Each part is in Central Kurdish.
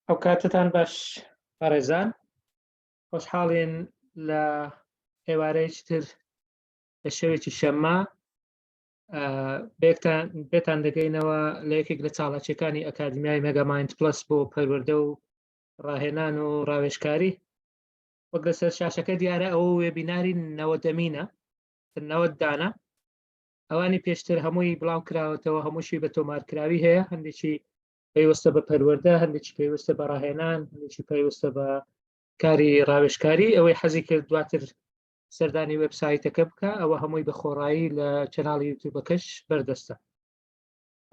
ئەو کاتتان باش بەڕێزان، خۆشحاڵین لە ئێوارەیەکی تر لە شەوێکی شەممە بێتان بێتان دەگەینەوە لە یەکێک لە چاڵاکیەکانی ئەکادمیای مێگامایند پلس بۆ پەروەردە و ڕاهێنان و ڕاوێژکاری. وەک لەسەر شاشەکە دیارە ئەوە وێبیناری نەوەدەمینە، 90 دانە. ئەوانی پێشتر هەمووی بڵاو کراوەتەوە، هەمووشی بە تۆمارکراوی هەیە. هەندێکی پەیوەستە بە پەروەردە، هەندێکی پەیوەستە بە ڕاهێنان، هەندێکی پەیوەستە بە کاری ڕاوێژکاری. ئەوەی حەزی کرد دواتر سەردانی وێبسایتەکە بکە، ئەوە هەمووی بە خۆڕایی لە channel ی یوتیوبەکەش بەردەستە.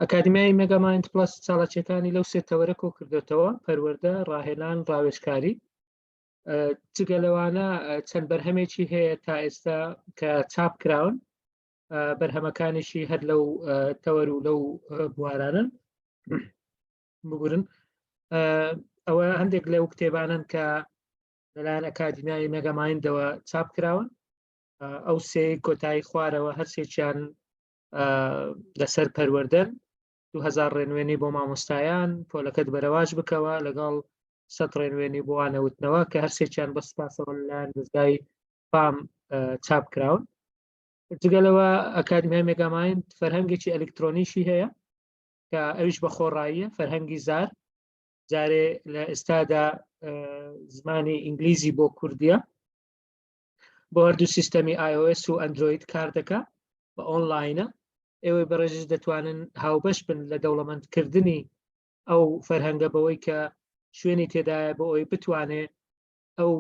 ئەکادیمیای مێگامایند پلس چالاکیەکانی لەو سێ تەوەرە کۆ کردێتەوە: پەروەردە، ڕاهێنان، ڕاوێژکاری. جگە لەوانە چەند بەرهەمێکی هەیە تا ئێستا کە چاپ کراون، بەرهەمەکانیشی هەر لەو تەوەر و لەو بوارانن. بگورن، ئەوە هەندێک لەو کتێبانن کە لەلایەن ئەکادیمیای مێگامایندەوە چاپ کراون. ئەو سێ کۆتایی خوارەوە هەرسێکیان لەسەر پەروەردەن: 2000 ڕێنوێنی بۆ مامۆستایان، پۆلەکەت بەرەواج بکەوە، لەگەڵ 100 ڕێنوێنی بۆ وانەوتنەوە، کە هەرسێکیان بە سپاسەوە لەلایەن دەزگای پام چاپ کراون. جگە لەوە ئەکادمیای مێگامایند فەرهەنگێکی ئەلکترۆنیشی هەیە کە ئەویش بە خۆڕاییە، فەرهەنگی زار. جارێ لە ئێستادا زمانی ئینگلیزی بۆ کوردیە، بۆ هەردوو سیستەمی iOS و ئەندروید کار دەکا، بە ئۆنلاینە. ئێوەی بەڕێزیش دەتوانن هاوبەش بن لە دەوڵەمەندکردنی ئەو فەرهەنگە بەوەی کە شوێنی تێدایە بۆ ئەوەی بتوانێ ئەو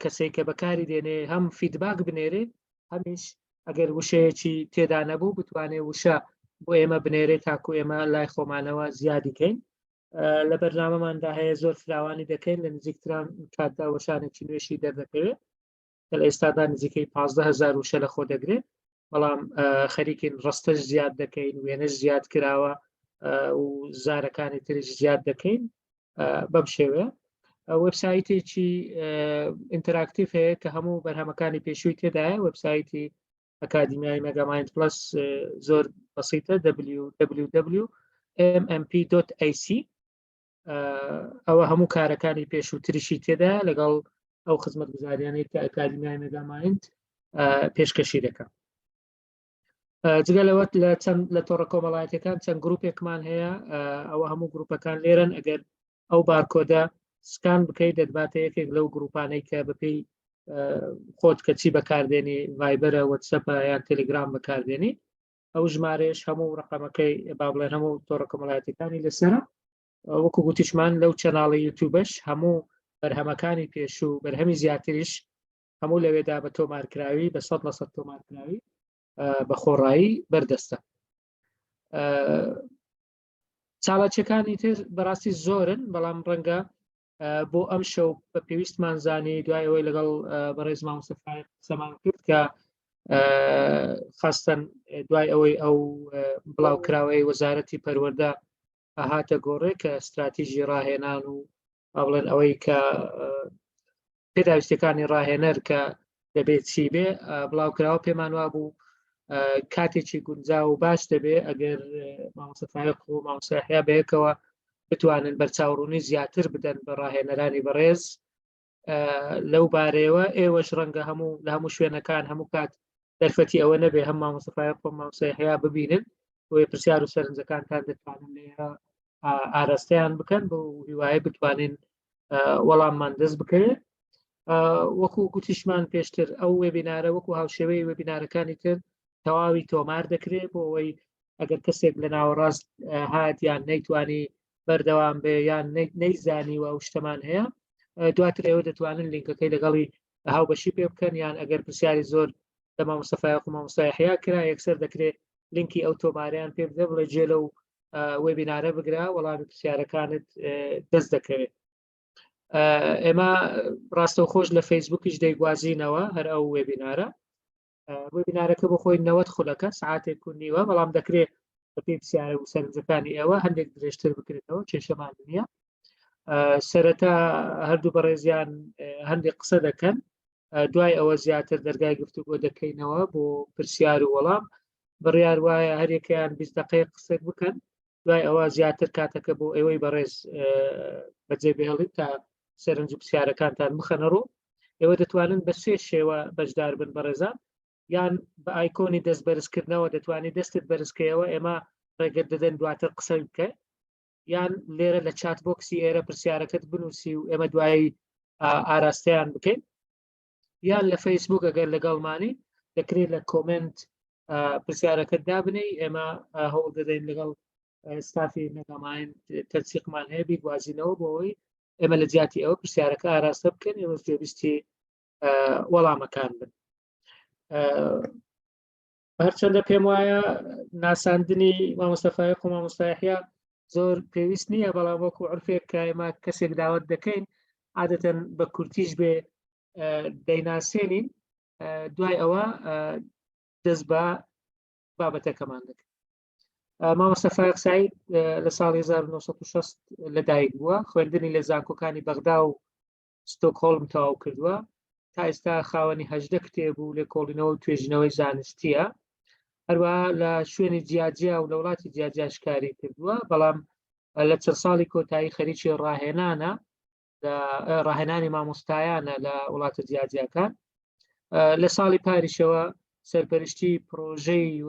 کەسێک کە بەکاری دێنێ هەم feedback بنێرێ، هەمیش ئەگەر وشەیەکی تێدا نەبوو بتوانێ وشە بۆ ئێمە بنێرێ تاکو ئێمە لای خۆمانەوە زیادی کەین. لە بەرنامەماندا هەیە زۆر فراوانی دەکەین، لە نزیکتران کاتدا وەشانێکی نوێشی دەردەکەوێت کە لە ئێستادا نزیکەی 15,000 وشە لە خۆ دەگرێت، بەڵام خەریکین ڕستەش زیاد دەکەین، وێنەش زیاد کراوە و زارەکانی تریش زیاد دەکەین. بەم شێوەیە وبسایتێکی interactive هەیە کە هەموو بەرهەمەکانی پێشووی تێدایە. وبسایتی ئەکادیمیای مێگامایند پلس زۆر بەسیتە، www.mmp.ac. ئەوە هەموو کارەکانی پێشووتریشی تێدا لەگەڵ ئەو خزمەتگوزاریانەی کە ئەکادیمیای مێگامایند پێشکەشی دەکات. جگە لەوە لە چەند لە تۆڕە کۆمەڵایەتەکان چەند گروپێکمان هەیە، ئەوە هەموو گروپەکان لێرن. ئەگەر ئەو بارکۆدە سکان بکەیت دەتباتە یەکێک لەو گروپانەی کە بەپێی خۆت کە چی بەکاردێنی، ڤایبەرە، وەتسەپە یان تەلگرام بەکاردێنی، ئەو ژمارەیەش هەموو ڕقەمەکەی با بڵێن هەموو تۆڕە کۆمەڵایەتەکانی لەسرە. وەکو گوتیشمان لەو channel ی یوتیوبش هەموو بەرهەمەکانی پێشوو، بەرهەمی زیاتریش هەموو لەوێدا بە تۆمارکراوی، بە 100% تۆمارکراوی، بە خۆڕایی بەردەستە. چالاکیەکانی تر بەڕاستی زۆرن، بەڵام ڕەنگە بۆ ئەم شەو بە پێویستمان زانی دوای ئەوەی لەگەڵ بەڕێز مامۆستا قسەمان کرد کە خاستن دوای ئەوەی ئەو بڵاوکراوەی وەزارەتی پەروەردە هاتە گۆڕێ کە استراتیژی ڕاهێنان و بڵێن ئەوەی کە پێداویستەکانی ڕاهێنەر کە دەبێت چی بێ بڵاوکراوە، پێمان وابوو کاتێکی گونجا و باش دەبێ ئەگەر مامۆستا فایق و مامۆستا یەحیا بەیەکەوە بتوانن بەرچاوڕوونی زیاتر بدەن بە ڕاهێنەرانی بەڕێز لەو بارەیەوە. ئێوەش ڕەنگە هەموو لە هەموو شوێنەکان هەموو کات دەرفەتی ئەوە نەبێ هەم مامۆستا فایق و مامۆستا یەحیا ببینن، بۆیە پرسیار و سەرنجەکانتان دەتوانن لێرە ئاراستەیان بکەن بۆ هیوایە بتوانین وەڵاممان دەست بکەوێت. وەکو گوتیشمان پێشتر ئەو وێبینارە وەکو هاوشێوەی وێبینارەکانی تر تەواوی تۆمار دەکرێت بۆ ئەوەی ئەگەر کەسێک لە ناوەڕاست هات یان نەیتوانی بەردەوام بێ یان نەیزانی و ئەو شتەمان هەیە، دواتر ئێوە دەتوانن لینکەکەی لەگەڵی هاوبەشی پێ بکەن، یان ئەگەر پرسیاری زۆر لە مامۆستا فایەق و مامۆستا یەحیا کرا، یەکسەر دەکرێت لینکی ئەو تۆماریان پێ بدە، بڵێ جێ لەو وێبینارە بگرە، وەڵامی پرسیارەکانت دەست دەکەوێت. ئێمە ڕاستەوخۆش لە فەیسبوکیش دەیگوازینەوە هەر ئەو وێبینارە. وێبینارەکە بۆ خۆی 90 خولەکە، سعاتێک و نیوە، بەڵام دەکرێت بەپێی پرسیارە و سەرنجەکانی ئێوە هەندێک درێژتر بکرێتەوە، کێشەمان نییە. سەرەتا هەردوو بەڕێزیان هەندێک قسە دەکەن، دوای ئەوە زیاتر دەرگای گفتوگۆ دەکەینەوە بۆ پرسیار و وەڵام. بڕیار وایە هەریەکەیان 20 دقەیە قسە بکەن. دوای ئەوە زیاتر کاتەکە بۆ ئێوەی بەڕێز بەجێ بهێڵین تا سەرنج و پرسیارەکانتان بخەنە ڕوو. ئێوە دەتوانن بە سێ شێوە بەشدار بن بەڕێزان، یان بە ئایکۆنی دەست بەرزکردنەوە دەتوانانی دەستت بەرزکەیەوە، ئێمە ڕێگەت دەدەن دواتر قسە بکە، یان لێرە لە chat box ی ئێرە پرسیارەکەت بنووسی و ئێمە دوایی ئاراستەیان بکەین، یان لە فەیسبوک ئەگەر لەگەڵمانی دەکرێت لە comment پرسیارەکەت دابنێی، ئێمە هەوڵ دەدەین لەگەڵ ستافی مێگامایند تەنسیقمان هەیە بیگوازینەوە بۆ ئەوەی ئێمە لە جیاتی ئەوە پرسیارەکە ئاراستە بکەن، ئێمە گوێبیستی وەڵامەکان بن. هەرچەندە پێم وایە ناساندنی مامۆستا فایق و مامۆستا یەحیا زۆر پێویست نییە، بەڵام وەکو عرفێک کە ئێمە کەسێک داوەت دەکەین عادەتەن بە کورتیش بێ دەیناسێنین، دوای ئەوە دەست بە بابەتەکەمان دەکەین. مامۆستا فایق سعید لە ساڵی 1960 لەدایک بووە، خوێندنی لە زانکۆکانی بەغدا و ستۆکهۆڵم تەواو کردووە. تا ئێستا خاوەنی 18 کتێب و لێکۆڵینەوە و توێژینەوەی زانستیە. هەروەها لە شوێنی جیاجیا و لە وڵاتی جیاجیاش کاری کردووە، بەڵام لە چەند ساڵی کۆتایی خەریکی ڕاهێنانە، لە ڕاهێنانی مامۆستایانە لە وڵاتە جیاجیاکان. لە ساڵی پاریشەوە سەرپەرشتی پرۆژەی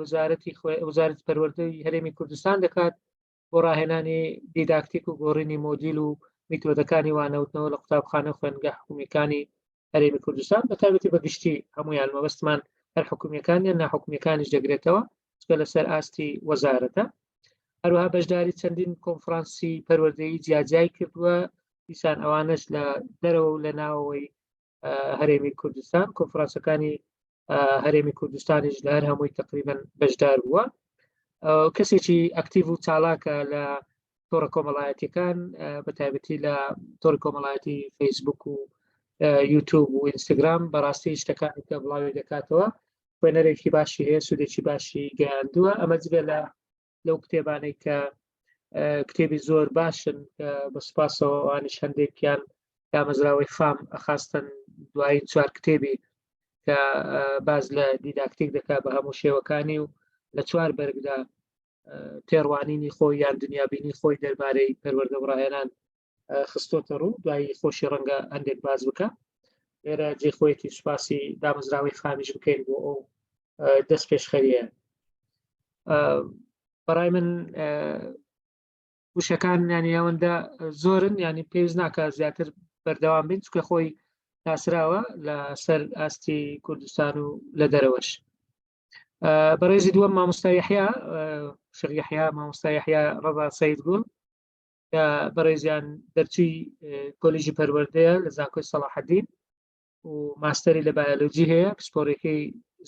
وەزارەتی پەروەردەی هەرێمی کوردستان دەکات بۆ ڕاهێنانی دیداکتیک و گۆڕینی مۆدیل و میتۆدەکانی وانەوتنەوە لە قوتابخانە و خوێندگە حکومیەکانی هەرێمی کوردستان، بە تایبەتی بە گشتی هەمویان، مەبەستمان هەر حکومیەکان یان ناحکومیەکانیش دەگرێتەوە، چکە لەسەر ئاستی وەزارەتە. هەروەها بەشداری چەندین کۆنفرانسی پەروەردەیی جیاجیای کردووە، دیسان ئەوانەش لە دەرەوە و لە ناوەوەی هەرێمی کوردستان، کۆنفرانسەکانی هەرێمی کوردستانیش لە هەر هەمووی تقریبن بەشدار بووە. کەسێکی ئەکتیڤ و چالاکە لە تۆڕە کۆمەڵایەتیەکان، بە تایبەتی لە تۆڕی کۆمەڵایەتی فەیسبوک و یوتیوب و ئینستاگرام. بەڕاستی شتەکانی کە بڵاوی دەکاتەوە خوێنەرێکی باشی هەیە، سوودێکی باشی گەیاندووە. ئەمە جگە لە لەو کتێبانەی کە کتێبی زۆر باشن کە بە سوپاسەوە ئەوانیش هەندێکیان دامەزراوەی فام خاستن دوایی چوار کتێبی کە باز لە دیداکتیک دەکات بە هەموو شێوەکانی و لە چوار بەرگدا تێڕوانینی خۆی یان دنیابینی خۆی دەربارەی پەروەردە و ڕاهێنان خستۆتە ڕوو. دوایی خۆشی ڕەنگە هەندێک باز بکە. لێرە جێ خۆیەتی سوپاسی دامەزراوەی فامیش بکەین بۆ ئەو دەست پێشخەریە. بەڕای من وشەکان ینی ئەوەندە زۆرن، ینی پێویست ناکە زیاتر بەردەوام بین، چونکە خۆی ناسراوە لە سەر ئاستی کوردستان و لە دەرەوەش. بەڕێزی دووەم مامۆستا یەحیا، شێخ یەحیا، مامۆستا یەحیا ڕەزا سەید گوڵ، کە بەڕێزیان دەرچووی کۆلیژی پەروەردەیە لە زانکۆی سەڵاحەدین و ماستەری لە بایۆلۆجی هەیە، پسپۆڕیەکەی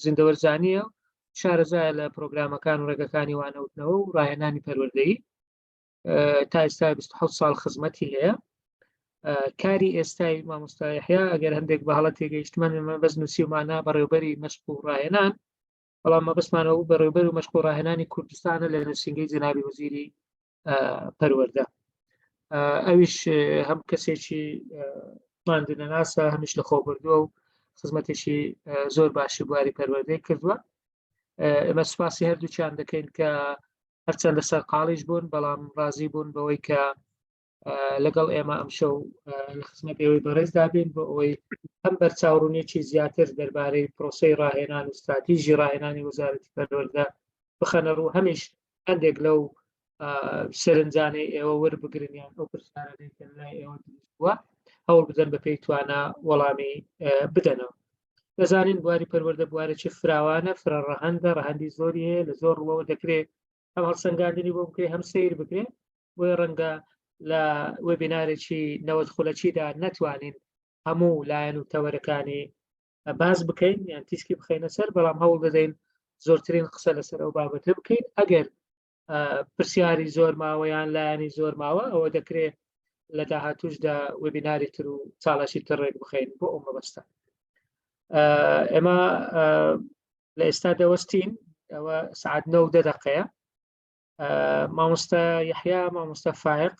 زیندەوەرزانییە، شارەزایە لە پرۆگرامەکان و ڕێگەکانی وانەوتنەوە و ڕاهێنانی پەروەردەیی. تا ئێستا 27 ساڵ خزمەتی هەیە. کاری ئێستای مامۆستا یەحیا، ئەگەر هەندێک بە هەڵە تێگەیشتمان، ئێمە بەس نووسیومانە بەڕێوبەری مەشق و ڕاهێنان، بەڵام مەبەستمانەوە بەڕێوبەر و مەشق و ڕاهێنانی کوردستانە لە نووسینگەی جەنابی وەزیری پەروەردە. ئەویش هەم کەسێکی ماندوونەناسە، هەمیش لە خۆبردووە و خزمەتێکی زۆر باشی بواری پەروەردەی کردووە. ئێمە سوپاسی هەردووکیان دەکەین کە هەرچەند لەسەر قاڵیش بوون، بەڵام ڕازی بوون بەوەی کە لەگەڵ ئێمە ئەمشەو لە خزمەت ئێوەی بەڕێزدا بین بۆ ئەوەی هەم بەرچاوڕوونیەکی زیاتر دەربارەی پرۆسەی ڕاهێنان و ستراتیژی ڕاهێنانی وەزارەتی پەروەردە بخەنە ڕوو، هەمیش هەندێک لەو سەرنجانەی ئێوە وەربگرن یان ئەو پرسیارانەی کە لای ئێوە دروست بووە هەوڵ بدەن بە پێی توانا وەڵامی بدەنەوە. دەزانین بواری پەروەردە بوارێکی فراوانە، فرە ڕەهەندە، ڕەهەندی زۆری هەیە، لە زۆر ڕووەوە دەکرێت هەم هەڵسەنگاندنی بۆ بکرێت هەم سەیر بکرێت. بۆیە ڕەنگە لە وێبینارێکی 90 خولەکیدا نەتوانین هەموو لایەن و تەوەرەکانی باز بکەین یان تیشکی بخەینە سەر، بەڵام هەوڵ دەدەین زۆرترین قسە لەسەر ئەو بابەتە بکەین. ئەگەر پرسیاری زۆر ماوە یان لایەنی زۆر ماوە، ئەوە دەکرێت لە داهاتوشدا وێبیناری تر و چاڵاشی تر ڕێک بخەین بۆ ئەو مەبەستە. ئێمە لە ئێستا دەوەستین، ئەوە سعات 9 دقەیە. مامۆستا یەحیا، مامۆستا فایق،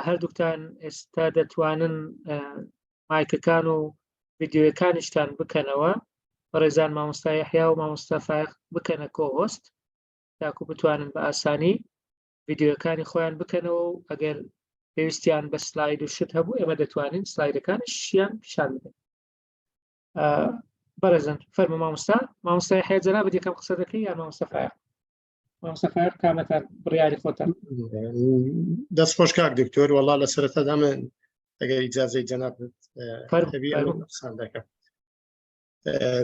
هەردووکتان ئێستا دەتوانن مایکەکان و ڤیددیوەکانیشتان بکەنەوە. بەڕێزان مامۆستا یەحیا و مامۆستا فایق بکەنە co-host تاکو بتوانن بە ئاسانی. ڤیدیۆکانی خۆیان بکەنەوە و ئەگەر پێویستیان بە سلاید و شت هەبوو ئێمە دەتوانین سلایدەکانیشیان پیشان بدەین. بەڕێزن فەرمو مامۆستا. مامۆستا یەحیا جەنابت یەکەم قسە دەکەی یان مامۆستا فایەق؟ مامۆستا فایەق کامەتان بڕیاری خۆتان. دەست خۆش کاک دکتۆر. وەڵا لە سەرەتادا من ئەگەر ئیجازەی جەنابت هەبی ئەمن قسان دەکەم.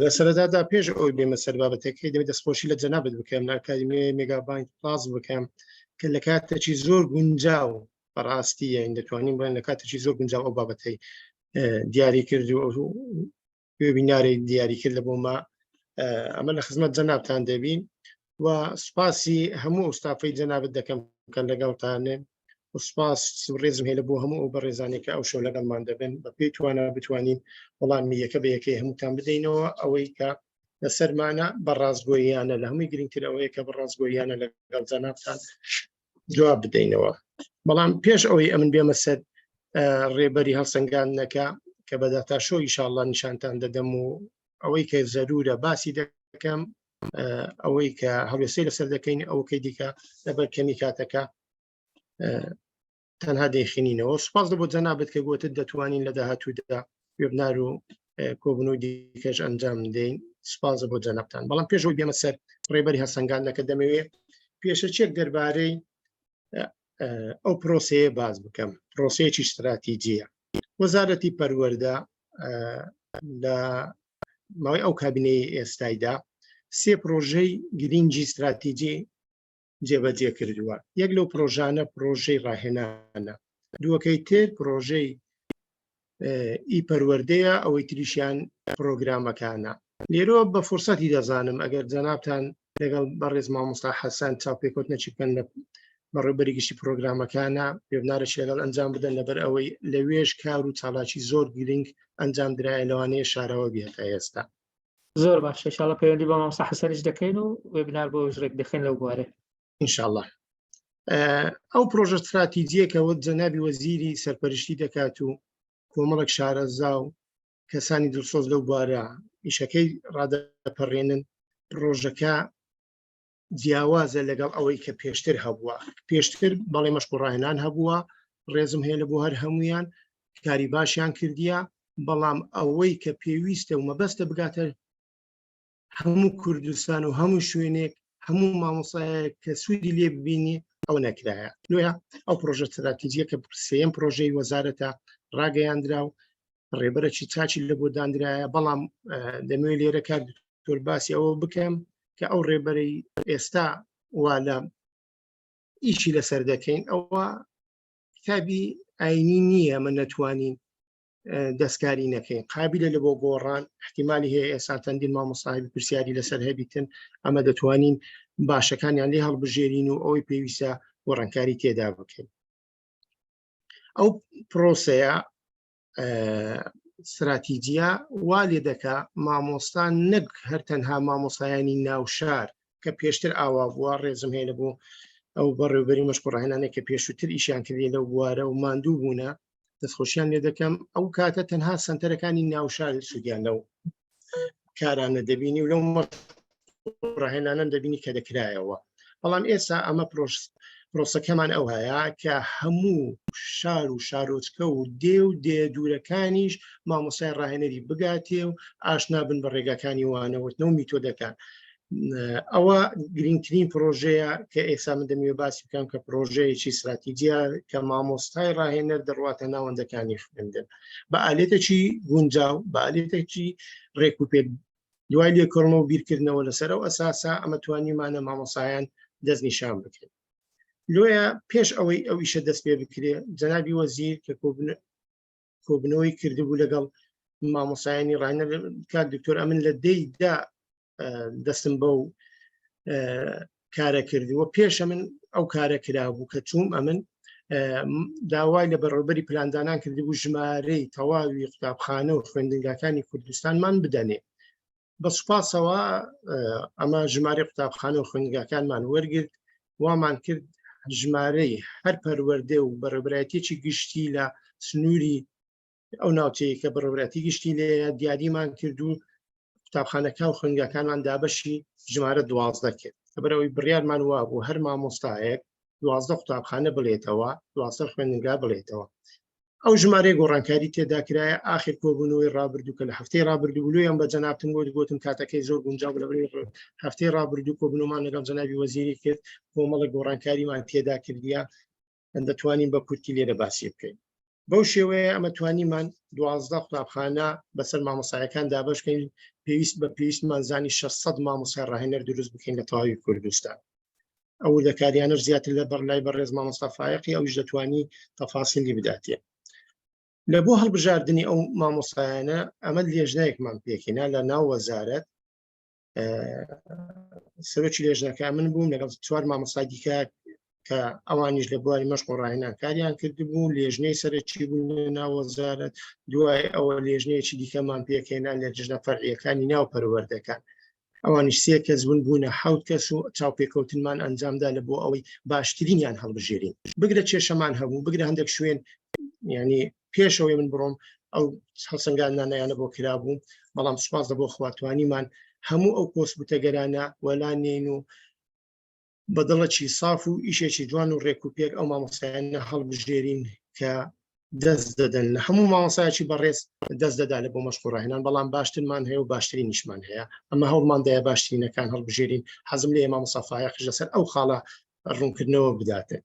لە سەرەتادا پێش ئەوەی بێمە سەر بابەتەکەی دەبێت دەستخۆشی لە جەنابت بکەم، لە ئەکادیمیای مێگابایت پلاس بکەم کە لە کاتێکی زۆر گونجاو بەڕاستی یان دەتوانین بڵێن لە کاتێکی زۆر گونجاو ئەو بابەتەی دیاری کرد و ئەو وێبینارەی دیاری کرد لە بۆمە. ئەمە لە خزمەت جەنابتان دەبین و سوپاسی هەموو ئەو ستافەی جەنابت دەکەم کە لەگەڵتانن و سوپاس و ڕێزم هەیە لە بۆ هەموو ئەو بەڕێزانێک کە ئەو شەو لەگەڵمان دەبن. بە پێی توانا بتوانین وەڵامی یەکە بە یەکەی هەمووتان بدەینەوە. ئەوەی کە لەسەرمانە بە ڕاستگۆییانە، لە هەمووی گرنگتر ئەوەیە کە بە ڕاستگۆییانە لەگەڵ جەنابتان جواب بدەینەوە. بەڵام پێش ئەوەی ئەمن بێمە سەر ڕێبەری هەڵسەنگاندنەکە کە بە داتاشۆ ئیشاڵڵا نیشانتان دەدەم و ئەوەی کە زەرورە باسی دەکەم، ئەوەی کە هەڵوێستەی لەسەر دەکەین، ئەوکەی دیکە لەبەر کەمی کاتەکە تەنها دەیخینینەوە. سوپاس بۆ جەنابت کە گوتت دەتوانین لە داهاتوودا وێبنار و کۆبنەوەی دیکەش ئەنجام بدەین. سوپاس بۆ جەنابتان. بەڵام پێش ئەوەی بێمە سەر ڕێبەری هەڵسەنگاندنەکە دەمەوێت پێشەکیەک دەربارەی ئەو پرۆسەیە باس بکەم. پرۆسەیەکی استراتیجیە. وەزارەتی پەروەردە لە ماوەی ئەو کابینەی ئێستایدا سێ پرۆژەی گرنگی استراتیجی جێبەجێ کردووە. یەک لەو پرۆژانە پرۆژەی ڕاهێنانە، دووەکەی تر پرۆژەی ئی پەروەردەیە، ئەوەی تریشیان پرۆگرامەکانە. لێرەوە بە فرسەتی دەزانم ئەگەر جەنابتان لەگەڵ بەڕێز مامۆستا حەسەن چاوپێکەوتنەکی بکەن لە بەڕێوبەری گشتی پرۆگرامەکانە، وێبنارێکی لەگەڵ ئەنجام بدەن، لەبەر ئەوەی لەوێش کار و چالاکی زۆر گرنگ ئەنجام درایە، لەوانەیە شارەوە بێت تا ئێستا. زۆر باشە، ئینشاءاللە پەیوەندی بە مامۆستا حەسەنیش دەکەین و وێبنار بۆ ئەویش ڕێک دەخەین لەو بوارە ئینشاءاللە. ئەو پرۆژە استراتیجیە کە وەک جەنابی وەزیری سەرپەرشتی دەکات و کۆمەڵێک شارەزا و کەسانی دڵسۆز لەو بوارە ئیشەکەی ڕادەپەڕێنن، پرۆژەکە جیاوازە لەگەڵ ئەوەی کە پێشتر هەبووە. پێشتر بەڵێ مەشق و ڕاهێنان هەبووە، ڕێزم هەیە لە بۆ هەر هەمویان، کاری باشیان کردیە، بەڵام ئەوەی کە پێویستە و مەبەستە بگاتە هەموو کوردستان و هەموو شوێنێک، هەموو مامۆسایەک کە سوودی لێ ببینی، ئەوە نەکرایە. لۆیە ئەو پرۆژە استراتیجیە کە سێیەم پرۆژەی وەزارەتە ڕاگەیاندرا و ڕێبەرەکی چاچی لە بۆ دانرایە. بەڵام دەمەوێت لێرە کاک دکتۆر باسی ئەوە بکەم کە ئەو ڕێبەرەی ئێستا وا لە ئیشی لەسەر دەکەین ئەوە کتابی ئاینی نییە، من نەتوانین دەستکاری نەکەین، قابلە لە بۆ گۆڕان، احتیممالی هەیە ئێستا چەندین مامۆستای پرسیاری لەسەر هەبیتن، ئەمە دەتوانین باشەکانیان لێ هەڵبژێرین و ئەوەی پێویستە گۆڕانکاری تێدا بکەین. ئەو پرۆسەیە استراتیجیە وا لێ دەکا مامۆستا نەک هەر تەنها مامۆستایانی ناوشار کە پێشتر ئاوا بووە، ڕێزم هەیە لە بۆ ئەو بەڕێوبەری مەشق و ڕاهێنانێک کە پێشووتر ئیشیان کردی لەو بوارە و ماندوو بوونە، دەستخۆشیان لێ دەکەم. ئەو کاتە تەنها سەنتەرەکانی ناوشار سوودیان لەو کارانە دەبینی و لەو ڕاهێنانەم دەبینی کە دەکرایەوە. بەڵام ئێستا ئەمە پرۆسەکەمان ئەو هەیە کە هەموو شار و شارۆچکە و دێ و دێ دوورەکانیش مامۆسای ڕاهێنەری بگاتێ و ئاشنا بن بە ڕێگاکانی وانەوتنەوە میتۆدەکان. ئەوە گرنگترین پرۆژەیە کە ئێستا من دەمەوێت باسی بکەم کە پرۆژەیەکی استراتیجیە کە مامۆستای ڕاهێنەر دەڕواتە ناوەندەکانی خوێندن بە ئالێتێکی گونجاو، بە ئالێتێکی ڕێک و پێک، دوای لێکۆڵنەوە و بیرکردنەوە لەسەر ئەو ئەساسە ئەمە توانیمانە مامۆسایان دەستنیشان بکرێت. لۆیە پێش ئەوەی ئەو ئیشە دەست پێ بکرێ، جەنابی وەزیر کە کۆبنەوەی کردبوو لەگەڵ مامۆسایانی ڕاهێنەر، کاک دکتۆر ئەمن لە دەیدا دەستم بەو کارە کردووە، پێشە من ئەو کارە کرابوو کە چووم ئەمن داوای لە بەڕێوبەری پلاندانان کردبوو ژمارەی تەواوی قوتابخانە و خوێندنگاکانی کوردستانمان بدەنێ. بە سوپاسەوە ئەمە ژمارەی قوتابخانە و خوێندگاکانمان وەرگرت. وامان کرد ژمارەی هەر پەروەردە و بەڕێوبەرایەتیەکی گشتی لە سنووری ئەو ناوچەیە کە بەڕێوبەرایەتی گشتی لێیە دیاریمان کرد و قوتابخانەکە و خوێندگاکانمان دابەشی ژمارە 12 کرد، لەبەرئەوەی بڕیارمان وابوو هەر مامۆستایەک 12 قوتابخانە بڵێتەوە، 12 خوێندنگا بڵێتەوە. ئەو ژمارەیە گۆڕانکاری تێدا کرایە ئاخر کۆبوونەوەی ڕابردوو کە لە هەفتەی ڕابردوو بلویان بە جەنابتم گوت، گوتم کاتەکەی زۆر گونجاو لە بەری هەفتەی ڕابردوو کۆبوونەوەمان لەگەڵ جەنابی وەزیری کرد، کۆمەڵە گۆڕانکاریمان تێدا کردیە، دەتوانین بە کورتی لێرە باسی بکەین. بەو شێوەیە ئەمە توانیمان 12 قوتابخانە بەسەر مامۆسایەکان دابەشکەین، پێویست بە پێویستمان زانی 600 مامۆسای ڕاهێنەر دروست بکەین لە تەواوی کوردستان. ئەو وردەکاریانەش زیاتر لە بەڕلای بەڕێز مامۆستا فایەقی ئەویش دەتوانی تەفاسیلی بداتێ. لە بۆ هەڵبژاردنی ئەو مامۆستایانە ئەمە لێژنەیەکمان پێکهێنا لە ناو وەزارەت، سەرۆکی لێژنەکە من بووم لەگەڵ چوار مامۆستای دیکە کە ئەوانیش لە بواری مەشق و ڕاهێنان کاریان کردبوو، لێژنەی سەرەکی بوون لە ناو وەزارەت. دوای ئەوە لێژنەیەکی دیکەمان پێکهێنا لە لجنە فەرعیەکانی ناو پەروەردەکان، ئەوانیش سێ کەس بوون، بوونە حەوت کەس و چاوپێکەوتنمان ئەنجامدا لە بۆ ئەوەی باشترینیان هەڵبژێرین. بگرە کێشەمان هەبوو، بگرە هەندێک شوێن ینی پێشەوەی من بڕۆم ئەو هەڵسەنگاندنانەیانە بۆ کرابوو، بەڵام سوپاس لە بۆ خوا توانیمان هەموو ئەو کۆسبوتەگەرانە وەلا نێین و بە دڵەکی ساف و ئیشێکی جوان و ڕێک و پێک ئەو مامۆستایانە هەڵبژێرین کە دەست دەدەن. لە هەموو مامۆستایەکی بەڕێز دەست دەدا لە بۆ مەشق و ڕاهێنان، بەڵام باشترمان هەیە و باشترینیشمان هەیە. ئەمە هەوڵماندایە باشترینەکان هەڵبژێرین. حەزم لێیە مامۆستا فایەقیش لەسەر ئەو خاڵە ڕوونکردنەوە بداتن.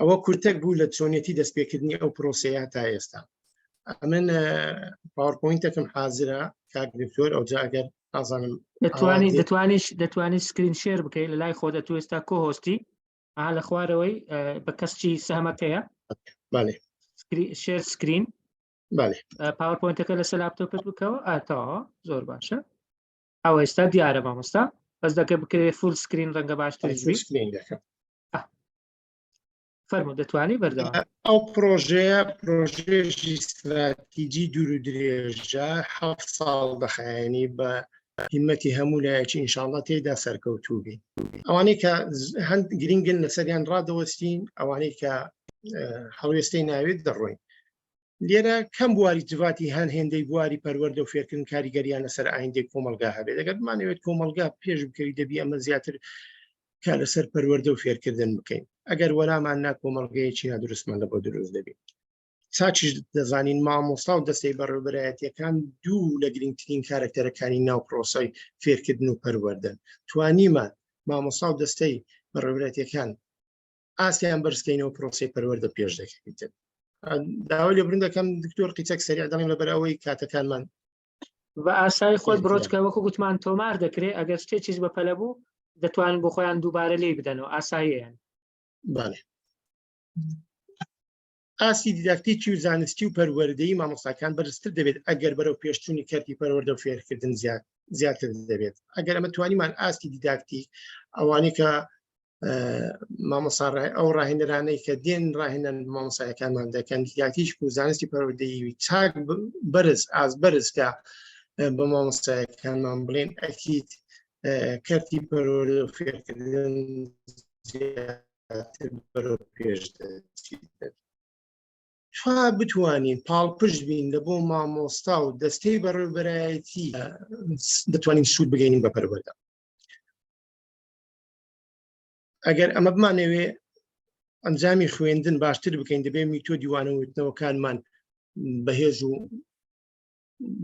ئەوە کورتەک بوو لە چۆنیەتی دەستپێکردنی ئەو پرۆسەیە تا ئێستا. ئەمن PowerPoint ەکەم حازرە کاک دکتۆر، ئەوجا ئەگەر نازانم دەتوانی دەتوانیش دەتوانی screen share بکەیت لە لای خۆ دەتو ئێستا co-host ی ئا لە خوارەوەی بە کەسچی سەهمەکەیە. بەڵێ. share screen. بەڵێ. PowerPoint ەکە لەسەر لاپتۆپت بکەوە. ئاتەوە زۆر باشە. ئەوە ئێستا دیارە مامۆستا، بەس دەکە بکرێت full screen ڕەنگە باشتر full screen دەکەم. فەرموو دەتوانی بەردەوام. ئەو پرۆژەیە پرۆژەیەکی ستراتیجی دوور و درێژە، 7 ساڵ دەخایەنی، بە هیمەتی هەموو لایەکی ئینشاءڵڵا تێیدا سەرکەوتوو بین. ئەوانەی کە هەند گرنگن لەسەریان ڕادەوەستین، ئەوانەی کە هەڵوێستەی ناوێت دەڕۆین. لێرە کەم بواری جڤاتی هەن هێندەی بواری پەروەردە و فێرکردن کاریگەریان لەسەر ئایندەی کۆمەڵگا هەبێت. ئەگەر بمانەوێت کۆمەڵگا پێش بکەوی دەبی ئەمە زیاتر کار لەسەر پەروەردە و فێرکردن بکەین. ئەگەر وەلامان نا کۆمەڵگەیەکی نادروستمان لە بۆ دروست دەبین. چاکیش دەزانین مامۆستا و دەستەی بەڕێوەبەرایەتیەکان دوو لە گرنگترین کارەکتەرەکانی ناو پرۆسەی فێرکردن و پەروەردەن. توانیمان مامۆستا و دەستەی بەڕێوەبەرایەتیەکان ئاستیان بەرزکەینەوە پرۆسەی پەروەردە پێش دەکەویتن. داوای لێبوردن دەکەم دکتۆر قیچەک سەریع دەڵێم لەبەر ئەوەی کاتەکانمان بە ئاسایی خۆت بڕۆچکە وەکو گوتمان تۆمار دەکرێت، ئەگەر شتێکیش بە پەلە بوو دەتوانن بۆ خۆیان دووبارە لێی بدەنەوە، ئاساییان. بەڵێ. ئاستی دیداکتیکی و زانستی و پەروەردەیی مامۆستاکان بەرزتر دەبێت ئەگەر بەرەو پێشچوونی کەرتی پەروەردە و فێرکردن زیاتر دەبێت. ئەگەر ئەمە توانیمان ئاستی دیداکتیک ئەوانەی کە مامۆسا ئەو ڕاهێنەرانەی کە دێن ڕاهێنان مامۆسایەکانمان دەکەن دیداکتیک و زانستی پەروەردەیی چاک بەرز ئاست بەرز کە بە مامۆستایەکانمان بڵێن ئەکید کەرتی پەروەردە و فێرکردن زیاتر بەرەو پێش دەچیت. تا بتوانین پاڵپشت بین لە بۆ مامۆستا و دەستەی بەڕێوەبەرایەتی دەتوانین سوود بگەینین بە پەروەردە. ئەگەر ئەمە بمانەوێ ئەنجامی خوێندن باشتر بکەین دەبێ میتۆدی وانەوتنەوەکانمان بەهێز و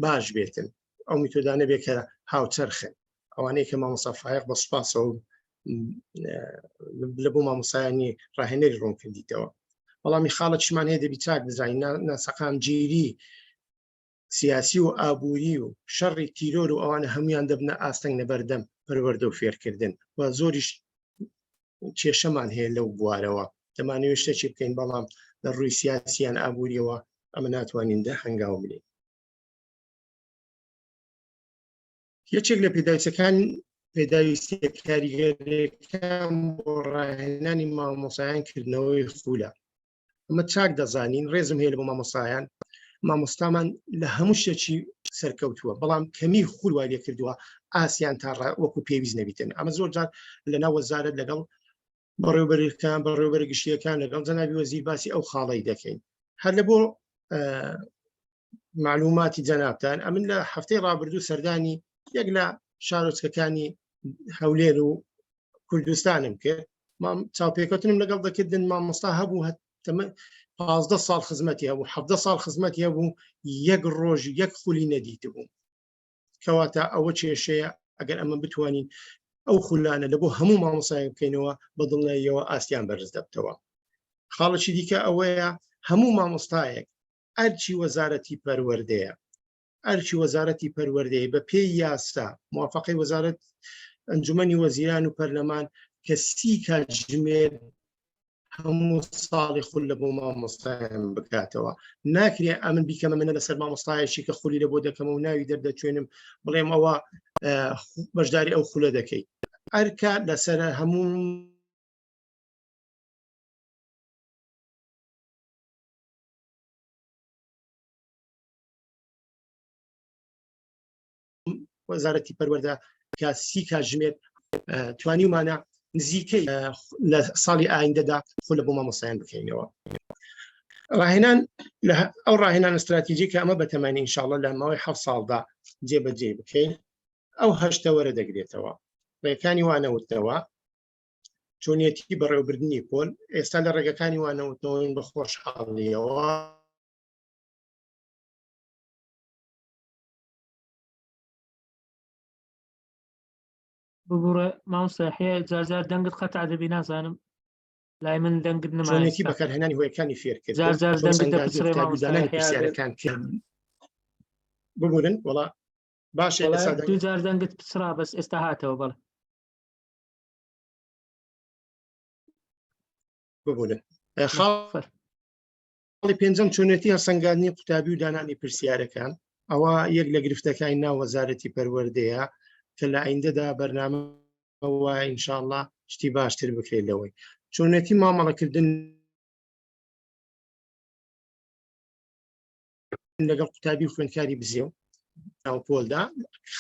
باش بێتن، ئەو میتۆدانە بێ کە هاوچەرخن، ئەوانەی کە مامۆستا فایەق بە سوپاسەوە لە بۆ مامۆستایانی ڕاهێنەری ڕوون کردیتەوە. بەڵامی خاڵەکیشمان هەیە دەبی چاک بزانین ناسەقامگیری سیاسی و ئابووری و شەڕی تیرۆر و ئەوانە هەمویان دەبنە ئاستەنگ لەبەردەم پەروەردە و فێرکردن و زۆریش کێشەمان هەیە لەو بوارەوە. دەمانەوێت شتێکی بکەین بەڵام لە ڕووی سیاسیان ئابووریەوە ئەمە ناتوانین دە هەنگاو بنێین. یەکێک لە پێداویستەکان پێداویستیە کاریگەرەکان بۆ ڕاهێنانی مامۆسایان کردنەوەی خولە. ئەمە چاک دەزانین، ڕێزم هەیە لە بۆ مامۆستایان، مامۆستامان لە هەموو شتێکی سەرکەوتووە، بەڵام کەمی خول وای لێ کردووە ئاسیان تا وەکو پێویست نەبیتن. ئەمە زۆر جار لە ناو وەزارەت لەگەڵ بەڕێوبەرەکان، بەڕێوبەرە گشتیەکان، لەگەڵ جەنابی وەزیر باسی ئەو خاڵەی دەکەین. هەر لە بۆ معلوماتی جەنابتان ئەمن لە هەفتەی ڕابردوو سەردانی یەک لە شارۆچکەکانی هەولێر و کوردستانم کرد. چاوپێکەوتنم لەگەڵ دەکردن مامۆستا هەبوو 15 ساڵ خزمەتی هەبوو 17 ساڵ خزمەتی هەبوو یەک ڕۆژ یەک خولی نەدیتبوو. کەواتە ئەوە کێشەیە ئەگەر ئەمە بتوانین ئەو خولانە لە بۆ هەموو مامۆسایان بکەینەوە بە دڵنیاییەوە ئاستیان بەرز دەبتەوە. خاڵێکی دیکە ئەوەیە هەموو مامۆستایەک ئەرکی وەزارەتی پەروەردەیە ئەرکی وەزارەتی پەروەردەیە بە پێی یاسا موافقەی وەزارەت ئەنجومەنی وەزیران و پەرلەمان کە 30 کاتژمێر هەموو ساڵی خول لە بۆ مامۆستایان بکاتەوە. ناکرێ ئەمن بیکەمە منە لەسەر مامۆستایەکی کە خولی لە بۆ دەکەمە و ناوی دەردەچێنم بڵێم ئەوە بەشداری ئەو خولە دەکەیت. ئەرکە لەسەر هەموو وەزارەتی پەروەردە کە 30 کاتژمێر توانیومانە نزیکەی لە ساڵی ئایندەدا خولە بۆ مامۆستایان بکەینەوە. ڕاهێنان لە ئەو ڕاهێنان استراتیژی کە ئەمە بەتەمانی ئینشاءاللە لە ماوەی 7 ساڵدا جێبەجێ بکەین ئەو هەشتە وەرە دەگرێتەوە ڕێکانی وانەوتنەوە چۆنیەتی بەڕێوەبردنی پۆل ئێستا لە ڕێگەکانی وانەوتنەوەین بە خۆشحاڵیەوە ببوڕە مامۆستا یەحیا جار جار دەنگت قەتع دەبی نازانم لای من دەنگت نەما چۆنیەتی بەکارهێنانی هۆیەکانی فێرکردن جار جار چۆن دەنگت سەنگاندنی دەپچڕێ قوتابی و مامۆستا دانانی یەحیا ئەگەر پرسیارەکان کە ببورن وەڵا باشە وەڵا ئێستا دوو دەنگت جار دەنگت پچڕا بەس ئێستا هاتەوە بەڵێ. ببورن خاڵ خاڵی پێنجەم چۆنێتی هەڵسەنگاندنی قوتابی و دانانی پرسیارەکان، ئەوە یەک لە گرفتەکانی ناو وەزارەتی پەروەردەیە کە لە ئایندەدا بەرنامە وایە ئینشاڵڵا شتی باشتر بکرێت لەوەی چۆنێتی مامەڵەکردن لەگەڵ قوتابی و خوێندکاری بزێو ناو پۆلدا.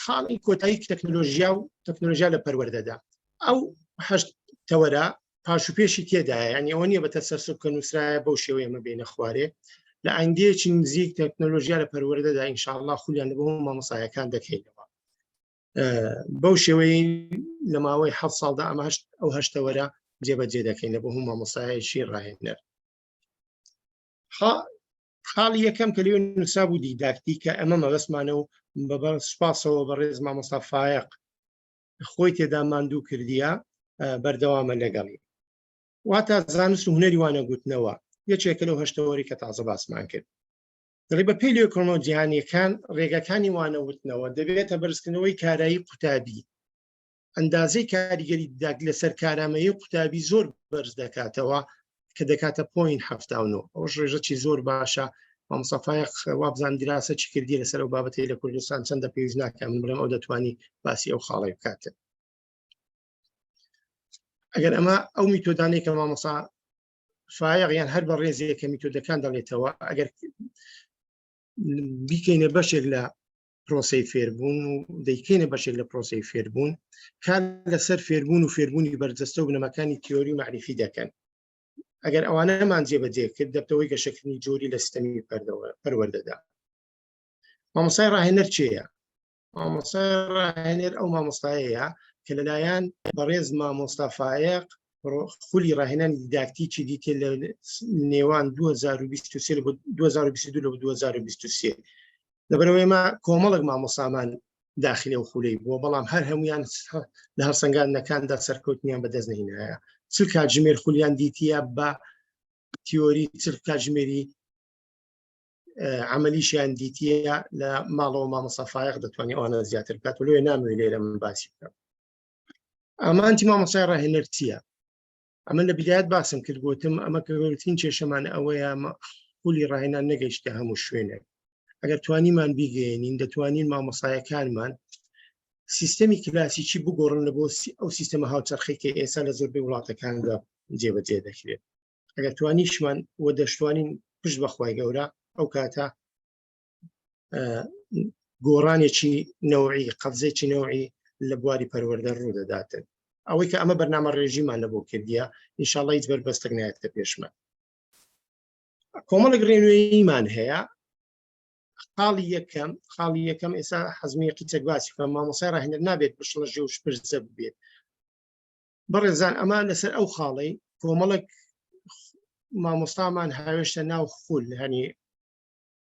خاڵی کۆتایی تەکنۆلۆژیا و تەکنۆلۆژیا لە پەروەردەدا ئەو هەشت تەوەرە پاش و پێشی تێدایە، یعنی ئەوە نییە بە تەسەلسول کە نووسرایە بەو شێوەیە ئەمە بێنە خوارێ. لە ئایندەیەکی نزیک تەکنۆلۆژیا لە پەروەردەدا ئینشاءاللە خولیان لە بۆ مامۆستایەکان دەکەینەوە بەو شێوەیە لە ماوەی 7 ساڵدا ئەمە هەشت ئەو هەشتەوەرە جێبەجێ دەکەین لە بۆ هەموو مامۆستایەکی ڕاهێنەر. خاڵی یەکەم کە لێ نووسا بوو دیداکتیکە، ئەمە مەبەستمانە و بە سوپاسەوە بەڕێز مامۆستا فایەق خۆی تێدا ماندوو کردیە بەردەوامە لەگەڵی. واتە زانست و هونەری وانەگوتنەوە یەکێکە لەو هەشتەوەری کە تازە باسمان کرد. دەڵێ بە پێی لێکۆڵینەوە جیهانیەکان ڕێگەکانی وانەوتنەوە دەبێتە بەرزکردنەوەی کارایی قوتابی، ئەندازەی کاریگەری دیداکت لەسەر کارامەیی قوتابی زۆر بەرز دەکاتەوە کە دەکاتە point 79، ئەوەش ڕێژەکی زۆر باشە. مامۆستا فایەق وابزانم دیراسە چی کردی لەسەر ئەو بابەتەی لە کوردستان چەندە پێویست ناکە من بڵێم ئەو دەتوانی باسی ئەو خاڵی بکاتن. ئەگەر ئەمە ئەو میتۆدانەی کە مامۆستا فایەق یان هەر بە ڕێزێک کە میتۆدەکان دەڵێتەوە ئەگەر بیکەینە بەشێک لە پرۆسەی فێربوون و دەیکەینە بەشێک لە پرۆسەی فێربوون، کار لەسەر فێربوون و فێربوونی بەرجەستە و بنەماکانی تیۆری و مەعریفی دەکەن. ئەگەر ئەوانەمان جێبەجێ کرد دەبتەوەی گەشەکردنی جۆری لە سیستەمی پەروەردەدا. مامۆستای ڕاهێنەر کێیە؟ مامۆستای ڕاهێنەر ئەو مامۆستایەیە کە لەلایەن بەڕێز مامۆستا فایەق خولی ڕاهێنانی دیداکتیکی دیتێ لە نێوان 2023 بۆ 2022 لە 2023. لەبەرەوە ئێمە کۆمەڵێک مامۆسامان داخلی ئەو خولەی بووە، بەڵام هەر هەمویان لە هەڵسەنگاندنەکاندا سەرکەوتنیان بەدەست نەهینایە. 40 کاتژمێر خولیان دیتیە بە تیۆری، 40 کاتژمێری عملیشیان دیتیە لە ماڵەوە. مامۆستا فایەق دەتوانێت ئەوانە زیاتر بکات و لێ نامەوێت لێرە من باسی بکەم. ئامانجی مامۆستای ڕاهێنەر چییە؟ ئەمە لە بدایەت باسم کرد، گوتم ئەمە کە گەورەترین کێشەمان ئەوەیە خولی ڕاهێنان نەگەیشتە هەموو شوێنێک. ئەگەر توانیمان بیگەیەنین دەتوانین مامۆسایەکانمان سیستەمی کلاسیکی بگۆڕن لە بۆ ئەو سیستەمە هاوچەرخی کە ئێستا لە زۆربەی وڵاتەکاندا جێبەجێ دەکرێت. ئەگەر توانیشمان و دەشتوانین پشت بەخوای گەورە ئەو کاتە گۆڕانێکی نەوعی قەفزێکی نەوعی لە بواری پەروەردە ڕوودەداتن. ئەوەی کە ئەمە بەرنامە ڕێژیمان لە بۆ کردیە ئینشاءاللە هیچ بەربەستێک نایەتە پێشمان. کۆمەڵێک ڕێنوێنیمان هەیە. خاڵی یەکەم، خاڵی یەکەم ئێستا حەزمی قیچێک باسی بکەم، مامۆستای ڕاهێنەر نابێت بشڵەژێ و شپرزە ببێت. بەڕێزان ئەمە لەسەر ئەو خاڵەی کۆمەڵێک مامۆستامان هاوێشتە ناو خول هەنی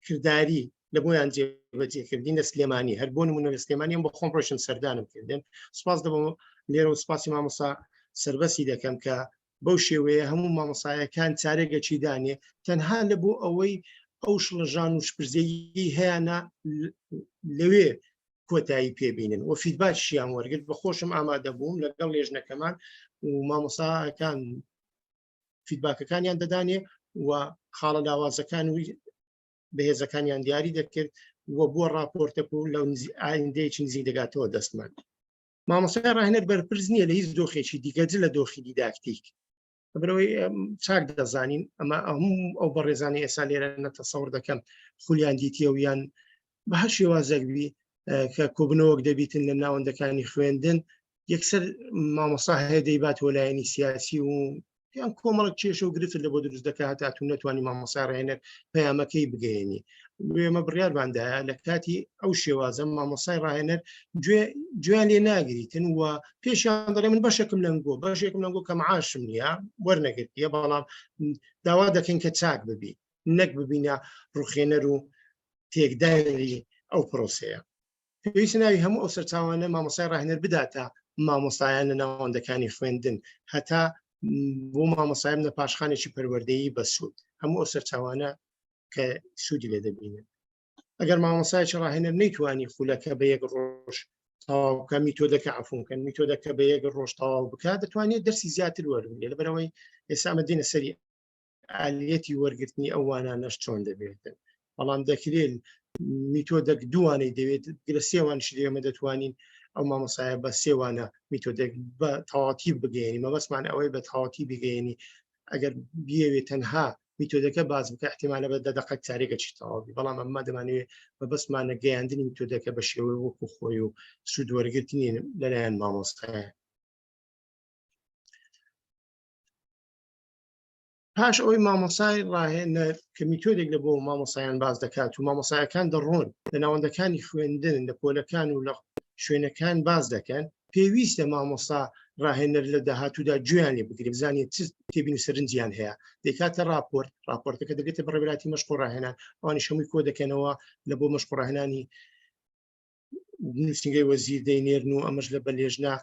کرداری لە بۆیان جێبەجێکردین لە سلێمانی هەر بۆ نمونە لە سلێمانیم بۆ خۆم ڕۆشن سەردانم کردن سپاس دەبم لێرە و سپاسی مامۆسا سربەسی دەکەم کە بەو شێوەیە هەموو مامۆسایەکان چارێگەکی دانێ تەنها لە بۆ ئەوەی ئەو شڵەژان و شپرزەیی هەیەە لەوێ کۆتایی پێبینن و feedback یشیان وەرگرت بە خۆشم ئامادە بووم لەگەڵ لێژنەکەمان و مامۆساکان feedback ەکانیان دەدانێ و خاڵە لاوازەکان و بەهێزەکانیان دیاری دەکرد و بۆ راپۆرتەک و لەو ئایندەیەکی نزیک دەگاتەوە دەستمان. مامۆستای ڕاهێنەر بەرپرس نییە لە هیچ دۆخێکی دیکە جل لە دۆخی دیداکتیک بەرەوەی چاک دەزانین ئەمە هەموو ئەو بەڕێزانی ئێستا لێرە نەتەسەور دەکەم خولیان دیتیە و یان بە هەر شێوازێک بی کە کۆبنەوەک دەبیتن لە ناوەندەکانی خوێندن یەکسەر مامۆستا هەیە دەیبات وەلایەنی سیاسی و یان کۆمەڵک کێشە و گرفت لە بۆ دروست دەکات هەتا تو نەتوانی مامۆستا ڕێنەر پەیامەکەی بگەێنی ئێمە بڕیارماندایە لە کاتی ئەو شێوازە مامۆسای ڕاهێنەر گوێیان لێ ناگریتن و پێشیان دەڵێ من بەشێکم لەنگۆ بەشێکم لەنگۆ کە معاشم نییە وەرنەگرتیە بەڵام داوا دەکەین کە چاک ببی نەک ببینە ڕوخێنەر و تێکداری ئەو پرۆسەیە. پێویستە ناوی هەموو ئەو سەرچاوانە مامۆستای ڕاهێنەر بداتە مامۆستایان لە ناوەندەکانی خوێندن هەتا بۆ مامۆستایان لە پاشخانێکی پەروەردەیی بەسوود هەموو ئەو سەرچاوانە کە سوودی لێ دەبینن. ئەگەر مامۆستایەکی ڕاهێنەر نەیتوانی خولەکە بە یەک ڕۆژ تەواو بکە میتۆدەکە عەفوم کەن میتۆدەکە بە یەک ڕۆژ تەواو بکە دەتوانێت دەرسی زیاتر وەربگرێت لەبەرئەوەی ئێستا ئەمە دێنە سەری ئالیەتی وەرگرتنی ئەو وانانەش چۆن دەبێتن بەڵام دەکرێت میتۆدەک دووانەی دەوێت گرە سێوانش ئێمە دەتوانین ئەو مامۆسایە بە سێوانە میتۆدێک بە تەواتی بگەێنی مەبەستمان ئەوەی بە تەواتی بگەێنی ئەگەر بیەوێت تەنها میتۆدەکە باز بکە احتیمالە بە دە دقە چارێکە چی تەواوی بەڵام ئەمە دەمانەوێت مەبەستمانە گەیاندنی میتۆدەکە بە شێوەی وەکو خۆی و سوود وەرگرتنی لەلایەن مامۆستایە. پاش ئەوەی مامۆسای ڕاهێنەر کە میتۆدێک لە بۆ مامۆسایان باس دەکات و مامۆسایەکان دەڕۆن لە ناوەندەکانی خوێندن لە پۆلەکان و لە شوێنەکان باس دەکەن پێویستە مامۆستا ڕاهێنەر لە داهاتوودا گوێیان لێ بگرێ بزانێت چ تێبینی و سەرنجیان هەیە دەیکاتە راپۆرت راپۆرتەکە دەبێتە بەڕێوەبەرایەتی مەشق و ڕاهێنان ئەوانیش هەمووی کۆ دەکەنەوە لە بۆ مەشق و ڕاهێنانی نووسینگەی وەزیر دەینێرن و ئەمەش لە بەلێژنە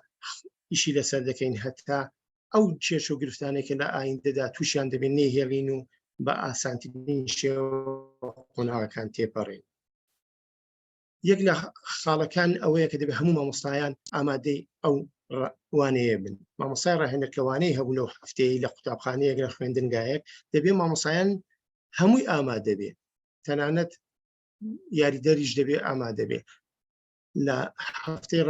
ئیشی لەسەر دەکەین هەتا ئەو کێشە و گرفتانێک کە لە ئایندەدا تووشیان دەبێت نەیهێڵین و بە ئاسانترین شێوە قۆناغەکان تێپەڕین. یەک لە خاڵەکان ئەوەیە کە دەبێت هەموو مامۆستایان ئامادەی ئەو وانەیە بن مامۆستای ڕاهێنەر کە وانەی هەبوو لەو هەفتەیە لە قوتابخانەیەک لە خوێندنگایەک دەبێت مامۆستایان هەمووی ئامادە بێت تەنانەت یاریدەریش دەبێ ئامادە بێ لە هەفتەی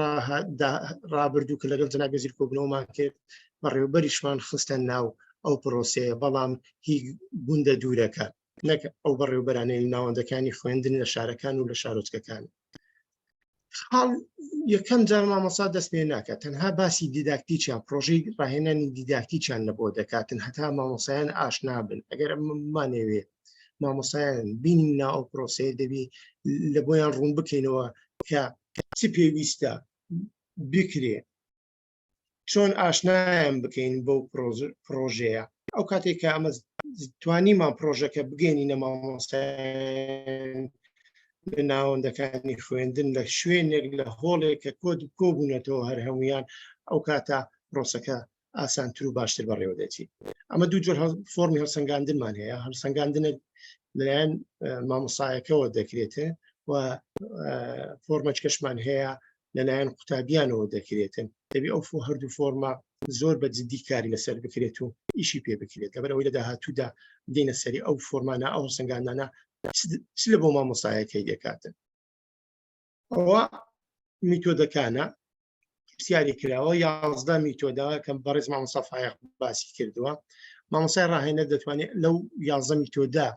ڕابردوو کە لەگەڵ جەنابی وەزیر کۆبوونەوەمان کرد بەڕێوبەریشمان خستە ناو ئەو پرۆسەیە بەڵام هی گوندە دوورەکە نەک ئەو بەڕێوبەرانەی ناوەندەکانی خوێندن لە شارەکان و لە شارۆچکەکان خاڵ یەکەم جار مامۆسا دەست پێ ناکات تەنها باسی دیداکتیچیان پرۆژەی ڕاهێنانی دیداکتیچیان لە بۆ دەکاتن هەتا مامۆسایان ئاشنا بن ئەگەر ئەممانەوێ مامۆسایان بینین نا ئەو پرۆسەیە دەبی لە بۆیان ڕوون بکەینەوە کە چ پێویستە بکرێ چۆن ئاشنایان بکەین بەو پرۆژەیە ئەو کاتێک کە ئەمە توانیمان پرۆژەکە بگەێنینە مامۆستایان لە ناوەندەکانی خوێندن لە شوێنێک لە هۆڵێک کە کۆد کۆبوونەتەوە هەر هەمویان ئەو کاتە پرۆسەکە ئاسانتر و باشتر بەڕێوە دەچی ئەمە دوو جۆر فۆرمی هەڵسەنگاندنمان هەیە هەڵسەنگاندنێک لەلایەن مامۆسایەکەوە دەکرێتن و فۆرمەچکەشمان هەیە لەلایەن قوتابیانەوە دەکرێتن دەبی ئەو فۆ هەردوو فۆرمە زۆر بە جدی کاری لەسەر بکرێت و ئیشی پێ بکرێت لەبەر ئەوەی لە داهاتوودا دێنە سەری ئەو فۆرمانە ئەو هەڵسەنگاندانە چ لە بۆ مامۆستایەکەی دەکاتن ئەوە میتۆدەکانە پرسیاری کراوە 11 میتۆدا کە بەڕێز مامۆستا فایەق باسی کردووە مامۆستای ڕاهێنەر دەتوانێت لەو 11 میتۆدا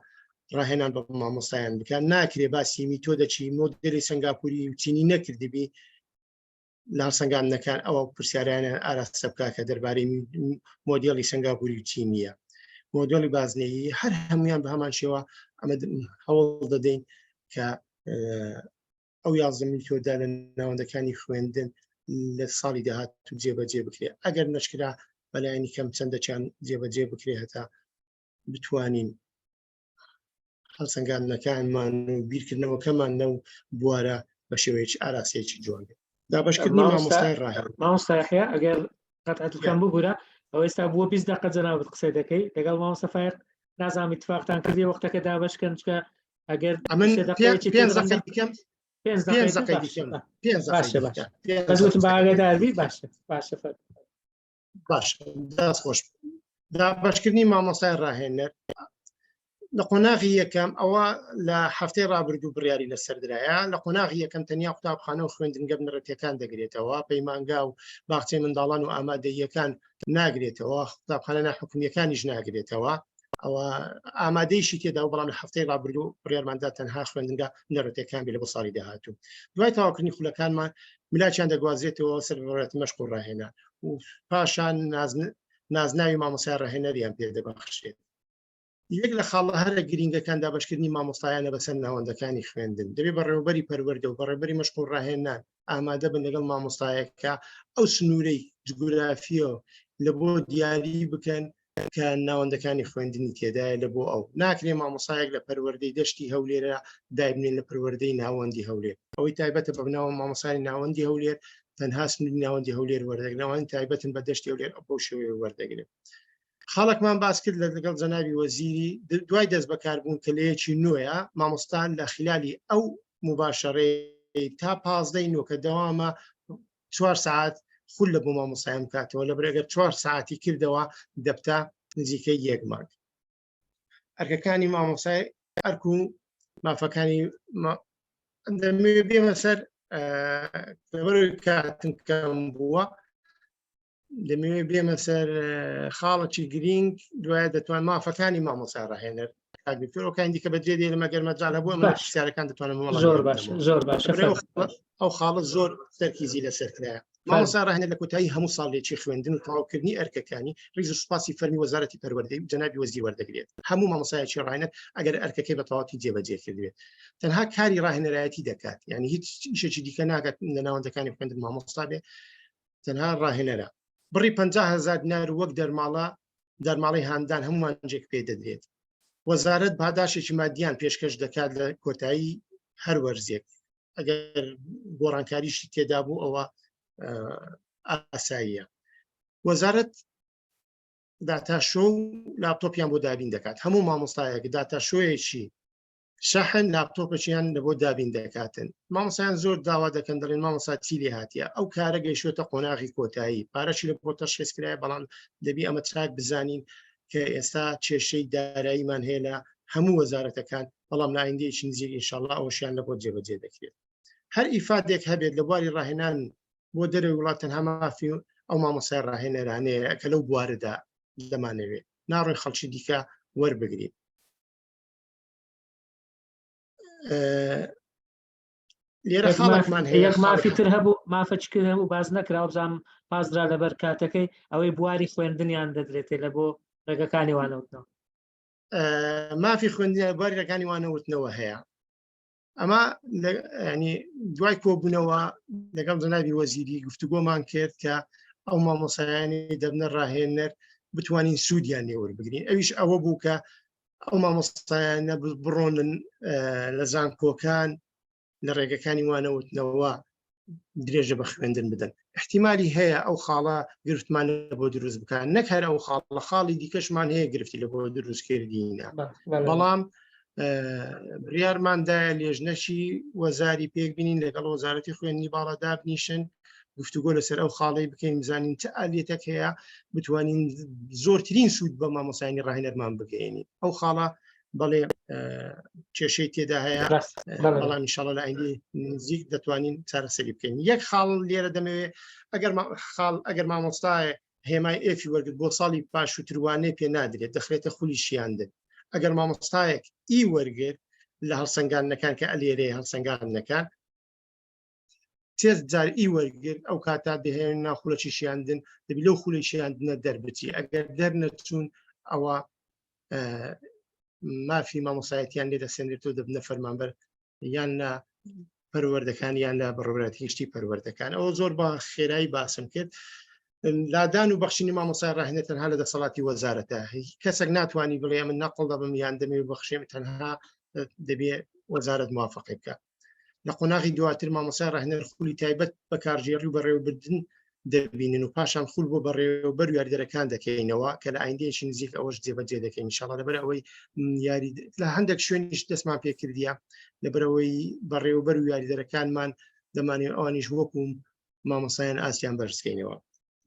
ڕاهێنان بە مامۆستایان بکات ناکرێ باسی میتۆدەچی مۆدێلی سنگاپوری و چینی نەکردبی لە هەڵسەنگاندنەکان ئەوە پرسیارانە ئاراستە بکە کە دەربارەی مۆدێلی سنگاپوری و چینیە مۆدێلی بازنەیی هەر هەمویان بە هەمان شێوە ئەمە هەوڵ دەدەین کە ئەو 11 میتۆدا لە ناوەندەکانی خوێندن لە ساڵی داهاتوو جێبەجێ بکرێت ئەگەر نەشکرا بەلایەنی کەم چەندەکیان جێبەجێ بکرێ هەتا بتوانین هەڵسەنگاندنەکانمان و بیرکردنەوەکەمان لەو بوارە بە شێوەیەکی ئاراسەیەکی جوان بێت دابەشکردنی مامۆستای ڕاهێن مامۆستا یەحیا ئەگەر قەتعەت بکەم ببورە ئەو ئێستا بووە 20 دقە جەنابت قسەی دەکەی لەگەڵ مامۆستا فایق نازانم اتفاقتان کردی وەختەکە دابەشکەن چکە ئەگەر ئەمن پێنج دقەی دیکەم پێنج دقەی دیکەم پێنج باشە باشە بەس وتم با ئاگادار بی باشە باشە فەرموو. باش دەست خۆش دابەشکردنی مامۆستای ڕاهێنەر لە قۆناغی یەکەم ئەوە لە هەفتەی ڕابردوو بڕیاری لەسەردرایە لە قۆناغی یەکەم تەنیا قوتابخانە و خوێندنگە بنەڕەتیەکان دەگرێتەوە پەیمانگا و باخچەی منداڵان و ئامادەییەکان ناگرێتەوە قوتابخانە ناحکومیەکانیش ناگرێتەوە ئەوە ئامادەیشی تێدا و بەڵام لە هەفتەی ڕابردوو بڕیارماندا تەنها خوێندنگە بنەڕەتیەکان بێ لە بۆ ساڵی داهاتوو دوای تەواوکردنی خولەکانمان ملاکیان دەگوازرێتەوە سەر بەڕێوەبەرایەتی مەشق و ڕاهێنان و پاشان نازناوی مامۆستای ڕاهێنەریان پێ دەبەخشێت. یەک لە خاڵە هەرە گرینگەکان دابەشکردنی مامۆستایانە بەسەر ناوەندەکانی خوێندن. دەبێت بەڕێوەبەری پەروەردە و بەڕێوەبەری مەشق و ڕاهێنان ئامادە بن لەگەڵ مامۆستایەکە ئەو سنوورەی جوگرافییە لە بۆ دیاری بکەن کە ناوەندەکانی خوێندنی تێدایە لە بۆ ئەو ناکرێ مامۆسایەک لە پەروەردەی دەشتی هەولێرە دایبنێن لە پەروەردەی ناوەندی هەولێر ئەوەی تایبەتە بە بناوە مامۆسای ناوەندی هەولێر تەنها سنووری ناوەندی هەولێر وەردەگرن ئەوانی تایبەتن بە دەشتی هەولێر بەو شێوەیە وەردەگرن خاڵێکمان باس کرد لە لەگەڵ جەنابی وەزیری دوای دەست بەکاربوون کە لە یەکی نوێیە مامۆستان لە خلالی ئەو مباشەرەی تا پازدەی نۆ کە دەوامە چوار سعات خول لە بۆ مامۆستایان بکاتەوە لە برێگەر چوار ساعتی کردەوە دەبتە نزیکەی یەک مانگ ئەرکەکانی مامۆسای ئەرک و مافەکانی دەمەوێ بێمە سەر لەبەرەوەی کاتم کەم بووە دەمەوێ بێمە سەر خاڵێکی گرینگ دوایە دەتوان مافەکانی مامۆسا ڕاهێنەر کاک دکتۆر ئەو کانی دیکە بەجێ دێنم ئەگەر مەجال هەبوو ئەمە پرسیارەکان دەتوانم وەڵام زۆر باش زۆر باش ئەو خاڵە زۆر تەرکیزی لەسەر کرایە مامۆستا ڕاهێنەر لە کۆتایی هەموو ساڵێکی خوێندن و تەواوکردنی ئەرکەکانی ڕیز و سوپاسی فەرمی وەزارەتی پەروەردەی و جەنابی وەزیر وەردەگرێت هەموو مامۆستایەکی ڕاهێنەر ئەگەر ئەرکەکەی بە تەواوەتی جێبەجێ کردبێت تەنها کاری ڕاهێنەرایەتی دەکات یعنی هیچ ئیشێکی دیکە ناکات لە ناوەندەکانی خوێندن مامۆستا بێ تەنها ڕاهێنەرە بڕی 50 هزار دینار وەک دەرماڵە دەرماڵەی هاندان هەموو مانجێک پێ دەدرێت وەزارەت پاداشێکی مادیان پێشکەش دەکات لە کۆتایی هەر وەرزێک ئەگەر گۆڕانکاریشی تێدا بوو ئەوە ئاساییە وەزارەت داتاشۆ و لاپتۆپیان بۆ دابین دەکات هەموو مامۆستایەک داتاشۆیەکی شەحن لاپتۆپەکیان لە بۆ دابین دەکاتن مامۆسایان زۆر داوا دەکەن دەڵێن مامۆسا چی لێ هاتیە ئەو کارە گەیشتۆتە قۆناغی کۆتایی پارەشی لە بۆ تەشخیص کرایە بەڵام دەبی ئەمە چاک بزانین کە ئێستا کێشەی داراییمان هەیە لە هەموو وەزارەتەکان بەڵام لە ئایندەیەکی نزیک ئینشاءاللە ئەوەشیان لە بۆ جێبەجێ دەکرێت هەر ئیفادێک هەبێت لە بواری ڕاهێنان بۆ دەرەوەی وڵات تەنها مافی ئەو مامۆستای ڕاهێنەرانەیە کە لەو بوارەدا دەمانەوێت ناڕۆی خەڵکی دیکە وەربگرین لێرە خاڵێکمان هەیە یەک مافی تر هەبوو مافە چکر هەبوو باز نەکرا بزانام پازرا لەبەر کاتەکەی ئەوەی بواری خوێندنیان دەدرێتێ لە بۆ ڕێگەکانی وانەوتنەوە مافی خوێندنیان بواری ڕێگەکانی وانەوتنەوە هەیە ئەمە ینی دوای کۆبوونەوە لەگەڵ جەنابی وەزیری گفتوگۆمان کرد کە ئەو مامۆسایانی دەبنە ڕاهێنەر بتوانین سوودیان لێوەربگرین ئەویش ئەوە بوو کە ئەو مامۆستایانە بڕۆنن لە زانکۆکان لە ڕێگەکانی وانەوتنەوە درێژە بە خوێندن بدەن احتیممالی هەیە ئەو خاڵە گرفتمان بۆ دروست بکات نەک هەر ئەو خاڵە خاڵی دیکەشمان هەیە گرفتی لە بۆ دروستکردینە بەڵام بڕیارماندایە لێژنەشی وەزاری پێک بینین لەگەڵ وەزارەتی خوێندنی باڵا دابنیشن گفتوگۆ لەسەر ئەو خاڵەی بکەین بزانین چ ئالیەتێک هەیە بتوانین زۆرترین سوود بە مامۆسایانی ڕاهێنەرمان بگەێنین ئەو خاڵە بەڵێ کێشەی تێدا هەیە بەڵام ئینشاڵڵا لە ئایندەی نزیک دەتوانین چارەسەری بکەین یەک خاڵ لێرە دەمەوێت ئەگەر خاڵ ئەگەر مامۆستایە هێمای F ی وەرگرت بۆ ساڵی پاشووتر وانەی پێ نادرێت دەخرێتە خولی شیاندن ئەگەر مامۆستایەک E وەرگرت لە هەڵسەنگاندنەکان کە ئەلێرەیە هەڵسەنگاندنەکان سێ جار E وەرگرت ئەو کاتە دەهێن ناو خولەکی شیاندن دەبی لەو خولەی شیاندنە دەربچی ئەگەر دەرنەچوون ئەوە مافی مامۆسایەتیان لێ دەسێنرێتەوە دەبنە فەرمانبەر یان لە پەروەردەکان یان لە بەڕێوەبەرایەتی گشتی پەروەردەکان. ئەوە زۆر بە خێرایی باسم کرد. لادان و بەخشینی مامۆستای ڕاهێنەر تەنها لە دەسەڵاتی وەزارەتە. کەسێک ناتوانانی بڵێ من نەقڵ دەبم یان دەمەوێت بەخشێم، تەنها دەبێ وەزارەت موافقەی بکە. لە قۆناغی دواتر مامۆستای ڕاهێنەر خولی تایبەت بە کارگێڕی و بەڕێوەبردن دەبینن و پاشان خول بۆ بەڕێوەبەر و یاریدەرەکان دەکەینەوە کە لە ئایندەیەکی نزیک ئەوەش جێبەجێ دەکەین ئینشاڵڵا. لەبەر ئەوەی یاری لە هەندێک شوێنیش دەستمان پێکردیە، لەبەرئەوەی بەڕێوەبەر و یاریدەرەکانمان دەمانێت ئەوانیش وەکو مامۆستایان ئاستیان بەرزکەینەوە.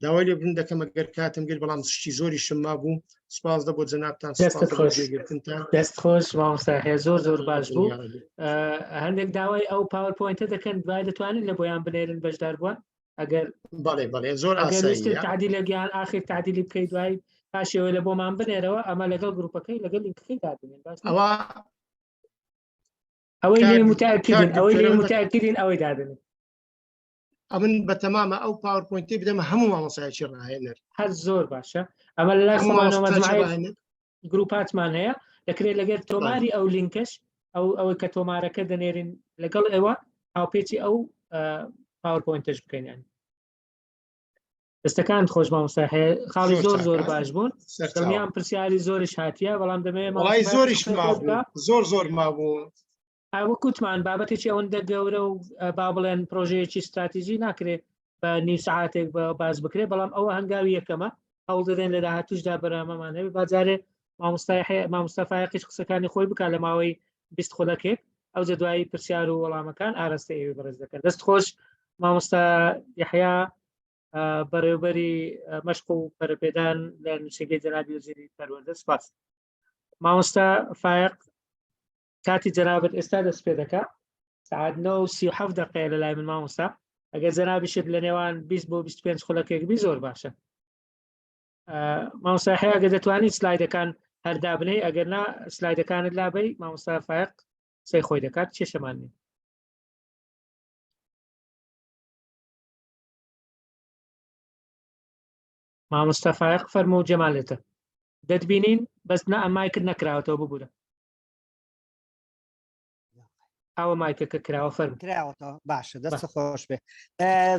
داوای لێبوردن دەکەم ئەگەر کاتم گرت، بەڵام شتی زۆریشم مابوو. سپاس دە بۆ جەنابتان، دەستت خۆش، دەست خۆش مامۆستا زۆر زۆر باش بوو. هەندێک داوای ئەو PowerPoint ە دەکەن، دوای دەتوانن لە بۆیان بنێرن بەشدار بووە ئەگەر بەڵێ بەڵێ زۆر ئاساییە. تعدیلێک یان ئاخر تعدیلی بکەیت دوای پاشەوە لە بۆمان بنێرەوە، ئەمە لەگەڵ گروپەکەی لەگەڵ لینکەکەی دادنێن. باش ئەوە ئەوەی لێ متأکدین، ئەوەی لێ متأکدین ئەوەی دادنێن. ئەمن بە تەمامە ئەو PowerPoint ی بدەمە هەموو مامۆسایەکی ڕاهێنەر. هەر زۆر باشە. ئەمە لە لای خۆمانەوە مەجموعەی گروپاتمان هەیە، دەکرێت لەگەر تۆماری ئەو لینکەش ئەو ئەوەی کە تۆمارەکە دەنێرین لەگەڵ ئێوە هاوپێچی ئەو PowerPoint ەش بکەینیان. دەستەکان خۆش مامۆستا، خاڵی زۆر زۆر باش بوون. دڵنیام پرسیاری زۆریش هاتیە، بەڵام دەمەوێت زۆریش زۆر زۆر مابوو. وەک وتمان بابەتێکی ئەوەندە گەورە و با بڵێن پرۆژەیەکی ستراتیژی ناکرێت بە نیو سعاتێک بە باز بکرێت، بەڵام ئەوە هەنگاوی یەکەمە. هەوڵ دەدەین لە داهاتوشدا بەرنامەمان هەبێت. باجارێ مامۆستای مامۆستا فایەقیش قسەکانی خۆی بکات لە ماوەی 20 خولەکێک، ئەو جە دوایی پرسیار و وەڵامەکان ئاراستەی ئێوەی بەڕێز دەکەن. دەست خۆش مامۆستا یحیا، بەڕێوبەری مەشق و پەرەپێدان لە نووسینگەی جەنابی وەزیری پەروەردە. سپاس مامۆستا فایەق، کاتی جەنابت ئێستا دەست پێ دەکا. سعات 9:37 دقەیە لە لای من مامۆستا، ئەگەر جەنابیشت لە نێوان 20 بۆ 25 خولەکێک بی زۆر باشە. مامۆستا حیا ئەگەر دەتوانیت سلایدەکان هەر دابنێی، ئەگەر نا سلایدەکانت لابەی، مامۆستا فایق قسەی خۆی دەکات، کێشەمان نییە. مامۆستا فایق فەرموو، جەمالێتە دەتبینین بەس نا مایکت نەکراوەتەوە، ببوورە. ئەوە مایکەکە کراوە فەرم. کراوەتەوە باشە، دەست خۆش بێ.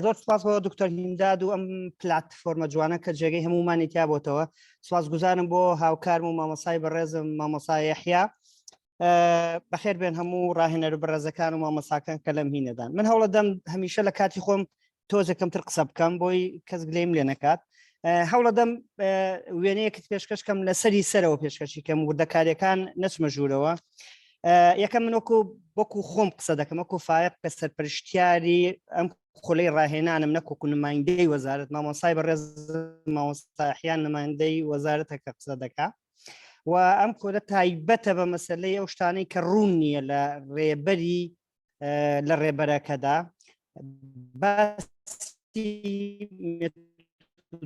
زۆر سپاس بۆ دکتۆر هیمداد و ئەم پلاتفۆرمە جوانە کە جێگەی هەمومانی تیا بۆتەوە. سپاس گوزارم بۆ هاوکارم و مامۆسای بەڕێزم مامۆسا یەحیا. بەخێر بێن هەموو ڕاهێنەر و بەڕێزەکان و مامۆساکان کە لەم هینەدان. من هەوڵەدەم هەمیشە لە کاتی خۆم تۆزێک کەمتر قسە بکەم بۆی کەس گلیم لێ نەکات. هەوڵەدەم وێنەیەکت پێشکەش کەم لەسەری سەرەوە پێشکەشی کەم، وردەکاریەکان نەچمە ژوورەوە. یەکەم من وەکو وەکو خۆم قسە دەکەم، وەکو فایق کە سەرپەرشتیاری ئەم خولەی ڕاهێنانم، نەکوەکو نمایندەی وەزارەت. مامۆسای بەڕێز مامۆستاحیان نمایندەی وەزارەتە کە قسە دەکا و ئەم خولە تایبەتە بە مەسلەی ئەو شتانەی کە ڕوون نییە لە ڕێبەری لە ڕێبەرەکەدا باسی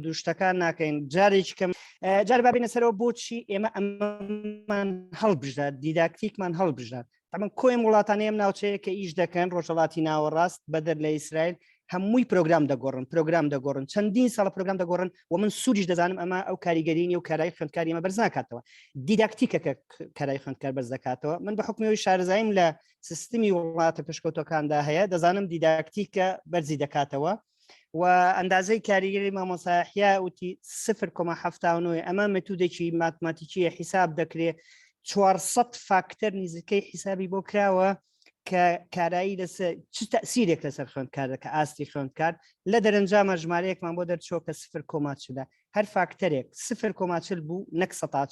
دوشتەکان ناکەین. جارێکی کەم جار بابینە سەرەوە بۆچی ئێمە ئەمەمان هەڵبژات، دیداکتیکمان هەڵبژات. تەمەن کۆیم وڵاتانی ئەم ناوچەیە کە ئیش دەکەن ڕۆژهەڵاتی ناوەڕاست بەدەر لە ئیسرائیل هەمووی پرۆگرام دەگۆڕن، پرۆگرام دەگۆڕن، چەندین ساڵە پرۆگرام دەگۆڕن و من سوودیش دەزانم ئەمە ئەو کاریگەری نیە و کارای خوێندکاری ئەمە بەرز ناکاتەوە. دیداکتیکە کە کارای خوێندکار بەرز دەکاتەوە. من بە حکومی شارەزاییم لە سیستمی وڵاتە پێشکەوتەکاندا هەیە دەزانم دیداکتیکە بەرزی دەکاتەوە و ئەندازەی کاریگەری مامۆساحیا وتی 0.79. ئەمە متودێکی ماتماتیکیە حیساب دەکرێت، 400 فاکتەر نزیکەی حیسابی بۆ کراوە کە کارایی لەسەر چ تەسیرێک لەسەر خوێندکار دەکە ئاستی خوێندکار. لە دەرەنجامە ژمارەیەکمان بۆ دەرچووە کە 0.40. هەر فاکتەرێک 0.40 بوو نەک سەتا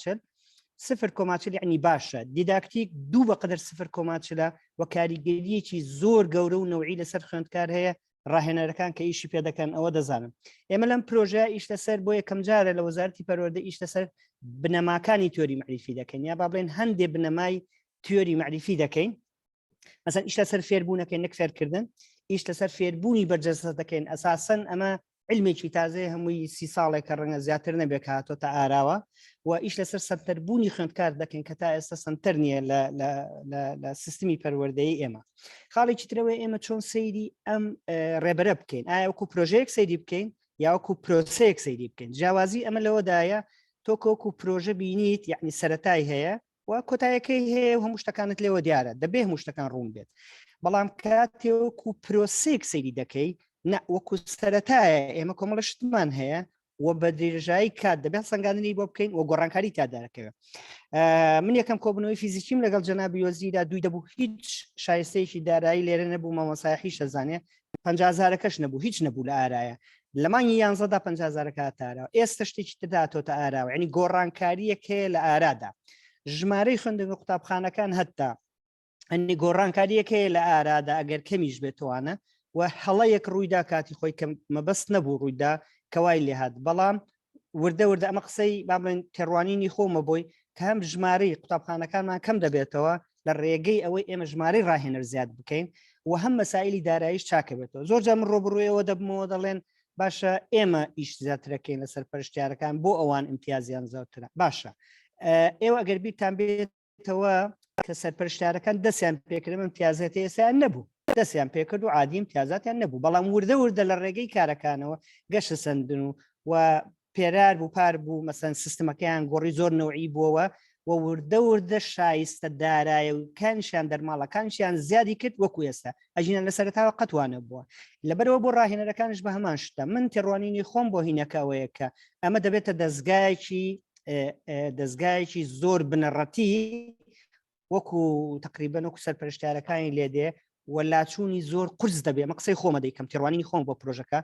0.40 یعنی باشە. دیداکتیک دوو بەقدر 0.40 و کاریگەریەکی زۆر گەورە و نەوعی لەسەر خوێندکار هەیە. ڕاهێنەرەکان کە ئیشی پێ دەکەن ئەوە دەزانن. ئێمە لەم پرۆژەیە ئیش لەسەر بۆ یەکەم جارە لە وەزارەتی پەروەردە ئیش لەسەر بنەماکانی تیۆری مەعریفی دەکەین، یا با بڵێن هەندێ بنەمای تیۆری مەعریفی دەکەین. مەسەن ئیش لەسەر فێربوونەکەین نەک فێرکردن، ئیش لەسەر فێربوونی بەرجەستە دەکەین. ئەساسەن ئەمە علمێکی تازەیە، هەمووی سی ساڵێکە ڕەنگە زیاتر نەبێت کە هاتۆتە ئاراوە و ئیش لەسەر سەنتەربوونی خوێندکار دەکەین کە تا ئێستا سەنتەر نییە لە سیستمی پەروەردەیی ئێمە. خاڵێکی ترەوەی ئێمە چۆن سەیری ئەم ڕێبەرە بکەین، ئایا وەکو پرۆژەیەک سەیری بکەین یا وەکو پرۆسەیەک سەیری بکەین؟ جیاوازی ئەمە لەوەدایە تۆ کۆکو پرۆژە بینیت یعنی سەتای هەیە. و کۆتایەکەی هەیە و هەموو شتەکانت لێوە دیارە دەبێ هەموو شتەکان ڕوون بێت بەڵام کاتێ وەکو پرۆسێک سەیری دەکەی نە وەکو سەرەتایە ئێمە کۆمەڵە شتمان هەیە و بە درێژایی کات دەبێت سەنگاندنی بۆ بکەین و گۆڕانکاری تا دەرەکەوێت من یەکەم کۆبنەوەی فیزیکیم لەگەڵ جەنابی وەزیردا دووی دەبوو هیچ شایستەیەکی دارایی لێرە نەبوو مامۆسایحی شەزانێ پەنجازارەکەش نەبوو هیچ نەبوو لە ئارایە لە مانگی یانزەدا پەنجازارەکە تارەوە ئێستا شتێکی ترداتۆتە ئاراوە ینی گۆڕانکاریەک هەیە لە ئارادا ژمارەی خوێندنگە قوتابخانەکان هەتا ئەنی گۆڕانکاریەک هەیە لە ئارادا ئەگەر کەمیش بێتوانە و هەڵەیەک ڕوویدا کاتی خۆی کە مەبەست نەبوو ڕوویدا کەوای لێهات بەڵام وردە وردە ئەمە قسەی با بڵێن تێڕوانینی خۆمە بۆی کە هەم ژمارەی قوتابخانەکانمان کەم دەبێتەوە لە ڕێگەی ئەوەی ئێمە ژمارەی ڕاهێنەر زیاد بکەین و هەم مەسائلی داراییش چاکە بێتەوە زۆر جار من ڕۆبڕوویەوە دەبمەوە دەڵێن باشە ئێمە ئیش زیاترەکەین لە سەرپەرشتیارەکان بۆ ئەوان امتیازیان زۆرترە باشە ئێوە ئەگەر بیرتان بێت تەوە کە سەرپەرشتارەکان دەستیان پێکردم امتیازەتی ئێستا نەبوو دەستیان پێکرد و عادی امتیازاتیان نەبوو بەڵام وردە وردە لە ڕێگەی کارەکانەوە گەشە سندن و و پێرار بوو پار بوو مەسەن سیستمەکەیان گۆڕی زۆر نەوعی بووەوە و وردە وردە شایستە دارایە و کانیشیان دەرماڵەکانیشیان زیادی کرد وەکو ئێستا ئەژینە لە سەرتاوە قەتوانە بووە لەبەرەوە بۆ ڕاهێنەرەکانش بە هەمان شتە من تێڕوانینی خۆم بۆ هینەکەەوەیە کە ئەمە دەبێتە دەستگایەکی دەستگایەکی زۆر بنەڕەتی وەکو تقریبن وەکو سەرپەرشتارەکانی لێدێ و لاچوونی زۆر قرس دەبێ ئەمە قسەی خۆمە دەیکەم تێڕوانینی خۆم بۆ پرۆژەکە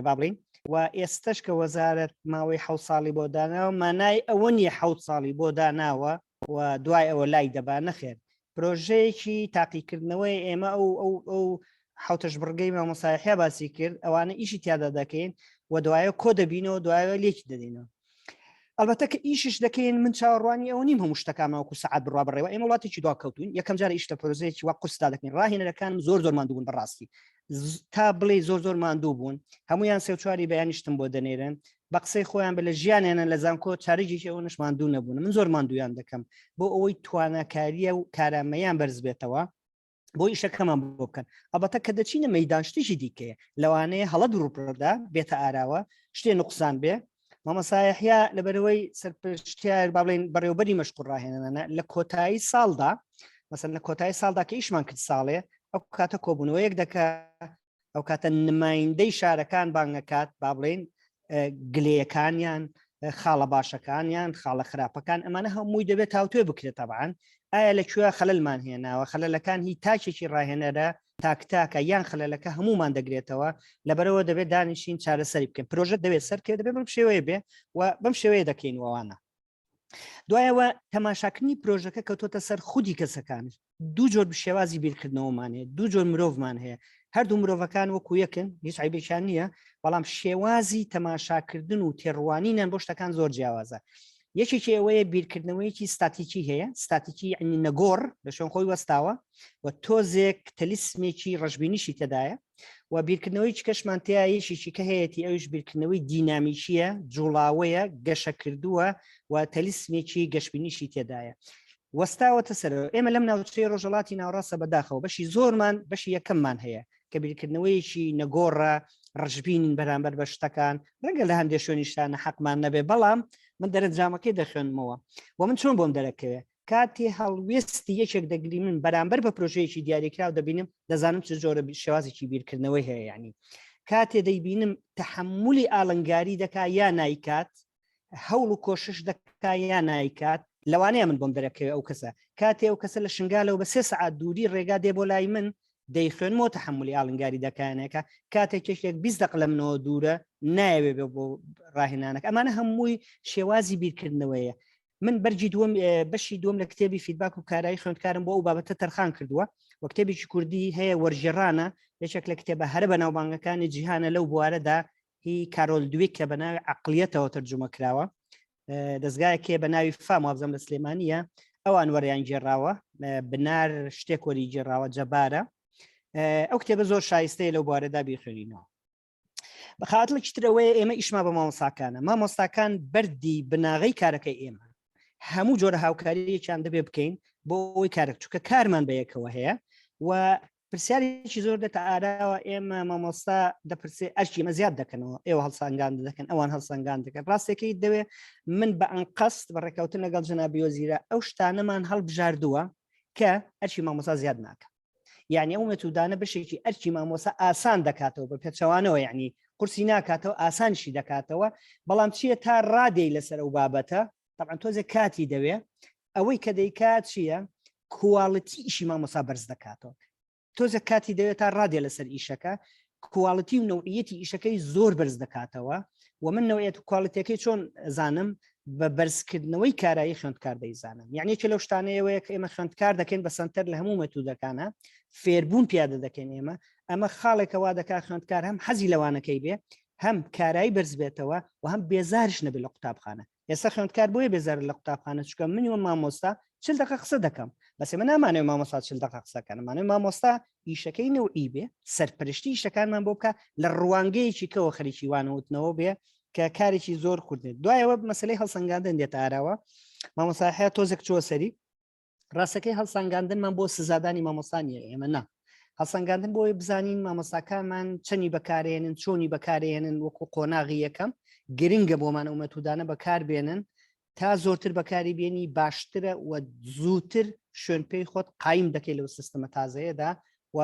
با بڵین و ئێستش کە وەزارەت ماوەی حە ساڵی بۆ داناوە مانای ئەوە نییە حە ساڵی بۆ داناوە و دوای ئەوە لای دەبا نەخێر پرۆژەیەکی تاقیکردنەوەی ئێمە ئەو ئەو ئەو حوتەش بڕگەی مامۆسایحیا باسی کرد ئەوانە ئیشی تیادا دەکەین و دوایە کۆ دەبینەوە دوایە لێکی دەدەینەوە ئەلبەتە کە ئیشش دەکەین من چاوەڕوانی ئەوە نیم هەموو شتەکانمان وەکو سەعات بڕوا بڕێوە ئێمە وڵاتێکی دواکەوتوین یەکەم جار ئیش لە پرۆژەیەکی وا قورسدا دەکەین ڕاهێنەرەکانم زۆر زۆر ماندوو بوون بەڕاستی تا بڵێ زۆر زۆر ماندوو بوون هەمویان سێ چواری بەیانیشتم بۆ دەنێرن بە قسەی خۆیان بە لە ژیانیانە لە زانکۆ چارەگێکی ئەوە نشماندوو نەبوون من زۆر ماندویان دەکەم بۆ ئەوەی تواناکاریە و کارامەیان بەرز بێتەوە بۆ ئیشەکەمان بۆ بکەن ئەڵبەتە کە دەچینە مەدان شتێکی دیکەیە لەوانەیە هەڵە دروپردا بێتە ئاراوە شتێ نقصان بێ مامەسایحیا لەبەرەوەی سەرپشتیار با بڵێن بەڕێوبەری مەشق و ڕاهێنانە لە کۆتایی ساڵدا مەسەن لە کۆتایی ساڵدا کە ئیشمان کرد ساڵێ ئەو کاتە کۆبوونەوەیەک دەکە ئەو کاتە نمایندەی شارەکان بانگەکات با بڵێن گلەیەکانیان خاڵە باشەکانیان خاڵە خراپەکان ئەمانە هەمووی دەبێت تاوتوێ بکرێت تەبان ئایا لە کوێ خەللمان هێناوە خەلەکان هی تاکێکی ڕاهێنەرە تاکتاکە یان خەلەکە هەمومان دەگرێتەوە لەبەرەوە دەبێت دانیشین چارەسەری بکەین پرۆژە دەبێت سەرکێ دەبێت بەم شێوەیە بێ و بەم شێوەیە دەکەین وانە دوایەوە تەماشاکردنی پرۆژەکە کەوتۆتە سەر خودی کەسەکان دوو جۆر شێوازی بیرکردنەوەمان هەیە دوو جۆر مرۆڤمان هەیە هەردوو مرۆڤەکان وەکو یەکن هیچ عیبێکیان نییە بەڵام شێوازی تەماشاکردن و تێڕوانینیان بۆ شتەکان زۆر جیاوازە یەکێکی ئەوەیە بیرکردنەوەیەکی ستاتیکی هەیە ستاتیکی عنی نەگۆڕ لە شوێن خۆی وەستاوە و تۆزێک تەلیسمێکی ڕەشبینیشی تێدایە و بیرکردنەوەی چکەشمان تیا یەکێکی کە هەیەی ئەوش بیرکردنەوەی دینامیکیە جوڵاوەیە گەشەکردووە و تەلیسمێکی گەشببینیشی تێدایە وەستاوەتە سەرەوە ئێمە لەم ناوچەی ڕۆژەڵاتی ناوەڕاستە بەداخەوە بەشی زۆرمان بەشی یەکەممان هەیە کە بیرکردنەوەیەکی نەگۆڕە ڕژبینین بەرامبەر بە شتەکان ڕەنگە لە هەندێک شوێنیشتانە حەقمان نەبێ بەڵام من دەرەنجامەکەی دەخوێنمەوە و من چۆن بۆم دەرەکەوێ کاتێ هەڵوێستی یەکێک دەگری من بەرامبەر بە پرۆژەیەکی دیاریکراو دەبینم دەزانم چ جۆرە شێوازێکی بیرکردنەوەی هەیە ینی کاتێ دەیبینم تحملی ئاڵنگاری دەکا یا نایکات هەوڵ و کۆشش دەکا یا نایکات لەوانەیە من بۆم دەرەکەوێ ئەو کەسە کاتێ ئەو کەسە لە شنگالەوە بە سێ سەعات دووری ڕێگا دێ بۆ لای من دەیخوێنمەوە تەحملی ئاڵنگاری دەکانێکە کاتێک یەکێک 20 دق لە منەوە دوورە نایەوێ بێ بۆ ڕاهێنانەکە ئەمانە هەمووی شێوازی بیرکردنەوەیە من بەرگی دووەم بەشی دووەم لە کتێبی فیدباک و کارایی خوێندکارم بۆ ئەو بابەتە تەرخان کردووە و کتێبێکی کوردی هەیە وەرگێڕانە یەکێک لە کتێبە هەرە بەناوبانگەکانی جیهانە لەو بوارەدا هی کارۆل دویک کە بە ناوی عقلیەتەوە تەرجومە کراوە دەستگایەکێ بە ناوی فام وابزانم لە سلێمانیە ئەوان وەریان گێڕاوە بنار شتێک وەری گێڕاوە جەبارە ئەو کتێبە زۆر شایستەیە لەو بوارەدا بیخوێنینەوە بەخاتڵێکی ترەوەیە ئێمە ئیشما بە مامۆساکانە مامۆستاکان بەردی بناغەی کارەکەی ئێمە هەموو جۆرە هاوکاریەکیان دەبێ بکەین بۆ ئەوەی کارێک چکە کارمان بە یەکەوە هەیە و پرسیارێکی زۆر دێتە ئاراوە ئێمە مامۆستا دەپرسێ ئەرکی ئمە زیاد دەکەنەوە ئێوە هەڵسانگان دەکەن ئەوان هەڵسەنگان دەکەن ڕاستەکەی دەوێ من بە ئەنقەست بە ڕێککەوتن لەگەڵ جەنابی وەزیرە ئەو شتانەمان هەڵبژاردووە کە ئەرکی مامۆستا زیاد ناکە یعنی ئەو مێتودانە بەشێکی ئەرکی مامۆسا ئاسان دەکاتەوە بە پێچەوانەوە یعنی قورسی ناکاتەوە ئاسانشی دەکاتەوە بەڵام چییە تا ڕادەی لەسەر ئەو بابەتە طبعا تۆزێک کاتی دەوێ ئەوەی کە دەیکات چییە quality ئیشی مامۆسا بەرز دەکاتەوە تۆزێک کاتی دەوێت تا ڕادێ لەسەر ئیشەکە quality و نەوعیەتی ئیشەکەی زۆر بەرز دەکاتەوە و من نەوعیەت و quality ەکەی چۆن زانم بە بەرزکردنەوەی کارایی خوێندکار دەیزانم یعنی یەکێ لەو شتانەیەوەیە کە ئێمە خوێندکار دەکەین بە سەنتەر لە هەموو مەتودەکانە فێربوون پیادە دەکەین ئێمە ئەمە خاڵێکە وا دەکات خوێندکار هەم حەزی لەوانەکەی بێ هەم کارایی بەرز بێتەوە و هەم بێزارش نەبێت لە قوتابخانە ئێستا خوێندکار بۆیە بێزارە لە قوتابخانە چونکە من و مامۆستا چل دقە قسە دەکەم بەس ئێمە نامانەوێت مامۆستا چل دقە قسەکەن مانەوێت مامۆستا ئیشەکەی نەوعی بێ سەرپەرشتی ئیشەکانمان بۆ بکە لە ڕوانگەیەکی کەوە خەریکی وانەوتنەوە بێ کە کارێکی زۆر کوردێت دوایەوە مەسلەی هەڵسەنگاندن دێتە ئاراوە مامۆستا حیا تۆزێک چوە سەری ڕاستەکەی هەڵسانگاندنمان بۆ سزادانی مامۆستا نییە ئێمە نا هەڵسەنگاندن بۆی بزانین مامۆستاکانمان چەنی بەکارێنن چۆنی بەکارێنن وەکو قۆناغی یەکەم گرنگە بۆمان ئەو مەتودانە بەکاربێنن تا زۆرتر بەکاری بێنی باشترە و زووتر شوێن پێی خۆت قایم دەکەی لەو سیستمە تازەیەدا و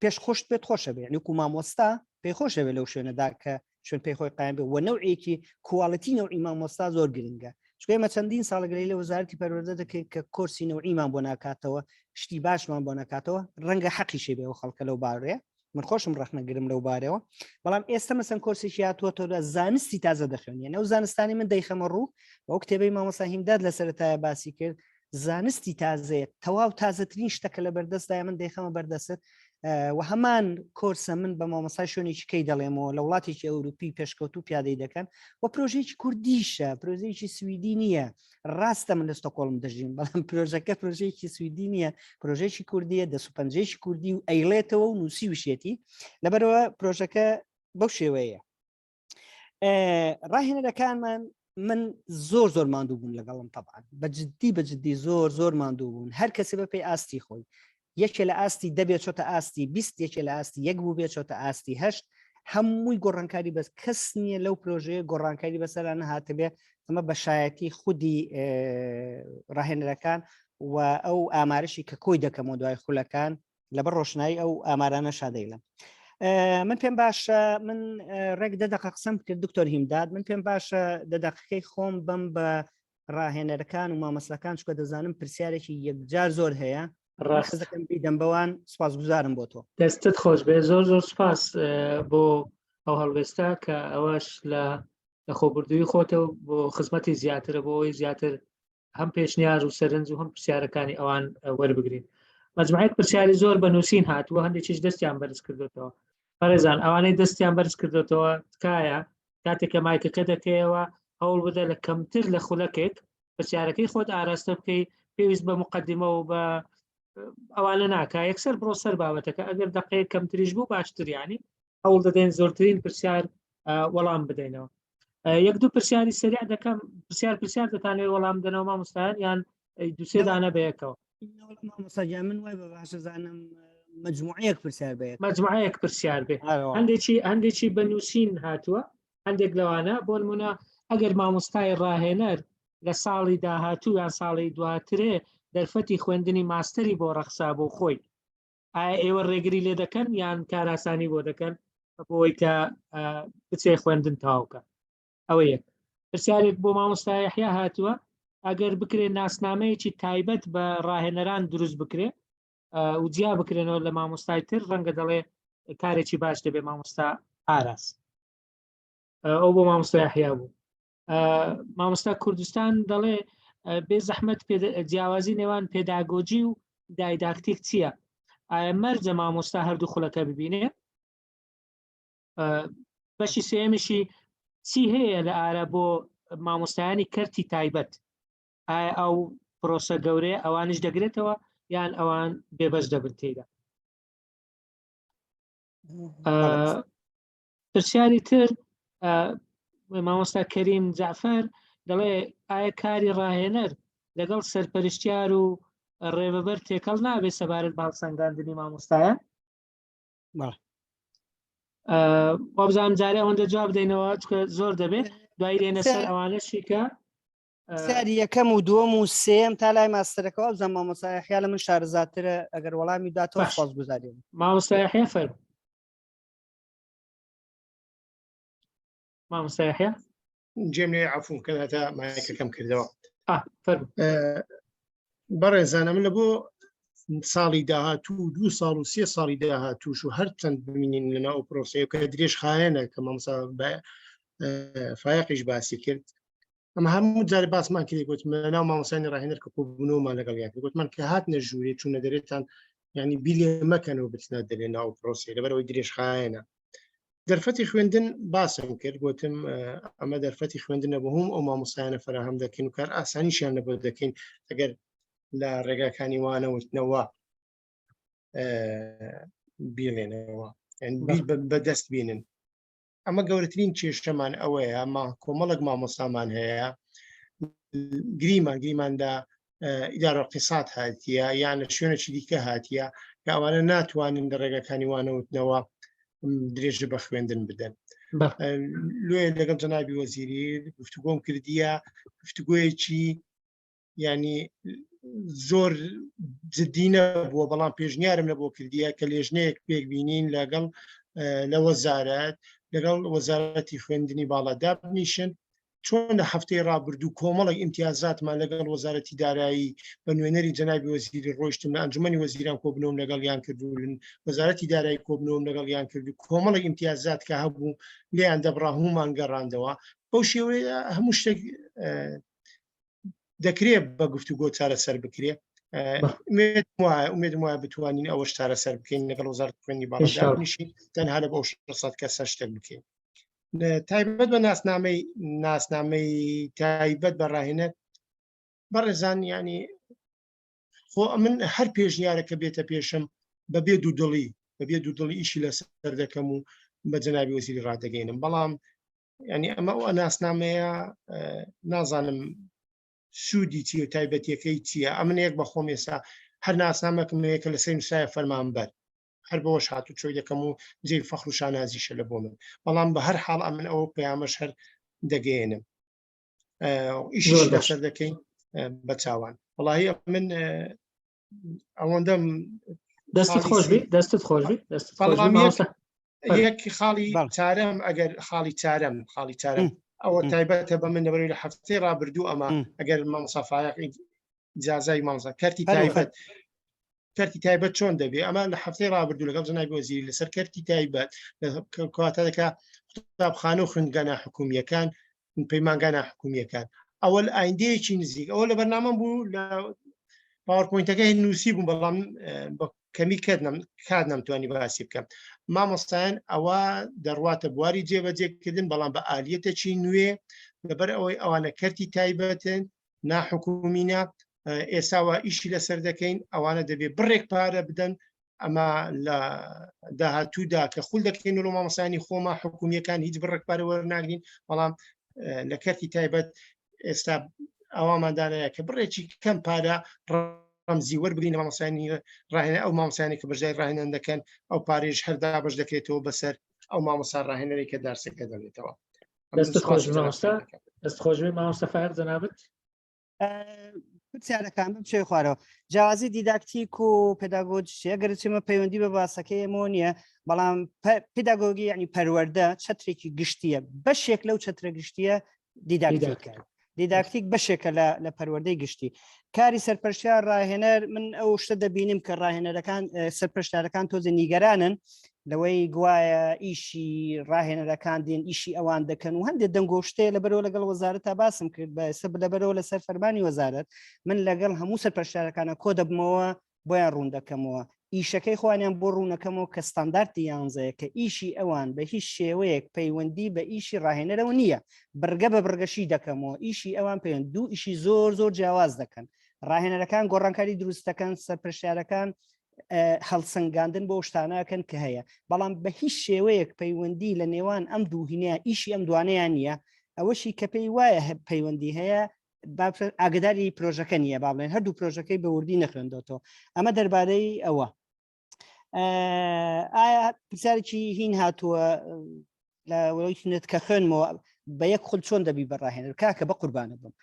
پێش خۆشت پێت خۆشە بێ یعنی وەکو مامۆستا پێی خۆشە بێ لەو شوێنەدا کە شوێن پێی خۆی قایم بێ و نەوعێکی quality نەوعی مامۆستا زۆر گرنگە چونکە ئێمە چەندین ساڵە گلەیی لە وەزارەتی پەروەردە دەکەین کە کۆرسی نەوعیمان بۆ ناکاتەوە شتی باشمان بۆ ناکاتەوە ڕەنگە حەقیشی بێ و خەڵکە لەو بارەیە من خۆشم ڕەخنە گرم لەو بارەوە بەڵام ئێستا مەسەن کۆرسێکی هاتووە تۆ لە زانستی تازە دەخوێنێ ئەو زانستانی من دەیخەمە ڕوو ئەو کتێبەی مامۆستا هیمداد لە سەرەتایە باسی کرد زانستی تازەیە تەواو تازەترین شتەکە لە بەردەستدایە من دەیخەمە بەردەست و هەمان کۆرسە من بە مامۆسای شوێنێکی کەی دەڵێمەوە لە وڵاتێکی ئەوروپی پێشکەوتو پیادەی دەکەن و پرۆژێکی کوردیشە پرۆژێکی سویدی نییە ڕاستە من لە ستۆکۆڵم دەژیم بەڵام پرۆژەکە پرۆژێکی سویدی نییە پرۆژێکی کوردیە دەست و پەنجەیەکی کوردی و ئەیڵێتەوە و نووسیوشێتی لەبەرەوە پرۆژەکە بەو شێوەیە ڕاهێنەرەکانمان من زۆر زۆر ماندوو بوون لەگەڵم طبعا بە جددی بە جددی زۆر زۆر ماندوو بوون هەر کەسی بە پێی ئاستی خۆی یەکێ لە ئاستی دەبێت چۆتە ئاستی 20 یەکێ لە ئاستی یەک بوو بێت چۆتە ئاستی هەشت هەمووی گۆڕانکاری بەس کەس نییە لەو پرۆژەیە گۆڕانکاری بەسەرا نەهاتبێ ئەمە بە شایەتی خودی ڕاهێنەرەکان و ئەو ئامارشی کە کۆی دەکەمەوە دوای خولەکان لەبەر ڕۆشنایی ئەو ئامارانە شادەیلم من پێم باشە من ڕێک دە دقە قسەم کرد دکتۆر هیمداد من پێم باشە دە دقەکەی خۆم بم بە ڕاهێنەرەکان و مامەسەکان چکە دەزانم پرسیارێکی یەکجار زۆر هەیە ڕاستەکەم بیدەم بەوان سپاس گوزارم بۆ تۆ دەستت خۆش بێ زۆر زۆر سپاس بۆ ئەو هەڵوێستە کە ئەوەش لە لە خۆبردووی خۆتە بۆ خزمەتی زیاترە بۆ ئەوەی زیاتر هەم پێشنیاز و سەرنج و هەم پرسیارەکانی ئەوان وەربگرین مەجموعەیەک پرسیاری زۆر بە نووسین هاتووە هەندێکیش دەستیان بەرز کردوێتەوە بەڕێزان ئەوانەی دەستیان بەرز کردوێتەوە تکایە کاتێک کە مایکەکە دەکەیەوە هەوڵ بدە لە کەمتر لە خولەکێک پرسیارەکەی خۆت ئاراستە بکەی پێویست بە مقدمە و بە ئەوانە ناکە یەکسەر بڕۆ سەر بابەتەکە ئەگەر دقەیە کەمتریش بوو باشتر ینی هەوڵ دەدەین زۆرترین پرسیار وەڵام بدەینەوە یەک دوو پرسیاری سەریع دەکەم پرسیار پرسیار دەتانەوێت وەڵام دەنەوە مامۆستایان یان دوسێ دانە بەیەکەوە مامۆستا من وای بە باشە زانم مجموعەیەک پرسیار بێت مجموعەیەک پرسیار بێ هەندێکی هەندێکی بە نووسین هاتووە هەندێک لەوانە بۆ نمونە ئەگەر مامۆستای ڕاهێنەر لە ساڵی داهاتوو یان ساڵی دواترێ دەرفەتی خوێندنی ماستەری بۆ ڕەخسا بۆ خۆی ئایا ئێوە ڕێگری لێ دەکەن یان کاراسانی بۆ دەکەن بۆی کە بچێ خوێندن تاوکە ئەوە یەک پرسیارێک بۆ مامۆستا یەحیا هاتووە ئەگەر بکرێت ناسنامەیەکی تایبەت بە ڕاهێنەران دروست بکرێ و جیا بکرێنەوە لە مامۆستای تر ڕەنگە دەڵێ کارێکی باش دەبێ مامۆستا ئاراس ئەو بۆ مامۆستا یەحیا بوو مامۆستا کوردستان دەڵێ بێ زەحمەت جیاوازی نێوان پێداگۆجی و دایداکتیک چییە؟ ئایا مەرجە مامۆستا هەردوو خولەکە ببینێ؟ بەشی سێمیشی چی هەیە لە ئارا بۆ مامۆستایانی کەرتی تایبەت ئایا ئەو پرۆسە گەورەیە ئەوانش دەگرێتەوە یان ئەوان بێبەش دەبن تێدا پرسیاری تر مامۆستا کەریم جعفەر دەڵێ ئایا کاری ڕاهێنەر لەگەڵ سەرپەرشتیار و ڕێوەبەر تێکەڵ نابێت سەبارەت بە هەڵسەنگاندنی مامۆستایان؟ وابزانم جارێ ئەوەندە جواب دەینەوە چکە زۆر دەبێت دوای دێنە سەر ئەوانەشی کە ساری یەکەم و دووەم و سێم تا لای ماستەرەکەەوە بزانم مامۆستا یەحیا لە من شارەزاترە ئەگەر وەڵامی داتەوە باش. سپاس گوزاریم مامۆستا یەحیا فەرموو مامۆستا یەحیا جێم لێ عەفوم کەن هەتا مایکەکەم کردەوە آه، فەرموو بەڕێزانە من لە بۆ ساڵی داهاتوو دو ساڵ و سێ ساڵی داهاتوش و هەر چەند بمینین لەنا ئەو پرۆسەیە کە درێژ خایەنە کە مامۆستا فایەقیش باسی کرد ئەمە هەموو جارێ باسمان کرد گوتم لەناو مامۆستایانی ڕاهێنەر کە کۆبوونەوەمان لەگەڵ یان کرد گوتمان کە هاتنە ژوورێ چوونە دەرێتان یعنی بیلێ مەکەنەوە بچنە دەرێ ناو پرۆسەی لەبەرەوەی درێژخایەنە دەرفەتی خوێندن باسم کرد گوتم ئەمە دەرفەتی خوێندنە بۆ هەم ئەو مامۆستایانە فراهەم دەکەین و کار ئاسانیشیان لەبۆ دەکەین ئەگەر لە ڕێگاکانی وانەوتنەوە بیڵێنەوە بەدەست بینن ئەمە گەورەترین کێشەمان ئەوەیە ما کۆمەڵک مامۆستامان هەیە گریمان گریماندا ئیدارە قیسات هاتیە یان لە شوێنێکی دیکە هاتیە کە ئەوانە ناتوانن لە ڕێگەکانی وانەوتنەوە درێژە بە خوێندن بدەن لێ لەگەڵ جەنابی وەزیری گفتوگۆم کردیە گفتوگۆیەکی ینی زۆر جددی نەبووە بەڵام پێشنیارم لە بۆ کردیە کە لێژنەیەک پێک بینین لەگەڵ لە وەزارەت لەگەڵ وەزارەتی خوێندنی باڵا دابنیشن چۆن لە هەفتەی ڕابردوو کۆمەڵێک ئیمتیازاتمان لەگەڵ وەزارەتی دارایی بە نوێنەری جەنابی وەزیری ڕۆیشتم لە ئەنجومەنی وەزیران کۆبنەوەم لەگەڵیان کردو وەزارەتی دارایی کۆبنەوەم لەگەڵیان کرد و کۆمەڵێک ئیمتیازات کە هەبوو لێیان دەبڕا هەموومان گەڕاندەوە بەو شێوەیە هەموو شتێک دەکرێت بە گفتوگۆ چارەسەر بکرێ ئومێدم وایە بتوانین ئەوەش چارەسەر بکەین لەگەڵ وەزارەت خوێندنی باڵا تەنها لە بۆ 600 کەسە شتێک بکەین تایبەت بە ناسنامەی ناسنامەی تایبەت بە ڕاهێنەر بەڕێزان ینی خۆ من هەر پێشنیارەکە بێتە پێشم بەبێ دوودڵی بەبێ دوودڵی ئیشی لەسەر دەکەم و بە جەنابی وەزیری ڕادەگەینم بەڵام ینی ئەمە ئەو ناسنامەیە نازانم سوودی چی و تایبەتیەکەی چییە ئەمن یەک بە خۆم ئێستا هەر ناسنامەکم هەیە کە لەسەر نووسایە فەرمانبەر هەر بەوەش هاتو چۆی دەکەم و جێی فەخر و شانازیشە لە بۆ من بەڵام بە هەر حاڵ ئەمن ئەو پەیامەش هەر دەگەیەنم ئیشی لەسەر دەکەین بە چاوان وڵی من ئەوەندەم دەستت خۆش بی دەستت خۆش بی دەست یەک خاڵی چارەم ئەگەر خاڵی چارەم خاڵی چارەم ئەوە تایبەتە بە من لەبەرەوەی لە هەفتەی ڕابردوو ئەمە ئەگەر مامۆستا فایەق جازای مامۆستا کەرتی تایبەت کەرتی تایبەت چۆن دەبێ ئەمە لە هەفتەی ڕابردوو لەگەڵ جەنابی وەزیری لەسەر کەرتی تایبەت کەواتە دەکا قوتابخانە و خوێندگا ناحکومیەکان پەیمانگا ناحکومیەکان ئەوە لە ئایندەیەکی نزیک ئەوە لە بەرنامەم بوو لە پاوەرپۆینتەکە نووسی بووم بەڵام بە کەمی کردم کات نەمتوانی باسی بکەم مامۆستایان ئەوە دەڕواتە بواری جێبەجێکردن بەڵام بە ئالیەتێکی نوێ لەبەر ئەوەی ئەوانە کەرتی تایبەتن ناحکومینە ئێساوە ئیشی لەسەر دەکەین ئەوانە دەبێ بڕێک پارە بدەن ئەمە لە داهاتوودا کە خول دەکەین و مامۆسانی خۆما حکومیەکان هیچ بڕێک پارە وەرناگرین بەڵام لە کەرتی تایبەت ئێستا ئەواماندانەیە کە بڕێکی کەم پارە ڕەمزی وەربگرین لە مامۆستایانی ڕاهێنەر ئەو مامۆستایانی کە بەشداری ڕاهێنان دەکەن ئەو پارەیش هەر دابەش دەکرێتەوە بەسەر ئەو مامۆستا ڕاهێنەری کە دارسەکە دەڵێتەوە. دەستت خۆش مامۆستا دەست خۆش بێ مامۆستا فایەق جەنابت. پرسیارەکان بچێ خوارەوە جیاوازی دیداکتیک و پێداگۆجی چیە گەر چمە پەیوەندی بە باسەکەی ئێمەوە نییە بەڵام پێداگۆگی یعنی پەروەردە چەترێکی گشتیە بەشێک لەو چەترە گشتیە دیداکتیکە دیداکتیک بەشێکە لە لە پەروەردەی گشتی کاری سەرپەرشتیار ڕاهێنەر من ئەو شتە دەبینم کە ڕاهێنەرەکان سەرپەرشتارەکان تۆزە نیگەرانن لەوەی گوایە ئیشی ڕاهێنەرەکان دێن ئیشی ئەوان دەکەن و هەندێک دەنگۆشتەیە لەبەرەوە لەگەڵ وەزارەت تا باسم کرد بە ئێستا لەبەرەوە لەسەر فەرمانی وەزارەت من لەگەڵ هەموو سەرپەرشتارەکانە کۆ دەبمەوە بۆیان ڕوون دەکەمەوە ئیشەکەی خۆیانیان بۆ ڕوونەکەمەوە کە ستاندارتی یانزەیە کە ئیشی ئەوان بە هیچ شێوەیەک پەیوەندی بە ئیشی ڕاهێنەرەوە نییە بڕگە بە بڕگەشی دەکەمەوە ئیشی ئەوان پێیان دوو ئیشی زۆر زۆر جیاواز دەکەن ڕاهێنەرەکان گۆڕانکاری دروست دەکەن سەرپرشارەکان هەڵسەنگاندن بۆ شتانەکەن کە هەیە بەڵام بە هیچ شێوەیەک پەیوەندی لە نێوان ئەم دوو هینەیە ئیشی ئەم دوانەیان نییە ئەوەشی کە پێی وایە پەیوەندی هەیە ئاگداری پرۆژەکە نییە با بڵێن هەردوو پرۆژەکەی بە وردی نەخوێندۆتەوە ئەمە دەربارەی ئەوە. ئایا پرسیارێکی هین هاتووە لە وەوەی کە خوێنمەوە بە یەک خول چۆن دەبی بە ڕاهێنەر کاکە بە قوربانە بم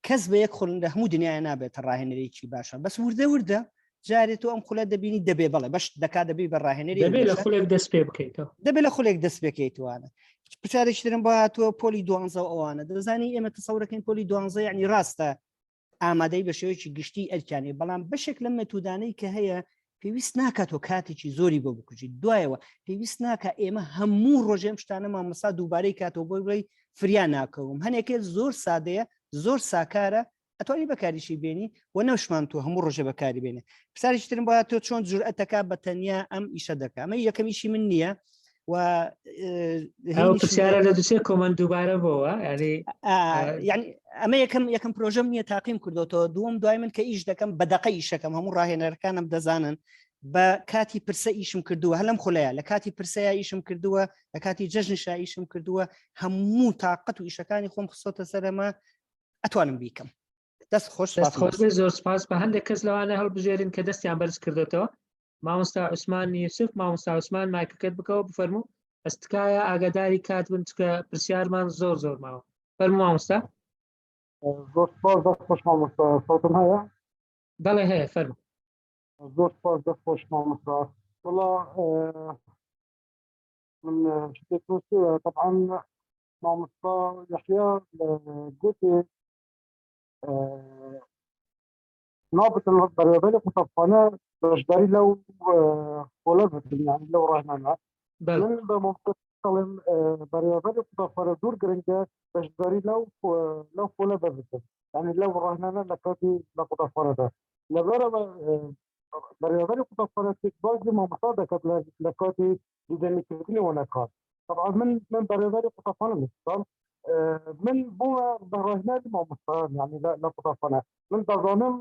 کەس بە یەک خول لە هەموو دنیاە نابێتە ڕاهێنەرێکی باشە بەس وردە وردە جارێ تۆ ئەم خولە دەبینی دەبێ بەڵێ بەش دەکا دەبی بە ڕاهێنەری دەبێ لە خولێک دەست پێ بکەیتەوە دەبێ لە خولێک دەست پێکەیتوانە پرسیارێکی ترم بۆ هاتووە پۆلی دوانزە و ئەوانە دەزانی ئێمە تەسەورەکەین پۆلی دوانزە یعنی ڕاستە ئامادەی بە شێوەیەکی گشتی ئەرکیانێ بەڵام بەشێک لەم مێتودانەی کە هەیە پێویست ناکات و کاتێکی زۆری بۆ بکوژی دوایەوە پێویست ناکە ئێمە هەموو ڕۆژێم شتانە مامۆستا دووبارەی کاتەوە بۆی بڵێ فریا ناکەوم هەنێکێ زۆر سادەیە زۆر ساکارە ئەتوانی بەکاریشی بێنی و نەشمان تۆ هەموو ڕۆژێ بەکاری بێنێ پرسیارێکی ترم بۆ تۆ چۆن جورئەتەکە بە تەنیا ئەم ئیشە دەکە ئەمە یەکەمیشی من نییە و ئەو پرسیارە لە دوسێ comment دووبارە بۆوە ینی یعنی ئەمە یەکەم یەکەم پرۆژەم نییە تاقیم کردوتەوە دووەم دوای من کە ئیش دەکەم بە دەقە ئیشەکەم هەموو ڕاهێنەرەکانم دەزانن بە کاتی پرسە ئیشم کردووە هەلم خولەیە لە کاتی پرسەیە ئیشم کردووە لە کاتی جەژنشا ئیشم کردووە هەموو تاقەت و ئیشەکانی خۆم خستۆتە سەرەمە ئەتوانم بیکەم دەست خۆش دەست خۆش بێ زۆر سپاس بە هەندێک کەس لەوانە هەڵبژێرین کە دەستیان بەرز کردێتەوە مامۆستا عوسمان یوسف مامۆستا عوسمان مایکەکەت بکەوە بفەرموو بەس تکایە ئاگاداری کات بن چکە پرسیارمان زۆر زۆر ماوە فەرموو مامۆستا زۆر سپاس دەست خۆش مامۆستا سەوتم هەیە بەڵێ هەیە فەرموو زۆر سپاس دەست خۆش مامۆستا وەڵا من شتێک نووسیوە طبعا مامۆستا یحیا گوتی نابتن بەڕێوەبەری قوتابخانە بەشداری لەو خۆلە بکەن یعنی لەو ڕاهێنانە من بە مامۆستا دەڵێم بەڕێوەبەری قوتابخانە زۆر گرنگە بەشداری لەو لەو خۆلە بکەن یعنی لەو ڕاهێنانە لە کاتی لە قوتابخانەدا لەبەرەوە بەڕێوەبەری قوتابخانە تێکبازی مامۆستا دەکات لە کاتی دیدەنیکردنی وانەکان طبعا من من بەڕێوەبەری قوتابخانە نیستم من بوومە بە ڕاهێنەری مامۆستایان یعنی لە قوتابخانە من دەزانم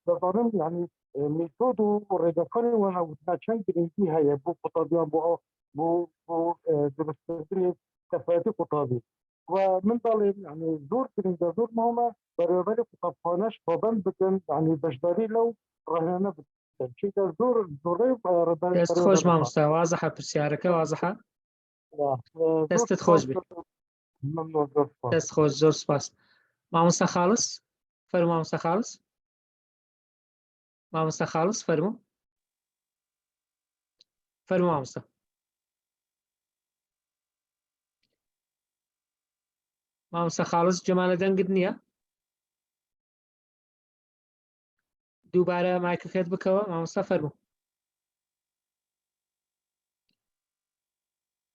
دەزانم یعنی میتۆد و ڕێگەکانی وانەوتنە چەند گرنگی هەیە بۆ قوتابیان بۆ بۆ بۆ دروستکردنی کەسایەتی قوتابی و من دەڵێم یعنی زۆر گرنگە زۆر مهمە بەڕێوەبەری قوتابخانەش پابەند بکەن یعنی بەشداری لەو ڕاهێنانە بکەن چونکە زۆر زۆرەی دەست خۆش مامۆستا وازحە پرسیارەکە وازحە دەستت خۆش بێ دەست خۆش زۆر سپاس مامۆستا خاڵس فەرموو مامۆستا خاڵس مامۆستا خاڵس فەرموو فەرموو مامۆستا مامۆستا خاڵس جەمالە دەنگت نییە دووبارە مایکەکەت بکەوە مامۆستا فەرموو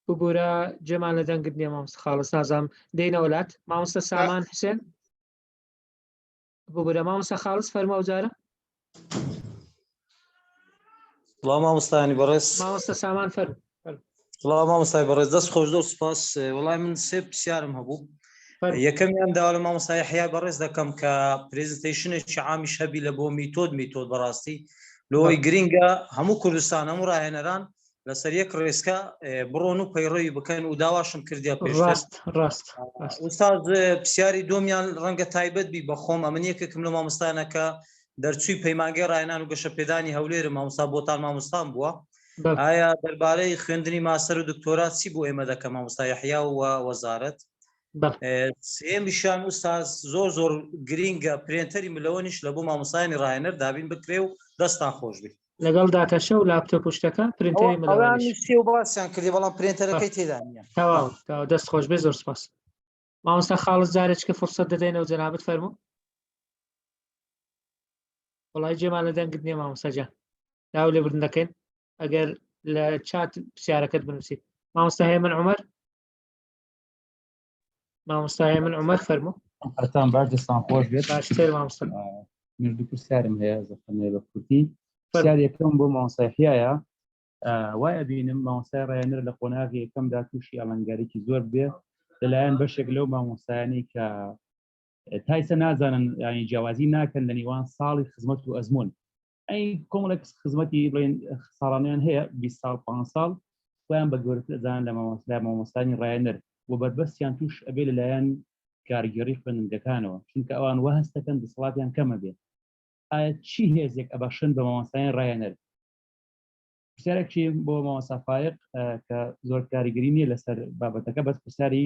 ببورە جێمان لە دەنگت نییە مامۆستا خاڵس نازانم دێنەوە لات مامۆستا سامان حوسێن ببورە مامۆستا خاڵس فەرموو ئەو جارە سڵاو مامۆستایانی بەڕێز مامۆستا سامان فەرموو سڵاو مامۆستای بەڕێز دەست خۆش زۆر سپاس وەڵای من سێ پرسیارم هەبوو یەکەمیان داوا لە مامۆستا یەحیا بەڕێز دەکەم کە presentation ێکی عامیش هەبی لە بۆ میتۆد میتۆد بەڕاستی لۆی گرینگە هەموو کوردستان هەموو ڕاهێنەران لەسەر یەک ڕێسکە بڕۆن و پەیڕەوی بکەن و داواشم کردیا پێشڕاست ڕاست ئوستاز پرسیاری دۆمیان ڕەنگە تایبەت بی بەخۆم ئەمن یەکێکم لە مامۆستانەکە دەرچووی پەیمانگەی ڕاهێنان و گەشەپێدانی هەولێرم مامۆستا بۆتان مامۆستان بووە ئایا دەربارەی خوێندنی ماستەر و دکتۆرا چی بۆ ئێمە دەکە مامۆستا یەحیا و وەزارەت سێمیشان ئوستاز زۆر زۆر گرینگە پرێنتەری ملەوەنیش لە بۆ مامۆستایانی ڕاهێنەر دابین بکرێ و دەستان خۆش بێ لەگەڵ داتاشە و لاپتۆپ و شتەکە پرینتەری ملەوەنیش و باسیان کردی بەڵام پرینتەرەکەی تێدا نییە تەواو تەواو دەست خۆش بێ زۆر سپاس مامۆستا خاڵس جارێککە فرسەت دەدەینەوە جەنابت فەرموو وڵی جێمان لە دەنگت نییە مامۆستا گیان داو لێبوردن دەکەین ئەگەر لە چات پرسیارەکەت بنووسیت مامۆستا هێمن عمر مامۆستا هێمن عمر فەرموو هەتان باش دەستان خۆش بێت باشتر مامۆستا من دوو پرسیارم هەیە زەخەمێ بە کورتی پرسیار یەکەم بۆ مامۆستا یحیایە وای ئەبینم مامۆستای ڕاهێنەر لە قۆناغی یەکەمدا تووشی ئاڵنگاریی زۆر بێ لەلایەن بەشێک لەو مامۆستایانەی کە تایسە نازانن ینی جیاوازی ناکەن لە نێوان ساڵی خزمەت و ئەزمون ئەی کۆمەڵێک خزمەتی بڵێن ساڵانیان هەیە 20 ساڵ 5 ساڵ خۆیان بە گەورەتر ئەزانن لە مامۆستا مامۆستانی ڕایەنەر و بەربەستیان توش ئەبێ لەلایەن کارگێڕی خوێندنگەکانەوە چونکە ئەوان وا هەستەکەن دەسەڵاتیان کەمە بێ ئایا چی هێزێک ئەبەخشن بە مامۆستایان ڕایەنەر؟ پرسیارێکی بۆ مامۆستا فایق کە زۆر کاریگەری نییە لەسەر بابەتەکە، بەس پرسیاری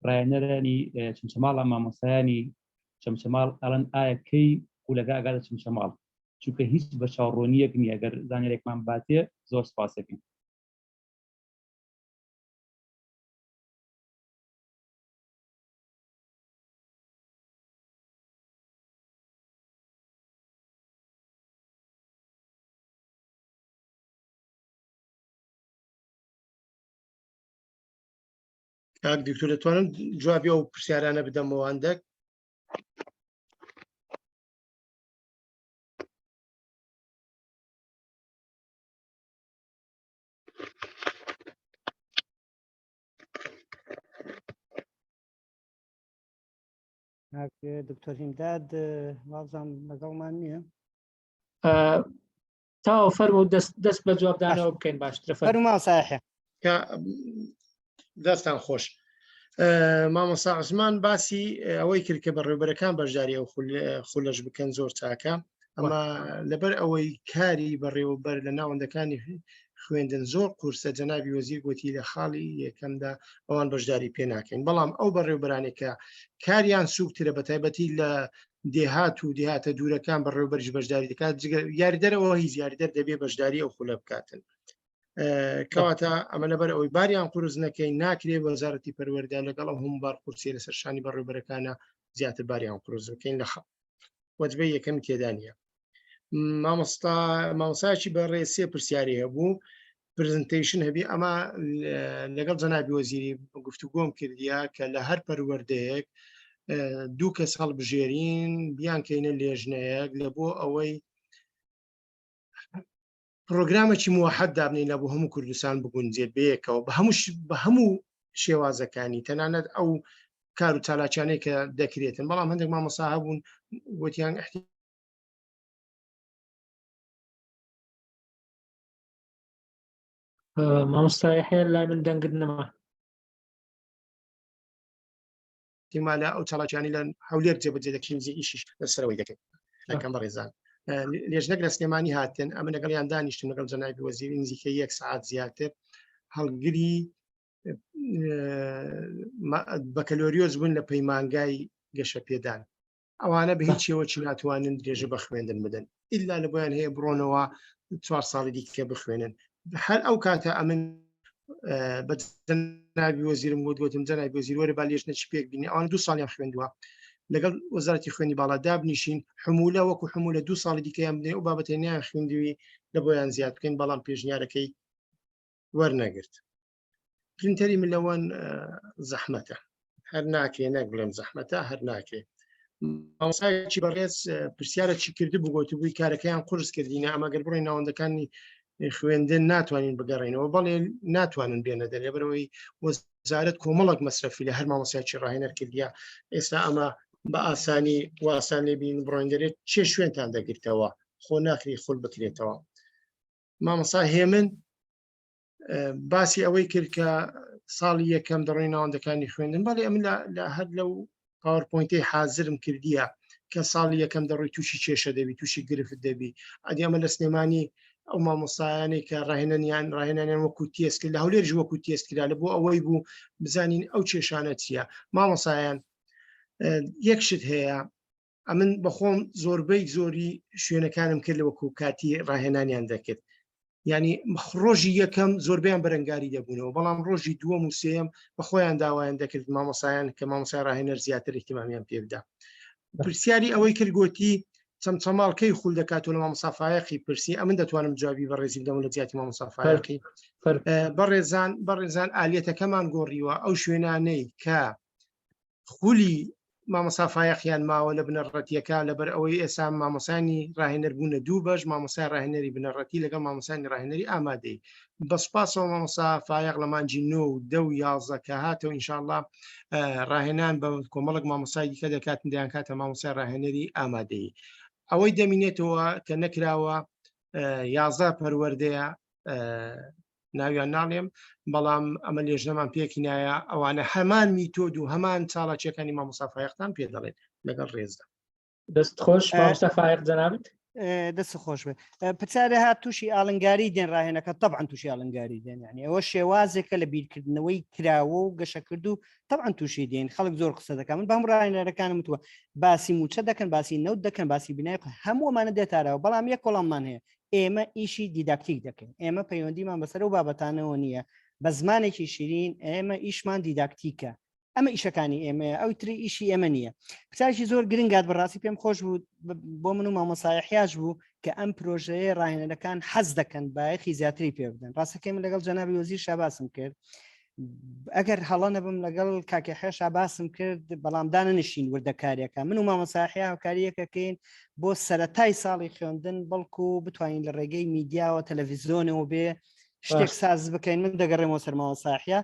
ڕایەنەرانی چەمچەماڵە، مامۆستایانی چەمچەماڵ ئەڵەن ئایا کەی خولەکە ئەگاتە چەمچەماڵ، چونکە هیچ بەرچاوڕوونییەک نییە، گەر زانیارێکمان باتێ زۆر سپاسەکەین. کاک دکتۆر دەتوانم جوابی ئەو پرسیارانە بدەمەوە هەندێک؟ دکتۆر هیمداد وازم لەگەڵمان نییە. تاو فەرموو دەست دەست بە جوابدانەوە بکەین باشترە. فەرموو مامۆستا یەحیا. کە دەستان خۆش. مامۆستا عوسمان باسی ئەوەی کرد کە بەڕێوبەرەکان بەشداری ئەو خولەش بکەن زۆر چاکە، ئەمە لەبەر ئەوەی کاری بەڕێوەبەر لە ناوەندەکانی خوێندن زۆر قورسە، جەنابی وەزیر گوتی لە خاڵی یەکەمدا ئەوان بەشداری پێ ناکەین، بەڵام ئەو بەڕێوبەرانێک کە کاریان سوکترە بە تایبەتی لە دێهات و دێهاتە دوورەکان بەڕێوبەریش بەشداری دەکات، جگە یاریدەرەوە هیچ یاریدەر دەبێ بەشداری ئەو خولە بکاتن. کەواتە ئەمە لەبەر ئەوەی باریان قورس نەکەین ناکرێ وەزارەتی پەروەردە لەگەڵ ئەو هەموو بار قورسیە لەسەر شانی بەڕێوبەرەکانە زیاتر باریان قورس بکەین لە وەجبەی یەکەم تێدا نییە. مامۆستا مامۆسایکی بەڕێ سێ پرسیاری هەبوو presentation هەبی، ئەمە لەگەڵ جەنابی وەزیری گفتوگۆم کردیە کە لە هەر پەروەردەیەک دوو کەس هەڵبژێرین بیانکەینە لێژنەیەک لە بۆ ئەوەی پرۆگرامێکی موحد دابنین لە بۆ هەموو کوردستان بگونجێت بەیەکەوە بە هەموو بە هەموو شێوازەکانی، تەنانەت ئەو کار و چالاکیانەی کە دەکرێتن. بەڵام هەندێک مامۆستا هەبوون وتیان مامۆستا یەحیا لای من دەنگت نەما. احتیمالە ئەو چالاکیانی لە هەولێر جێبەجێ دەکرین ئیشیش لەسەرەوەی دەکەین دەکەم. بەڕێزان لێژنەک لە سلێمانی هاتن، ئەمە لەگەڵیان دانیشتم لەگەڵ جەنابی وەزیری نزیکەی یەک سعات زیاتر، هەڵگری بەکەلۆریۆس بوون لە پەیمانگای گەشەپێدان، ئەوانە بە هیچ شێوەکی ناتوانن درێژە بە خوێندن بدەن ئللا لە بۆیان هەیە بڕۆنەوە چوار ساڵی دیکە بخوێنن. هەر ئەو کاتە ئەمن بە جەنابی وەزیرم گوت، گوتم جەنابی وەزیر وەرە با لێژنەکی پێک بینی، ئەوان دوو ساڵیان خوێندووە، لەگەڵ وەزارەتی خوێندی باڵا دابنیشین حمولە وەکو حمولە دوو ساڵی دیکەیان بدەین ئەو بابەتەی نیان خوێندوی لە بۆیان زیاد بکەین، بەڵام پێشنیارەکەی وەرنەگرت. پرینتەری ملەوەن زەحمەتە، هەر ناکرێ، نەک بڵێم زەحمەتە، هەر ناکرێ. مامۆستایەکی بەڕێز پرسیارە چی کردبوو، گوتبووی کارەکەیان قورس کردینە، ئەمە گەر بڕۆین ناوەندەکانی خوێندن ناتوانین بگەڕێنەوە. بەڵێ ناتوانن بێنە دەرێ، بەرەوەی وەزارەت کۆمەڵک مەسرەفی لە هەر مامۆستایەکی ڕاهێنەر کردیە. ئێستا ئەمە بە ئاسانی واسان لێبین بڕۆین دەرێت چێ شوێنتان دەگرتەوە، خۆ ناکری خول بکرێتەوە. مامۆستا هێمن باسی ئەوەی کرد کە ساڵی یەکەم دەڕۆی ناوەندەکانی خوێندن. بەڵێ ئەمن لە هەر لەو PowerPoint ەی حازرم کردیە کە ساڵی یەکەم دەڕۆی تووشی کێشە دەبی، تووشی گرفت دەبی. ئەدی ئەمە لە سلێمانی ئەو مامۆستایانەی کە ڕاهێنانیان ڕاهێنانیان وەکو تێست کرد، لە هەولێرش وەکو تێست کرا، لە بۆ ئەوەی بوو بزانین ئەو کێشانە چییە. مامۆسایان یەک شت هەیە، ئەمن بەخۆم زۆربەی زۆری شوێنەکانم کرد لە وەکو کاتی ڕاهێنانیان دەکرد، ینی ڕۆژی یەکەم زۆربیان بەرەنگاری دەبوونەوە، بەڵام ڕۆژی دووەم و سێم بە خۆیان داوایان دەکرد مامۆسایان کە مامۆسای ڕاهێنەر زیاتر احتیمامیان پێ بدا. پرسیاری ئەوەی کرد گوتی چەمچەماڵ کەی خول دەکات و لە مامۆسا فایەقی پرسی، ئەمن دەتوانم جوابی بەڕێزی بدەم لە جیاتی مامۆسا فایەقی. بەڕێزان بەڕێزان ئالیەتەکەمان گۆڕیوە، ئەو شوێنانەی کە خولی مامۆسا فایەقیان ماوە لە بنەڕەتیەکە، لەبەر ئەوەی ئێستا مامۆسانی ڕاهێنەر بوونە دوو بەش، مامۆسای ڕاهێنەری بنەڕەتی لەگەڵ مامۆسانی ڕاهێنەری ئامادەی. بە سوپاسەوە مامۆسا فایەق لە مانگی نۆ و دە و یازدە کە هاتەوە ئینشاءاللە ڕاهێنان بە کۆمەڵک مامۆسای دیکە دەکات، دەیان کاتە مامۆسای ڕاهێنەری ئامادەیی. ئەوەی دەمینێتەوە کە نەکراوە یازدە پەروەردەیە، ناویان ناڵێم، بەڵام ئەمە لێژنەمان پێکینایە، ئەوانە هەمان میتۆد و هەمان چاڵاکیەکانی مامۆسا فایەقتان پێ دەڵێن لەگەڵ ڕێزدا. دەست خۆش مامۆستا فایەق جەنابت. دەست خۆش بێ پرسیارە هات تووشی ئاڵنگاری دێن ڕاهێنەکە طبعا تووشی ئاڵنگاری دێن یعنی ئەوە شێوازێکە لە بیرکردنەوەی کراوە و گەشەکرد و طبعا تووشی دێن خەڵک زۆر قسە دەکەن من بەم ڕاهێنەرەکانم وتووە باسی موچە دەکەن باسی نەوت دەکەن باسی بینای هەموو ئەمانە دێتارەوە بەڵام یەک وەڵاممان هەیە ئێمە ئیشی دیداکتیک دەکەین ئێمە پەیوەندیمان بەسەر و بابەتانەوە نییە بە زمانێکی شیرین ئێمە ئیشمان دیداکتیکە ئەمە ئیشەکانی ئێمەیە ئەو تری ئیشی ئێمە نییە. پرسیارێکی زۆر گرنگات بەڕاستی پێم خۆش بوو بۆ من و مامۆستا یەحیاش بوو کە ئەم پرۆژەیە ڕاهێنەرەکان حەز دەکەن بایەخی زیاتری پێ بدەن. ڕاستەکەی من لەگەڵ جەنابی وەزیر شاباسم کرد ئەگەر هەڵە نەبم لەگەڵ کاکە حێشا باسم کرد بەڵام دانەنشین وردەکاریەکە من و مامۆساحیا هاوکاریەکەکەین بۆ سەتای ساڵی خوێندن بەڵکو بتوانین لە ڕێگەی میدیاوە تەلەڤیزیۆنەوە بێ شتێک ساز بکەین من دەگەڕێمەوە سەر مامۆساحیا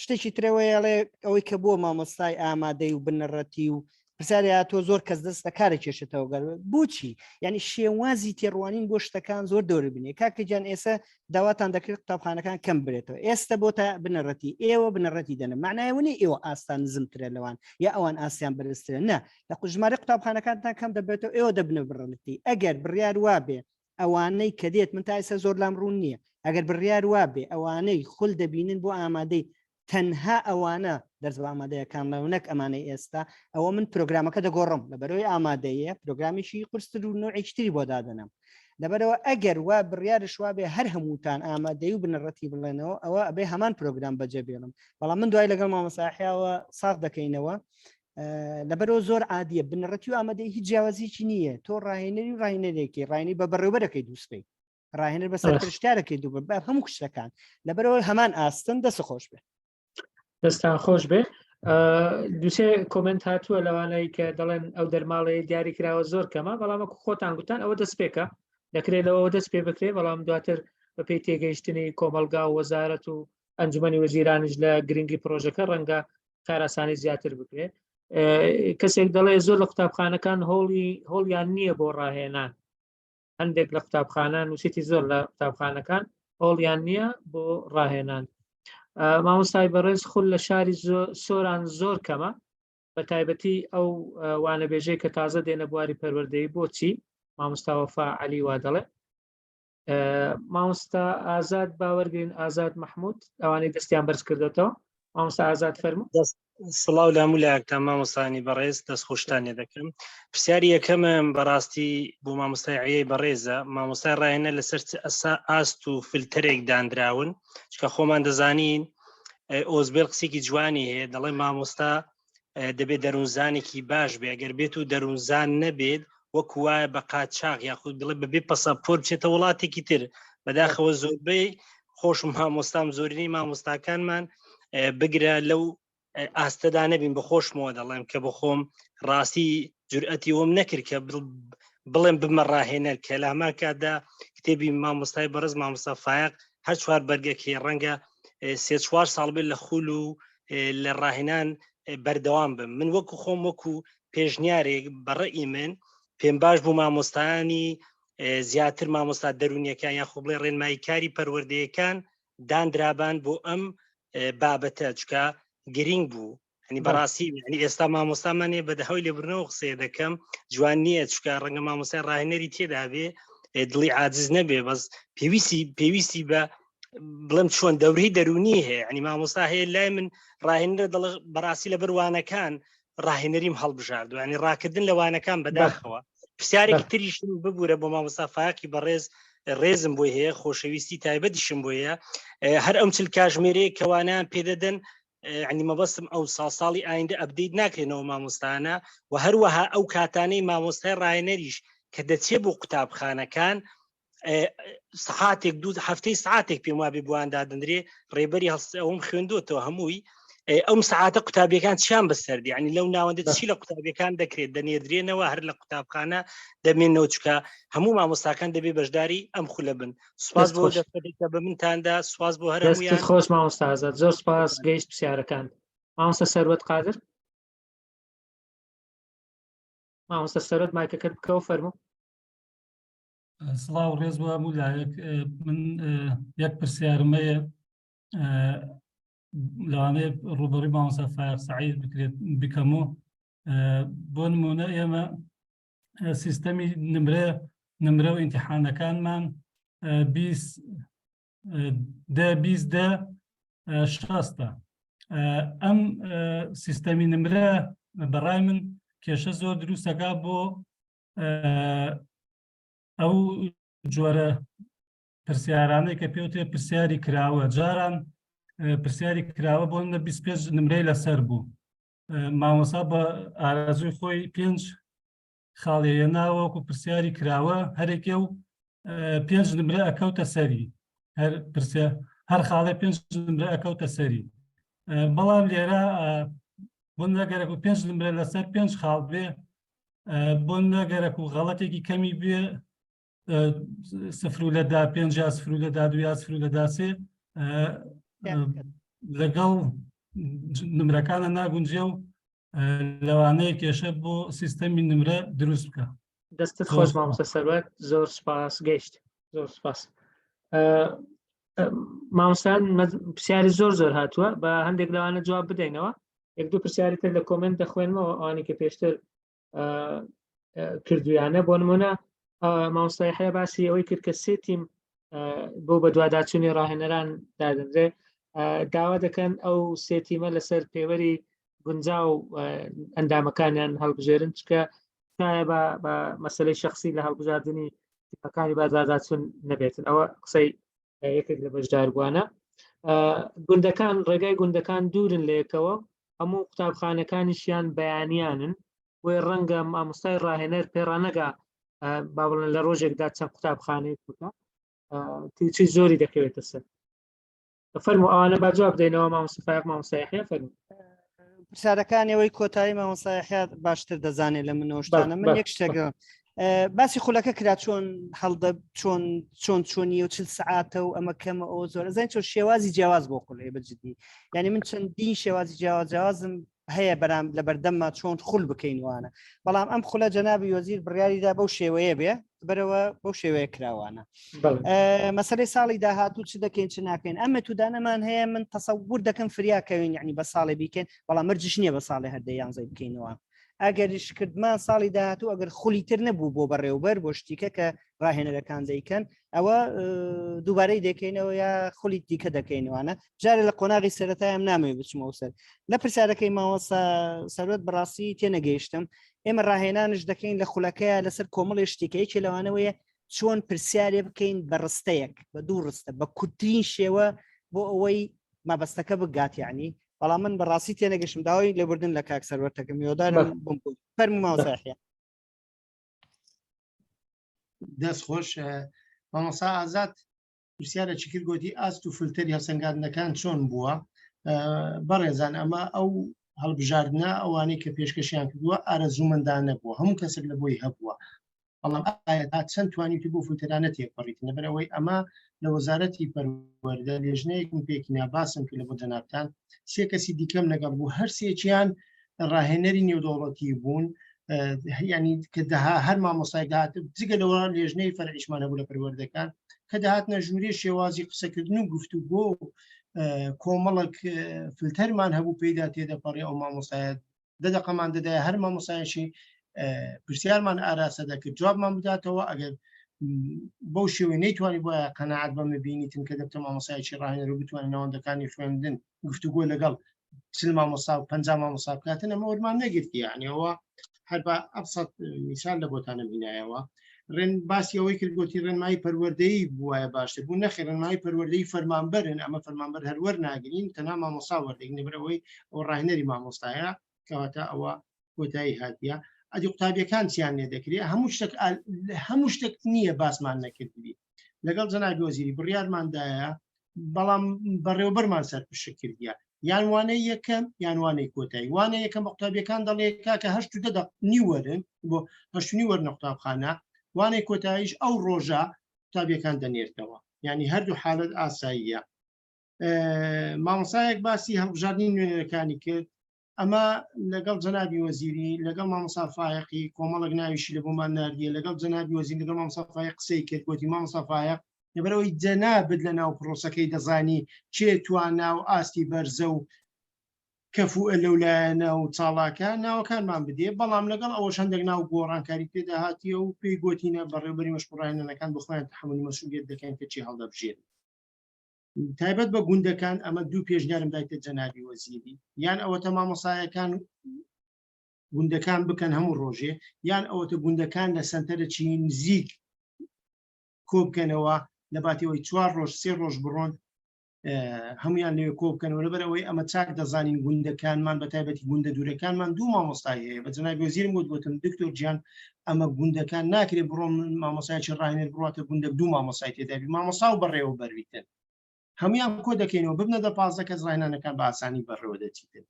شتێکی ترەوەی ئەڵێ ئەوەی کە بۆ مامۆستای ئامادەی و بنەڕەتی و پرسیاری تۆ زۆر کەس دەست لە کارە کێشێتەوە گەر بۆچی یعنی شێوازی تێڕوانین بۆ شتەکان زۆر دەوری بنێ کاکە گیان ئێستا داواتان دەکرێت قوتابخانەکان کەم برێتەوە ئێستا بۆ تا بنەڕەتی ئێوە بنەڕەتی دەنە معنایەوە نیە ئێوە ئاستان نزمترە لەوان یا ئەوان ئاسیان بەرزترە نە لە ژمارە قوتابخانەکانتان کەم دەبێتەوە ئێوە دەبنە بڕەتی ئەگەر بڕیار وابێ ئەوانەی کە دێت من تا ئێستا زۆر لام ڕوون نییە ئەگەر بڕیار وابێ ئەوانەی خول دەبینن بۆ ئامادەی تەنها ئەوانە دەرس بە ئامادەیەکان لە نەک ئەمانەی ئێستا ئەوە من پرۆگرامەکە دەگۆڕم لەبەرەوەی ئامادەیە پرۆگرامیشی قورستر و نوعێکتری بۆ دادەنم لەبەرەوە ئەگەر وا بڕیارش وابێ هەر هەمووتان ئامادەی و بنەڕەتی بڵێنەوە ئەوە ئەبێ هەمان پرۆگرام بەجێ بێڵم بەڵام من دوای لەگەڵ مامۆساحیاوە ساغ دەکەینەوە لەبەرەوە زۆر عادیە بنەڕەتی و ئامادەی هیچ جیاوازیی نییە تۆ ڕاهێنەری و ڕاهێنەرێکی ڕاینی بە بەڕێوبەرەکەی دووسبەی ڕاهێنەر بە سەرپەرشتیارەکەی دوو بە هەموو شتەکان لەبەرەوە هەمان ئاستن دەست خۆش بێ دەستان خۆش بێ دوسێ کۆمنت هاتووە لەوانەیە کە دەڵێن ئەو دەرماڵەیە دیاری کراوە زۆر کەمە بەڵام وەکو خۆتان گوتان ئەوە دەستپێکە دەکرێت لەوە دەست پێ بکرێ بەڵام دواتر بەپێی تێگەیشتنی کۆمەلگا و وەزارەت و ئەنجومەنی وەزیرانیش لە گرنگی پرۆژەکە ڕەنگە کاراسانی زیاتر بکرێت کەسێک دەڵێ زۆر لە قوتابخانەکان هۆڵی هۆڵیان نییە بۆ ڕاهێنان هەندێک لە قوتابخانە نووسیتی زۆر لە قوتابخانەکان هۆڵیان نییە بۆ ڕاهێنان مامۆستای بەڕێز خول لە شاری سۆران زۆر کەمە بە تایبەتی ئەو وانەبێژەی کە تازە دێنە بواری پەروەردەی بۆچی مامۆستا وەفا عەلی وا دەڵێ مامۆستا ئازاد باوەرگرین ئازاد مححمود ئەوانەی دەستیان بەرز کردێتەوە مامۆستا ئازاد فەرمو سڵاو لە هەموو لایەکتان مامۆستانی بەڕێز دەست خۆشتان لێ دەکەم پرسیاری یەکەمم بەڕاستی بۆ مامۆستای عیەی بەڕێزە مامۆستای ڕاهێنەر لەسەر چ ئەسا ئاست و فلتەرێک دانراون چکە خۆمان دەزانین ئۆزبێل قسێکی جوانی هەیە دەڵێ مامۆستا دەبێت دەروونزانێکی باش بێ ئەگەر بێت و دەروونزان نەبێت وەکو وایە بە قاچاق یاخود بڵێ بەبێ پەسەپۆر بچێتە وڵاتێکی تر بەداخەوە زۆربەی خۆشم مامۆستام زۆرینەی مامۆستاکانمان بگرە لەو ئاستەدا نەبین بە خۆشمەوە دەڵێم کە بەخۆم ڕاستی جورئەتی وم نەکرد کە بڵێم بمە ڕاهێنەر کە لە هەمان کاتدا کتێبی مامۆستای بەڕێز مامۆستا فایق هەر چوار بەرگەکەی ڕەنگە سێ چوار ساڵ بێت لە خول و لە ڕاهێنان بەردەوام بم من وەکو خۆم وەکو پێشنیارێک بەڕێی من پێم باش بوو مامۆستایانی زیاتر مامۆستا دەرونیەکان یاخۆ بڵێ ڕێنمایی کاری پەروەردەیەکان داندرابان بۆ ئەم بابەتە چکە گرنگ بوو ینی بەڕاستی ینی ئێستا مامۆستامان هەیە بەدەهۆی لێبرنەوە قسەیە دەکەم جوان نییە چکە ڕەنگە مامۆستای ڕاهێنەری تێدا بێ دڵی عاجز نەبێ بەس پێویستی پێویستی بە بڵێم چۆن دەورەی دەرونی هەیە ینی مامۆستا هەیە لای من ڕاهێنەر دەڵ بەڕاستی لە بەروانەکان ڕاهێنەریم هەڵبژاردو ینی ڕاکردن لە وانەکان بەداخەوە پرسیارێکی تریشم ببوورە بۆ مامۆستا فاقی بەڕێز ڕێزم بۆی هەیە خۆشەویستی تایبەتیشم بۆ هەیە هەر ئەم چل کاژمێرەیە کەوانیان پێدەدەن ینی مەبەستم ئەو ساڵ ساڵی ئایندە ئەبدەیت ناکرێنەوە مامۆستانە و هەروەها ئەو کاتانەی مامۆستای ڕاهێنەریش کە دەچێ بۆ قوتابخانەکان سعاتێک دوو هەفتەی سعاتێک پێم وابێ بوان دادەنرێ ڕێبەری هەڵس ئەوم خوێندوتەوە هەمووی ئەم سعاتە قوتابیەکان چیان بەسەردی ینی لەو ناوەندە چی لە قوتابیەکان دەکرێت دەنێردرێنەوە هەر لە قوتابخانە دەمێنەوە چکە هەموو مامۆستاکان دەبێ بەشداری ئەم خولە بن سپاس بۆ دەستەکە بە منتاندا سپاس بۆ هەر هەموویان خۆش مامۆستا ئازاد زۆر سپاس گەیشت پرسیارەکان مامۆستا سەروەت قادر مامۆستا سەروەت مایکەکەت بکەوە فەرموو سڵاو ڕێز بۆ هەموو لایەک من یەک پرسیارم هەیە لەوانەیە ڕوبەڕی مامۆستا فایق سعید بکرێت بکەم و بۆ نمونە ئێمە سیستەمی نمرە. نمرە و ئیمتیحانەکانمان 20 دە 20 دە شەستە. ئەم سیستەمی نمرە بەڕای من کێشە زۆر دروستەکە بۆ ئەو جۆرە پرسیارانەی کە پێوتێ پرسیاری کراوە. جاران پرسیاری کراوە بۆ نە 25 نمرەی لەسەر بوو، مامۆسا بە ئارەزووی خۆی پێنج خاڵی هێناوە وەکو پرسیاری کراوە، هەرێکێ و پێنج نمرە ئەکەوتە سەری، هەر پرسیار هەر خاڵێ پێنج نمرە ئەکەوتە سەری. بەڵام لێرە بۆ نەگەرەک و پێنج نمرە لەسەر پێنج خاڵ بێ، بۆ نەگەرەک و غەڵەتێکی کەمی بێ سفر و لەدا پێنج یا سفر و لەدا دوو یا سفر و لەدا سێ لەگەڵ نمرەکانە ناگونجێ و لەوانەیە کێشە بۆ سیستەمی نمرە دروست بکە. دەستت خۆش مامۆستا سەروەت، زۆر سپاس. گەیشت، زۆر سپاس مامۆستان. پرسیاری زۆر زۆر هاتووە، بە هەندێک لەوانە جواب بدەینەوە. یەک دوو پرسیاری تر لە کۆمنت دەخوێنمەوە ئەوانی کە پێشتر کردویانە. بۆ نمونە مامۆستای حەیا باسی ئەوەی کرد کە سێ تیم بۆ بەدواداچوونی ڕاهێنەران دادەنرێ، داوا دەکەن ئەو سێ تیمە لەسەر پێوەری گونجاو ئەندامەکانیان هەڵبژێرن، چکە تایە بە مەسلەی شخصی لە هەڵبژاردننی تیپەکانی بەدواداچوون نەبێتن. ئەوە قسەی یەکێک لە بەشداربووانە. گوندەکان، ڕێگای گوندەکان دوورن لە یەکەوە، هەموو قوتابخانەکانیشیان بەیانیانن، بۆیە ڕەنگە مامۆستای ڕاهێنەر پێڕانەگا با بڵێن لە ڕۆژێکدا چەند قوتابخانەیەک بکە، تیچی زۆری دەکەوێتە سەر. فەرمو ئەوانە با جواب بدەینەوە. مامۆستا فایەق، مامۆستا یەحیا فەرمو. پرسیارەکان ئێوەی کۆتایی مامۆستا یەحیا باشتر دەزانێت لە منەوە شتانە. من یەک شتێک باسی خولەکە کرا، چۆن هەڵدە چۆن چۆن چۆنی و چل سعاتە و ئەمە کەمە ئەو زۆر ئەزانین چۆن شێوازی جیاواز بۆ خولەیە بە جدی، یعنی من چەندین شێوازی جیاواز جیاوازم هەیە بەرام لە بەردەمما چۆن خول بکەین وانە، بەڵام ئەم خولە جەنابی وەزیر بڕیاریدا بەو شێوەیە بێ بەرەوە بەو شێوەیە کراوانە. مەسەلەی ساڵی داهاتوو چ دەکەین چ ناکەین، ئەمە تودانەمان هەیە، من تەسەور دەکەم فریا کەوین یعنی بە ساڵێ بیکەین، بەڵام مەرجش نییە بە ساڵێ هەردە یانزەی بکەینەوە. ئەگەریش کردمان ساڵی داهاتوو ئەگەر خولی تر نەبوو بۆ بەڕێوبەر بۆ شتیکە کە ڕاهێنەرەکان دەیکەن ئەوە دووبارەی دەکەینەوە یا خولی دیکە دەکەینەوانە. جارێ لە قۆناغی سەرەتایم نامەوێ بچمەوە سەر لە پرسیارەکەی ماوەسا سەروەت، بەڕاستی تێنەگەیشتم. ئێمە ڕاهێنانش دەکەین لە خولەکەیە لەسەر کۆمەڵی شتێکە، یەکێ لەوانەوەیە چۆن پرسیارێ بکەین بە ڕستەیەک بە دوو ڕستە بە کورتترین شێوە بۆ ئەوەی مەبەستەکە بگات یعنی. بەڵام من بەڕاستی تێنەگەشتم، داوای لێبوردن لە کاک سەروەرتەکەم، هیوادارم بم فەرموو مامۆستا یەحیا. دەست خۆش مامۆستا ئازاد. پرسیارە چی کرد؟ گوتی ئاست و فلتەری هەڵسەنگاندنەکان چۆن بووە؟ بەڕێزان ئەمە ئەو هەڵبژاردنە ئەوانەی کە پێشکەشیان کردووە ئارەزوومەندانە بووە، هەموو کەسێک لە بۆی هەبووە، بەڵام ئایا تا چەند توانیوتی بۆ فلتەرانە تێپەڕیت؟ لەبەرئەوەی ئەمە لە وەزارەتی پەروەردە لێژنەیەکم پێکینا، باسم کرد لە بۆ جەنابتان، سێ کەسی دیکەم لەگەڵ بوو، هەر سێکیان ڕاهێنەری نێودەوڵەتی بوون، ینی کە دەها هەر مامۆستای دەهات، جگە لەوە لێژنەی فەرعیشمان هەبوو لە پەروەردەکان کە دەهاتنە ژوورێ شێوازی قسەکردن و گفتوگۆ و کۆمەڵک فلتەرمان هەبوو پێیدا تێدەپەڕی ئەو مامۆستایە دە دەقەمان دەدایە هەر مامۆسایەکی پرسیارمان ئاراستە دەکرد جوابمان بداتەوە. ئەگەر بەو شێوەی نەیتوانی بۆە قەنەعات بەمە بینیتن کە دەبتە مامۆسایەکی ڕاهێنەر و بتوانێت ناوەندەکانی خوێندن گفتوگۆ لەگەڵ چل مامۆسا و 50 مامۆسا بکاتن، ئەمە وەرمان نەگرتی. یعنی ئەوە هەر بە ئەبسەط میسال لە بۆتانم هینایەوە. ڕێن باسی ئەوەی کرد گوتی ڕێنمایی پەروەردەیی بوایە باشتر بوو. نەخێر، ڕێنمایی پەروەردەیی فەرمانبەرن، ئەمە فەرمانبەر هەر وەرناگرین، تەنها مامۆستا وەردەگرین، لەبەر ئەوەی ئەو ڕاهێنەری مامۆستایە، کەواتە ئەوە کۆتایی هاتیە. ئەدی قوتابیەکان چیان لێ دەکرێت؟ هەموو شتێک هەموو شتێک نییە باسمان نەکردبی. لەگەڵ جەنابی وەزیری بڕیارماندایە، بەڵام بەڕێوەبەرمان سەرپشک کردیە، یان وانەی یەکەم یان وانەی کۆتایی. وانە یەکەم بە قوتابیەکان دەڵێ کاکە هەشت و دە دەق نیوەرن بۆ هەشت و نیوەرنە قوتابخانە، وانەی کۆتاییش ئەو ڕۆژە قوتابیەکان دەنێرتەوە. یعنی هەردوو حالەت ئاساییە. مامۆسایەک باسی هەڵبژاردنی نوێنەرەکانی کرد، ئەمە لەگەڵ جەنابی وەزیری لەگەڵ مامۆستا فایەقی کۆمەڵێک ناویشی لە بۆمان ناردیە، لەگەڵ جەنابی وەزیر لەگەڵ مامۆستا فایەق قسەی کرد، گوتی مامۆستا فایەق لەبەرئەوەی جەنابت لە ناو پرۆسەکەی دەزانی کێ توانا و ئاستی بەرزە و. کەفوئە لەو لایەنە و چاڵاکە ناوەکانمان بدێ، بەڵام لەگەڵ ئەوەش هەندێک ناو گۆڕانکاری تێدا هاتیە و پێی گۆتینە بەڕێوبەری مەشق و ڕاهێنانەکان بۆ خۆیان تەحەمولی مەسئولیەت دەکەن کە چی هەڵدەبژێرن. تایبەت بە گوندەکان ئەمە دوو پێشنیارم دایتە جەنابی وەزیری، یان ئەوەتە مامۆسایەکان گوندەکان بکەن هەموو ڕۆژێ، یان ئەوەتە گوندەکان لە سەنتەرەکی نزیک کۆبکەنەوە لە باتی ئەوەی چوار ڕۆژ سێ ڕۆژ بڕۆن هەمویان لەوێ کۆ بکەنەوە. لەبەر ئەوەی ئەمە چاک دەزانین گوندەکانمان بە تایبەتی گوندە دوورەکانمان دوو مامۆستای هەیە. بە جەنابی وەزیرم گوت، گوتم دکتۆر گیان ئەمە گوندەکان ناکرێ بڕۆم مامۆستایەکی ڕاهێنەر بڕاتە گوندێک دوو مامۆستای تێدا بی، مامۆستا و بەڕێوەبەر بیتن، هەمویان کۆ دەکەینەوە ببنە دە 15 کەس، ڕاهێنانەکان بە ئاسانی بەڕێوە دەچیتن.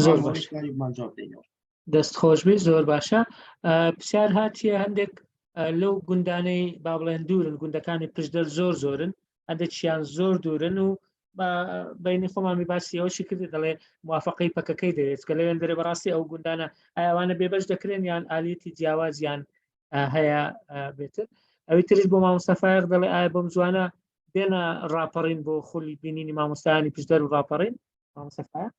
زۆر باش. دەست خۆشبی زۆر باشە. پرسیار هاتیە هەندێک لەو گوندانەی با بڵێن دوورن، گوندەکانی پشدەر زۆر زۆرن، هەندێکیان زۆر دوورن و بینی خۆمان باسی ئەوشی کرد، دەڵێ موافقەی پەکەکەی دەوێت کە لەوێن دەرێ. بەڕاستی ئەو گوندانە ئایوانە بێبەش دەکرێن یان ئالیەتی جیاوازیان هەیە بێتر؟ ئەوی ترش بۆ مامۆستا فایەق دەڵێ ئایا بەم زوانە دێنە ڕاپەڕین بۆ خولی بینینی مامۆستایانی پشدەر و ڕاپەڕین؟ مامۆستا فایەق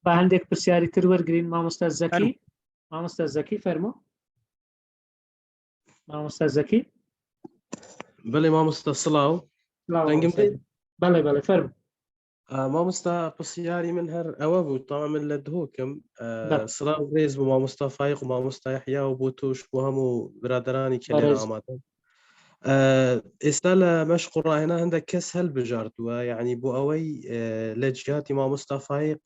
با هەندێک پرسیاری تر وەرگین. مامۆستا زەکی، مامۆستا زەکی فەرموو. مامۆستا زەکی. بەڵێ مامۆستا سڵاو. دەنگم بەڵێ بەڵێ فەرموو. مامۆستا پرسیاری من هەر ئەوە بوو، تاوا من لە دهۆکم. سڵاو ڕێز بۆ مامۆستا فایق و مامۆستا یحیا و بۆ تۆش بۆ هەموو برادرانی کە لێرە ئامادەن. ئێستا لە مەشق و ڕاهێنا هەندێک کەس هەلبژاردووە، یعنی بۆ ئەوەی لە جیاتی مامۆستا فایق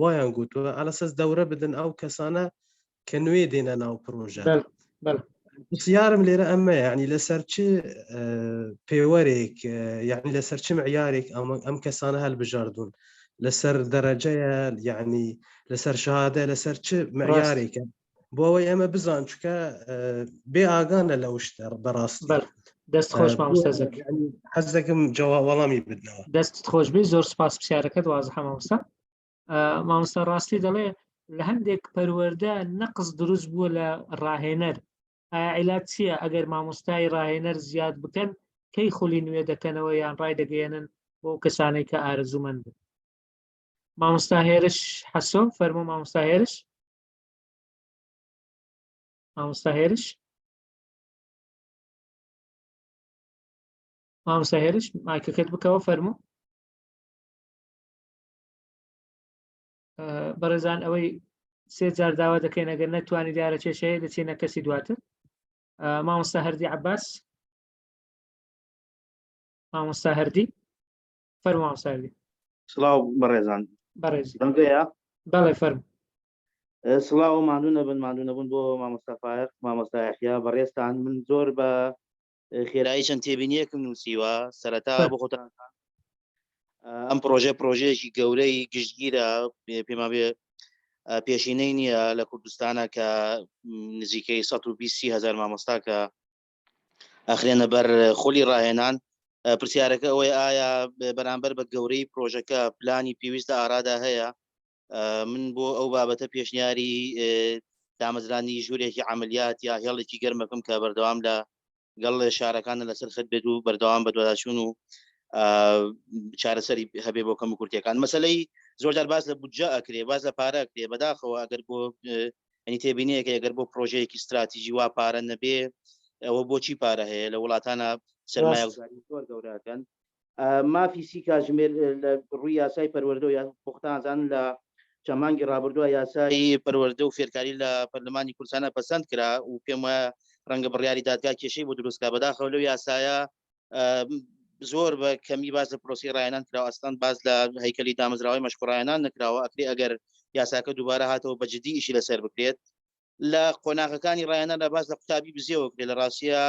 وایان گوتووە ئەلەسەس دەورە بدەن ئەو کەسانە کە نوێ دێنە ناو پرۆژە. پرسیارم لێرە ئەمە، یعنی لەسەر چ پێوەرێک، یعنی لەسەر چ معیارێک ئەم کەسانە هەلبژاردوون؟ لەسەر دەرەجەیە، یعنی لەسەر شەهادە، لەسەر چ معیارێکە؟ بۆ ئەوەی ئێمە بزان، چکە بێ ئاگانە لەو شتە بەڕاستی. دەست خۆش مامۆستا زەکی. حەز دەکەم جواب وەڵامی بدنەوە. دەست خۆش بێ، زۆر سپاس، پرسیارەکەت وازحە مامۆستا. مامۆستا ڕاستی دەڵێ لە هەندێک پەروەردە نەقص دروست بووە لە ڕاهێنەر، ئایا عیلاج چییە؟ ئەگەر مامۆستای ڕاهێنەر زیاد بکەن کەی خولی نوێ دەکەنەوە یان ڕای دەگەیەنن بۆ کەسانێک کە ئارەزوومەندن؟ مامۆستا هێرش حەسۆ فەرموو. مامۆستا هێرش، مامۆستا هێرش، مامۆستا هێرش مایکەکەت بکەوە فەرموو. بەڕێزان ئەوەی سێ جار داوا دەکەین ئەگەر نەتوانی دیارە کێشەیە دەچینە کەسی دواتر. مامۆستا هەردی عباس، مامۆستا هەردی فەرموو. مامۆستا هەردی. سڵاو بەڕێزان. بەڕێز. دەنگەیە؟ بەڵێ فەرموو. سڵاو، ماندوو نەبن، ماندوو نەبوون بۆ مامۆستا فایەق، مامۆستا یەحیا بەڕێزتان. من زۆر بە خێرایی چەند تێبینیەکم نووسیوە. سەرەتا بۆ خۆتان ئەم پرۆژە پرۆژەیەکی گەورەی گشتگیرە، پێمان بێ پێشینەی نییە لە کوردستانە کە نزیکەی 120 هزار مامۆستا کە ئەخرێنە بەر خولی ڕاهێنان. پرسیارەکە ئەوەی ئایا بەرامبەر بە گەورەی پرۆژەکە پلانی پێویست لە ئارادا هەیە؟ من بۆ ئەو بابەتە پێشنیاری دامەزرانی ژوورێکی عملیات یا هێڵێکی گەرمەکەم کە بەردەوام لە گەڵ شارەکانە لەسەر خەت بێت و بەردەوام بەدواداچوون و چارەسەری هەبێ بۆ کەم و کورتەکان. مەسلەی زۆرجار باس لە بودجە ئەکرێ، باس لە پارە ئەکرێ، بەداخەوە ئەگەر بۆ ئەنی تێبینیەکە ئەگەر بۆ پرۆژەیەکی استراتیژی وا پارە نەبێ ئەوە بۆچی پارە هەیە لە وڵاتانە سەرمایەگوزاری زۆر گەورەکەن. مافی سی کاتژمێر لە ڕووی یاسای پەروەردە و پوختان زانن لە چەند مانگی ڕابردووە یاسای پەروەردە و فێرکاری لە پەرلەمانی کوردستانە پەسەند کرا و پێم وایە ڕەنگە بڕیاری دادگا کێشەی بۆ دروست کا. بەداخەوە لەو یاسایە زۆر بە کەمی باس لە پرۆسی ڕاهێنان کراوە، ئەسڵەن باس لە هەیکەلی دامەزراوەی مەشق و ڕاهێنان نەکراوە. ئەکرێ ئەگەر یاساکە دووبارە هاتەوە بە جدی ئیشی لەسەر بکرێت. لە قۆناغەکانی ڕاهێناندا باس لە قوتابی بزێوە کرێ، لە ڕاستیە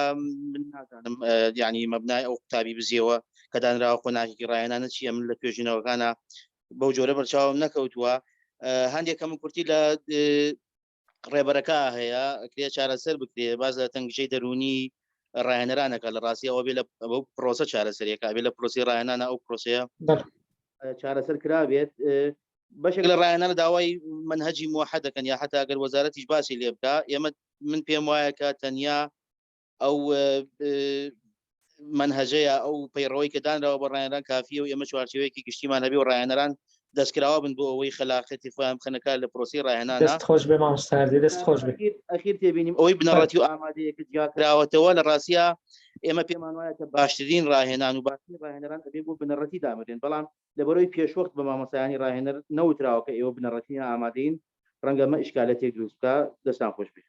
من نازانم یعنی مەبنای ئەو قوتابی بزێوە کە دانراوە قۆناغێکی ڕاهێنانە چییە، من لە توێژینەوەکانە بەو جۆرە بەرچاوم نەکەوتووە. هەندێک کەم کورتی لە ڕێبەرەکە هەیە کرێ چارەسەر بکرێ. باز لە تەنگژەی دەرونی ڕاهێنەرانەکە، لە ڕاستی ئەوە بێ لە پرۆسە چارەسەریەکە بێ لە پرۆسی ڕاهێنانە ئەو پرۆسەیە چارەسەر کرابێت. بەشێک لە ڕایانە داوای منهجی موحد دەکەن یا حتا ئەگەر وەزارەتیش باسی لێ بکا، ئێمە من پێم وایە کە تەنیا ئەو منهجەیە ئەو پەیڕەوەی کە دانراوە بە ڕایەنەران کافیە و ئێمە چوارچێوەیەکی گشتیمان هەبێ و ڕایەنەران دەستکراوە بن بۆ ئەوەی خەلاقەتی خۆیان بخەنە کار لە پرۆسی ڕاهێنانە دەست خۆش بێ مامۆستا هەردی دەست خۆش بێ ئەخیر تێبینیم ئەوەی بنەڕەتی و ئامادەیە کە جیاکراوەتەوە لە ڕاستیا ئێمە پێمان وایە کە باشترین ڕاهێنان و باشترین ڕاهێنەران ئەبێ بۆ بنەڕەتی دامرێن بەڵام لەبەرەوەی پێشوەخت بە مامۆستایانی ڕاهێنەر نەوتراوە کە ئێوە بنەڕەتی ئامادەین ڕەنگە ئەمە ئیشکالەتێک دروست بکا دەستان خۆش بێ.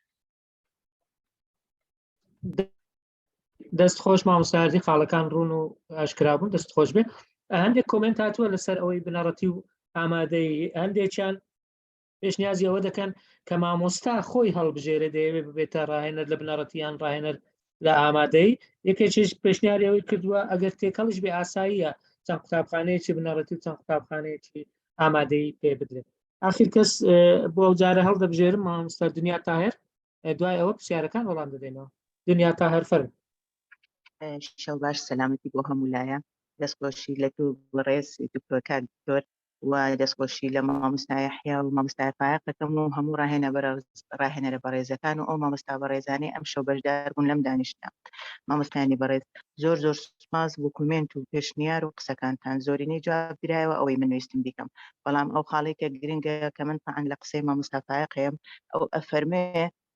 دەست خۆش مامۆستاردی خاڵەکان ڕوون و ئاشکرا بوون دەست خۆش بێ هەندێک کۆمنت هاتووە لەسەر ئەوەی بنەڕەتی و ئامادەی هەندێکیان پێشنیازی ئەوە دەکەن کە مامۆستا خۆی هەڵبژێرێ دەیەوێت ببێتە ڕاهێنەر لە بنەڕەتی یان ڕاهێنەر لە ئامادەی یەکێکیش پێشنیاری ئەوەی کردووە ئەگەر تێکەڵیش بێ ئاساییە چەند قوتابخانەیەکی بنەڕەتی و چەند قوتابخانەیەکی ئامادەی پێ بدرێت ئاخیر کەس بۆ ئەو جارە هەڵدەبژێرم مامۆستا دنیا تاهر دوای ئەوە پرسیارەکان وەڵام دەدەینەوە دنیا تاهر فەرم شەو باش سەلامەتی بۆ هەموو لایە دەستخۆشی لە تۆ بەڕێز دکتۆر کاک دکتۆر و دەستخۆشی لە مامۆستا یەحیا و مامۆستا فایەق دەکەم و هەموو ڕاهێنە ڕاهێنەرە بەڕێزەکان و ئەو مامۆستا بەڕێزانەی ئەم شەو بەشدار بوون لەم دانیشتنە. مامۆستایانی بەڕێز زۆر زۆر سوپاس بۆ کومێنت و پێشنیار و قسەکانتان زۆرینەی جواب درایەوە ئەوەی من ویستم بیکەم بەڵام ئەو خاڵەی کە گرنگە کە من تەعن لە قسەی مامۆستا فایەق هەیەم ئەو ئەفەرمێ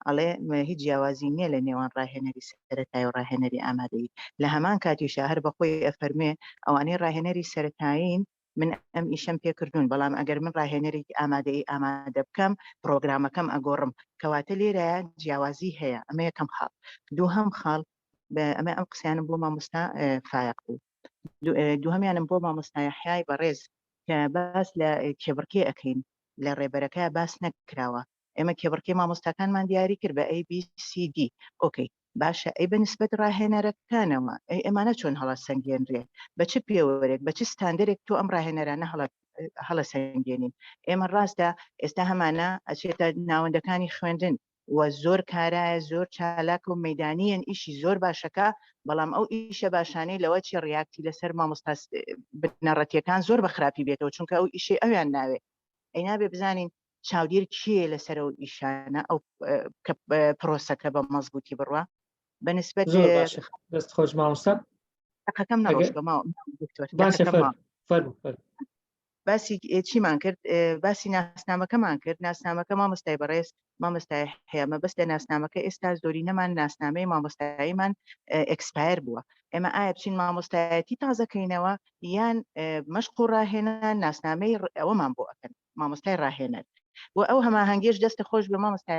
ئەڵێ هیچ جیاوازی نییە لە نێوان ڕاهێنەری سەرەتایی و ڕاهێنەری ئامادەیی لە هەمان کاتیشا هەر بەخۆی ئەفەرمێ ئەوانەی ڕاهێنەری سەرەتایین من ئەم ئیشەم پێکردوون بەڵام ئەگەر من ڕاهێنەرێکی ئامادەیی ئامادە بکەم پڕۆگرامەکەم ئەگۆڕم کەواتە لێرە جیاوازی هەیە ئەمە یەکەم خاڵ دووهەم خاڵ ئەمە ئەم قسەیانم بۆ مامۆستا فایەق بوو دووهەمیانم بۆ مامۆستا یەحیای بەڕێز کە باس لە کێبڕکێ ئەکەین لە ڕێبەرەکە باس نەکراوە ئێمە کێبڕکێ مامۆستاکانمان دیاری کرد بە A B C D okay باشە ئەی بە نسبەت ڕاهێنەرەکانەوە ئەی ئەمانە چۆن هەڵەسەنگێنرێ بە چ پێوەرێک بە چ ستاندەرێک تۆ ئەم ڕاهێنەرانە هەڵە هەڵەسەنگێنین ئێمە ڕاستە ئێستا هەمانە ئەچێتە ناوەندەکانی خوێندن و زۆر کارایە زۆر چالاکە و مەدانیەن ئیشی زۆر باشەکە بەڵام ئەو ئیشە باشانەی لەوە چی react ی لەسەر مامۆستا بنەڕەتیەکان زۆر بە خراپی بێتەوە چونکە ئەو ئیشەی ئەویان ناوێ ئەی نابێ بزانین چاودێر کێیە لەسەر ئەو ئیشانە ئەو کە پرۆسەکە بە مەزبووتی بڕوا بە نسبەت زۆر باشە دەست خۆش مامۆستا دەقەکەم نەڕۆشتوە ماوە دکتۆر باشە دەقەکەم ماوە. فەرموو فەرموو باسی چیمان کرد باسی ناسنامەکەمان کرد ناسنامەکە مامۆستای بەڕێز مامۆستای هەیە مەبەست لە ناسنامەکە ئێستا زۆرینەمان ناسنامەی مامۆستاییمان expire بووە ئێمە ئایا بچین مامۆستایەتی تازەکەینەوە یان مەشق و ڕاهێنان ناسنامەی ئەوەمان بۆ ئەکەن مامۆستای ڕاهێنەر و ئەو هەماهەنگیش دەستە خۆش بێ مامۆستا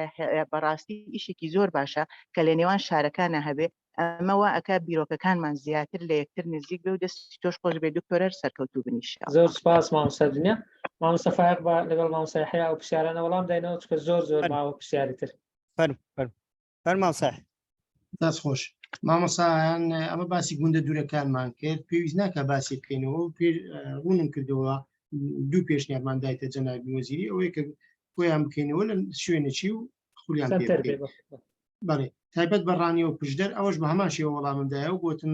بەڕاستی ئیشێکی زۆر باشە کە لە نێوان شارەکانە هەبێ ئەمە وا ئەکا بیرۆکەکانمان زیاتر لە یەکتر نزیک بێ و دەستی تۆش خۆش بێ دکتۆرەر سەرکەوتوو بن ئینشاءاللە. زۆر سپاس مامۆستا دنیا مامۆستا فایەق با لەگەڵ مامۆستا یەحیا ئەو پرسیارانە وەڵام داینەوە چونکە زۆر زۆر ماوە پرسیاری تر. فەرموو فەرموو فەرموو مامۆستا یەحیا. دەست خۆش مامۆسایان ئەمە باسی گوندە دوورەکانمان کرد پێویست ناکە باسی بکەینەوە و پێ ڕوونم کردەوە دوو پێشنیارمان دایتە جەنابی وەزیری ئەوەی کە خۆیان بکەینەوە لە شوێنێکی و خولیان پێ سەنتەر بکەین بێ. بەڵێ تایبەت بە ڕانیە و پشدەر ئەوەش بە هەمان شێوە وەڵامم دایە و گوتم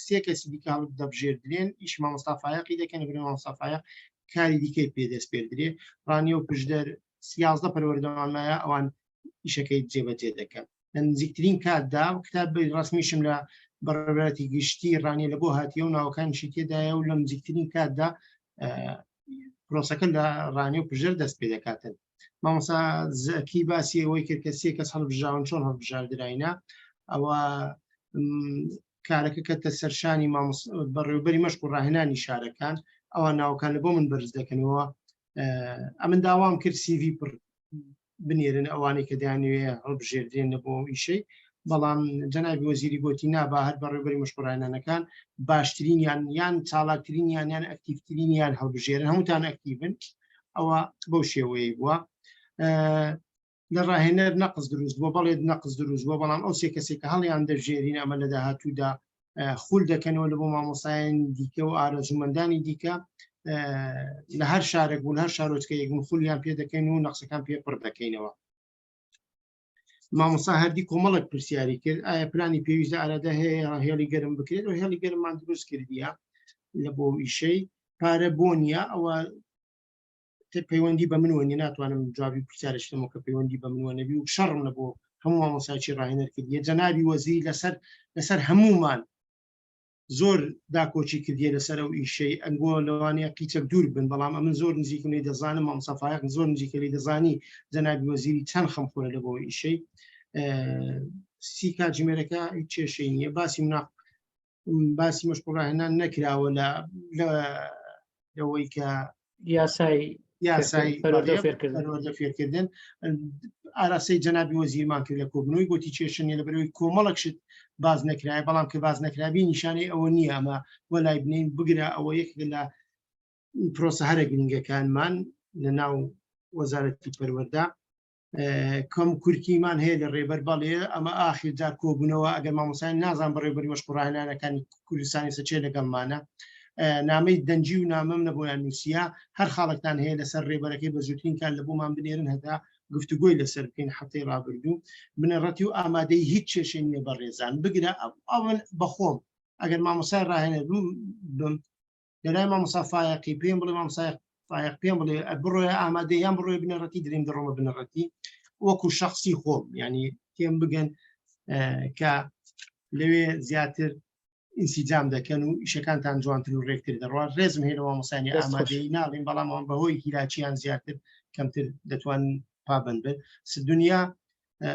سێ کەسی دیکە هەڵ دەبژێردرێن ئیش مامۆستا فایەقی دەکەن لەبەر مامۆستا فایەق کاری دیکەی پێ دەسپێردرێ ڕانیە و پشدەر 11 پەروەردەوان مایە ئەوان ئیشەکەی جێبەجێ دەکەن لە نزیکترین کاتدا کتاب ڕسمیشم لە بەڕێوەبەرایەتی گشتی ڕانیە لە بۆ هاتیە و ناوەکانیشی تێدایە و لە نزیکترین کاتدا پرۆسەکە لە ڕانیە و پژەر دەست پێ دەکاتن مامۆستا زەکی باسی ئەوەی کرد کە سێ کەس هەڵبژاون چۆن هەڵبژاردراینە ئەوە کارەکە کەتە سەرشانی بەڕێوبەری مەشق و ڕاهێنانی شارەکان ئەوان ناوەکان لە بۆ من بەرز دەکەنەوە ئەمن داوام کرد سیVی پڕ بنێرن ئەوانەی کە دەیانەوێ هەڵبژێردرێن لە بۆ ئەو ئیشەی بەڵام جەنابی وەزیری گۆتی نا با هەر بەڕێوبەری مەشقوڕاهێنانەکان باشترینیان یان چالاکترینیان یان ئەکتیڤترینیان هەڵبژێرن هەمووتان ئەکتیڤن ئەوە بەو شێوەیە بووە لە ڕاهێنەر نەقص دروست بووە بەڵێ نەقص دروست بووە بەڵام ئەو سێ کەسێک کە هەڵیان دەژێرین ئەمە لە داهاتوودا خول دەکەنەوە لە بۆ مامۆسایان دیکە و ئارەزوومەندانی دیکە لە هەر شارێک بوون هەر شارۆچکەیەک بوون خولیان پێ دەکەین و نەقسەکان پێ پڕ دەکەینەوە مامۆسا هەردی کۆمەڵک پرسیاری کرد ئایا پلانی پێویست لە ئارادا هەیە هێڵی گەرم بکرێت و هێڵی گەرممان دروست کردیە لە بۆ ئیشەی پارە بۆ نییە ئەوە پەیوەندی بە منەوە نیە ناتوانم جوابی پرسیارش دەمەوە کە پەیوەندی بە منەوە نەبی و شەڕم لە بۆ هەموو مامۆسایکی ڕاهێنەر کردیە جەنابی وەزیر لەسەر لەسەر هەمومان. زۆر داکۆکی کردیە لەسەر ئەو ئیشەی ئەنگۆ لەوانەیە قیچەک دوور بن بەڵام ئەمن زۆر نزیکم لێی دەزانم مامۆستا فایەق زۆر نزیکە لێی دەزانی جەنابی وەزیری چەند خەمخۆرە لە بۆ ئیشەی سی کاتژمێرەکە هیچ کێشەی نییە باسی مناق باسی مەشق و ڕاهێنان نەکراوە لە لەوەی کە یاسای یاسای پەروەردە فێرکردن ئاراستەی جەنابی وەزیرمان کرد لە کۆبنەوەی گوتی کێشە نیە لەبەرەوەی کۆمەڵک شت باز نەکرایە بەڵام کە باز نەکرابی نیشانەی ئەوە نییە ئەمە وەلای بنین بگرە ئەوە یەکێک لە پرۆسە هەرە گرنگەکانمان لە ناو وەزارەتی پەروەردە کەم کورتیمان هەیە لە ڕێبەر بەڵێ ئەمە ئاخیر جار کۆبوونەوە ئەگەر مامۆسایان نازان بەڕێوبەری مەشق و ڕاهێنانەکانی کوردستانی سە چێ لەگەڵمانە نامەی دەنگی و نامەم لە بۆیان نووسیە هەر خاڵێکتان هەیە لەسەر ڕێبەرەکەی بە زووترین کات لە بۆمان بنێرن هەتا گفتوگۆی لەسەر بکەین هەفتەی ڕابردوو بنەڕەتی و ئامادەی هیچ کێشەی نییە بە ڕێزان بگرە ئەوەن بەخۆم ئەگەر مامۆسای ڕاهێنەر بم لەلای مامۆسا فایەقی پێم بڵێ مامۆسای فایەق پێم بڵێ بڕۆیە ئامادە یان بڕۆێ بنەڕەتی درێم دەڕۆمە بنەڕەتی وەکو شخصی خۆم ینی تێم بگەن کە لەوێ زیاتر ئینسیجام دەکەن و ئیشەکانتان جوانتر و ڕێکتر دەڕوا ڕێزم هەیە لە مامۆسانی ئامادەی ناڵین بەڵام ئەوان بەهۆی هیلاکیان زیاتر کەمتر دەتوان پابند بن دنیا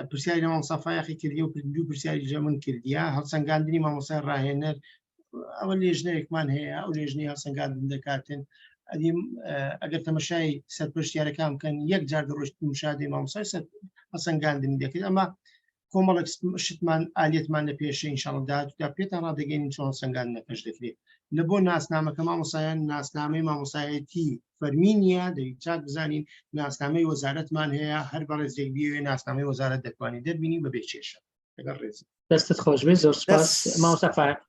پرسیاری لە مامۆستا فایەقی کردی و دوو پرسیاری لە من کردیە هەڵسەنگاندنی مامۆستای ڕاهێنەر ئەوە لێژنەیەکمان هەیە ئەو لێژنەی هەڵسەنگاندن دەکاتن ئەدیم ئەگەر تەمەشای سەرپەرشتیارەکان بکەن یەک جار دەڕۆشت مشاهدەی مامۆستای سەر هەڵسەنگاندنی دەکرد ئەمە کۆمەڵێک شتمان ئالیەتمان لە پێشە ئینشاڵڵا داهاتوودا پێتان ڕادەگەین چۆن هەڵسەنگاندنەکەش دەکرێت لە بۆ ناسنامەکە مامۆسایان ناسنامەی مامۆسایەتی فەرمی نییە دەبی چاک بزانین ناسنامەی وەزارەتمان هەیە هەر بەڕێزێک بیەوێ ناسنامەی وەزارەت دەتوانێت دەربینی بەبێ کێشە لەگەڵ ڕێزم. دەستت خۆش بێ زۆر سپاس مامۆستا فایەق.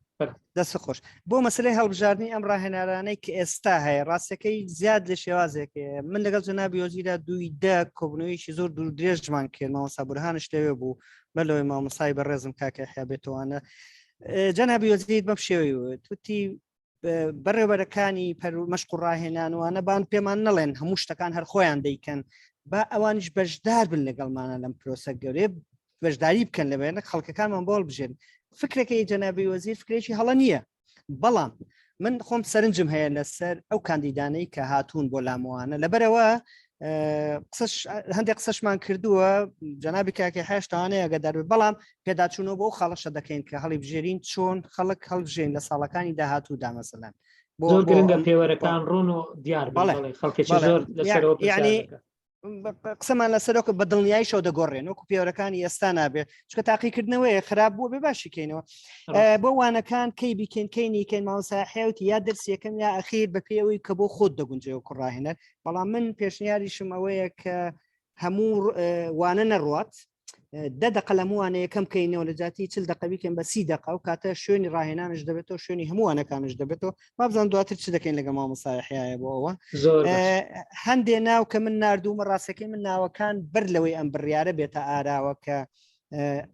دەست خۆش بۆ مەسلەی هەڵبژاردننی ئەم ڕاهێنەرانەی کە ئێستا هەیە ڕاستەکەی زیاد لە شێوازێک من لەگەڵ جەنابی وەزیرا دووی دە کۆبنەوەیکی زۆر دوور درێژمان کرد مامۆستا بورهانش لەوێ بوو بەر لەوەی مامۆسای بەڕێزم کاکە یەحیا بێتەوانە جەنابی وەزیر بەم شێوەی وت وتی بەڕێوبەرەکانی مەشق و ڕاهێنانوانە بان پێمان نەڵێن هەموو شتەکان هەر خۆیان دەیکەن با ئەوانیش بەشدار بن لەگەڵمانە لەم پرۆسە گەورەیە بەشداری بکەن لەبێنە خەڵکەکانمان بۆڵ بژێن فکرەکەی جەنابی وەزیر فکرێکی هەڵە نییە بەڵام من خۆم سەرنجم هەیە لەسەر ئەو کاندیدانەی کە هاتوون بۆ لامەوانە لەبەرەوە هەندێک قسەشمان کردووە جەنابی کاکە هێشتانەیە ئەگەدار بەڵام پێداچوونەوە بۆ خاڵەشە دەکەین کە هەڵی بژێرین چۆن خەڵک هەڵبژێن لە ساڵەکانی داهاتوو دامەسەلەن بۆ زۆر گرنگە پێوەرەکان ڕوون و دیار بەڵێ خەڵکێکی زۆر لەسەرەوە ینی قسەمان لەسەرۆکە بە دڵنیاییشەوە دەگۆڕێن وەکو پێوەرەکانی ئێستا نابێت چکە تاقیکردنەوەی خراپ بووە بێ باشیکەینەوە بۆ وانەکان کەی بیکەین کەی نیکەین مامۆستا حێوتی یا دەرس یەکەم یا ئەخیر بە پێی ئەوەی کە بۆ خۆت دەگونجێ وەکو ڕاهێنەر بەڵام من پێشنیاریشم ئەوەیە کە هەموو وانە نەڕوات دە دقە لە هەمووانە یەکەم کەینەوە لە جاتی چل دقە بیکەن بە سی دقە و کاتە شوێنی ڕاهێنانش دەبێتەوە شوێنی هەمووانەکانش دەبێتەوە مابزان دواتر چ دەکەین لەگە مامۆستا یەحیایە بۆ ئەوە هەندێ ناو کە من نردوومە ڕاستەکەی من ناوەکان بەر لەوەی ئەم بڕیارە بێتە ئاراوە کە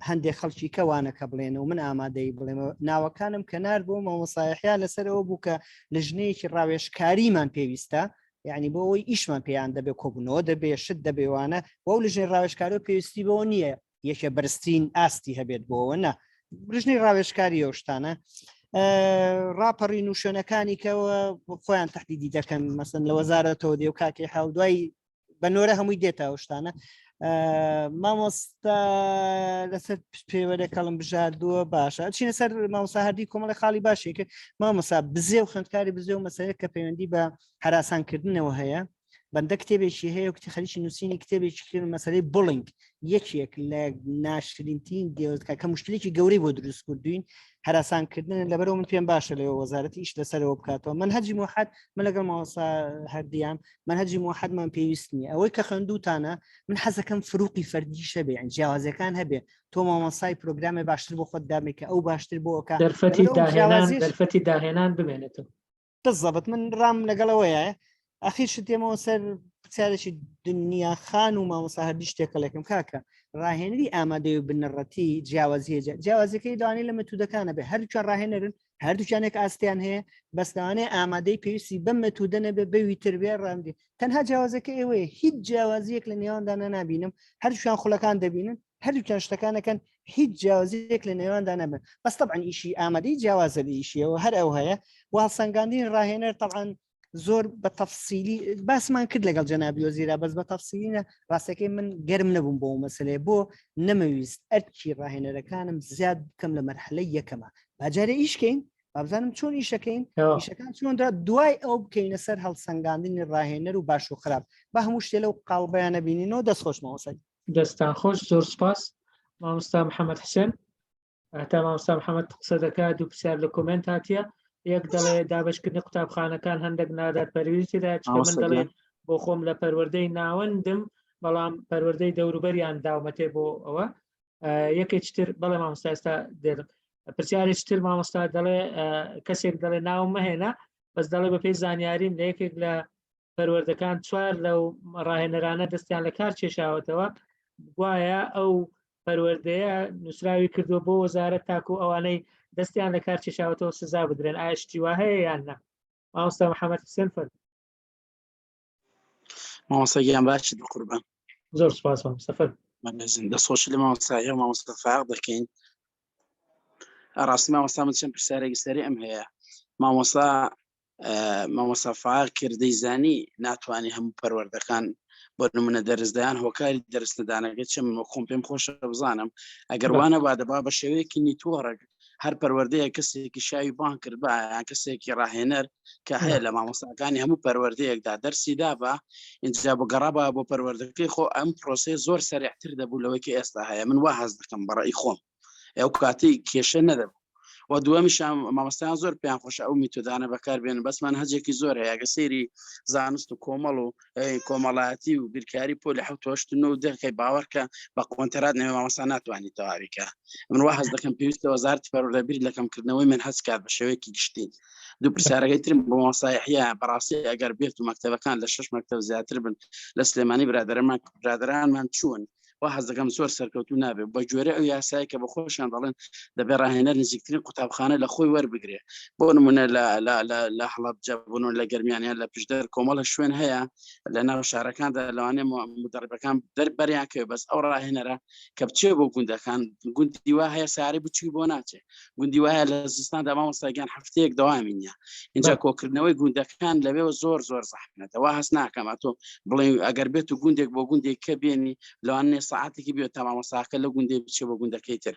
هەندێک خەڵکی کەوانەکە بڵێن و من ئامادەی بڵێم ناوەکانم کە نار بۆ مامۆستا یەحیا لەسەرەوە بوو کە لژنەیەکی ڕاوێژکاریمان پێویستە یعنی بۆ ئەوەی ئیشمان پێیان دەبێ کۆبوونەوە دەبێ شت دەبێوانە بۆ لژنەی ڕاوێژکارەوە پێویستی بەوە نییە یەکێ بەرزترین ئاستی هەبێت بۆەوە نە لژنەی ڕاوێژکاری ئەو شتانە ڕاپەڕین و شوێنەکانی کەەوە خۆیان تهدیدی دەکەن مەسن لە وەزارەتەوە دێ و کاکی حاو دوای بە نۆرە هەمووی دێتە ئەو شتانە مامۆستا لەسەر پێوەرێک کەڵم بژاردووە باشە چینە سەر مامۆستا هەردی کۆمەڵی خاڵی باشی کرد مامۆسا بزێ و خوندکاری بزێ و مەسەیە کە پەیوەندی بە هەراسانکردنەوە هەیە بەندە کتێبێکی هەیە و کتی خەریکی نووسینی کتێبێکی کرد مەسەلەی bullying یەکێک لە ناشرینترین دێوەکە کە مشکلێکی گەورەی بۆ دروست کردوین هەراسانکردن لەبەرەوە من پێم باشە لەوە وەزارەتی ئیش لەسەرەوە بکاتەوە من هەجی موحد من لەگەڵ مامۆستا هەردیام من هەجی موحدمان پێویست نییە ئەوەی کە خوێندوتانە من حەزەکەم فروقی فەردیش هەبێ یان جیاوازیەکان هەبێ تۆ مامۆسای پرۆگرامێ باشتر بۆ خۆت دامێ کە ئەو باشتر بۆ ئەوکە دەرفەتی داهێنان دەرفەتی داهێنان بمێنێتەوە بالضبط من ڕام لەگەڵەوەیە ئەخیر شت دێمەوە سەر پرسیارێکی دنیا خان و مامۆسا هەردی شتێکەڵێکم کاکە ڕاهێنەری ئامادەی و بنەڕەتی جیاوازیە جیاوازەکەی لەوانەیە لە مەتودەکانە بێ هەردووکیان ڕاهێنەرن هەردووکیانێک ئاستیان هەیە بەس لەوانەیە ئامادەی پێویستی بەم مەتودە نەبێ بەوی تر بێ ڕاندی تەنها جیاوازەکە ئێوەیە هیچ جیاوازیەک لە نێواندا نابینم هەردووکیان خولەکان دەبینن. هەردووکیان شتەکانەکەن هیچ جیاوازیەک لە نێواندا نەبن بەس طبعا ئیشی ئامادەی جیاوازە لە ئیشیەوە هەر ئەو هەیە و هەڵسەنگاندنی ڕاهێنەر طبعا زۆر بە تەفسیلی باسمان کرد لەگەڵ جەنابی وەزیرا بەس بە تەفسیلینە ڕاستەکەی من گەرم نەبووم بۆ مەسلەیە بۆ نەمەویست ئەرکی ڕاهێنەرەکانم زیاد بکەم لە مەرحلەی یەکەمە باجارێ ئیشکەین بابزانم چۆن ئیشەکەین ئیشەکان چۆندا دوای ئەو بکەینە سەر هەڵسەنگاندنی ڕاهێنەر و باش و خراپ بە هەموو شتێ لەو قاڵبیانە بینینەوە دەست خۆش مامۆستا. دەستان خۆش زۆر سپاس مامۆستا محەممەد حسێن هەتا مامۆستا محەممەد قسە دەکات دوو پرسیار لە comment هاتیە یەک دەڵێ دابشکردنی قوتابخانەکان هەندێک نادات پەرویری تێدا چکە من دەڵێ بۆ خۆم لە پەروەردەی ناوەندم بەڵام پەروەردەی دەوروبەریان داومەتێ بۆ ئەوە یەکێکی تر بەڵێ مامۆستا ئێستا دێرم پرسیارێکی تر مامۆستا دەڵێ کەسێک دەڵێ ناوم مەهێنا بەس دەڵێ بەپێی زانیاریم لە یەکێک لە پەروەردەکان چوار لەو ڕاهێنەرانە دەستیان لە کار کێشاوەتەوە گوایە ئەو پەروەردەیە نووسراوی کردووە بۆ وەزارەت تاکو ئەوانەی دەستیان لە کار کێشاوەتەوە سزا بدرێن ئایا شتی وا هەیە یان نا مامۆستا محەممەد حسێن فەرموو. مامۆستا گیان باشت بەقوربان. زۆر سپاس مامۆستا فەرموو. بەڕێزن دەستخۆشی لە مامۆستا هێڵ مامۆستا فایەق دەکەین. ڕاستی مامۆستا من چەند پرسیارێکی سەریعم هەیە مامۆستا مامۆستا فایەق کردەی زانی ناتوانانی هەموو پەروەردەکان بۆ نمونە دەرزدایان هۆکاری دەرس نەدانەکە چ من خۆم پێم خۆشە بزانم ئەگەر وانە با دەبا بە شێوەیەکی network هەر پەروەردەیە کەسێکی شاوی بان کرد بە یان کەسێکی ڕاهێنەر کە هەیە لە مامۆستاکانی هەموو پەروەردەیەکدا دەرسی دابا اینجا بۆ گەڕابا بۆ پەروەردەکەی خۆ ئەم پرۆسەیە زۆر سەرێعتر دەبوو لەوەی کە ئێستا هەیە من وا هەست دەکەم بەڕێی خۆم ئەو کاتی کێشە نەدەبوو و دووەمیشان مامۆستایان زۆر پێیان خۆشە ئەو میتۆدانە بەکاربێن بەس مەنهەجێکی زۆر هەیە گە سەیری زانست و کۆمەڵ و کۆمەڵایەتی و بیرکاری پۆلی حەوت و هەشت و نۆ و دەکەی باوەڕکە بە قۆنتەرات نەوێ مامۆستا ناتوانانی تەواوی کە من وا هەست دەکەم پێویستە وەزارەتی پەروەردە بیر لە کەمکردنەوەی مەنهەج کات بە شێوەیەکی گشتی دوو پرسیارەکەی ترم بۆ مامۆستا یەحیا بەڕاستی ئەگەر بێت و مەکتەبەکان لە شەش مەکتەب زیاتر بن لە سلێمانی برادەرەمان برادەرانمان چوون وا حەز دەکەم زۆر سەرکەوتوو نابێت بە گوێرە ئەو یاسایە کە بە خۆشیان دەڵێن دەبێ ڕاهێنەر نزیکترین قوتابخانە لە خۆی وەربگرێ بۆ نمونە لە لە لە لە هەڵەبجە بوون لە گەرمیانیان لە پشدەر کۆمەڵە شوێن هەیە لە ناو شارەکاندا لەوانەیە مدەڕبەکان دەربەریان کەوێ بەس ئەو ڕاهێنەرە کە بچێ بۆ گوندەکان گوندی وا هەیە ساری بچووی بۆ ناچێ گوندی وایە لە زستاندا مامۆستا گیان هەفتەیەک دەوامی نییە اینجا کۆکردنەوەی گوندەکان لەوێوە زۆر زۆر زەحمەتە وا هەست ناکەم ئەتۆ بڵێ ئەگەر بێت و گوندێک بۆ گوندێک کە بێنی لەوانەیە سەعاتێکی بێت تا مامۆستاکە لە گوندێ بچێ بۆ گوندەکەی تر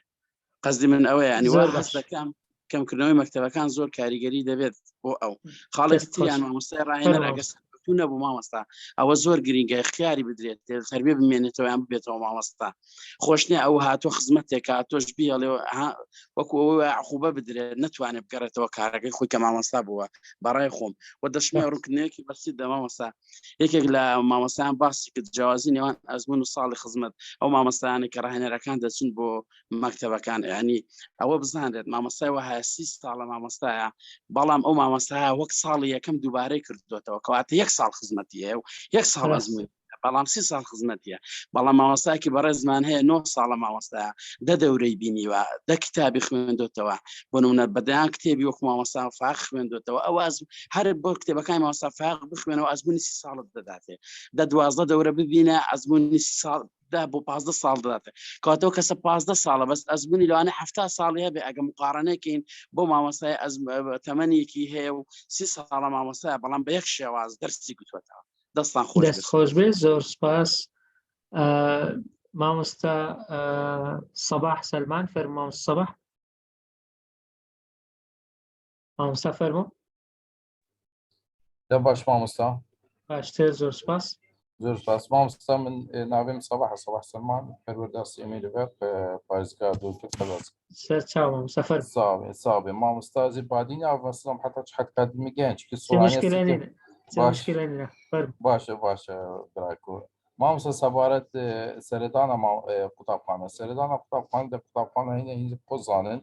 قەزدی من ئەوەیە ینی وا هەست دەکەم کەمکردنەوەی مەکتەبەکان زۆر کاریگەری دەبێت بۆ ئەو خاڵێکی تریان مامۆستای ڕاهێنەر ئەگەر سەرکەوتوو نەبوو مامۆستا ئەوە زۆر گرینگە خیاری بدرێت تەربیە بمێنێتەوە یان ببێتەوە مامۆستا خۆش نییە ئەو هاتۆ خزمەتێک هاتۆش بیڵێ وەکو ئەوە عقوبە بدرێت نتوانێت بگەڕێتەوە کارەکەی خۆی کە مامۆستا بووە بەڕای خۆم و دەشمێ ڕوونکردنەوەیەکی بەسیت دە مامۆستا یەکێک لە مامۆستایان باسی کرد جیاوازی نێوان ئەزمون و ساڵی خزمەت ئەو مامۆستایانە کە ڕاهێنەرەکان دەچن بۆ مەکتەبەکان ینی ئەوە بزانرێت مامۆستای وەها سی ساڵە مامۆستایە بەڵام ئەو مامۆستایە وەک ساڵی یەکەم دووبارەی کردوێتەوە کەواتە یەک ساڵ خزمەتی هەیە و یەک ساڵ ئەزمون بەڵام سی ساڵ خزمەتیە بەڵام مامۆستایەکی بەڕێزمان هەیە نۆ ساڵە مامۆستایە دە دەورەی بینیوە دە کتابی خوێندۆتەوە بۆ نمونە بەدەیان کتێبی وەکو مامۆستا فاق خوێندۆتەوە ئەو ئەز هەر بۆ کتێبەکانی مامۆستا فاق بخوێنەوە ئەزمونی سی ساڵت دەداتێ دە 12 دەورە ببینە ئەزمونی سی ساڵ دە بۆ 15 ساڵ دەداتێ کەواتەوە کەسە 15 ساڵە بەس ئەزمونی لەوانەیە 70 ساڵی هەبێ ئەگە مقارنەکەین بۆ مامۆستای ئەز تەمەنێکی هەیە و سی ساڵە مامۆستایە بەڵام بە یەک شێواز دەرسی گوتوەتەوە دەستان خۆش دەست خۆش بێ زۆر سپاس مامۆستا سەباح سەلمان فەرموو مامۆستا سەباح مامۆستا فەرموو دە باش مامۆستا باشتر زۆر سپاس زۆر سپاس مامۆستا من ناوێم سەباح سەباح سەلمان پەروەردە سێمی لەبەر پارێزگا دوکتور خەلاس سەر چاو مامۆستا فەرموو ساوێ ساوێ مامۆستا زی بادی ناو مەسلام حتا چ حد قدمی گەنج که چه مشکلە نینە چه مشکلە نینە فەرموو باشە باشە براکۆ مامۆستا سەبارەت سەردانە قوتابخانە سەردانە قوتابخانە دە قوتابخانە هینە هین خۆزانن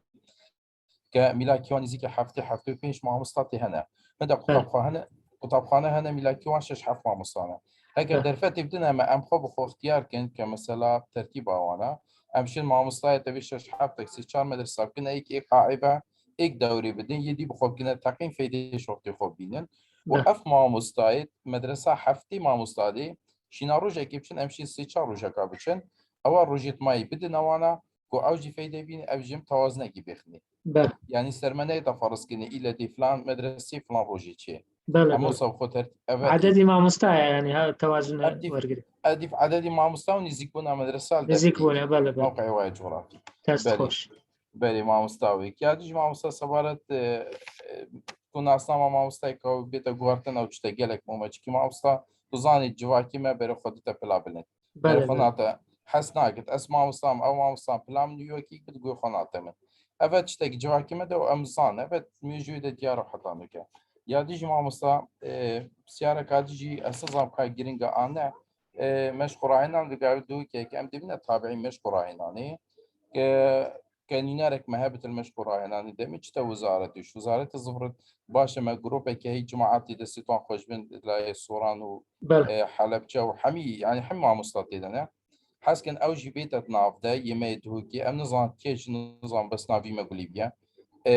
کە میلاکی وان نزیکە هەفتێ هەفتێ و پێنج مامۆستا تێ هەنە هەندە قوتابخانە قوتابخانە هەنە میلاکی وان شش هەفت مامۆستانە ئەگەر دەرفەتی بدنەمە ئەم خۆ بخۆ اختیار کەن کە مەسەلا تەرتیب ئەوانە ئەم شن مامۆستایە تەوی شش هەفتێک سێ چوار مەدرسا بکەنە یەک یەک قاعبە یەک دەوری بدن یەدی بخۆ بکنە تەقیم فەیدەی شۆختی خۆ بینن و ئەف مامۆستایت مەدرسا هەفتی مامۆستادی شینا ڕۆژێکی بچن ئەم شین سێ چوار ڕۆژەکە بچن. ئەوە ڕۆژێت مای بدن ئەوانە کو ئەو جی فەیدە بین ئەو ژم تەوازنەکی بخنی یعنی سەرمەنەی تە فەرزکردنی ئیلە دی فلان مەدرسەی فلان ڕۆژی چێ بەڵێ سەو خۆ عددی مامۆستا ینی ها توازن وەرگری ئەدیف عددی مامۆستا و نزیک بوون مەدرسە نزیک بوونە بەڵێ موقعی وای جوغرافی دەست خۆش بەری مامۆستاوێک یادیش مامۆستا سەبارەت تو ناسنامە مامۆستای کە بێتە گوارتن ئەو شتە گەلێک مۆمەچکی مامۆستا بزانیت جواکی مە بەرە خۆ دتە پلا بلند بەرە خۆ ناتە حەس ناکرد ئەس مامۆستام ئەو مامۆستام پلام نیوەکی بت گوێ خۆ ناتە من ئەvە شتێک جواکی مەدە و ئەم زان ئەvە مێژووی دە دیارە حەتانەکە یادیش مامۆستا پرسیارە کاتیژی ئەسە زان بکە گرنگە ئانە مەشق و ڕاهێنان لەگەڵ دووکێک ئەم دەبینە تابعی مەشق و ڕاهێنانی کە نینارێک مەهبت المەشق و ڕاهێنانی دەمی چتە وزارەتیش وزارەتی زبرت باشە مە گرۆپێکی هەی جماعاتی دەستتان خۆش بن لای سۆران و حەلەبچە و حەمی یعنی حەم مامۆستا تێدەنە حەزکەن ئەو ژی بێتە ناڤدە یمەی دهوکی ئەم نزان کێش نزان بەس ناوی مە گولی بیە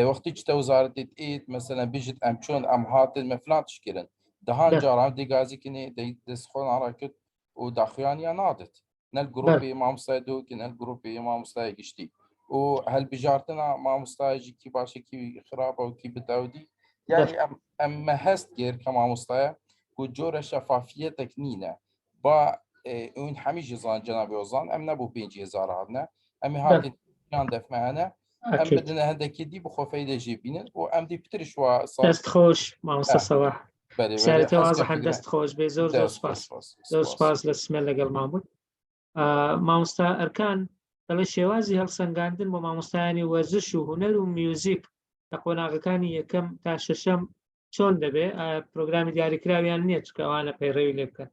وەختی چتە وزارەتیت ئیت مەسەلەن بژت ئەم چۆن ئەم هاتن مە فلان تشکردن دەهان جاران دێگازی کنێ دەست خۆ ناڕاکرد و داخویانیان نادت نەل گروپی مامۆستای دوکی نەل گروپی مامۆستای گشتی و هەلبژارتنە مامۆستایەکی کی باشە کی خراپە و کی بتاودی یعنی ئەم ئەمە هەست کرد کە مامۆستایە و جۆرە شەفافیەتێک نینە با ئون هەمی ژزان جەنابی ئۆزان ئەم نەبوو 5000 هاتنە ئەمی هاتن یان دەفمە هەنە ئەم بدنە هەندێکی دی بخۆ فەیدە ژێ بینن و ئەم دی پترش وا دەست خۆش مامۆستا سەوا سەرەتا وازحن دەست خۆش بێ زۆر زۆر سپاس زۆر سپاس لە سمە لەگەڵمان بوون مامۆستا ئەرکان دەڵێ شێوازی هەڵسەنگاندن بۆ مامۆستایانی وەرزش و هونەر و میوزیک لە قۆناغەکانی یەکەم تا شەشەم چۆن دەبێ پرۆگرامی دیاریکراویان نییە چکە ئەوانە پەیڕەوی لێ بکەن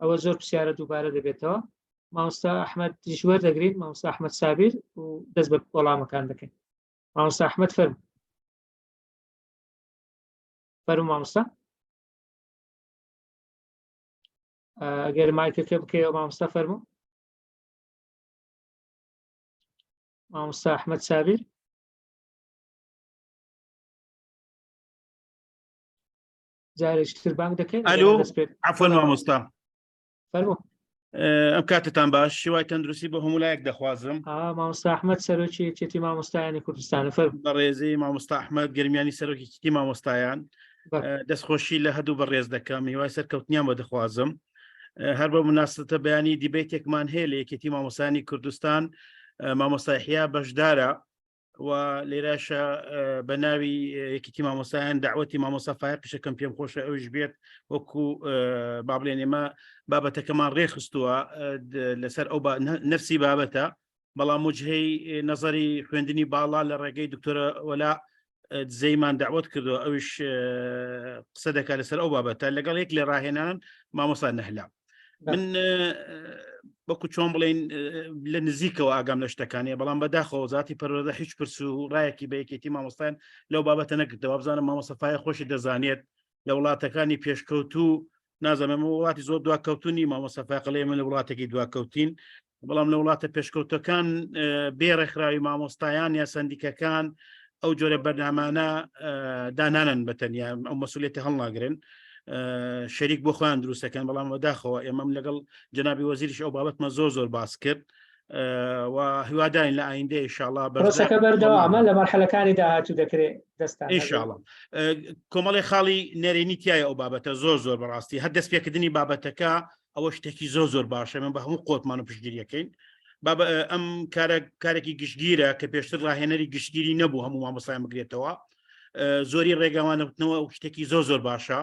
ئەوە زۆر پرسیارە دووبارە دەبێتەوە مامۆستا ئەحمەد دیش وەردەگرین مامۆستا ئەحمەد سابیر و دەست بە وەڵامەکان دەکەین مامۆستا ئەحمەد فەرموو فەرموو مامۆستا ئەگەر مایکەکە بکەیەوە مامۆستا فەرموو مامۆستا ئەحمەد سابیر جارێکی تر بانگ دەکەین ئەلو عەفوەن مامۆستا فەرموو ئەم کاتتان باش هیوای تەندروستی بۆ هەموو لایەک دەخوازم مامۆستا ئەحمەد سەرۆکی یەکێتی مامۆستایانی کوردستان فەرموو بەڕێزی مامۆستا ئەحمەد گەرمیانی سەرۆکی یەکێتی مامۆستایان دەستخۆشی لە هەردوو بەڕێز دەکەم هیوای سەرکەوتنیان بۆ دەخوازم هەر بە مناسبەتە بەیانی دیبەیتێکمان هەیە لە یەکێتی مامۆستایانی کوردستان مامۆستا یەحیا بەشدارە و لێرەشە بە ناوی یەکێتی مامۆستایان داوەتی مامۆستا فایەقیشەکەم پێم خۆشە ئەوش بێت وەکو با بڵێن ئێمە بابەتەکەمان ڕێخستووە لەسەر ئەو نفسی بابەتە بەڵام وجهەی نظری خوێندنی باڵا لە ڕێگەی دکتۆرە وەلا دزەیمان داوت کردو ئەوش قسە دەکات لەسەر ئەو بابەتە لەگەڵ یەک لە ڕاهێنان مامۆستا نەهلا من وەکو چۆن بڵین لە نزیکەوە ئاگام لە شتەکانیە بەڵام بەداخەوە زاتی پەروەردە هیچ پرس و ڕایەکی بە یەکێتی مامۆستایان لەو بابەتە نەکردەوە بزانم مامۆستا فایەق خۆشی دەزانێت لە وڵاتەکانی پێشکەوتوو نازانم وڵاتی زۆر دواکەوتونی مامۆستا فایەق لە ئێمە لە وڵاتێکی دواکەوتین بەڵام لە وڵاتە پێشکەوتەکان بێ ڕێکخراوی مامۆستایان یا سندیکەکان ئەو جۆرە بەرنامانە دانانن بە تەنیا ئەو مەسوولێتی هەڵناگرن شەریک بۆ خۆیان دروستەکەن بەڵام بەداخەوە ئێمەم لەگەڵ جەنابی وەزیریش ئەو بابەتمە زۆر زۆر باس کرد و هیوادارین لە ئایندە ئینشاءاللە پرۆسەکە بەردەوامە لە مەرحەلەکانی داهاتوو دەکرێت دەستان ئینشاءاللە کۆمەڵی خاڵی نەرێنی تایە ئەو بابەتە زۆر زۆر بەڕاستی هەر دەستپێکردنی بابەتەکە ئەوە شتێکی زۆر زۆر باشە من بە هەموو قۆتمان و پشتگیریەکەین بابە ئەم کارە کارێکی گشتگیرە کە پێشتر ڕاهێنەری گشتگیری نەبوو هەموو مامۆستایان بگرێتەوە زۆری ڕێگاوانەوتنەوە ئەو شتێکی زۆر زۆر باشە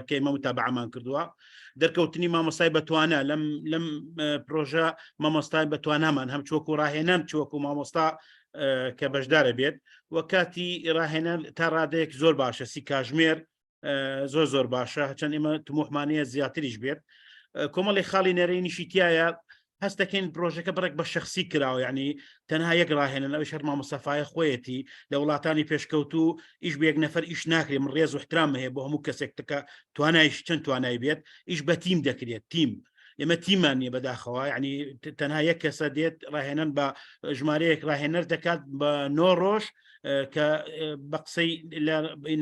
کە ئێمە متابعەمان کردووە دەرکەوتنی مامۆستای بەتوانە لەم لەم پرۆژە مامۆستای بەتوانامان هەم چۆک و ڕاهێنان چۆک و مامۆستا کە بەشدارە بێت و کاتی ڕاهێنان تا ڕادەیەک زۆر باشە سی کاژمێر زۆر زۆر باشە هەچەند ئێمە تموحمانەیە زیاتریش بێت کۆمەڵی خاڵی نەرێنیشی تایە هەست دەکەین پرۆژەکە بڕێک بە شخصی کراوە یعنی تەنها یەک ڕاهێنن ئەوش هەر مامۆستا فایەق خۆیەتی لە وڵاتانی پێشکەوتوو ئیش بە یەک نەفەر ئیش ناکرێ من ڕێز و احترام هەیە بۆ هەموو کەسێک تکە توانایش چەند توانای بێت ئیش بە تیم دەکرێت تیم ئێمە تیمان نییە بەداخەوە یعنی تەنها یەک کەسە دێت ڕاهێنەر بە ژمارەیەک ڕاهێنەر دەکات بە نۆ ڕۆژ کە بە قسەی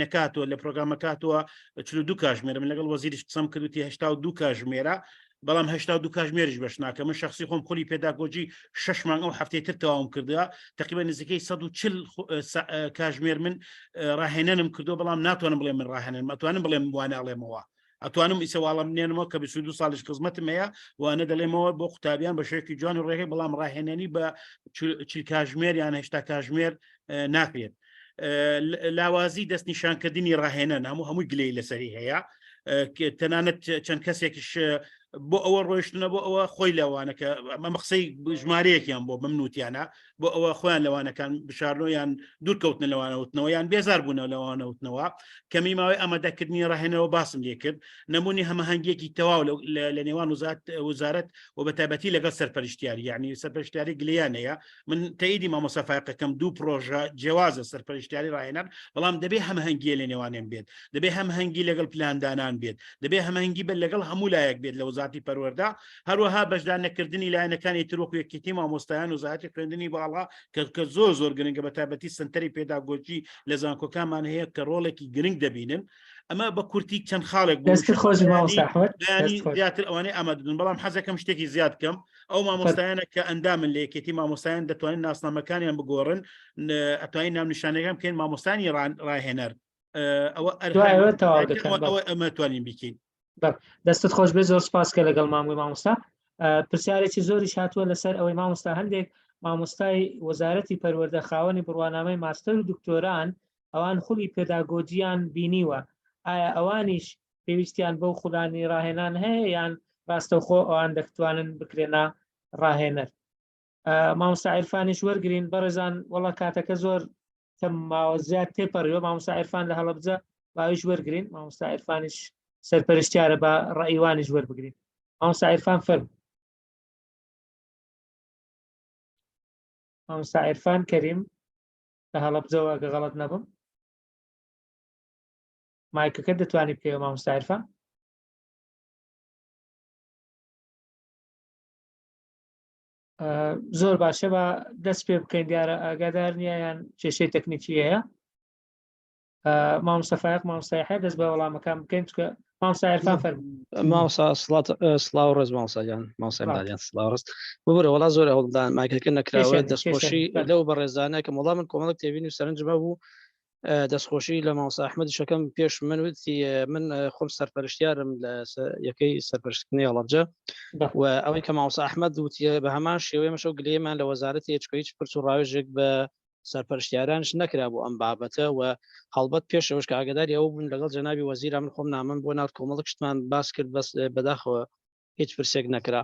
نەکاتەوە لە پرۆگرامەکاتەوە 42 کاژمێرە من لەگەڵ وەزیریش قسەم کردوتی 82 کاژمێرە. بەڵام 82 کاژمێریش بەش ناکە من شخصی خۆم خولی پێداگۆجی شش مانگ ئەو هەفتەی تر تەواوم کردووە تقریبا نزیکەی 140 کاژمێر من ڕاهێنەرم کردو بەڵام ناتوانم بڵێم من ڕاهێنەرم ئەتوانم بڵێم وانە ئەڵێمەوە ئەتوانم ئیسە واڵم نێنمەوە کە 22 ساڵیش خزمەتم هەیە وانە دەڵێمەوە بۆ قوتابیان بە شێکی جوان و ڕێگەی بەڵام ڕاهێنەری بە چل کاژمێر یان هشتا کاژمێر ناکرێت لاوازی دەستنیشانکردنی ڕاهێنەن هەموو هەمووی گلەی لەسەری هەیە تەنانەت چەند کەسێکیش بۆ ئەوە ڕۆیشتنە بۆ ئەوە خۆی لەوانەکە ئەمە قسەی ژمارەیەکیان بۆ بمنوتیانە بۆ ئەوە خۆیان لەوانەکان بشارنەوە یان دوورکەوتنە لەوانەوتنەوە یان بێزار بوونەوە لەوانەوتنەوە کەمی ماوەی ئامادەکردنی ڕاهێنەوە باسم لێ کرد نەمونی هەمەهەنگیەکی تەواو لە نێوان وزارەت و بە تایبەتی لەگەڵ سەرپەرشتیاری یعنی سەرپەرشتیاری گلیان هەیە من تەئیدی مامۆستا فایقەکەم دوو پرۆژە جیاوازە سەرپەرشتیاری ڕاهێنان بەڵام دەبێ هەمەهەنگیە لە نێوانیان بێت دەبێ هەمەهەنگی لەگەڵ پلاندانان بێت دەبێ هەمەهەنگی بە لەگەڵ هەموو لایەک بێت لە وەزارەتی پەروەردە هەروەها بەشدار نەکردنی لایەنەکانی تر وەکو یەکێتی مامۆستایان و وەزارەتی خوێندنی باڵا کە کە زۆر زۆر گرنگە بە تایبەتی سنتەری پێداگۆجی لە زانکۆکانمان هەیە کە ڕۆڵێکی گرنگ دەبینن ئەمە بە کورتی چەند خاڵێک بوو دەستت خۆش مامۆستا ئەحمەد بەیانی دەست خۆش. زیاتر ئەوانەی ئامادەن بەڵام حەزەکەم شتێکی زیاد بکەم ئەو مامۆستایانە کە ئەندامن لە یەکێتی مامۆستایان دەتوانن ناسنامەکانیان بگۆڕن ئەتوانین ناونیشانەکان بکەین مامۆستانی ڕاهێنەر ئەوە ئەوە ئەمە توانین بیکەین دەستت خۆش بێ زۆر سپاس کە لەگەڵ ماموی مامۆستا پرسیارێکی زۆریش هاتووە لەسەر ئەوەی مامۆستا هەندێک مامۆستای وەزارەتی پەروەردە خاوەنی بڕوانامەی ماستەر و دکتۆران ئەوان خولی پێداگۆجیان بینیوە ئایا ئەوانیش پێویستیان بەو خولانی ڕاهێنان هەیە یان ڕاستەوخۆ ئەوان دەتوانن بکرێنە ڕاهێنەر مامۆستا عیرفانیش وەرگین بەڕێزان وەڵا کاتەکە زۆر کەم ماوە زیاد تێپەڕیوە مامۆستا عیرفان لە هەڵەبجە باویش وەرگین مامۆستا عیرفانیش سەرپەرشتیارە بە ڕەئیوانیش وەربگرین مامۆستا عیرفان فەرم مامۆستا عیرفان کەریم لە هەڵەبجەوە ئەگە غەڵەت نەبم مایکەکە دەتوانی بکەوە مامۆستا عیرفان زۆر باشە بە دەست پێ بکەین دیارە ئاگادار نییە یان کێشەی تەکنیکی هەیە مامۆستا فایق مامۆستا یەحیا دەست بە وەڵامەکان بکەین چونکە مامۆستا عیرفان فەرموو. مامۆستا سڵات سڵاو ڕێز مامۆستا گیان مامۆستا ئیمدادیان سڵاو ڕێز ببورە وەڵا زۆر هەوڵدان مایکەکە نەکراوە کێشە نییە، کێشە دەستخۆشی نییە. لەو بەڕێزانە کە وەڵا من کۆمەڵێک تێبینی و سەرنجم هەبوو دەستخۆشی لە مامۆستا ئەحمەدیش ئەکەم پێش من وتی من خۆم سەرپەرشتیارم لە یەکەی سەرپەرشتکردنی هەڵەبجە و ئەوەی کە مامۆستا ئەحمەد وتی بە هەمان شێوەی مەشەو گلەیەمان لە وەزارەتی هێچکە هیچ پرس و ڕاوێژێک بە سەرپەرشتیارانش نەکرا بۆ ئەم بابەتە و هەڵبەت پێشەوەش کە ئاگداری ئەوە بوون لەگەڵ جەنابی وەزیرا من خۆم نامەم بۆ نارد کۆمەڵک شتمان باس کرد بەس بەداخەوە هیچ پرسێک نەکرا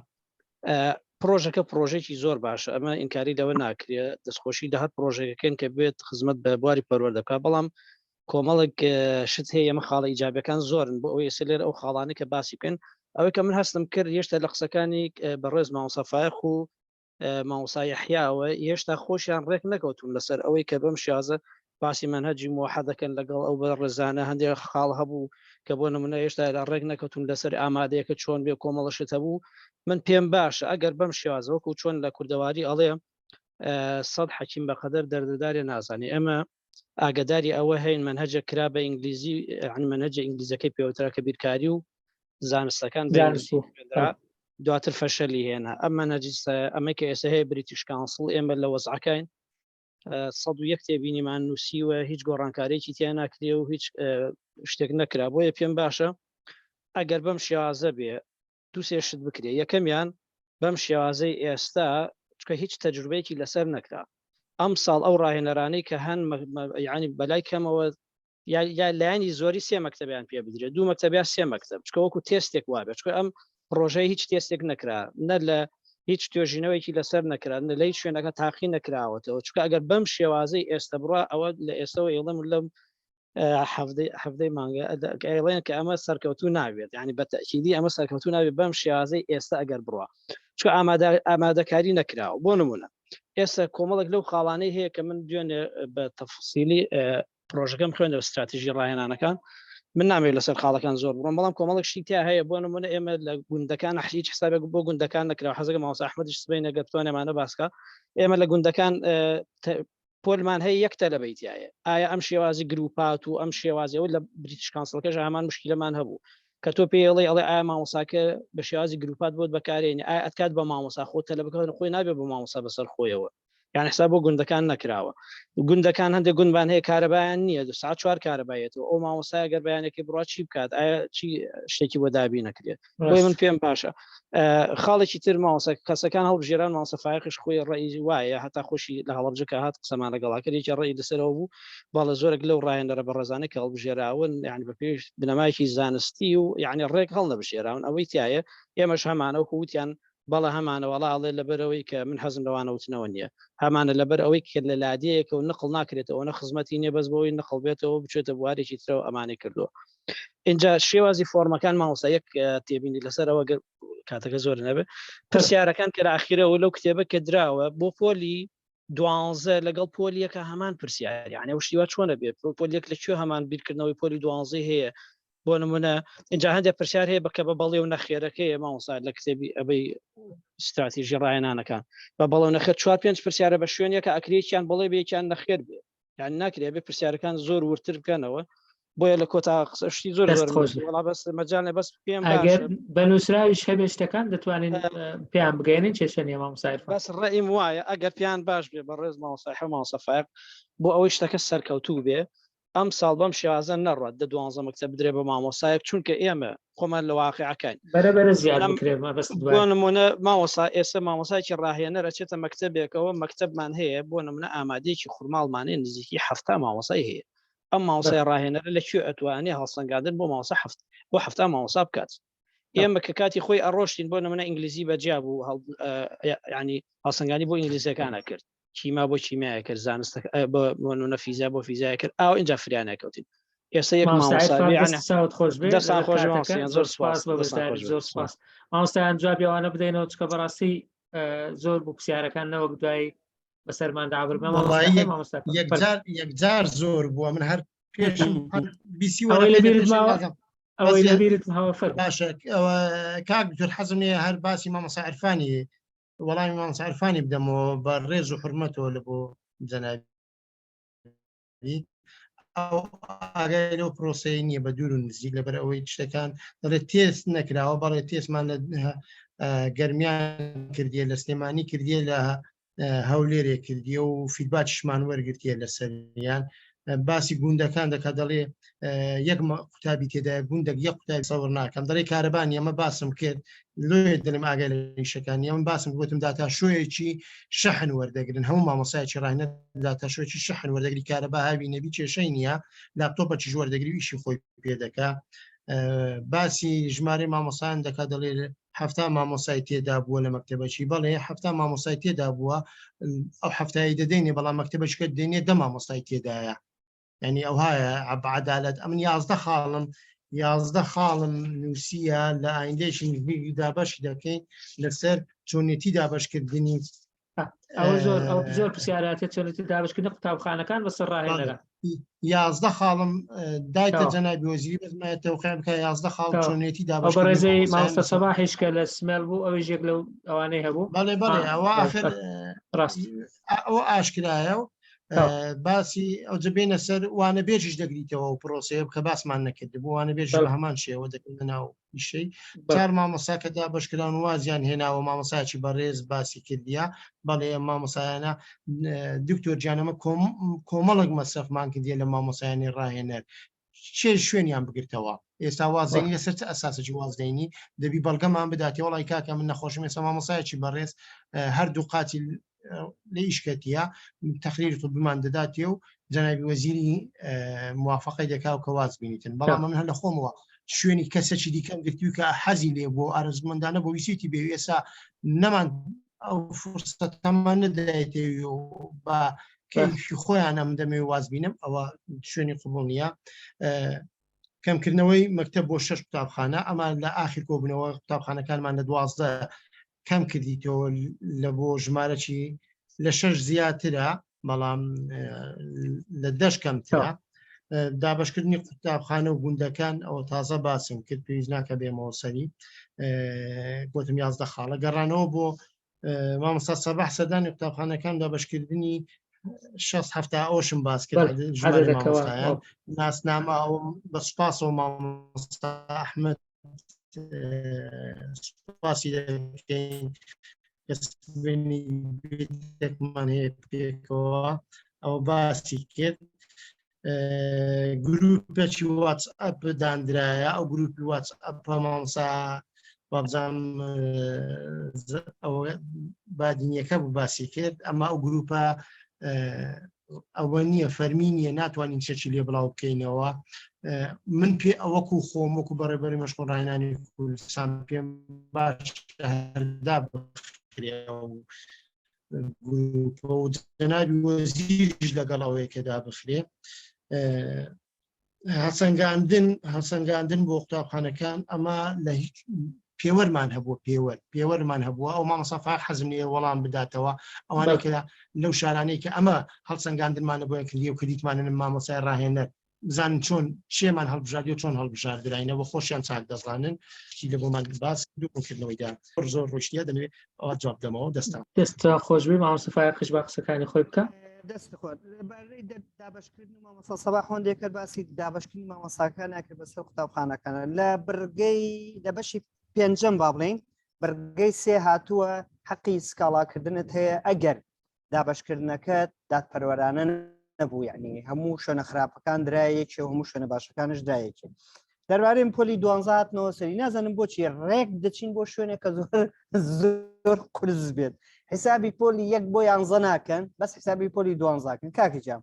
پرۆژەکە پرۆژێکی زۆر باشە ئەمە ئینکاری لەوە ناکرێت دەستخۆشی لە هەر پرۆژەکەکەن کە بێت خزمەت بە بواری پەروەردە بکات بەڵام کۆمەڵێک شت هەیە ئەمە خاڵە ئیجابەکان زۆرن بۆ ئەوەی ئێستا لێرە ئەو خاڵانەی کە باسی بکەن ئەوەی کە من هەستم کرد هێشتا لە قسەکانی بەڕێز مامۆستا فایەق و مامۆستا یەحیاوە هێشتا خۆشیان ڕێک نەکەوتون لەسەر ئەوەی کە بەم شازە باسی مەنهەجی موحە دەکەن لەگەڵ ئەو بەڕێزانە هەندێک خاڵ هەبوو کە بۆ نمونە هێشتا لە ڕێک نەکەوتون لەسەر ئامادەیەکە چۆن بێ کۆمەڵە شت هەبوو من پێم باشە ئەگەر بەم شێوازە وەکو چۆن لە کوردەواری ئەڵێ سەد حەکیم بەقەدەر دەردەدارێ نازانێ ئێمە ئاگداری ئەوە هەین منهجە کرا بە ئینگلیزی یعنی منهجە ئینگلیزەکەی پێوترا کە بیرکاری و زانستەکان بە ئینگلیزی خوێندرا دواتر فەشەلی هێنا ئەم مەنهەجی ئەمەی کە ئێستا هەیە بریتیش کانسڵ ئێمە لە وەزعەکەین 101 تێبینیمان نووسیوە هیچ گۆڕانکارێکی تیا ناکرێ و هیچ شتێک نەکرا بۆیە پێم باشە ئەگەر بەم شێوازە بێ دوو سێ شت بکرێ یەکەمیان بەم شێوازەی ئێستا چکە هیچ تەجروبەیەکی لەسەر نەکرا ئەم ساڵ ئەو ڕاهێنەرانەی کە هەن ینی بەلای کەمەوە یا لایەنی زۆری سێ مەکتەبیان پێ بدرێت دوو مەکتەب یا سێ مەکتەب چکە وەکو تێستێک وابێت چکە ئەم پرۆژەی هیچ تێستێک نەکرا نە لە هیچ توێژینەوەیکی لەسەر نەکرا نە لە هیچ شوێنەکە تاقی نەکراوەتەوە چکە ئەگەر بەم شێوازەی ئێستا بڕە ئەوە لە ئێستەوە ئێڵم لەم حەفتەی مانگە ئەڵێن کە ئەمە سەرکەوتو نابێت ینی بە تەکیدی ئەمە سەرکەوتو نابێت بەم شێوازەی ئێستا ئەگەر بڕە چکە ئامادەکاری نەکراوە بۆ نمونە ئێستا کۆمەڵێک لەو خاڵانەی هەیە کە من دوێنێ بە تەفسیلی پرۆژەکەم خوێندەوە استراتیژی ڕاهێنانەکان من نامەوێت لەسەر خاڵەکان زۆر بڕۆم بەڵام کۆمەڵێک شتی تیا هەیە بۆ نمونە ئێمە لە گوندەکان هیچ حسابێک بۆ گوندەکان نەکرا حەزەکە مامۆستا ئەحمەدیش سبەینێ گەر بتوانێمانە باسکە ئێمە لە گوندەکان پۆلمان هەیە یەک تەلەبەی تایە ئایا ئەم شێوازی گروپات و ئەم شێوازی ئەوە لە بریتش کانسڵەکەش هەمان مشکلەمان هەبوو. کە تۆ پێی ئەڵێ ئەڵێ ئایا مامۆساکە بە شێوازی گروپات بۆت بەکارێنی ئایا ئەتکات بە مامۆسا خۆ تەلەبەکان خۆی نابێ بە مامۆسا بەسەر خۆیەوە یان حساب بۆ گوندەکان نەکراوە گوندەکان هەندێک گوندمان هەیە کارەبایان نییە دو ساعت چوار کارەبایەتەوە ئەو مامۆسای گەر بەیانێکی بڕوا چی بکات ئایا چی شتێکی بۆ دابی نەکرێت بۆی من پێم باشە خاڵێکی تر مامۆسا کەسەکان هەڵبژێران مامۆسا فایقش خۆی ڕێی وایە هەتا خۆشی لە هەڵەبجە کە هات قسەمان لەگەڵا کرد یەکێ ڕێی لەسەرەوە بوو بەڵێ زۆرێک لەو ڕایەنەرە بەڕێزانە کە هەڵبژێراون یعنی بە پێش بنەمایەکی زانستی و یعنی ڕێک هەڵنەبژێراون ئەوەی تایە ئێمەش هەمانە وەکو وتیان بەڵێ هەمانە وەڵا ئەڵێ لەبەرەوەی کە من حەزم لەوانە وتنەوە نییە هەمانە لەبەر ئەوەی کە لە لادێیەکە و نقل ناکرێتەوە نە خزمەتی نییە بەس بۆی نقل بێتەوە بچێتە بوارێکی ترەوە ئەمانەی کردووە اینجا شێوازی فۆرمەکان مامۆستا یەک تێبینی لەسەرەوە گەر کاتەکە زۆر نەبێ پرسیارەکان کە لە ئاخیرەوە لەو کتێبە کە دراوە بۆ پۆلی دوانزە لەگەڵ پۆلیەکە هەمان پرسیار یعنی ئەو شتیوا چۆنە بێت پۆلیەک لە کوێ هەمان بیرکردنەوەی پۆلی دوانزەی هەیە بۆ نمونە اینجا هەندێک پرسیار هەیە بەکە بە بەڵێ و نەخێرەکەی مامۆستا لە کتێبی ئەبەی استراتیژی ڕایەنانەکان بە بەڵێ و نەخێر چوار پێنج پرسیارە بە شوێنێکە ئەکرێکیان بڵێ بێکیان نەخێر بێ یان ناکرێ بێ پرسیارەکان زۆر ورتر بکەنەوە بۆیە لە کۆتا قسەشتی زۆر زۆر خۆش وڵا بەس مەجال بەس پێم ئەگەر بە نووسراویش هەبێ شتەکان دەتوانین پێیان بگەێنین کێشە نییە مامۆستا عیرفان. بەس ڕێیم وایە ئەگەر پێیان باش بێ بە ڕێز مامۆستا حە مامۆستا فایق بۆ ئەوەی شتەکە سەرکەوتوو بێ ئەم ساڵ بەم شێوازە نەڕات دە دوانزە مەکتەب بدرێ بە مامۆسایەک چونکە ئێمە خۆمان لە واقعەکان بەرە بەرە زیاد بکرێ مەبەست بۆ نمونە مامۆسا ئێستا مامۆسایکی ڕاهێنەر ئەچێتە مەکتەبێکەوە مەکتەبمان هەیە بۆ نمونە ئامادەیەکی خورماڵمانەیە نزیکی حەفتا مامۆسای هەیە ئەم مامۆسای ڕاهێنەرە لە کوێ ئەتوانێ هەڵسەنگاندن بۆ مامۆسا حەفت بۆ حەفتا مامۆسا بکات ئێمە کە کاتی خۆی ئەڕۆشتین بۆ نمونە ئینگلیزی بەجیا بوو ینی هەڵسەنگانی بۆ ئینگلیزیەکانە کرد کیما بۆ کیمیای کرد زانست بۆ نمونە فیزیا بۆ فیزیای کرد ئاو اینجا فریا نەکەوتین ئێستا یەک مامۆستا خۆش بێ دەستان خۆش زۆر سپاس بۆ بەشداری زۆر سپاس مامۆستایان جوابی ئەوانە بدەینەوە چکە بەڕاستی زۆر بوو پرسیارەکان نەوەک دوای بەسەرمان دابر یەکجار یەکجار زۆر بووە من هەر پێشم بیسی ئەوەی لەبیرت ماوە ئەوەی لەبیرت ماوە فەرموو. باشە ئەوە کاک دکتۆر حەزم لێیە هەر باسی مامۆستا عرفانی وەڵامی مامۆستا عرفانی بدەمەوە بە ڕێز و حرمەتەوە لە بۆ جەنابی ئەو ئاگای لەو پرۆسەیە نییە بە دوور و نزیک لەبەر ئەوەی شتەکان دەڵێت تێست نەکراوە بەڵێ تێستمان لە گەرمیان کردیە لە سلێمانی کردیە لە هەولێرێ کردیە و فیدباکیشمان وەرگرتیە لەسەریان باسی گوندەکان دەکات دەڵێ یەک قوتابی تێدایە گوندێک یەک قوتابی سەور ناکەم دەڵێ کارەبانی ئەمە باسم کرد لۆیە دەلم ئاگای لە ئیشەکان نیە من باسم گوتم داتاشۆیەکی شەحن وەردەگرن هەموو مامۆسایەکی ڕاهێنەر داتاشۆیەکی شەحن وەردەگری کارەبا هاوی نەبی کێشەی نییە لاپتۆپەکیش وەردەگری و ئیشی خۆی پێ دەکا باسی ژمارەی مامۆسایان دەکات دەڵێ هەفتا مامۆسای تێدا بووە لە مەکتەبەکی بەڵێ هەفتا مامۆسای تێدا بووە ئەو هەفتایی دەدەینێ بەڵام مەکتەبەشکە دێنێ دە مامۆستای تێدایە یعنی ئەوهایە عەدالەت ئەمن 11 خاڵم 11 خاڵم نووسیە لە ئایندەیەکی نزیک دابەشی دەکەین لەسەر چۆنێتی دابەشکردنی ئەوە زۆر ئەو زۆر پرسیاراتە چۆنێتی دابشکردنی قوتابخانەکان بەسەر ڕاهێنەرە یازدە خاڵم دایتە جەنابی وەزیری بەزمایە تەوقیع بکە یازدە خاڵ چۆنێتی دابەش بەڕێزەی مامۆستا سەباحیش کە لە سمێڵ بوو ئەویش یەک لەو ئەوانەی هەبوو بەڵێ بەڵێ ئەوە ئاخر ڕاست ئەوە ئاشکرایە و باسی ئەو جبینە سەر وانە بێژیش دەگریتەوە و پرۆسەیە کە باسمان نەکرد بوو وانە بێژ بە هەمان شێوە دەکردە ناو ئیشەی چار مامۆسا کە دابەشکران وازیان هێناوە مامۆسایکی بەڕێز باسی کردیا بەڵێ مامۆسایانە دکتۆر گیانەمە کۆمەڵک مەسرەفمان کردیە لە مامۆسایانی ڕاهێنەر چێ شوێنیان بگرتەوە ئێستا وازێنی لەسەر چ ئەساسێکی وازدەینی دەبی بەڵگەمان بداتێ وڵی کاکە من نەخۆشم ئێستا مامۆسایەکی بەڕێز هەردوو قاتی لە ئیشکەتیە تەخریر طبمان دەداتێ و جەنابی وەزیری موافقەی دەکا و کە واز بینیتن بەڵام من هەر لە خۆمەوە شوێنی کەسێکی دیکەم گرتووی کە حەزی لێ بۆ ئارەزومەندانە بۆ ویستی بێ ئێستا نەمان ئەو فرسەتەمان نەدایتێ و بە کەیفی خۆیان ئەم دەمێ واز بینم ئەوە شوێنی قبوڵ نییە کەمکردنەوەی مەکتەب بۆ شەش قوتابخانە ئەمان لە ئاخر کۆبوونەوە قوتابخانەکانمان لە دوازدە کەم کردیتەوە لە بۆ ژمارەی لە شەش زیاترە بەڵام لە دەش کەمترە دابشکردنی قوتابخانە و گوندەکان ئەوە تازە باسم کرد پێویست ناکە بێمەوە سەری گوتم یازدە خاڵە گەڕانەوە بۆ مامۆستا سەباح سەردانی قوتابخانەکان دابشکردنی 6 هەفتا ئەوشم باس کرد ژمارە مامۆستایان ناسنامە ئەوم بە سوپاسەوە مامۆستا ئەحمەد. سپاسی دەکەین کەسێکمان هەیە پێکەوە ئەوە باسی کرد گروپێکی واتس ئەپ دانرایە ئەو گروپی واتس ئەپ مامۆسا وابزانم ئەوە بادینیەکە بوو باسی کرد ئەمە ئەو گروپە ئەوە نییە فەرمی نییە ناتوانین چەکی لێ بڵاو بکەینەوە من پێ ئەوەکو خۆم وەکو بەڕێبەری مەشق و ڕاهێنانی کوردستان پێم باش هەردا بخرێ و گروپە و جەنابی وەزیریش لەگەڵ ئەوەیە کە دابخرێ هەسەنگاندن هەسەنگاندن بۆ قوتابخانەکان ئەمە لە هیچ پێوەرمان هەبووە پێوەر پێوەرمان هەبووە ئەو مامۆستا فاق حەزم لێ وەڵام بداتەوە ئەوانەی کە لەو شارانەی کە ئەمە هەڵسەنگاندنمانە بۆیان کردی و کردیتمانن مامۆستای ڕاهێنەر بزانن چۆن چێمان هەڵبژاردی و چۆن هەڵبژاردراینەوە خۆشیان چاک دەزانن چی لە بۆمان باس دووکردنەوەیدا زۆر ڕۆشتە دەمەوێت ئەوە جواب دەمەوە دەستان دەست خۆشببی مامۆستا فایەقیش با قسەکانی خۆی بکە. دەست خۆش لەبارەی دابەشکردن مامۆستا سەباح هۆندێک کرد باسی دابەشکردنی مامۆستاکان ناکرد بەسەر قوتابخانەکانە لە بڕگەی لە بەشی پێنجەم با بڵین بڕگەی سێ هاتووە حەقی سکاڵاکردنت هەیە ئەگەر دابەشکردنەکەت دادپەروەرانە نەبوو یعنی هەموو شوێنە خراپەکان درایەکێ و هەموو شوێنە باشەکانش درایەکێ دەربارەی پۆلی دوانزە هاتنەوە سەری نازانم بۆچی ڕێک دەچین بۆ شوێنێک کە زۆر زۆر قورس بێت حیسابی پۆلی یەک بۆ یانزە ناکەن بەس حیسابی پۆلی دوانزاکەن کاکە جام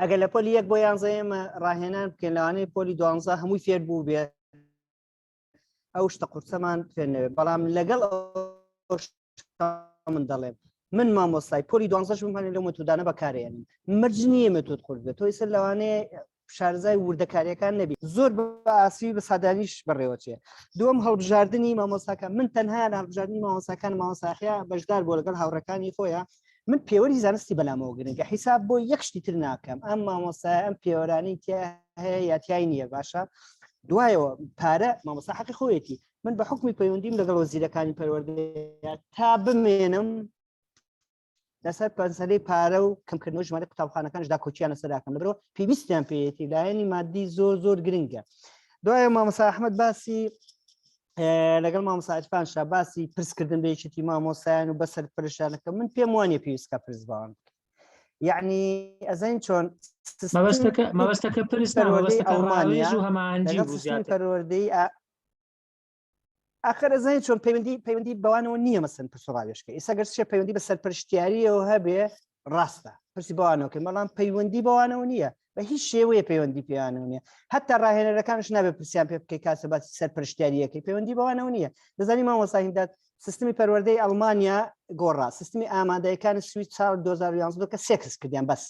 ئەگەر لە پۆلی یەک بۆ یانزە ئێمە ڕاهێنان بکەین لەوانەیە پۆلی دوانزە هەمووی فێر بوو بێ ئەو شتە قورسەمان فێر نەبێت بەڵام لەگەڵ من دەڵێم من مامۆستای پۆلی دوانزەش بم هەنێ لەو متودانە بەکارێنم مەرج نییە متود قورس بێت تۆ ئێستا لەوانەیە شارزای وردەکاریەکان نەبی زۆر بە ئاسی بە سادانیش بەڕێوەچێ دووەم هەڵبژاردننی مامۆستاکە من تەنها لە هەڵبژاردننی مامۆستاکان مامۆستاخیا بەشدار بۆ لەگەڵ هاوڕەکانی خۆیان من پێوەری زانستی بەلامەوە گرنگە حیساب بۆ یەک شتی تر ناکەم ئەم مامۆستا ئەم پێوەرانەی تیا هەیە یا تای نییە باشە دوایەوە پارە مامۆستا حەقی خۆیەتی من بە حکمی پەیوەندیم لەگەڵ وەزیرەکانی پەروەردەیە تا بمێنم لەسەر پەنسەلەی پارە و کەمکردنەوەی ژمارەی قوتابخانەکانش داکۆکییان لەسەر داکەم لەبەرەوە پێویستیان پێیەتی لایەنی مادی زۆر زۆر گرنگە دوای مامۆستا ئەحمەد باسی لەگەڵ مامۆستا عیرفان شا باسی پرسکردن بە یەکێتی مامۆستایان و بەسەر پرشانەکە من پێم وانە پێویستکە پرس باوان یعنی ئەزین چۆن مەبەستەکە مەبەستەکە پرس مەبەستەکە ئەڵمانیا و هەماهەنگی بوو زیاتر پەروەردەی ئاخر ئەزانی چۆن پەیوەندی پەیوەندی بەوانەوە نییە مەسن پرس و ڕاوێژکە ئێستا گەر چێ پەیوەندی بە سەرپەرشتیاریەوە هەبێ ڕاستە پرسی بەوانەوە کرد بەڵام پەیوەندی بەوانەوە نییە بە هیچ شێوەیە پەیوەندی پێیانەوە نییە حتا ڕاهێنەرەکانش نابێت پرسیان پێ بکەی کاسە باسی سەرپەرشتیاریەکەی پەیوەندی بەوانەوە نییە دەزانی مامۆستا هیندات سیستمی پەروەردەی ئەڵمانیا گۆڕا سیستمی ئامادەیەکانی سوید ساڵ 2011 کە سێ کەس کردیان بەس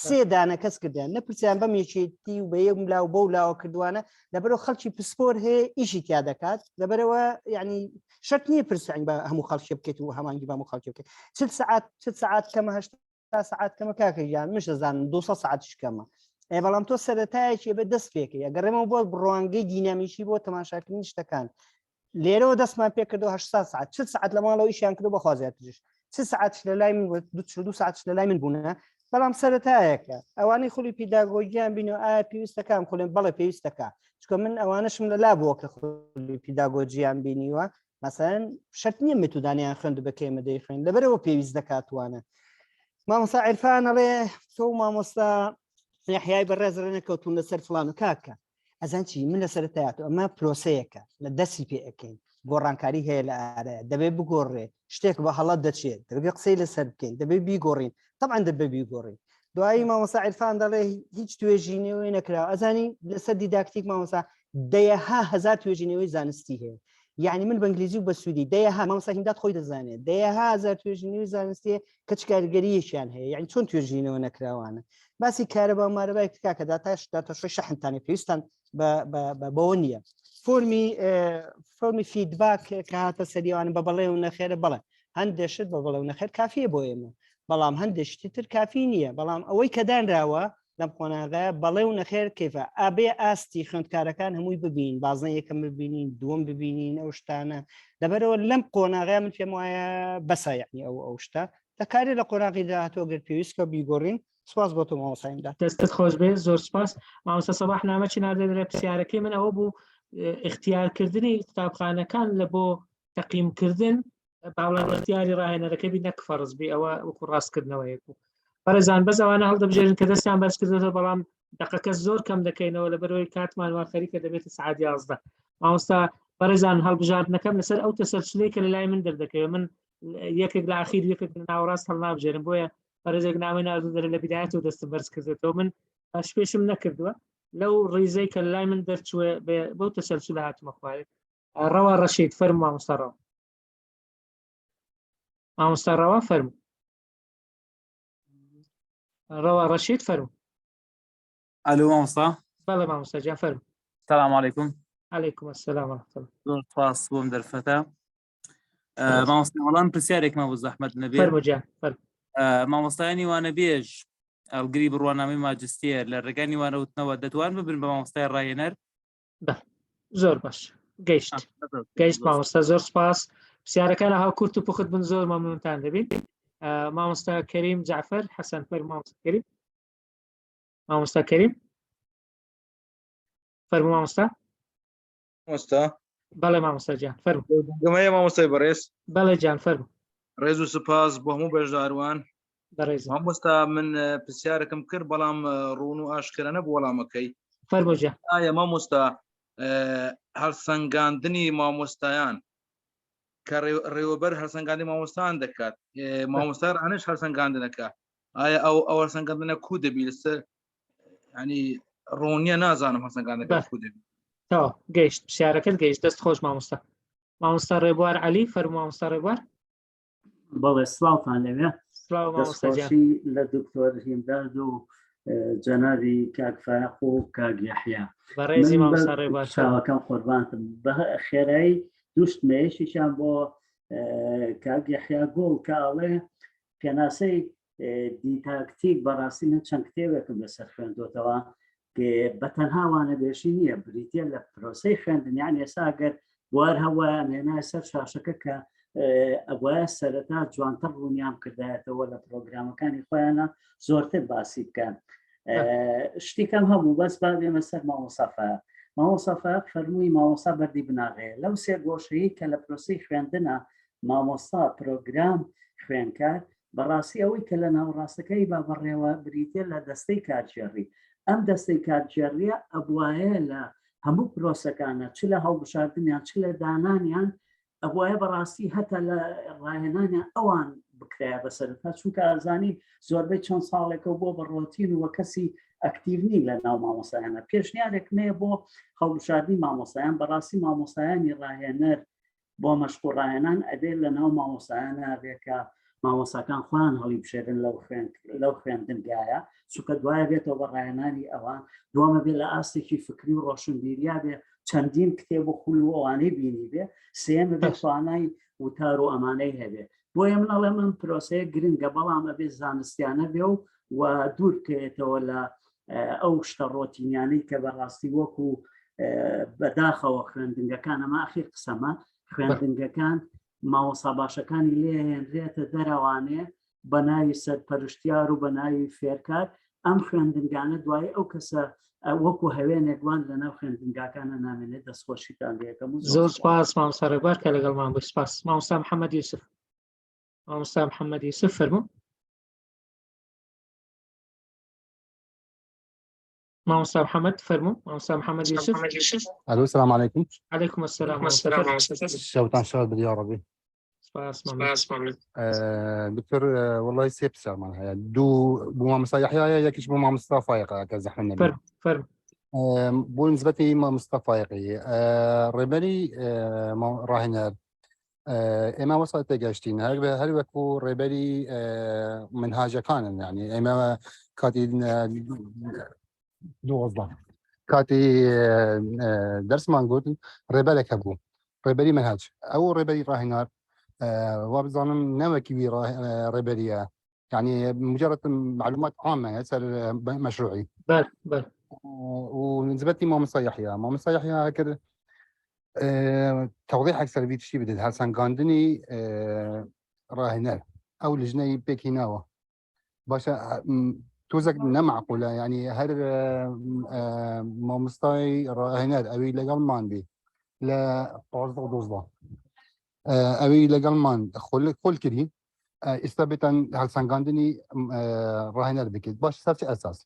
سێ دانە کەس کردیان نە پرسیان بەم یەکێتی و بە یەک لا و بەو لاوە کردوانە لەبەرەوە خەڵکی پسپۆر هەیە ئیشی تیا دەکات لەبەرەوە یعنی شەرت نییە پرسیان بە هەموو خەڵکی بکەیت و هەمانگی بە هەموو خەڵکی بکەیت چل سعات چل سعات کەمە هەشت سعات کەمە کاکە گیان مش دەزانم 200 سعاتیش کەمە ئێ بەڵام تۆ سەرەتایەکی بە دەست پێکەی ئەگەڕێمەوە بۆ ڕوانگەی دینامیکی بۆ تەماشاکردنی شتەکان لێرەوە دەستمان پێکردەوە 800 سعات چ سعات لە ماڵەوە ئیشیان کردو بەخوا زیاتریش چ سعات لە لای من دو سعات لە لای من بوونە بەڵام سەرەتایەکە ئەوانەی خولی پیداگۆگیان بین و ئایا پێویستەکان خولێن بەڵێ پێویستەکە چکە من ئەوانەشم لە لا بووە کە خولی پیداگۆجیان بینیوە مەسەن شەرت نییە متودانیان خوێند بەکەیمە دەیخوێن لەبەرەوە پێویست دەکاتوانە مامۆستا عیرفان ئەڵێ تۆ مامۆستا یحیای بەڕێز ڕێنەکەوتون لەسەر فلان و کاکە ئەزان چی من لە سەرەتایەت ئەمە پرۆسەیەکە لە دەستی پێ ئەەکەین گۆڕانکاری هەیە لە ئارایە دەبێت بگۆڕێ شتێک بە هەڵە دەچێت دەبێت قسەی لەسەر بکەین دەبێت بیگۆڕین طبعا دەبێت بیگۆڕین دوایی مامۆستا عیرفان دەڵێ هیچ توێژینەوەی نەکراوە ئەزانی لەسەر دیداکتیک مامۆستا دەیەها هزار توێژینەوەی زانستی هەیە یعنی من بە ئینگلیزی و بە سوودی دەیەها مامۆستا هیمداد خۆی دەزانێت دەیەها هزار توێژینەوەی زانستی کە چ کاریگەریەکیان هەیە یعنی چۆن توێژینەوە نەکراوانە باسی کارەبا و مارەبای کاکە داتاش داتاشۆی شەحنتانی پێویستان بەوە نییە فۆرمی فۆرمی feedback کە هاتە سەریوان بە بەڵێ و نەخێرە بەڵێ هەندێک شت بە بەڵێ و نەخێر کافیە بۆ ئێمە بەڵام هەندێک شتی تر کافی نییە بەڵام ئەوەی کە دانراوە لەم قۆناغە بەڵێ و نەخێر کەیفە ئابێ ئاستی خوێندکارەکان هەمووی ببین بازنە یەکەم ببینین دووەم ببینین ئەو شتانە لەبەرەوە لەم قۆناغەیە من پێم وایە بەسە یعنی ئەو ئەو شتە دەکارێت لە قۆناغی داهاتوو گەر پێویست کە بیگۆڕین سپاس بۆ تۆ مامۆستا ئیمداد. دەستت خۆش بێ زۆر سپاس مامۆستا سەباح نامەکی ناردە دەرێ پرسیارەکەی من ئەوە بوو. اختیارکردنی قوتابخانەکان لە بۆ تەقیمکردن باڵان اختیاری ڕاهێنەرەکە بی نەک فەرز بی ئەوە وەکو ڕاستکردنەوەیەک بوو بەڕێزان بەس ئەوانە هەڵدەبژێرن کە دەستیان بەرز کردێتەوە بەڵام دقەکە زۆر کەم دەکەینەوە لە بەرەوەی کاتمان وا خەریکە دەبێتە سعات 11 مامۆستا بەڕێزان هەڵبژاردنەکەم لەسەر ئەو تەسەلسلەی کە لە لای من دەردەکەوێت من یەکێک لە ئاخیر یەکێک لە ناوەڕاست هەڵنابژێرم بۆیە بەڕێزێک نامەی ناردوو دەرە لە بدایەتەوە دەستم بەرز کردێتەوە من پاش پێشم نەکردووە لەو ڕیزەی کە لای من دەرچووە بەو تەسەلسلە هاتمە خوارێ ڕەوا ڕەشید فەرموو مامۆستا ڕەوا مامۆستا ڕەوا فەرموو ڕەوا ڕەشید فەرموو ئەلو مامۆستا بەڵێ مامۆستا گیان فەرموو سلام علیکم علیکم السلام ورحمة الله زۆر سپاس بۆم دەرفەتە مامۆستا وەڵام پرسیارێکمان بۆ زەحمەت نەبێ فەرموو گیان فەرموو مامۆستایانی وانەبێژ ئەڵگری بڕوانامەی ماجستێر لە ڕێگانی وانەوتنەوە دەتوان ببن بە مامۆستای ڕاهێنەر زۆر باش گەیشت گەیشت مامۆستا زۆر سپاس پرسیارەکان هاو کورت و پوخت بن زۆر مەمنونتان دەبین مامۆستا کەریم جعفر حەسەن فەر مامۆستا کەریم مامۆستا کەریم فەرموو مامۆستا مامۆستا بەڵێ مامۆستا گیان فەرموو گەمەیە مامۆستای بەڕێز بەڵێ گیان فەرموو ڕێز و سپاس بۆ هەموو بەشداروان بەڕێز مامۆستا من پرسیارەکەم کرد بەڵام ڕوون و ئاشکرا نەبوو وەڵامەکەی فەرموو گیان ئایا مامۆستا هەڵسەنگاندنی مامۆستایان کە ڕێوەبەر هەڵسەنگاندنی مامۆستان دەکات مامۆستا ڕانش هەڵسەنگاندنەکە ئایا ئەو ئەو هەڵسەنگاندنە کو دەبی لەسەر ینی ڕوونیە نازانم هەڵسەنگاندنەکە کو دەبی تەواو گەیشت پرسیارەکەت گەیشت دەست خۆش مامۆستا مامۆستا ڕێبوار عەلی فەرموو مامۆستا ڕێبوار بەڵێ سڵاوتان لەوێ سڵاو مامۆستا گیان. دەستخۆشی لە دکتۆر هیمداد و جەنابی کاک فایەق و کاک یەحیا بەڕێزی من بە مامۆستا ڕێبوار فەرموو. چاوەکەم قوربانتم بە خێرایی دوو شتمە یەکێکیان بۆ کاک یەحیا گوڵ کە ئەڵێ پێناسەی دیتاکتیک بەڕاستی من چەند کتێبێکم لەسەر خوێندۆتەوە بە تەنها وانەبێژی نییە بریتە لە پرۆسەی خوێندن یان ئێستا گەر بوار هەوایان هێنای سەر شاشەکە کە ئەبواە سەرەتا جوانتر ڕوونیان کردایەتەوە لە پرۆگرامەکانی خۆیانە زۆرتر باسی بکەن شتێکم هەبوو بەس با بێمە سەر مامۆسافە مامۆسافە فەرمووی مامۆسا بەردی بناغەیە لەو سێ گۆشەیە کە لە پرۆسی خوێندنە مامۆستا پرۆگرام خوێنکار بەڕاستی ئەوەی کە لە ناوەڕاستەکەی با بەڕێوە بریتە لە دەستەی کارگێڕی ئەم دەستەی کارگێڕیە ئەبواە لە هەموو پرۆسەکانە چ لە هەڵبژاردنیان چ لە دانانیان ئەبواە بەڕاستی هەتا لە ڕاهێنانیان ئەوان بکرایە بەسەرتا چونکە ئازانی زۆربەی چەند ساڵێکە بۆ بە ڕۆتین و کەسی ئەکتیڤ نین لە ناو مامۆسایانە پێشنیارێک نەیە بۆ هەڵبژاردنی مامۆسایان بەڕاستی مامۆسایانی ڕاهێنەر بۆ مەشق و ڕاهێنان ئەبێت لە ناو مامۆسایانە بێ کە مامۆساکان خۆیان هەڵی بژێرن لەو خوێن لەو خوێندنگایە چونکە دوایە بێتەوە بە ڕاهێنانی ئەوان دووەمە بێ لە ئاستێکی فکری و ڕۆشنبیریا بێ چەندین کتێب و خول و ئەوانەی بینی بێ سێمە بێ توانای وتار و ئەمانەی هەبێ بۆیە من ئەڵێم ئەم پرۆسەیە گرنگە بەڵام ئەبێ زانستیانە بێ و و دوور بکەوێتەوە لە ئەو شتە ڕۆتینیانەی کە بەڕاستی وەکو بەداخەوە خوێندنگەکان ئەمە ئەخیر قسەمە خوێندنگەکان مامۆسا باشەکانی لێهێنرێتە دەرەوانێ بە ناوی سەرپەرشتیار و بە ناوی فێرکار ئەم خوێندنگانە دوای ئەو کەسە وەکو هەوێنێک وان لە ناو خوێندنگاکانە نامێنێت دەستخۆشیتان لەکەم و زۆر سپاس مامۆستا ڕێبوار کە لەگەڵمان بووی سپاس مامۆستا محەممەد یوسف مامۆستا محەممەد یوسف فەرموو مامۆستا محەممەد فەرموو مامۆستا محەممەد یوسف الو السلام عليكم عليكم السلام مامۆستا شەوتان شاد بێ یا ڕەبی سپاس مامۆستا. دکتۆر وەڵای سێ پرسیارمان هەیە دوو بۆ مامۆستا یەحیایە یەکیش بۆ مامۆستا فایقە کە زەحمەت نەبێت فەرموو فەرموو بۆ نسبەتی مامۆستا فایقی ڕێبەری ڕاهێنەر ئێمە وەسا تێگەشتین هەر هەر وەکو ڕێبەری منهاجەکانن یعنی ئێمە کاتی 12 کاتی دەرسمان گوت ڕێبەرێک هەبوو ڕێبەری منهاج ئەو ڕێبەری ڕاهێنار وا بزانم نەوەکی وی ڕێبەریە يعني مجرد معلومات عامة سەر مشروعي بەر بەر ونسبتي مامۆستا يحيى مامۆستا يحيى هەکر تەوضیحێک سەر وی تشتی بدەێت هەڵسەنگاندنی ڕاهێنەر ئەو لژنەی پێکهیناوە باشە. تۆزێک نەمعقولە یعنی هەر مامۆستای ڕاهێنەر ئەوی لەگەڵمان بی لە 15 12 ئەوی لەگەڵمان خۆل خۆل کردی ئێستا بێتان هەڵسەنگاندنی ڕاهێنەر بکەیت باش سەر چ ئەساس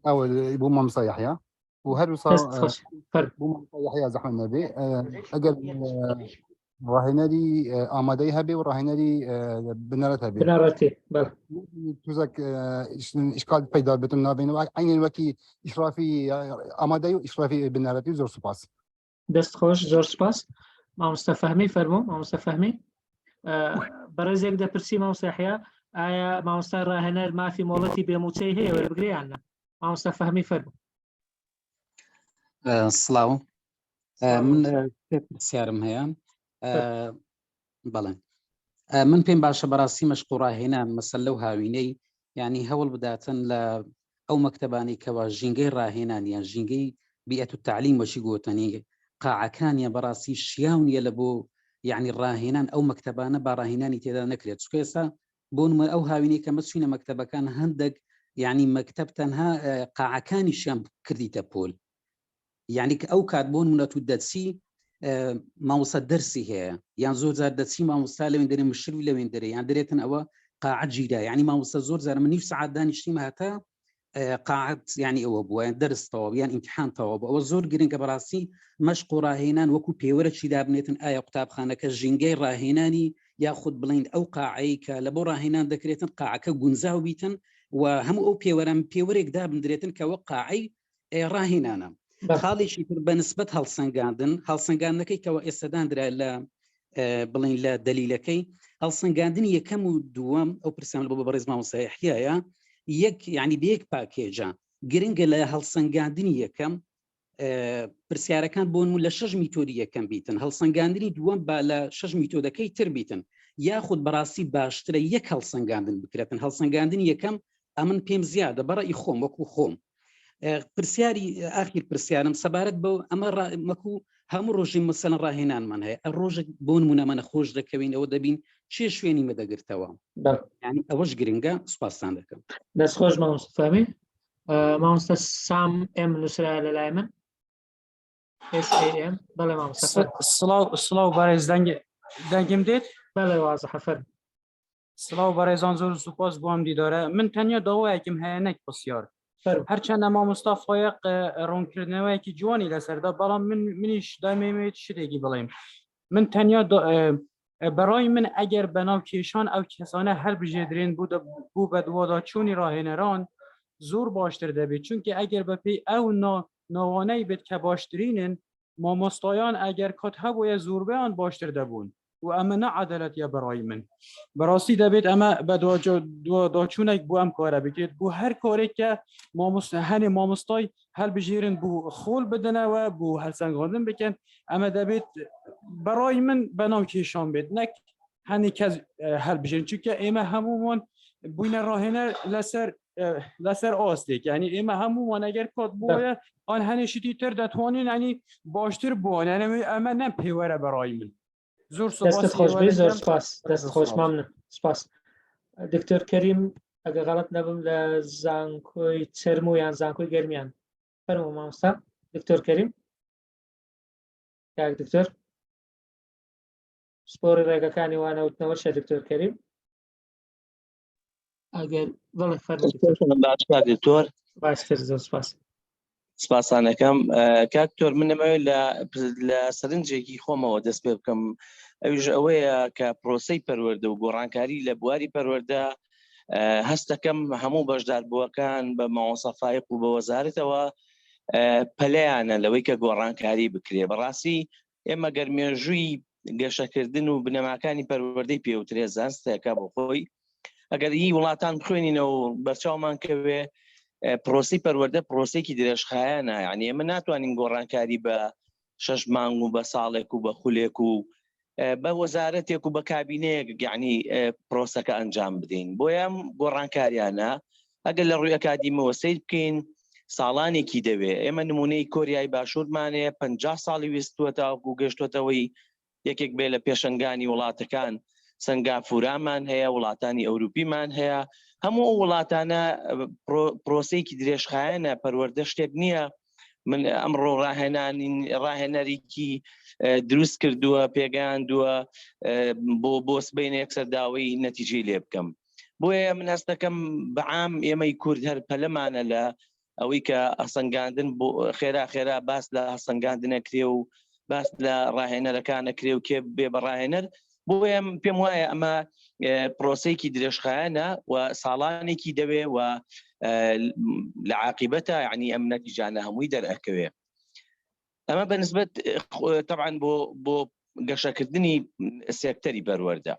ئەوە بۆ مامۆستا یەحیا و هەروسا بۆ مامۆستا یەحیا زەحمەت نەبێ ئەگەر ڕاهێنەری ئامادەی هەبێ و ڕاهێنەری بنەرەت هەبێ بنەڕەتی توزەک ئشکال پەیدا بێتن نابین و عینێن وەکی ئیشرافی ئامادەی و ئیشرافی بنەرەتی زۆر سوپاس دەست خۆش زۆر سپاس مامۆستا فەهمی فەرموو مامۆستا فەهمی بەڕێزێک دەپرسی مامۆستا یەحیا ئایا مامۆستا ڕاهێنەر مافی مۆڵەتی بێموچەی هەیە وەربگرێ یان نا مامۆستا فەهمی فەرموو سڵاو من پرسیارم هەیە بەڵێ من پێم باشە بەڕاستی مەشق و ڕاهێنان مەسەل لەو هاوینەی ینی هەوڵ بداتن لە ئەو مەکتەبانی کەوا ژینگەی ڕاهێنان یان ژینگەی بیئەت و تعلیم وەچی گوتنی قاعەکانیان بەڕاستی شیاو نییە لە بۆ یعنی ڕاهێنان ئەو مەکتەبانە با ڕاهێنانی تێدا نەکرێت چونکە ئێستا بۆ نمونە ئەو هاوینەی کە مەچوینە مەکتەبەکان هەندێک یعنی مەکتەب تەنها قاعەکانیشیان کردیتە پۆل یعنی کە ئەو کات بۆ نمونە تو دەچی مامۆستا دەرسی هەیە یان زۆر جار دەچی مامۆستا لەوێن دەرێ مشروی لەوێن دەرێ یان دەرێتن ئەوە قاعە گیرا یعنی مامۆستا زۆر جار من نیو سەعات دانیشتیم هەتا قاعەت یعنی ئەوە بووە یان دەرس تەواو یان ئیمتحان تەواو بوو ئەوە زۆر گرنگە بەڕاستی مەشق و ڕاهێنان وەکو پێوەرەکی دابنێتن ئایا قوتابخانەکە ژینگەی ڕاهێنانی یاخود بڵین ئەو قاعەی کە لە بۆ ڕاهێنان دەکرێتن قاعەکە گونجاو بیتن و هەموو ئەو پێوەران پێوەرێک دابندرێتن کە وەک قاعەی ڕاهێنانە خاڵێکی تر بە نسبەت هەڵسەنگاندن هەڵسەنگاندنەکەی کەەوە ئێستاداندرا لە بڵین لە دەلیلەکەی هەڵسەنگاندنی یەکەم و دووەم ئەو پرسیان بۆ بەڕێز مامۆستا یەحیایە یەک یعنی بە یەک پاکێجە گرنگە لە هەڵسەنگاندنی یەکەم پرسیارەکان بۆن و لە شەش میتۆدی یەکەم بیتن هەڵسەنگاندنی دووەم با لە شەش میتۆدەکەی تر بیتن یاخود بەڕاستی باشترە یەک هەڵسەنگاندن بکرێتن هەڵسەنگاندنی یەکەم ئەمن پێم زیادە بەڕی خۆم وەکو خۆم پرسیاری ئاخیر پرسیارم سەبارەت بە ئەمە مەکو هەموو ڕۆژی مەسەن ڕاهێنانمان هەیە ئە ڕۆژێک بۆ نمونەمانە خۆش دەکەوین ئەوە دەبین چێ شوێنی مە دەگرتەوە ینی ئەوەش گرنگە سوپاستان دەکەم دەست خۆش مامۆستا فەهمی مامۆستا سام ئێم نووسرا لە لای من SAM بەڵێ مامۆستا سڵاو سڵاو بەڕێز دەنگ دەنگم دێت بەڵێ وازحە فەرموو سڵاو بەڕێزان زۆر سوپاس بۆ ئەم دیدارە من تەنیا داوایەکم هەیە نەک پرسیار هەرچەندە مامۆستا فایەق ڕوونکردنەوەیەکی جوانی لەسەردا بەڵام من منیش دامەوێت شتێکی بڵێم من تەنیا بەڕای من ئەگەر بەناو کێشان ئەو کەسانە هەربژێدرێن بوو بوو بەدواداچوونی ڕاهێنەران زۆر باشتر دەبێت چونکە ئەگەر بەپێی ئەو ناوانەی بێت کە باشترینن مامۆستایان ئەگەر کات هەبووە زۆربەیان باشتر دەبوون و ئەمە نە عەدالەتە بەڕای من بەڕاستی دەبێت ئەمە بە داچوونێک بۆ ئەم کارە بکرێت بۆ هەر کارێک کە مامۆستا هەنێ مامۆستای هەلبژێرن بۆ خۆل بدەنەوە بۆ هەلسەنگاندن بکەن ئەمە دەبێت بەڕای من بەناو کێشان بێت نەک هەندێک کەس هەلبژێن چونکە ئێمە هەموومان بووینە ڕاهێنەر لەسەر لەسەر ئاستێک ینی ئێمە هەموومان ئەگەر کات بۆیە ئەن هەنێ شتی تر دەتوانین ینی باشتر بوون یعنی ئەمە نەم پێوەرە بەڕای من زۆر دەستت خۆش بێ زۆر سپاس دەست خۆش مامنە سپاس دکتۆر کەریم ئەگە غەڵەت نەبم لە زانکۆی چەرم و یان زانکۆی گەرمیان فەرموو مامۆستا دکتۆر کەریم کاک دکتۆر پسپۆڕی ڕێگەکانی وانەوتنەوە شە دکتۆر کەریم ئەگەر بەڵێ فەرموو دکتۆر باشتر زۆر سپاس سپاسانەکەم کاک تۆر من نەمەوێت لە لە سەرنجێکی خۆمەوە دەست پێ بکەم ئەویش ئەوەیە کە پرۆسەی پەروەردە و گۆڕانکاری لە بواری پەروەردە هەستەکەم هەموو بەشدار بووەکان بە مامۆستا فایق و بە وەزارەتەوە پەلەیانە لەوەی کە گۆڕانکاری بکرێ بەڕاستی ئێمە گەر مێژووی گەشەکردن و بنەماکانی پەروەردەی پێوترێ زانستێکە بۆ خۆی ئەگەر هی وڵاتان بخوێنینەوە بەرچاومان کەوێ پرۆسی پەروەردە پرۆسێکی درێژخایەنە یعنی ئێمە ناتوانین گۆڕانکاری بە شەش مانگ و بە ساڵێک و بە خولێک و بە وەزارەتێک و بە کابینەیەک یعنی پرۆسەکە ئەنجام بدەین بۆیە ئەم گۆڕانکاریانە ئەگەر لە ڕووی ئەکادیمەوە سیر بکەین ساڵانێکی دەوێ ئێمە نمونەی کۆریای باشوورمانەیە پ ساڵی ویستووە تاوەکو گەشتوەتەوەی یەکێک بێ لە پێشەنگانی وڵاتەکان سنگافورامان هەیە وڵاتانی ئەوروپیمان هەیە هەموو ئەو وڵاتانە پرۆسەیەکی درێژخایەنە پەروەردە شتێک نییە من ئەمڕۆ ڕاهێنانی ڕاهێنەرێکی دروست کردووە پێگەیاندووە بۆ بۆ سبەینێ یەکسەر داوای نەتیجەی لێ بکەم بۆیە من هەستەکەم بەعام ئێمەی کورد هەر پەلەمانە لە ئەوەی کە هەسەنگاندن بۆ خێرا خێرا باس لە هەسەنگاندنە کرێ و باس لە ڕاهێنەرەکانە کرێ و کێ بێ بە ڕاهێنەر بۆیە پێم وایە ئەمە پرۆسەیەکی درێژخایەنە و ساڵانێکی دەوێ و لە عاقبەتە یعنی ئەم نەتیجانە هەمووی دەرئەکەوێ ئەمە بەنسبەت طبعا بۆ بۆ گەشەکردنی سێکتەری پەروەردە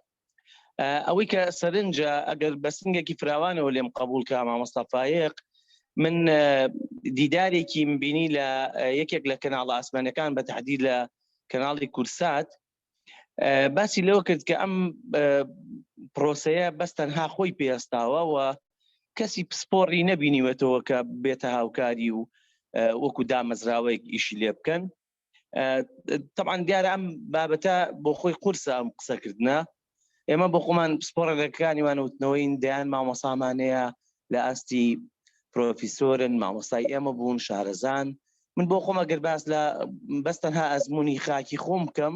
ئەوەی کە سەرنجە ئەگەر بە سنگێکی فراوانەوە لێم قبول کە مامۆستا فایق من دیدارێکی بینی لە یەکێک لە کەناڵە ئاسمانەکان بە تحدید لە کەناڵی کورسات باسی لەوە کرد کە ئەم پرۆسەیە بەس تەنها خۆی پێستاوە و کەسی پسپۆڕی نەبینیوەتەوە کە بێتە هاوکاری و وەکو دامەزراوەیەک ئیشی لێ بکەن طبعا دیارە ئەم بابەتە بۆ خۆی قورسە ئەم قسەکردە ئێمە بۆ خۆمان پسپۆڕە ڕێکەکانی وانەوتنەوەین دەیان مامۆسامانەیە لە ئاستی پرۆفیسۆرن مامۆستای ئێمە بوون شارەزان من بۆ خۆم ئەگەر باس لە بەس تەنها ئەزمموی خاکی خۆم بکەم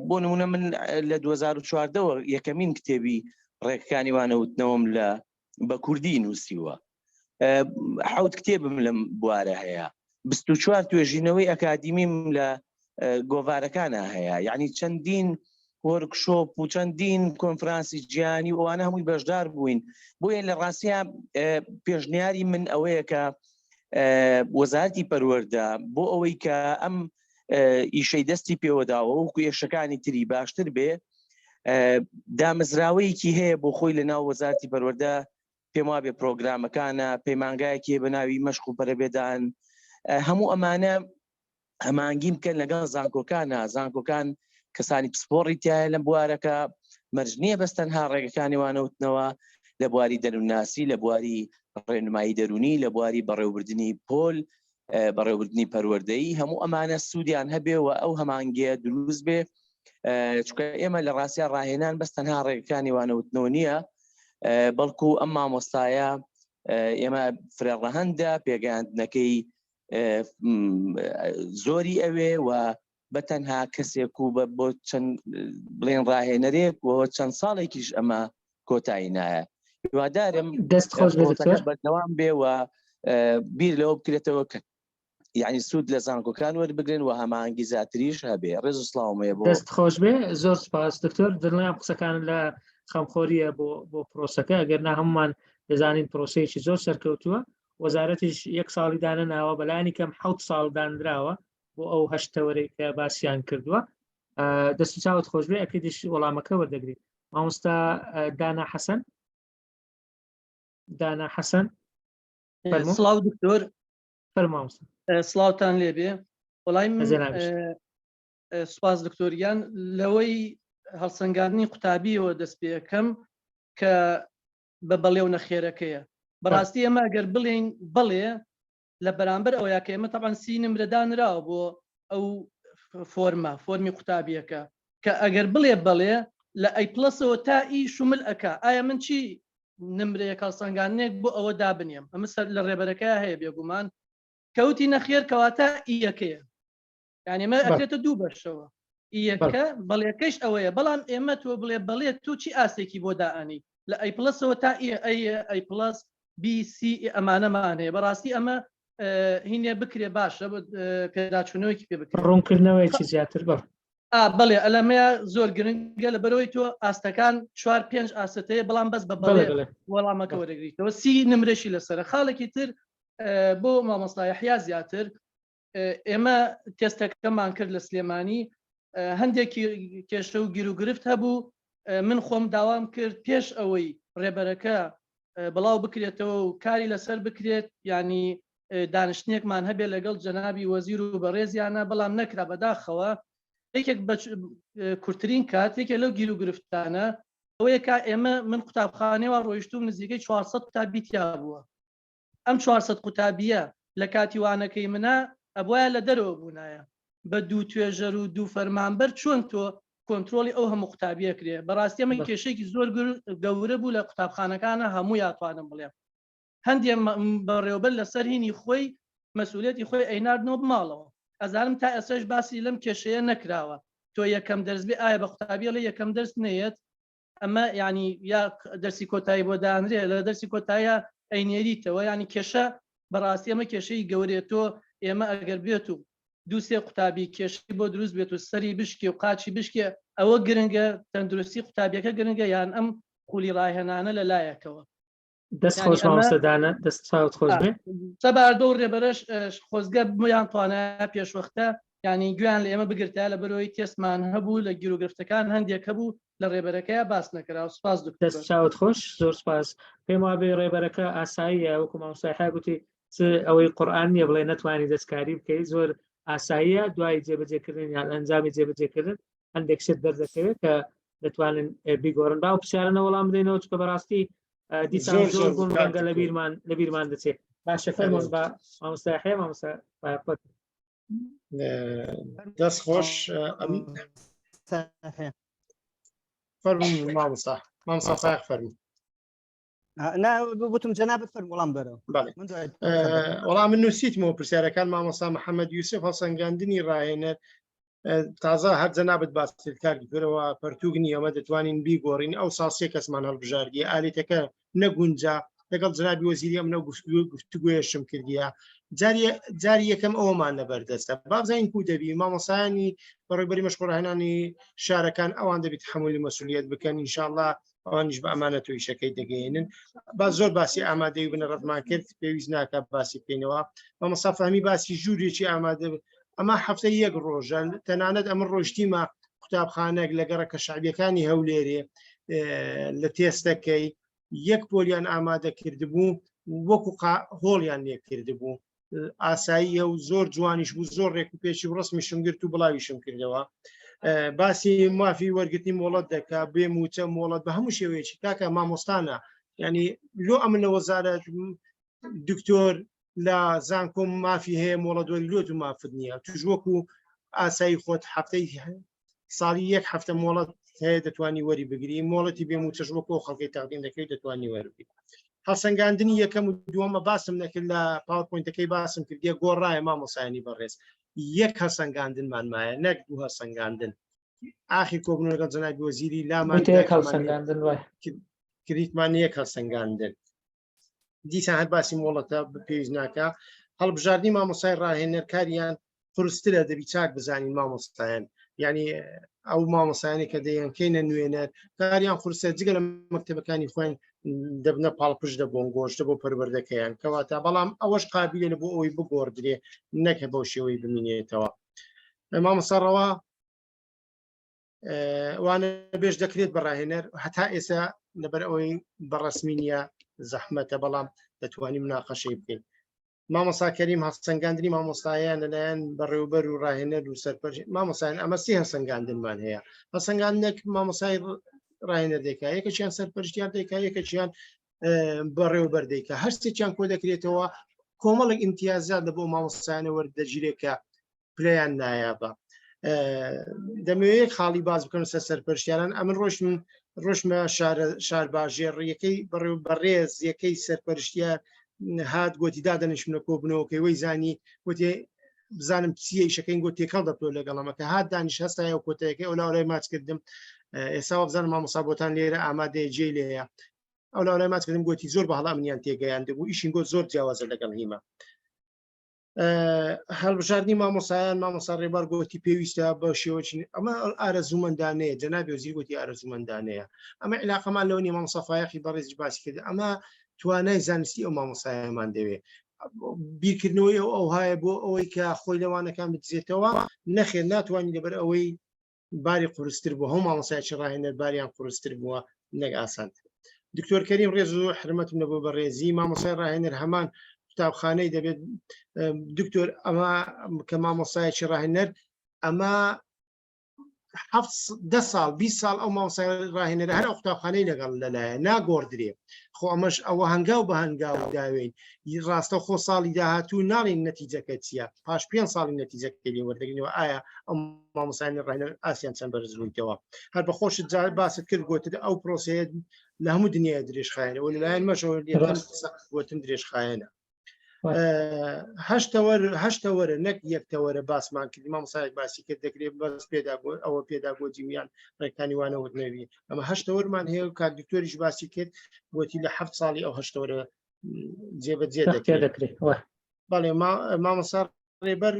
بۆ نمونە من لە 2014ەوە یەکەمین کتێبی ڕێکەکانی وانەوتنەوەم لە بە کوردی نووسیوە حوت کتێبم لەم بوارە هەیە 24 توێژینەوەی ئەکادیمیم لە گۆڤارەکانە هەیە یعنی چەندین وۆرکشۆپ و چەندین کۆنفرانسی جیهانی و ئەوانە هەمووی بەشدار بووین بۆیە لە ڕاستە پێشنیاری من ئەوەیە کە وەزارتی پەروەردە بۆ ئەوەی کە ئەم ئیشەی دەستی پێوەداوە وەکو ئێشەکانی تری باشتر بێ دامەزراوەیەکی هەیە بۆ خۆی لە ناو وەزارتی پەروەردە پێم وابێ پرۆگرامەکانە پەیمانگایەکی بە ناوی مەشق و پەرەپێدان هەموو ئەمانە هەمانگی بکەن لەگەڵ زانکۆکانە زانکۆکان کەسانی پسپۆڕی تایە لەم بوارەکە مەرج نییە بەس تەنها ڕێگەکانی وانەوتنەوە لە بواری دەروونناسی لە بواری ڕێنمایی دەرونی لە بواری بەڕێوبردننی پۆل بەڕێوبردننی پەروەردەیی هەموو ئەمانە سوودیان هەبێ و ئەو هەمانگەیە دروست بێ چکە ئێمە لە ڕاستیا ڕاهێنان بەس تەنها ڕێگەکانی وانەوتنەوە نییە بەڵکو ئەم مامۆستایە ئێمە فرەڕەهەندە پێگەیاندنەکەی زۆری ئەوێ و بە تەنها کەسێک و بە بۆ چەند بڵێن ڕاهێنەرێک و چەند ساڵێکیش ئەمە کۆتایی نایە هیوادارم دەست خۆش بەردەوام بێ و بیر لەوە بکرێتەوە کە یعنی سوود لە زانکۆکان وەربگرن و هەماهەنگی زیاتریش هەبێ ڕێز و سڵاوم هەیە بۆ دەست خۆش بێ زۆر سپاس دکتۆر دڵنیام قسەکان لە خەمخۆریە بۆ بۆ پرۆسەکە ئەگەر نا هەمومان دەزانین پرۆسەیەکی زۆر سەرکەوتووە وەزارەتیش یەک ساڵی دانەناوە بەلانی کەم حەوت ساڵ دانراوە بۆ ئەو هەشت تەوەرەی کە باسیان کردووە دەست و چاوت خۆش بێ ئەکیدیش وەڵامەکە وەردەگریت مامۆستا دانا حەسەن دانا حەسەن سڵاو دکتۆر فەرمامۆستا سڵاوتان لێبێ وەڵای من سوپاس دکتۆریان لەوەی هەڵسەنگاندنی قوتابیەوە دەست پێەکەم کە بە بەڵێ و نەخێرەکەیە بەڕاستی ئێمە ئەگەر بڵێین بەڵێ لە بەرامبەر ئەوەیە کە ئێمە تەبعەن سی نمرە دانراوە بۆ ئەو فۆرمە فۆرمی قوتابیەکە کە ئەگەر بڵێ بەڵێ لە ئەی پڵەسەوە تا ئی شومل ئەکا ئایا من چی نمرەیەک هەڵسەنگاندنێک بۆ ئەوە دابنێم ئەمە سەر لە ڕێبەرەکە هەیە بێگومان کەوتی نەخێر کەواتە ئیەکەیە یعنی ئەمە ئەکرێتە دوو بەشەوە ئیەکە بەڵێکەش ئەوەیە بەڵام ئێمە تۆ بڵێ بەڵێ تۆ چی ئاستێکی بۆ دائەنی لە ئەی پڵەسەوە تا ئەی ئەی پڵەس بی سی ئەمانەمان هەیە بەڕاستی ئەمە هینێ بکرێ باشە پێداچوونەوەیکی پێ بکرێت ڕوونکردنەوەیکی زیاتر بڵ بەڵێ ئەلەمەیە زۆر گرنگە لە بەرەوەی تۆ ئاستەکان چوار پێنج ئاستەیە بەڵام بەس بە بەڵێ وەڵامەکە وەرەگریتەوە سی نمرەشی لەسەر خاڵێکی تر بۆ مامۆستا یەحیا زیاتر ئێمە تێستەکەمان کرد لە سلێمانی هەندێک کێشە و گیروگرفت هەبوو من خۆم داوام کرد پێش ئەوەی ڕێبەرەکە بڵاو بکرێتەوە و کاری لەسەر بکرێت ینی دانیشتنێکمان هەبێت لەگەڵ جەنابی وەزیر و بەڕێزیانە بەڵام نەکرا بەداخەوە یەکێک بە کورتترین کات یەکێک لەو گیر و گرفتانە ئەوەیە کە ئێمە من قوتابخانەوە ڕۆیشتوم نزیکەی 400 قوتابی تیا بووە ئەم 400 قوتابیە لە کاتی وانەکەی منە ئەبواە لە دەرەوە بوونایە بە دوو توێژەر و دوو فەرمانبەر چۆن تۆ کۆنترۆڵی ئەو هەموو قوتابیە کرێ بەڕاستی ئەمە کێشێکی زۆر گەورە بوو لە قوتابخانەکانە هەموو یاتوانم بڵێم هەندێ بەڕێوبەر لەسەر هینی خۆی مەسئولیەتی خۆی ئەیناردنەوە بماڵەوە ئەزانم تا ئێستاش باسی لەم کێشەیە نەکراوە تۆ یەکەم دەرس بێ ئایا بە قوتابی ئەڵێ یەکەم دەرس نەیەت ئەمە یعنی یا دەرسی کۆتایی بۆ دانرێ لە دەرسی کۆتایە ئەینێریتەوە یعنی کێشە بەڕاستی ئەمە کێشەی گەورەیە تۆ ئێمە ئەگەر بێت و دوو سێ قوتابی کێشەی بۆ دروست بێت و سەری بشکێ و قاچی بشکێ ئەوە گرنگە تەندروستی قوتابیەکە گرنگە یان ئەم خولی ڕاهێنانە لە لایەکەوە دەست خۆش مامۆستا دانا دەست چاوت خۆش بێ سەبارەت بەو ڕێبەرەش خۆزگە بۆیان توانایە پێشوەختە یعنی گوێیان لە ئێمە بگرتایە لە بەرەوەی تێستمان هەبوو لە گیروگرفتەکان هەندێک هەبوو لە ڕێبەرەکەی باس نەکرا و سپاس دکتۆر دەست چاوت خۆش زۆر سپاس پێم وابێ ڕێبەرەکە ئاساییە وەکو مامۆستا یحیی گوتی چ ئەوەی قورئان نییە بڵێ نەتوانی دەستکاری بکەی زۆر ئاساییە دوای جێبەجێکردن یان ئەنجامی جێبەجێکردن هەندێک شت دەردەکەوێت کە دەتوانن بیگۆڕن با پرسیارانە وەڵام بدەینەوە چکە بەڕاستی دیسان زۆر بوون ڕەنگە لە بیرمان لە بیرمان دەچێت باشە فەرمۆن بە مامۆستا حێ مامۆستا دەست خۆش فەرموو مامۆستا مامۆستا فایق فەرموو نا وتم جەنابت فەرموو وەڵام بەرەوە وەڵام من نووسیتمەوە پرسیارەکان مامۆستا محەممەد یوسف هەڵسەنگاندنی ڕاهێنەر تازە هەر جەنابت باست کاک دکتۆرەوە پەرتوک نییە ئەمە دەتوانین بیگۆڕین ئەو ساڵ سێ کەسمان هەڵبژاردیە ئالیتەکە نەگونجا لەگەڵ جنابی وەزیری ئەمنە گفتوگۆیشم کردیە جاری یەکەم ئەومان لەبەردەستە بابزانین کو دەبی مامۆسایانی بەڕێبەری مەشقڕهێنانی شارەکان ئەوان دەبیت حمولی مەسولیت بکەن ئینشاءاللە ئەوانیش بە ئەمانەت و ئیشەکەی دەگەیەنن با زۆر باسی ئامادەی و بنەڕەتمان کرد پێویست ناکە باسی بکەینەوە مامۆستا فەهمی باسی ژوورێکی ئامادە ئەمە هەفتە یەک ڕۆژە تەنانەت ئەمە ڕۆشتیمە قوتابخانەک لە گەڕەکە شعبیەکانی هەولێرێ لە تێستەکەی یەک پۆلیان ئامادە کردبوو وەکو هۆڵیان لێ کردبوو ئاساییە و زۆر جوانیش بوو زۆر ڕێک و پێچی و ڕسمیشم گرت و بڵاویشم کردەوە باسی مافی وەرگرتنی مۆڵەت دەکا بێ موچە مۆڵەت بە هەموو شێوەیەکی کاکە مامۆستانە ینی لۆ ئەمن لە وەزارەت دکتۆر لە زانکۆم مافی هەیە مۆڵەت وەری لۆت و مافت نییە توش وەکو ئاسایی خۆت هەفتەی ساڵی یەک هەفتە مۆڵەت هەیە دەتوانی وەری بگری مۆڵەتی بێ موچەش وەکو خەڵکی تەقدیم دەکەیت دەتوانی وەربگری هەڵسەنگاندنی یەکەم و دووەمە باسم نەکرد لە پاوەرپۆینتەکەی باسم کردیە گۆڕایە مامۆسایانی بەڕێز یەک هەڵسەنگاندنمان مایە نەک دوو هەڵسەنگاندن ئاخی کۆبوون لەگەڵ جەنابی وەزیری لامان هەڵسەنگاندن وای کریتمان یەک هەڵسەنگاندن دیسان هەر باسی مۆڵەتە پێویست ناکە هەڵبژاردنی مامۆسای ڕاهێنەر کاریان قورسترە دەبی چاک بزانین مامۆستایان یعنی ئەو مامۆسایانی کە دەیانکەینە نوێنەر کاریان قورسە جگە لە مەکتەبەکانی خۆیان دەبنە پاڵپشت دەبوون گۆشتە بۆ پەروەردەکەیان کەواتە بەڵام ئەوەش قابلە لە بۆ ئەوەی بگۆڕدرێ نەکە بەو شێوەی بمینێتەوە مامۆستا ڕەوا وانە بێژ دەکرێت بە ڕاهێنەر هەتا ئێستا لەبەر ئەوەی بەڕسمی نییە زەحمەتە بەڵام دەتوانین مناقەشەی بکەین مامۆسا کەریم هەڵسەنگاندنی مامۆستایان لەلایەن بەڕێوبەر و ڕاهێنەر و سەرپەرش مامۆسایان ئەمە سێ هەڵسەنگاندنمان هەیە هەڵسەنگاندنێک مامۆسای ڕاهێنەر دەکا یەکەکیان سەرپەرشتیار دەکا یەکەکیان بەڕێوبەر دەیکا هەرسێکیان کۆ دەکرێتەوە کۆمەڵێک ئیمتیازات لە بۆ مامۆستایانە وەردەگیرێت کە پلەیان نایابە دەمەوێت خاڵی باز بکەم سەر سەرپەرشتیاران ئەمن ڕۆشتم ڕۆشمە شارباژێڕ یەکەی بەڕێ بەڕێز یەکەی سەرپەرشتیار هات گوتی دادەنیشم لە کۆبنەوەکەی وەی زانی گوتی بزانم چیە ئیشەکەین گوت تێکەڵ دەپلۆ لەگەڵەمە کە هات دانیش هەستایە و کۆتایەکەی ئەو لاولای ماچ کردم ئێستا بزانم مامۆسا بۆتان لێرە ئامادەیە جێی لێیە ئەو لاولای ماچ کردم گوتی زۆر بە هەڵا منیان تێگەیاندبوو ئیشین گوت زۆر جیاوازە لەگەڵ هیمە هەڵبژاردنی مامۆسایان مامۆسا ڕێبار گوتی پێویستە بە شێوەچین ئەمە ئارەزوومەندانەیە جەنابی وەزیر گوتی ئارەزوومەندانەیە ئەمە علاقەمان لەوە نیە مامۆسا فایەقی بەڕێزی باسی کرد ئەمە توانای زانستی ئەو مامۆسایەمان دەوێ بیرکردنەوەی ئەو ئەوهایە بۆ ئەوەی کە خۆی لەوانەکان بدزێتەوە نەخێر ناتوانین لەبەر ئەوەی باری قورستر بووە هەموو مامۆستایەکی ڕاهێنەر باریان قورستر بووە نەک ئاسانتر دکتۆر کەریم ڕێز و حرمەتم لە بۆ بەڕێزی مامۆستای ڕاهێنەر هەمان قوتابخانەی دەبێت دکتۆر ئەمە کە مامۆستایەکی ڕاهێنەر ئەمە ده ساڵ 20 ساڵ ئەو مامۆستای ڕاهێنەرە هەر ئەو قوتابخانەی لەگەڵ لەلایە ناگۆڕدرێ خۆ ئەمەش ئەوە هەنگاو بە هەنگاو داوێین ڕاستە خۆ ساڵی داهاتوو ناڵین نەتیجەکە چییە پاش پێ ساڵی نەتیجەکە لێ وەردەگرینەوە ئایا ئەو مامۆستایانی ڕاهێنەر ئاسیان چەند بەرز بوویتەوە هەر بە خۆشت جار باست کرد گوتت ئەو پرۆسەیە لە هەموو دنیای درێژخایەنە و لەلایەن مەشەوە گوتن درێژخایەنە هەشتەوەر هەشتەوەرە نەک یەکتەوەرە باسمان کرد مامۆسایەک باسی کرد دەکرێت بەس پێدا ئەوە پێداگۆجی ویان ڕێکانی وانەوت نەوی ئەمە هەشتەوەرمان هەیە و کاک دکتۆریش باسی کرد وتی لە هەفت ساڵی ئەو هەشتەوەرە جێبەجێ دەکرێت دەکرێت بەڵێ مامۆسا ڕێبەر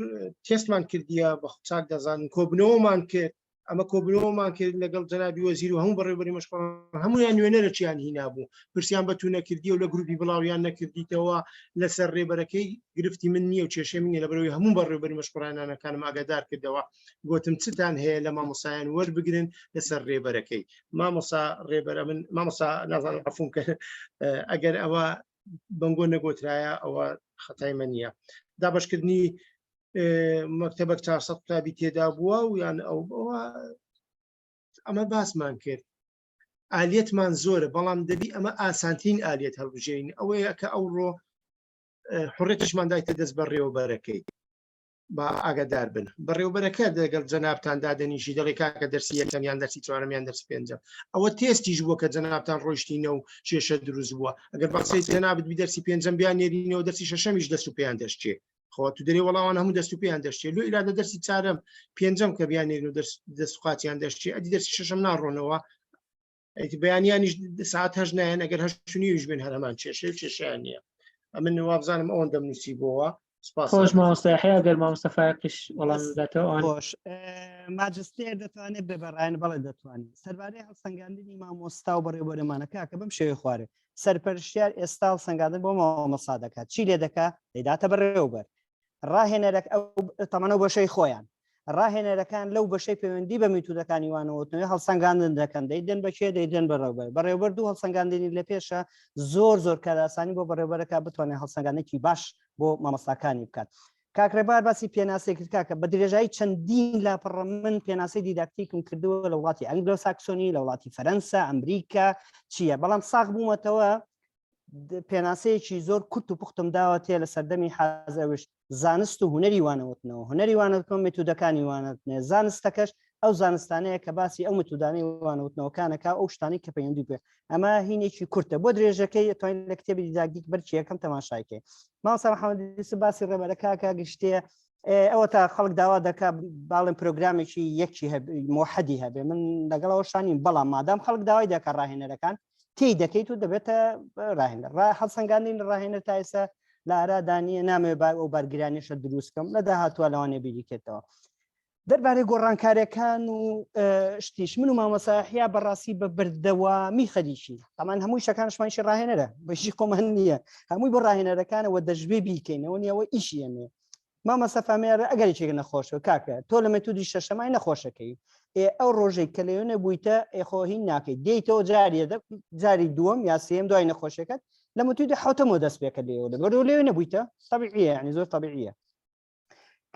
تێستمان کردیە بە چاک دەزانن کۆبنەوەمان کرد ئەمە کۆبنەوەمان کرد لەگەڵ جەنابی وەزیر و هەموو بەڕێوەبەری مەشقڕان هەمویان نوێنەرەکیان هینا بوو پرسیان بە تو نەکردی و لە گروپی بڵاویان نەکردیتەوە لەسەر ڕێبەرەکەی گرفتی من نییە و کێشەی من نییە لەبەرەوەی هەموو بەڕێوەبەری مەشقڕانانەکانم ئاگادار کردەوە گوتم چتان هەیە لە مامۆسایان وەربگرن لەسەر ڕێبەرەکەی مامۆسا ڕێبەرە من مامۆسا نازانم عەفوم کە ئەگەر ئەوە بەنگۆ نەگۆترایە ئەوە خەتای من نییە دابشکردنی مەکتەبەک 400 قوتابی تێدا بووە و یان ئەو ئەوە ئەمە باسمان کرد ئالیەتمان زۆرە بەڵام دەبی ئەمە ئاسانترین ئالیەت هەڵبژێین ئەوەیە کە ئەوڕۆ حڕێتیشمان دایتە دەست بەڕێوەبەرەکەی با ئاگادار بن بەڕێوبەرەکە دەگەڵ جەنابتان دادەنیشی دەڵێ کاکە دەرسی یەکەم یان دەرسی چوارەم یان دەرسی پێنجەم ئەوە تێستیش بووە کە جەنابتان ڕۆیشتینە و کێشە دروست بووە ئەگەر بە قسەی جەنابت بی دەرسی پێنجەم بیان نێرینەوە دەرسی شەشەمیش دەست و پێیان دەشتێ خۆ تو دەرێ وەڵاوان هەموو دەست و پێیان دەشتێ لۆ ئیرادە دەرسی چارەم پێنجەم کە بیان نێرن و دەست و قاچیان دەشتێ ئەدی دەرسی شەشەم ناڕۆنەوە ئەیت بەیانیانیش ساعت هەشت نایەن ئەگەر هەشت و نیویش بن هەر هەمان کێشەی و کێشەیان نییە ئەمن وابزانم ئەوەندەم نووسی بۆوە سپاس خۆش مامۆستا یحیی ئەگەر مامۆستا فایەقیش وەڵام بداتەوە ئەوان خۆش ماجستێر دەتوانێت بێ بەڕایەن بەڵێ دەتوانێت سەربارەی هەڵسەنگاندنی مامۆستا و بەڕێوەبەرەمانە کاکە بەم شێوەی خوارێ سەرپەرشتیار ئێستا هەڵسەنگاندن بۆ مامۆستا دەکات چی لێ دەکا دەیداتە بەڕێوەبەر ڕاهێنەرەک ئەو تەمەنە بەشەی خۆیان ڕاهێنەرەکان لەو بەشەی پەیوەندی بە میتودەکانی وانەوتنەوەی هەڵسەنگاندن دەکەن دەیدەن بە کێ دەیدەن بەڕێوبەر بەڕێوبەر دوو هەڵسەنگاندنی لە پێشە زۆر زۆر کارئاسانی بۆ بەڕێوبەرەکە بتوانێت هەڵسەنگاندنێکی باش بۆ مامۆستاکانی بکات کاک ڕێبار باسی پێناسەی کرد کاکە بە درێژایی چەندین لاپەڕە من پێناسەی دیداکتیکم کردووە لە وڵاتی ئەنگلۆ ساکسۆنی لە وڵاتی فەرەنسا ئەمریکا چییە بەڵام ساغ بوومەتەوە پێناسەیەکی زۆر کورت و پوختم داوەتێ لە سەردەمی حازەوش زانست و هونەری وانەوتنەوە هونەری وانەوتنەوە مێتودەکانی وانەوتنێ زانستەکەش ئەو زانستانەیە کە باسی ئەو متودانەی وانەوتنەوەکانەکە ئەو شتانی کە پەیوەندی پێ ئەمە هینێکی کورتە بۆ درێژەکەی توانین لە کتێبی دیداکتیک بەرکی یەکەم تەماشایکەی مامۆستا محەممەد یوسف باسی ڕێبەرەکە گشتیە ئەوە تا خەڵک داوا دەکا باڵێن پرۆگرامێکی یەکی مۆحەدی هەبێ من لەگەڵەوە شانیم بەڵام مادام خەڵک داوای دەکا ڕاهێنەرەکان تێی دەکەیت و دەبێتە ڕاهێنەر ڕا هەڵسەنگاندنی ڕاهێنەر تا ئێستا لە ئارادا نییە نامەوێ با ئەو بارگرانیشە دروست کەم لە داهاتووە لەوانەیە بیریکێتەوە دەربارەی گۆڕانکاریەکان و شتیش من و مامۆساحیا بەڕاستی بە بەردەوامی خەریکی تامان هەموو شەکانشمانشی ڕاهێنەرە بەشی خۆمان نییە هەمووی بۆ ڕاهێنەرەکانەوە دەشبێ بیکەینەوە نیەوە ئیشی ئێمێ مامۆستا فامێرە ئەگەر یەکێک نەخۆشە کاکە تۆ لە مێتودی شەشەمای نەخۆشەکەی ئێ ئەو ڕۆژێک کە لەوێ نەبوویتە ئێخۆهین ناکەیت دێیتەوە جاریە جاری دووەم یا سێم دوای نەخۆشەکەت لە متودی حوتەمەوە دەست پێکە لێەوە لەبەرەوە لەوێ نەبوویتە طبیعیە یعنی زۆر طبیعیە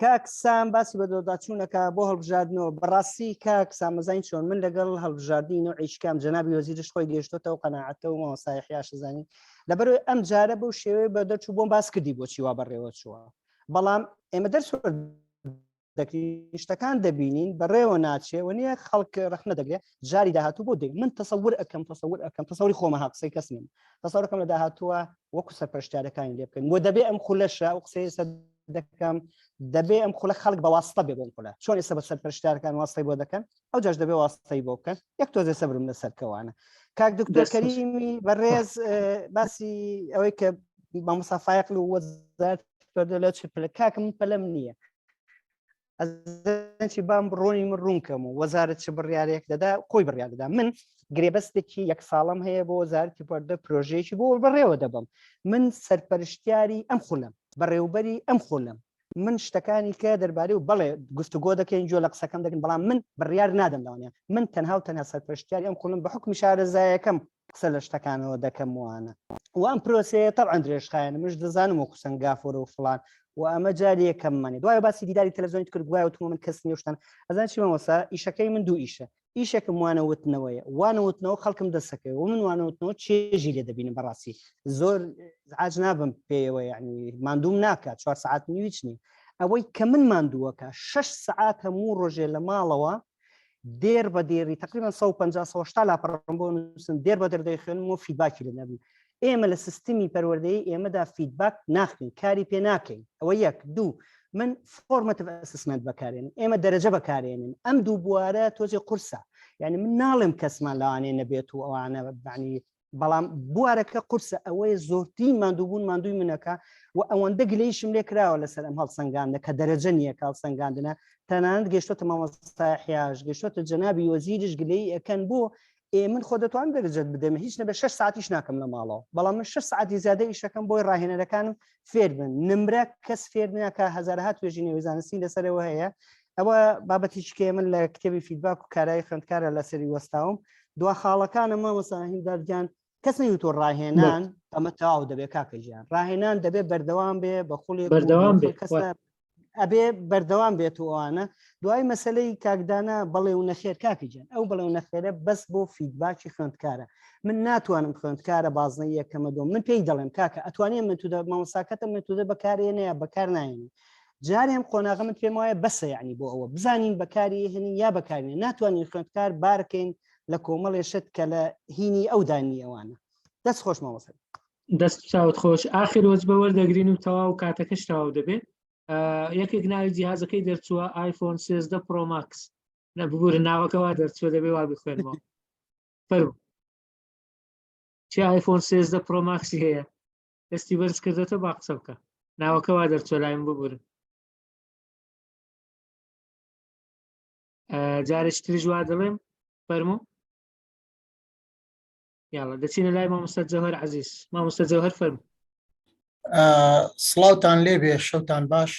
کاک سام باسی بە دۆداچوونەکە بۆ هەڵبژاردنەوە بەڕاستی کاک سامەزین چۆن من لەگەڵ هەڵبژاردنی نەوعی کام جەنابی وەزیرش خۆی گەیشتۆتەوە قەناعەتەوە مامۆستا یەحیاش زانی لەبەرەوەی ئەم جارە بەو شێوەیە بە دەرچوو بۆم باس کردی بۆچی وا بەڕێوە چووە بەڵام ئێمە دەرس دەکرین شتەکان دەبینین بەڕێوە ناچێ و نییە خەڵک ڕەخنە دەگرێت جاری داهاتوو بۆ دێ من تەسەور ئەەکەم تەسەور ئەەکەم تەسەوری خۆمە ها قسەی کەس نیم تەسەورەکەم لە داهاتووە وەکو سەرپەرشتیارەکانی لێ بکەین و دەبێ ئەم خولەشە ئەو قسەیە سەر دەکەم دەبێ ئەم خولە خەڵک بە واستە بێ بۆم خولە چۆن ئێستا بە سەرپەرشتیارەکان واستەی بۆ دەکەن ئەو جاش دەبێ واستەی بۆ بکەن یەک تۆزێ سەبرم لەسەر کەوانە کاک دکتۆر کەریمی بەڕێز باسی ئەوەی کە مامۆستا فایق و وەزارەت پەردە لە چ پلە کاکم پەلەم نییە ئەزانچی بام ڕۆنی من ڕوونکەم و وەزارەت چ بڕیارێک دەدا خۆی بڕیار دەدا من گرێبەستێکی یەک ساڵم هەیە بۆ وەزارەتی پەردە پرۆژەیەکی بۆ بەڕێوە دەبم من سەرپەرشتیاری ئەم خولم بەڕێوبەری ئەم خولم من شتەکانی کە دەربارەی و بەڵێ گفتوگۆ دەکەین گوێ لە قسەکەم دەگرن بەڵام من بڕیار نادەم لەوانە من تەنها و تەنها سەرپەرشتیاری ئەم خولم بە حکمی شارەزایەکەم. قسە لە شتەکانەوە دەکەم وانە و ئەم پرۆسەیە تەبعەن درێژخایەنە منش دەزانم وەکو سەنگافۆرە و فڵان و ئەمە جاری یەکەممانی دوای باسی دیداری تەلەڤزیۆنی کرد گوایە وتمە من کەس نیە شتان ئەزان چی مامۆستا ئیشەکەی من دوو ئیشە ئیشێکم وانەوتنەوەیە وانەوتنەوە خەڵکم دەسەکەوێ و من وانەوتنەوە چێژی لێ دەبینم بەڕاستی زۆر عاج نابم پێیەوە یعنی ماندووم ناکات چوار سەعات نیو هیچ نییە ئەوەی کە من ماندووەکە شش سەعات هەموو ڕۆژێ لە ماڵەوە دێر بە دێری تقریبا 150 180 لاپەڕم بۆ نووسن دێر بە دێر دەیخوێنم و feedback ی لێ نەبن ئێمە لە سیستمی پەروەردەیی ئێمەدا feedback ناخین کاری پێ ناکەین ئەوە یەک دوو من formative assessment بەکارێنم ئێمە دەرەجە بەکارێنن ئەم دوو بوارە تۆزێ قورسە یعنی من ناڵێم کەسمان لەوانێ نەبێت و ئەوانە بەعنی بەڵام بوارەکە قورسە ئەوەیە زۆرترین ماندووبوون ماندووی منەکە و ئەوەندە گلەیشم لێ کراوە لەسەر ئەم هەڵسەنگاندە کە دەرەجە نییە کە هەڵسەنگاندنە تەنانەت گەشتۆتە مامۆستا حیاش گەشتۆتە جەنابی وەزیریش گلەیی ئەکەن بۆ ئێ من خۆ دەتوانم دەرەجەت بدەم هیچ نەبێ شش ساعتیش ناکەم لە ماڵەوە بەڵام من شش ساعتی زیادە ئیشەکەم بۆی ڕاهێنەرەکانم فێر بن نمرە کەس فێر ناکە هەزارەها توێژینەوەی زانستی لەسەرەوە هەیە ئەوە بابەتێکی کە من لە کتێبی feedback و کارایی خوێندکارە لەسەری وەستاوم دوا خاڵەکانە مامۆستا هیمداد گیان کەس نەیوتووە ڕاهێنان ئەمە تەواو دەبێت کاکە گیان ڕاهێنان دەبێت بەردەوام بێ بە خوڵێک و بەردەوام بێ کەس ئەبێ بەردەوام بێت و ئەوانە دوای مەسلەی کاکدانە بەڵێ و نەخێر کاکی گیان ئەو بەڵێ و نەخێرە بەس بۆ feedback ی خوێندکارە من ناتوانم خوێندکارە بازنەی یەکەمە دۆم من پێی دەڵێم کاکە ئەتوانێ من تو مامۆساکەتە من تودە بەکارێنێ یا بەکار نایێنی جارێ ئەم قۆناغە من پێم وایە بەسە یعنی بۆ ئەوە بزانین بەکاری هێنین یا بەکارێن ناتوانین خوێندکار بارکەین لە کۆمەڵێ شت کە لە هینی ئەودا نییە ئەوانە دەست خۆش مامۆستا دەست چاوت خۆش ئاخر وەجبە وەردەگرین و تەواو کاتەکەش تەواو دەبێت یەکێک ناوی جیهازەکەی دەرچووە ئایفۆن 13 پرۆ ماکس نە ببورە ناوەکە وا دەرچووە دەبێ وا بخوێنمەوە فەرموو چی ئایفۆن 13 پرۆ ماکسی هەیە دەستی بەرز کردێتەوە با قسە بکە ناوەکە وا دەرچووە لایم ببورن جارێکی تریش وا دەڵێم فەرموو یاڵا دەچینە لای مامۆستا جەوهەر عەزیز مامۆستا جەوهەر فەرموو سڵاوتان لێبێ شەوتان باش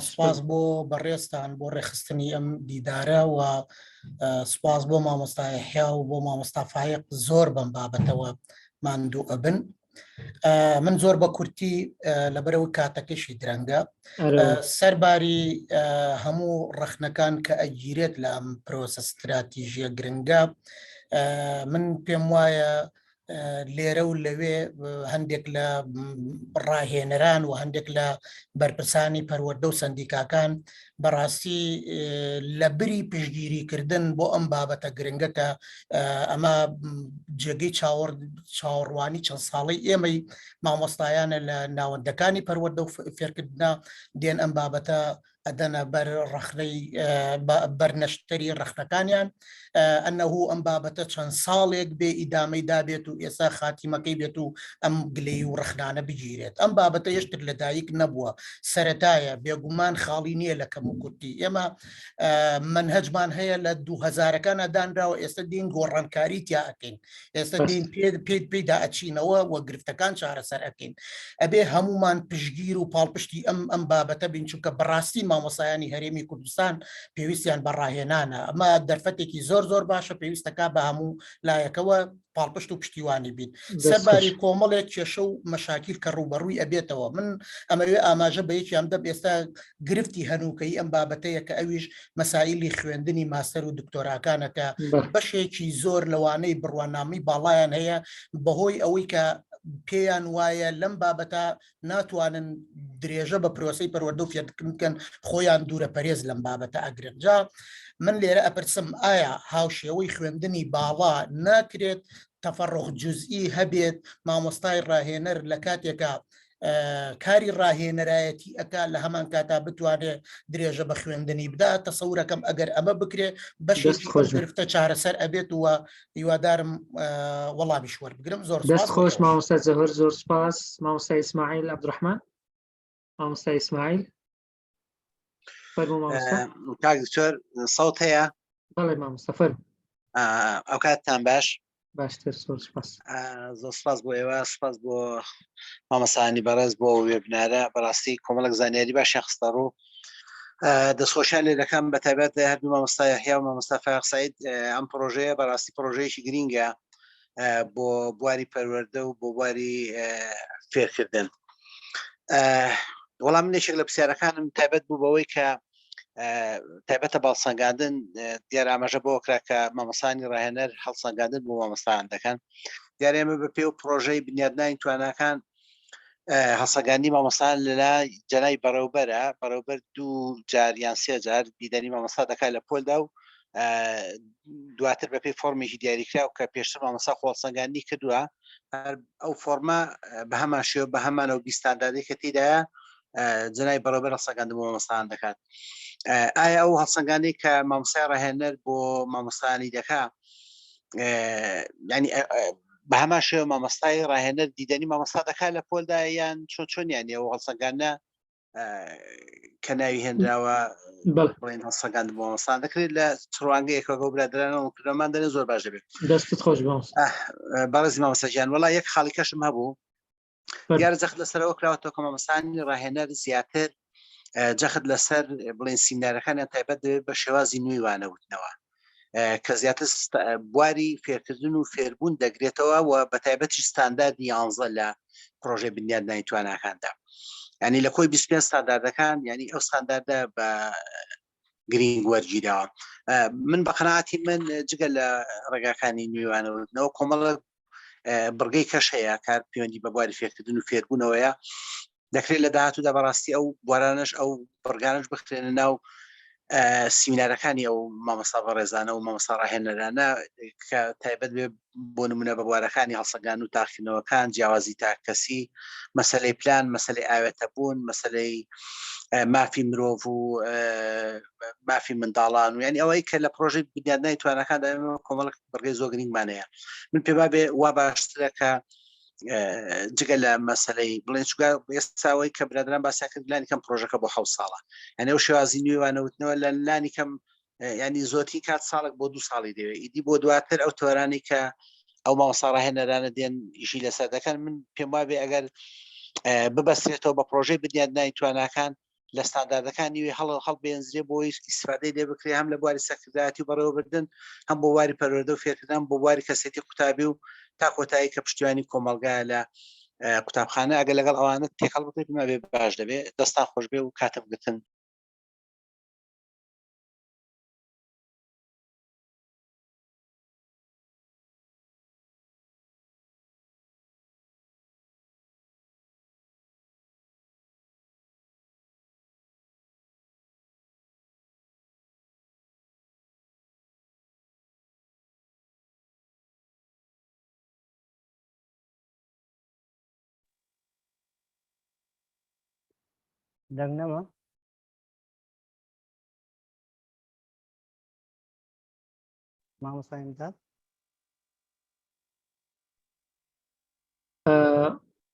سپاس بۆ بەڕێزتان بۆ ڕێخستنی ئەم دیدارە و سپاس بۆ مامۆستای حیا و بۆ مامۆستا فایق زۆر بەم بابەتەوە ماندوو ئەبن من زۆر بە کورتی لەبەرەوە کاتەکەشی درەنگە سەرباری هەموو ڕەخنەکان کە ئەگیرێت لە ئەم پرۆسە ستراتیژیە گرنگە من پێم وایە لێرە و لەوێ هەندێک لە ڕاهێنەران و هەندێک لە بەرپرسانی پەروەردە و سندیکاکان بەڕاستی لە بری پشتگیریکردن بۆ ئەم بابەتە گرنگە کە ئەمە جێگەی چاوەڕ چاوەڕوانی چەند ساڵەی ئێمەی مامۆستایانە لە ناوەندەکانی پەروەردە و فێرکردنا دێن ئەم بابەتە ئەدەنە بەر ڕەخنەی بەرنەشتەری ڕەخنەکانیان ئەنەهو ئەم بابەتە چەند ساڵێک بێ ئیدامەی دابێت و ئێستا خاتیمەکەی بێت و ئەم گلەی و ڕەخنانە بگیرێت ئەم بابەتە هێشتر لەدایک نەبووە سەتایە بێگومان خاڵی نییە لە کەم و کورتی ئێمە منهجمان هەیە لە دوهزارەکانە دانراوە ئێستا دین گۆڕانکاری تیا ئەکەین ئێستا دین پێ پێ پێدا ئەچینەوە و گرفتەکان چارەسەر ئەکەین ئەبێ هەمومان پشگیر و پاڵپشتی ئەم ئەم بابەتە بین چونکە بەڕاستی مامۆسایانی هەرێمی کوردستان پێویستیان بە ڕاهێنانە ئەمە دەرفەتێکی زۆر زۆر باشە پێویستەکە بە هەموو لایەکەوە پاڵپشت و پشتیوانی بین سەرباری کۆمەڵێک کێشە و مەشاکیل کە ڕووبەڕووی ئەبێتەوە من ئەمەوێ ئاماژە بە یەکیان دەم ئێستا گرفتی هەنووکەی ئەم بابەتەیە کە ئەویش مەسائلی خوێندنی ماستەر و دکتۆراکانە کە بەشێکی زۆر لەوانەی بڕوانامەی باڵایان هەیە بەهۆی ئەوەی کە پێیان وایە لەم بابەتە ناتوانن درێژە بە پرۆسەی پەروەردە و فێرکردن بکەن خۆیان دوورە پەرێز لەم بابەتە ئەگرن جا من لێرە ئەپرسم ئایا هاوشێوەی خوێندنی باڵا ناکرێت تەفەڕۆخ جزئی هەبێت مامۆستای ڕاهێنەر لە کاتێکا کاری ڕاهێنەرایەتی ئەک لە هەمان کاتا بتوانێت درێژە بە خوێندنی بدا تەسەورەکەم ئەگەر ئەمە بکرێ بەشێکی خۆش گرفتە چارەسەر ئەبێت و هیوادارم وەڵامیش وەربگرم زۆر دەست خۆش مامۆستا جەوهەر زۆر سپاس مامۆستا ئیسماعیل عەبدوڕەحمان مامۆستا ئیسماعیل فەرموو مامۆستا کاک دکتۆر سەوت هەیە بەڵێ مامۆستا فەرموو ئەو کاتتان باش باشتر زۆر سپاس زۆر سپاس بۆ ئێوە سپاس بۆ مامەسانی بەڕێز بۆ وێبنارە بەڕاستی کۆمەڵک زانیاری باشیان خستە ڕوو دەستخۆشیان لێ دەکەم بە تایبەت هەردوو مامۆستا یحیا و مامۆستا فایق سعید ئەم پرۆژەیە بەڕاستی پرۆژەیەکی گرینگە. بۆ بواری پەروەردە و بۆ بواری فێرکردن. وەڵام من یەکێک لە پرسیارەکانم تایبەت بوو بەوەی کە تایبەتە باڵسەنگاندن دیار ئاماژە بۆ کرا کە مامۆسانی ڕاهێنەر هەڵسەنگاندن بۆ مامۆستایان دەکەن دیارە ئێمە بە پێ و پرۆژەی بنیادنانی تواناکان هەڵسەنگاندنی مامۆستایان لەلا جەنای بەڕێوبەرە بەڕێوبەر دوو جار یان سێ جار دیدەنی مامۆستا دەکات لە پۆلدا و دواتر بەپێی فۆرمێکی دیاریکراو کە پێشتر مامۆستا خۆڵسەنگاندنی کردووە هەر ئەو فۆرمە بە هەمان شێوە بە هەمان ئەو بیستاندادەی کە تێدایە جەنای بەڕێوبەر هەڵسەنگاندن بۆ مامۆستایان دەکات ئایا ئەو هەڵسەنگاندنەی کە مامۆستای ڕاهێنەر بۆ مامۆستایانی دەکا ینی بە هەمان شێوە مامۆستای ڕاهێنەر دیدەنی مامۆستا دەکات لە پۆلدا یان چۆن چۆنیان ئەو هەڵسەنگاندنە کە ناوی هێنراوە بڵێن هەڵسەنگاند بۆ مامۆستان دەکرێت لە چڕوانگەیەکەوە بۆ برادرانەوە کردمان دەێن زۆر باش دەبێت دەستت خۆش بەڕێزی مامۆستا گیان وەڵا یەک خاڵی کەشم هەبوو دیارە جەخت لەسەرەوە کراوەتەوە کە مامۆستانی ڕاهێنەر زیاتر جەخت لەسەر بڵێن سیمینارەکانیان تایبەت دەبێت بە شێوازی نوێی وانەوتنەوە کە زیاتر بواری فێرکردن و فێربوون دەگرێتەوە و بە تایبەتی ستانداردی یانزە لە پرۆژەی بنیادنانی تواناکاندا ینی لە کۆی 25 ستانداردەکان ینی ئەو ستانداردە بە گرینگ وەرگیراوە من بە قەناعەتی من جگە لە ڕێگاکانی نوێوانەوەتنەوە کۆمەڵە بڕگەی کەش هەیە کار پەیوەندی بە بواری فێرکردن و فێربوونەوەیە دەکرێت لە داهاتوودا بەڕاستی ئەو بوارانەش ئەو بڕگانش بخرێنە ناو سیمینارەکانی ئەو مامۆستا بەڕێزانە و مامۆستا ڕاهێنەرانە کە تایبەت بێ بۆ نمونە بە بوارەکانی هەڵسەنگان و تاقیکردنەوەکان جیاوازی تاکەسی مەسلەی پلان مەسلەی ئاوێتە بوون مەسلەی مافی مرۆڤ و مافی منداڵان و ینی ئەوەی کە لە پرۆژەی بنیادنای توانەکاندا کۆمەڵک بڕگەی زۆر گرنگمانەیە من پێ بابێ وا باشترە کە جگە لە مەسلەی بڵێن چگە ئێستاوەی کە برادران باسیان کرد لانی کەم پرۆژەکە بۆ حە ساڵە یعنی ئەو شێوازی نوێوانەوتنەوە لە لانی کەم ینی زۆرترین کات ساڵک بۆ دو ساڵی دەوێت ئیدی بۆ دواتر ئەو تۆرانی کە ئەو مامۆستا ڕاهێنەرانە دێن ئیشی لەسەر دەکەن من پێم وابێ ئەگەر ببەسترێتەوە بە پرۆژەی بنیادنانی تواناکان لە ستانداردەکانی وێ هەڵ هەڵبێنزرێ بۆی ئیسفادەی لێ بکرێ هەم لە بواری سەرکردایەتی و بەڕێوەبردن هەم بۆ بواری پەروەردە و فێرکردن بۆ بواری کەسێتی قوتابی و تا کۆتایی کە پشتیوانی کۆمەڵگا لە قوتابخانە ئەگەر لەگەڵ ئەوانە تێکەڵ بکرێت پێم وابێ باش دەبێ دەستان خۆش بێ و کاتم گرتن. دەنگ نەما مامۆستا ئیمداد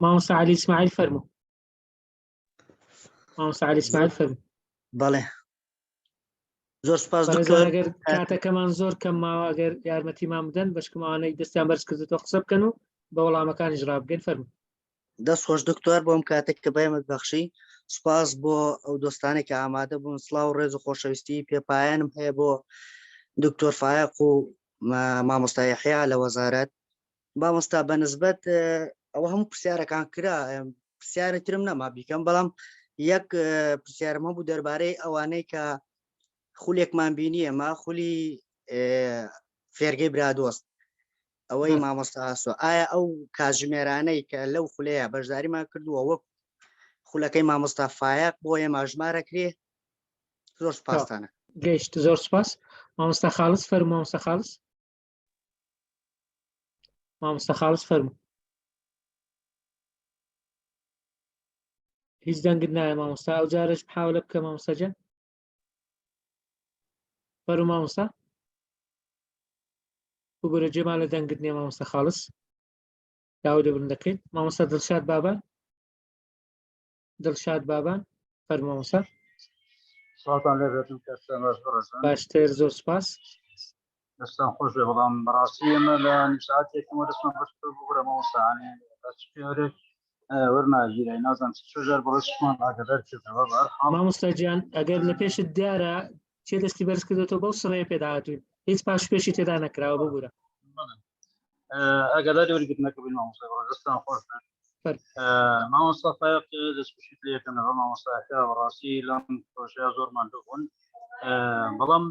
مامۆستا عەلی ئیسماعیل فەرموو مامۆستا عەلی ئیسماعیل فەرموو بەڵێ زۆر سپاس بەڕێزان دکتۆر ئەگەر کاتەکەمان زۆر کەم ماوە ئەگەر یارمەتیمان بدەن بەشکم ئەوانەی دەستیان بەرز کردێتەوە قسە بکەن و بە وەڵامەکانیش ڕابگەن فەرموو دەست خۆش دکتۆر بۆم کاتێک کە بەێمەت بەخشی سوپاس بۆ ئەو دۆستانێک کە ئامادە بوون سڵاو و ڕێز و خۆشەویستی پێپایەنم هەیە بۆ دکتۆر فایەق و مامۆستا یەحیا لە وەزارەت مامۆستا بە نسبەت ئەوە هەموو پرسیارەکان کرا پرسیارە ترم نەما بیکەم بەڵام یەک پرسیارم هەبوو دەربارەی ئەوانەی کە خولێکمان بینیە ما خولی فێرگەی برادۆست ئەوەی مامۆستا ئاسۆ ئایا ئەو کاتژمێرانەی کە لەو خولەیە بەشداریمان کردووە وەک خولەکەی مامۆستا فایەق بۆ ئێمە ژمارە کرێ زۆر سپاستانە گەیشت زۆر سپاس مامۆستا خاڵس فەرموو مامۆستا خاڵس مامۆستا خاڵس فەرموو هیچ دەنگت نایە مامۆستا ئەو جارش محاولە بکە مامۆستا جان فەرموو مامۆستا ببورە جێمان لە دەنگت نییە مامۆستا خاڵس داوای لێبوردن دەکەین مامۆستا دڵشاد بابان دڵشاد بابان فەرموو مامۆستا سڵاوتان لێ بێتم کەستان باش بەڕێزان باشتر زۆر سپاس دەستان خۆش بێ بەڵام بەڕاستی ئێمە لە نیو ساعەتێکەوە دەستمان بەس کرد بگورە مامۆستایانی بە چ پێوەرێک وەرناگیرای نازانم چ جار بەڕێزشمان ئاگادار کردەوە بەهەرحاڵ مامۆستا گیان ئەگەر لە پێشت دیارە چێ دەستی بەرز کردێتەوە بەو سڕەیە پێداهاتوین هیچ پاش پێشی تێدا نەکراوە ببوورە. ئاگاداری وەرگرتنەکە بین مامۆستا بەڕێز دەستتان خۆش بێت مامۆستا فایەق دەستخۆشیت لێ یەکەم لەگەڵ مامۆستاکە بەڕاستی لەم پرۆژەیە زۆر ماندوو بوون بەڵام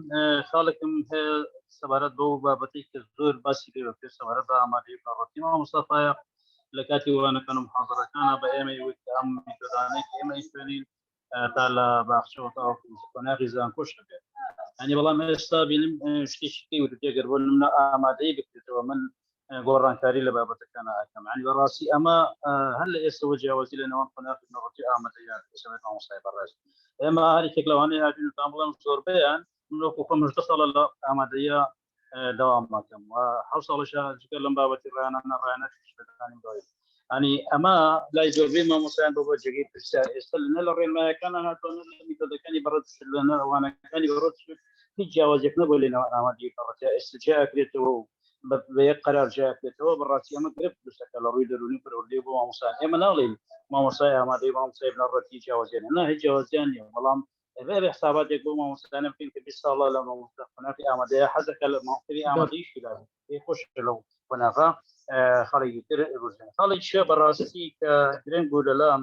خاڵێکم هەیە سەبارەت بەو بابەتەی کە زۆر باسی لێ بکرێت سەبارەت بە ئامادەی بنەڕەتی مامۆستا فایەق لە کاتی وانەکان و محازەرەکانە بە ئێمەی وت کە ئەم میتۆدانەی کە ئێمە ئەیخوێنین تا لە باخچەوە تاوەکو قۆناغی زانکۆش هەبێت ئەنی بەڵام ئێستا بینم شتێکی کەی وتێ گەر بۆ نمونە ئامادەی بکرێتەوە من گۆڕانکاری لە بابەتەکان ئەکەم ینی بەڕاستی ئەمە هەر لە ئێستەوە جیاوازی لە نێوان قۆناغی بنەڕەتی ئامادەیان پێشەوەی مامۆستای بەڕێز ئێمە هەر یەکێک لەوانەیە هاتین و تام بڵێم زۆربەیان من وەکو خۆم 18 ساڵە لە ئامادەیە دەوام ئەکەم و حەوت ساڵیشە جگە لەم بابەتی ڕایانانە ڕایانەتانیم دوایی ئەنی ئەمە لای زۆربەی مامۆستایان بۆ بە جێگەی پرسیار ئێستا نە لە ڕێنمایەکان هاتووە نە لە میتۆدەکانی بەڕێز لە نە وانەکانی بەڕێز هیچ جیاوازیەک نەبوو لە نێوان ئامادەیی بەڕێز ئێستا جیا ئەکرێتەوە و بە یەک قەرار جیا ئەکرێتەوە بەڕاستی ئەمە گرفت دروستەکە لە ڕووی دەروونی پەروەردەی بۆ مامۆستایان ئێمە ناڵێین مامۆستای ئامادەی مامۆستای بنەڕەتی جیاوازیان نییە نا هیچ جیاوازیان نییە بەڵام ئەبێ بێ حساباتێک بۆ مامۆستایانە بکەین کە 20 ساڵە لە مامۆستا قۆناغی ئامادەیە حەزەکە لە مامۆستای ئامادەیشی لا پێی خۆشە لەو قۆناغە خاڵێکی تر بزانین خاڵێکی شێ بەڕاستی کە گرنگ بوو لەلام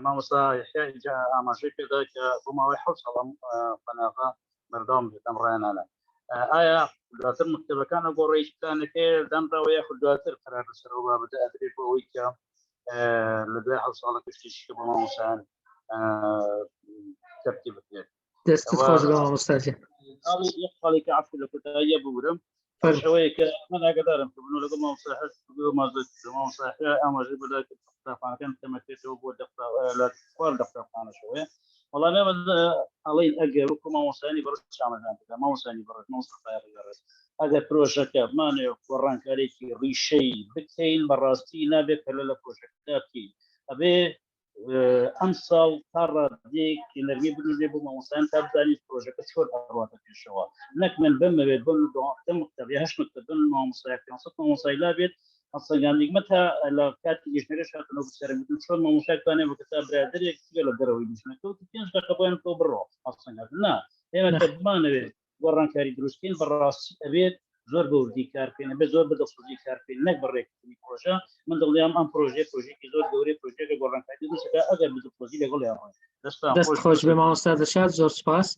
مامۆستا یحیا ئینجا ئاماژەی پێدا کە بۆ ماوەی حەوت ساڵ ئەم قۆناغە بەردەوام بێت ئەم ڕایانانە ئایا دواتر مەکتەبەکان ئەگۆڕێ پلانەکەی دانراوە یاخود دواتر قەرار لەسەر ئەو بابەتە ئەدرێت بۆ ئەوەی کە لە دوای حەوت ساڵە گشتیش کە بۆ مامۆستایان تەرتیب بکرێت دەستت خۆش بێ مامۆستا گیان. خاڵی یەک خاڵی کە عەفو لە کۆتاییە ببورم ئەوەیە کە من ئاگادارم کە بنو لەگەڵ مامۆستا هەست مامۆستا ئاماژەی بەدا کرد قوتابخانەکان کەمەکرێتەوە بۆ لە خوار لە قوتابخانەشەوەیە وەڵام ئێمە ئەڵێین ئەگەر وەکو مامۆستایانی بەڕێز چامەدان بکە مامۆستایانی بەڕێز مامۆستا فایەقی بەڕێز ئەگەر پرۆژەکە بمانەوێ گۆڕانکاریی ڕیشەی بکەین بەڕاستی نابێت پەلە لە پرۆژەکەدا بکەین ئەبێ ئەم ساڵ تا ڕادەیەک نەرمی بنوێ بۆ مامۆستایان تا بزانین پرۆژەکە چۆن ئەڕواتە پێشەوە نەک من بمەوێت بم دە مەکتەب یا هەشت مەکتەب بم مامۆستای 500 مامۆستای لا بێت هەڵسەنگاندنێک تا لە کاتی لیژنەکەش هاتنەوە پرسیارم وتم چۆن مامۆستای توانێت بکە تا برادەرێک جگە لە دەرەوەی لیژنەکە وتی پێنج دەقە بۆیان بکەوە بڕۆ هەڵسەنگاندن نا ئێمە کە بمانەوێت گۆڕانکاری دروستکەین بەڕاستی ئەبێت زۆر بە وردی کار بکەین ئەبێت زۆر بە دڵسۆزی کار بکەین نەک بە ڕێککردنی پرۆژە من دڵنیام ئەم پرۆژەیە پرۆژێکی زۆر گەورەی پرۆژەیەکە گۆڕانکاری دروست دەکات ئەگەر بە دڵسۆزی لەگەڵیان ڕۆین دەستتان دەست خۆش خۆش بێ مامۆستا دڵشاد زۆر سپاس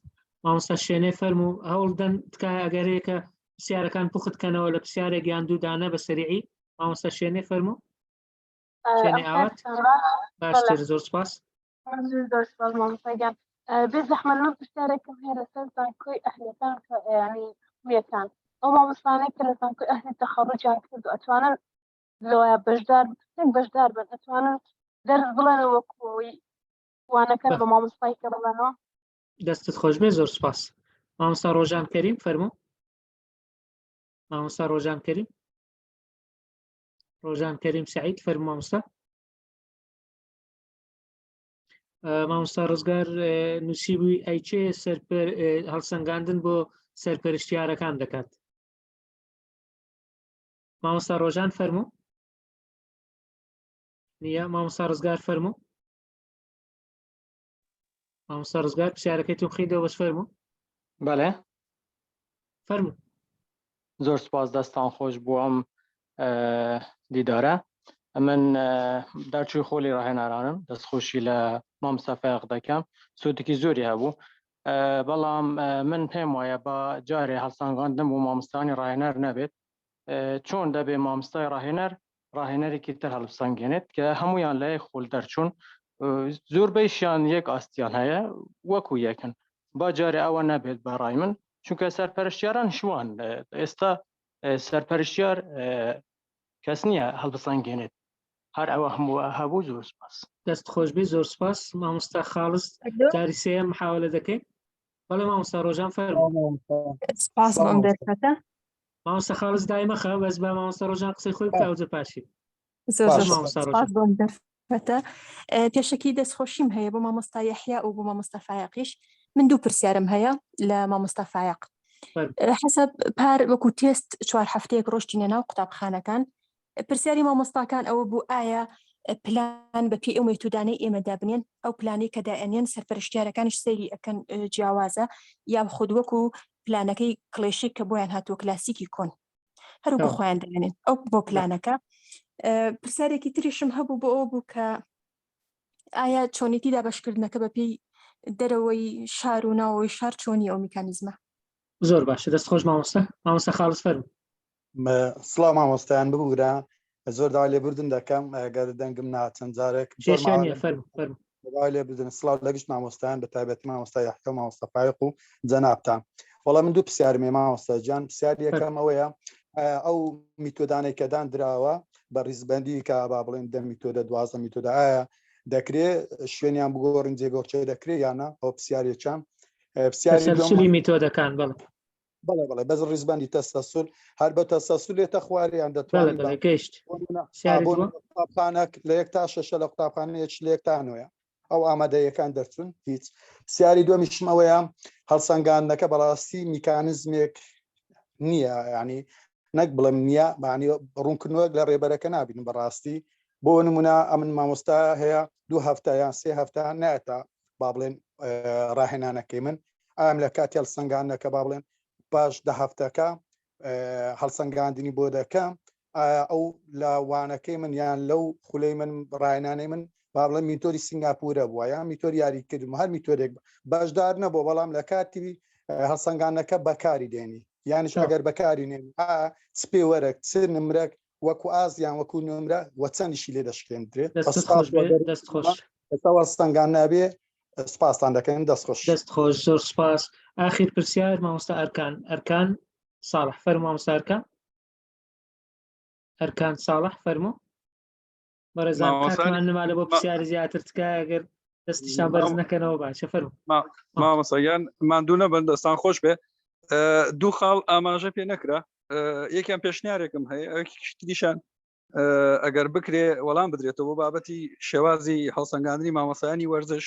مامۆستا شێنێ فەرموو هەوڵدەن تکایە ئەگەرێکە پرسیارەکان پوخت کەنەوە لە پرسیارێک یان دوو دانە بە سەریعی مامۆستا شێنێ فەرموو شێنێ ئاوات باشتر زۆر سپاس زۆر سپاس مامۆستا گیان بێ زەحمەت من پرسیارێکم هەیە لەسەر زانکۆی ئەهلیەکان کە یانی حکومیەکان ئەو مامۆستانەی کە لە زانکۆی ئەهلی تەخەڕوجیان کردو ئەتوانن لەوە بەشدار نەک بەشدار بن ئەتوانن دەرس بڵێنەوە وەکو ئەوەی وانەکەن بە مامۆستای کە بڵێنەوە دەستت خۆش بێ زۆر سپاس مامۆستا ڕۆژان کەریم فەرموو مامۆستا ڕۆژان کەریم ڕۆژان کەریم سعید فەرموو مامۆستا مامۆستا ڕزگار نووسیبووی ئەی چێ سەرپەر هەڵسەنگاندن بۆ سەرپەرشتیارەکان دەکات مامۆستا ڕۆژان فەرموو نییە مامۆستا ڕزگار فەرموو مامۆستا ڕزگار پرسیارەکەی تۆ خیندەوە بەس فەرموو بەڵێ فەرموو زۆر سپاس دەستان خۆش بۆ ئەم دیدارە من دەرچووی خۆلی ڕاهێنارانم دەستخۆشی لە مامۆستا فایەق دەکەم سوودێکی زۆری هەبوو بەڵام من پێم وایە بە جارێ هەڵسانگاندن بۆ مامۆستانی ڕاهێنەر نەبێت چۆن دەبێ مامۆستای ڕاهێنەر ڕاهێنەرێکی تر هەڵبسەنگێنێت کە هەمویان لە یەک خۆل دەرچوون زۆربەیشیان یەک ئاستیان هەیە وەکو یەکن با جارێ ئەوە نەبێت بە ڕای من چونکە سەرپەرشتیاران شوان ئێستا سەرپەرشتیار کەس نییە هەڵبسەنگێنێت هەر ئەوە هەموو هەبوو زۆر سپاس. دەست خۆش بێ زۆر سپاس مامۆستا خاڵس جاری سێیەم محاولە دەکەین بەڵێ مامۆستا ڕۆژان فەرموو. سپاس بۆ ئەم دەرفەتە. مامۆستا خاڵس دایمەخە بەس بە مامۆستا ڕۆژان قسەی خۆی بکە ئەوجە پاشی. زۆر زۆر سپاس بۆ ئەم دەرفەتە. پێشەکی دەستخۆشیم هەیە بۆ مامۆستا یەحیا و بۆ مامۆستا فایەقیش. من دوو پرسیارم هەیە لە مامۆستا فایەق. حەسەب پار وەکو تێست چوار هەفتەیەک ڕۆشتینە ناو قوتابخانەکان پرسیاری مامۆستاکان ئەوە بوو ئایا پلان بە پێی ئەو مێتودانەی ئێمە دابنێن ئەو پلانەی کە دائەنێن سەرپەرشتیارەکانیش سەیری ئەکەن جیاوازە یا خود وەکو پلانەکەی کڵێشێک کە بۆیان هاتووە کلاسیکی کۆن. هەروکو خۆیان دەێنێن ئەو بۆ پلانەکە پرسیارێکی تریشم هەبوو بۆ ئەو بوو کە ئایا چۆنیتی دابەشکردنەکە بە پێی دەرەوەی شار و ناوەوەی شار چۆنی ئەو میکانیزمە؟ زۆر باشە دەست خۆش مامۆستا مامۆستا خاڵس فەرموو. سڵاو مامۆستایان ببورە زۆر داوای لێبوردن دەکەم گەر دەنگم نا چەند جارێک زۆر کێشە نییە فەرموو فەرموو. داوای لێبوردن سڵاو لە گشت مامۆستایان بە تایبەتی مامۆستا یەحیا و مامۆستا فایق و جەنابتان وەڵا من دوو پرسیارم هەیە مامۆستا گیان پرسیاری یەکەم ئەوەیە ئەو میتۆدانەی کە داندراوە بە ڕیزبەندی کە با بڵێن دە میتۆدە 12 میتۆدە ئایا دەکرێ شوێنیان بگۆڕین جێگۆرچێ دەکرێ یانە ئەو پرسیارێکیان پرسیاری میتۆدەکان بەڵێ بەڵێ بەڵێ بەس ڕیزبندی تەسەسول هەر بە تەسەسول لێتە خواریان دەتوانین گەشت قوتابخانەک لە یەک تا شەشە لە قوتابخانەیەک لە یەک تا نۆیە ئەو ئامادەیەکان دەرچوون هیچ پرسیاری دووەمیشم ئەوەیە هەڵسەنگاندنەکە بەڕاستی میکانزمێک نییە ینی نەک بڵێم نییە بانی ڕوونکردنەوەک لە ڕێبەرەکە نابین بەڕاستی بۆ نمونە ئەمن مامۆستا هەیە دوو هەفتە یان سێ هەفتە نایەتە با بڵێن ڕاهێنانەکەی من ئایم لە کاتی هەڵسەنگاندنەکە با بڵێن پاش دە هەفتەکە هەڵسەنگاندنی بۆ دەکەم ئایا ئەو لە وانەکەی من یان لەو خولەی من ڕاهێنانەی من با بڵێن میتۆری سنگاپورە بووە یان میتۆر یاری کردم هەر میتۆرێک بەشدار نەبوو بەڵام لە کاتی هەڵسەنگاندنەکە بەکاری دێنی یانیش ئەگەر بەکاری نێنی چ پێوەرەک چ نمرەک وەکو ئاز یان وەکو نمرە وە چەندیشی لێ دەشکێندرێت دەست خۆش ئێستا سەنگان نابێ سپاستان دەکەن دەست خۆش دەست خۆش زۆر سپاس ئاخیر پرسیار مامۆستا ئەرکان ئەرکان ساڵح فەرموو مامۆستا ئەرکان ئەرکان ساڵح فەرموو بەڕێزان کاتمان نما لە بۆ پرسیار زیاتر تکایە گەر دەستیشان بەرز نەکەنەوە باشە فەرموو مامۆستا گیان ماندوو نەبن دەستان خۆش بێ دوو خاڵ ئاماژە پێ نەکرا یەکیان پێشنیارێکم هەیە ئەوێکیشتریشان ئەگەر بکرێ وەڵام بدرێتەوە بۆ بابەتی شێوازی هەڵسەنگاندنی مامۆسایانی وەرزش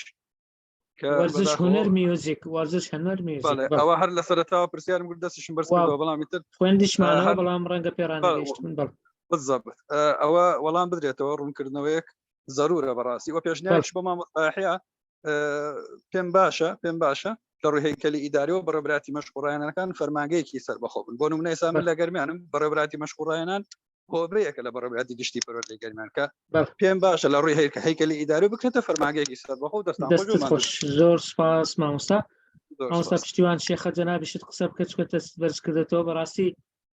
وەرزش هونەر میوزیک وەرزش هەنەر میوزیک ئەوە هەر لە سەرەتاوە پرسیارم کرد دەستیشم بەرز کردەوە بەڵام ئیتر خوێندیشمانەوە بەڵام ڕەنگە پێڕانگەیشتن بەڵ بالضبط ئەوە وەڵام بدرێتەوە ڕوونکردنەوەیەک ضرورە بەڕاستی وە پێشنیاریش بۆ مامۆستاحیا پێم باشە پێم باشە لە ڕووی هەیکەلی ئیداریەوە بەڕێوەبەراتی مەشق و ڕاهێنانەکان فەرمانگەیەکی سەربەخۆ بن بۆ نمونە ئێستا من لە گەرمیانم بەڕێوەبەراتی مەشق و ڕاهێنان هۆبەیەکە لە بەڕێوەبەراتی گشتی پەروەردەی گەرمیان کە پێم باشە لە ڕووی هەیکە هەیکەلی ئیداری بکرێتە فەرمانگەیەکی سەربەخۆ و دەستان خۆش دەستت خۆش زۆر سپاس مامۆستا مامۆستا پشتیوان شێخە جەنابیشت قسە بکە چکە دەست بەرز کردێتەوە بەڕاستی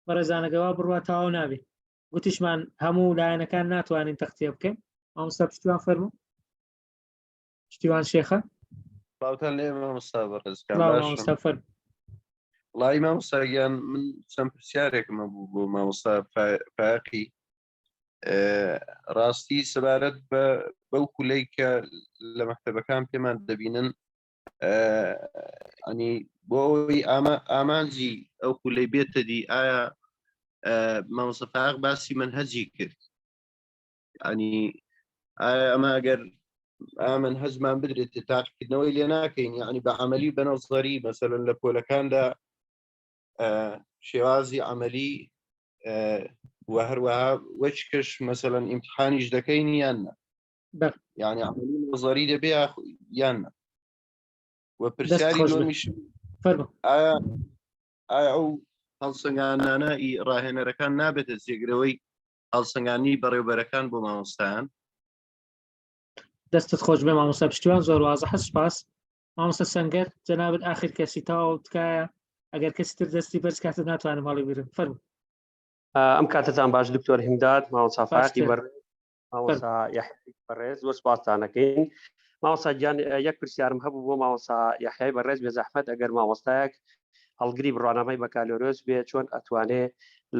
بەڕێزانەکەوا بڕوا تەواو نابێ گوتیشمان هەموو لایەنەکان ناتوانین تەختیە بکەین مامۆستا پشتیوان فەرموو پشتیوان شێخە سڵاوتان لێ مامۆستا بەڕێز مامۆستا فەرموو وڵی مامۆستا گیان من چەند پرسیارێکم هەبوو بۆ مامۆستا فایەقی ڕاستی سەبارەت بە بەو خولەی کە لە مەکتەبەکان پێمان دەبینن ئەنی بۆ ئەوەی ئامانجی ئەو خولەی بێتە دی ئایا مامۆستا فایەق باسی منهەجی کرد ئەنی ئایا ئەمە ئەگەر ئامن هەزمان بدرێت تاقیکردنەوەی لێ ناکەین یعنی بە عملی بە نەزەری مەسەلەن لە پۆلەکاندا شێوازی عملی و هەروەها وەچکەش مەسەلەن ئیمتحانیش دەکەین یان نە یعنی عملی نەزەری دەبێ یان نە و پرسیاری دووەمیش ئایا ئایا ئەو هەڵسەنگاندنانە ئی ڕاهێنەرەکان نابێتە جێگرەوەی هەڵسەنگاندنی بەڕێوبەرەکان بۆ مامۆستایان؟ دەستت خۆش بێ مامۆستا پشتیوان زۆر وازحە سوپاس مامۆستا سەنگەر جەنابت ئاخر کەسی تەواو تکایە ئەگەر کەسی تر دەستی بەرز کاتە ناتوانم هەڵی بگرم فەرموو ئەم کاتتان باش دکتۆر هیمداد مامۆستا فایەقی بەڕێز مامۆستا یەحیای بەڕێز زۆر سپاستان ئەکەین مامۆستا گیان یەک پرسیارم هەبوو بۆ مامۆستا یەحیای بەڕێز بێ زەحمەت ئەگەر مامۆستایەک هەڵگری بڕوانامەی بەکالۆرۆس بێ چۆن ئەتوانێ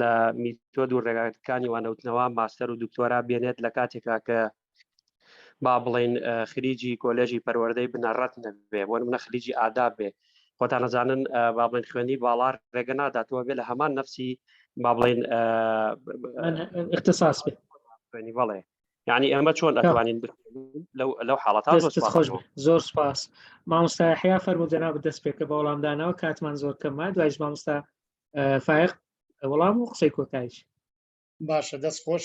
لە میتۆد و ڕێگاکانی وانەوتنەوە ماستەر و دکتۆرا بێنێت لە کاتێکا کە با بڵین خریجی کۆلێژی پەروەردەی بنەڕەت نەبێ بۆ نمونە خریجی ئاداب بێ خۆتان نەزانن با بڵێن خوێندی باڵا ڕێگە ناداتەوە بێ لە هەمان نەفسی با بڵێن اختصاص بێ خوێنی بەڵێ یعنی ئێمە چۆن ئەتوانین لەو لەو حاڵەتا خۆش زۆر سپاس مامۆستا حیا فەرموو جەنابت دەست پێکە بە وەڵامدانەوە کاتمان زۆر کەمە دوایش مامۆستا فایق وەڵام و قسەی کۆتایش باشە دەست خۆش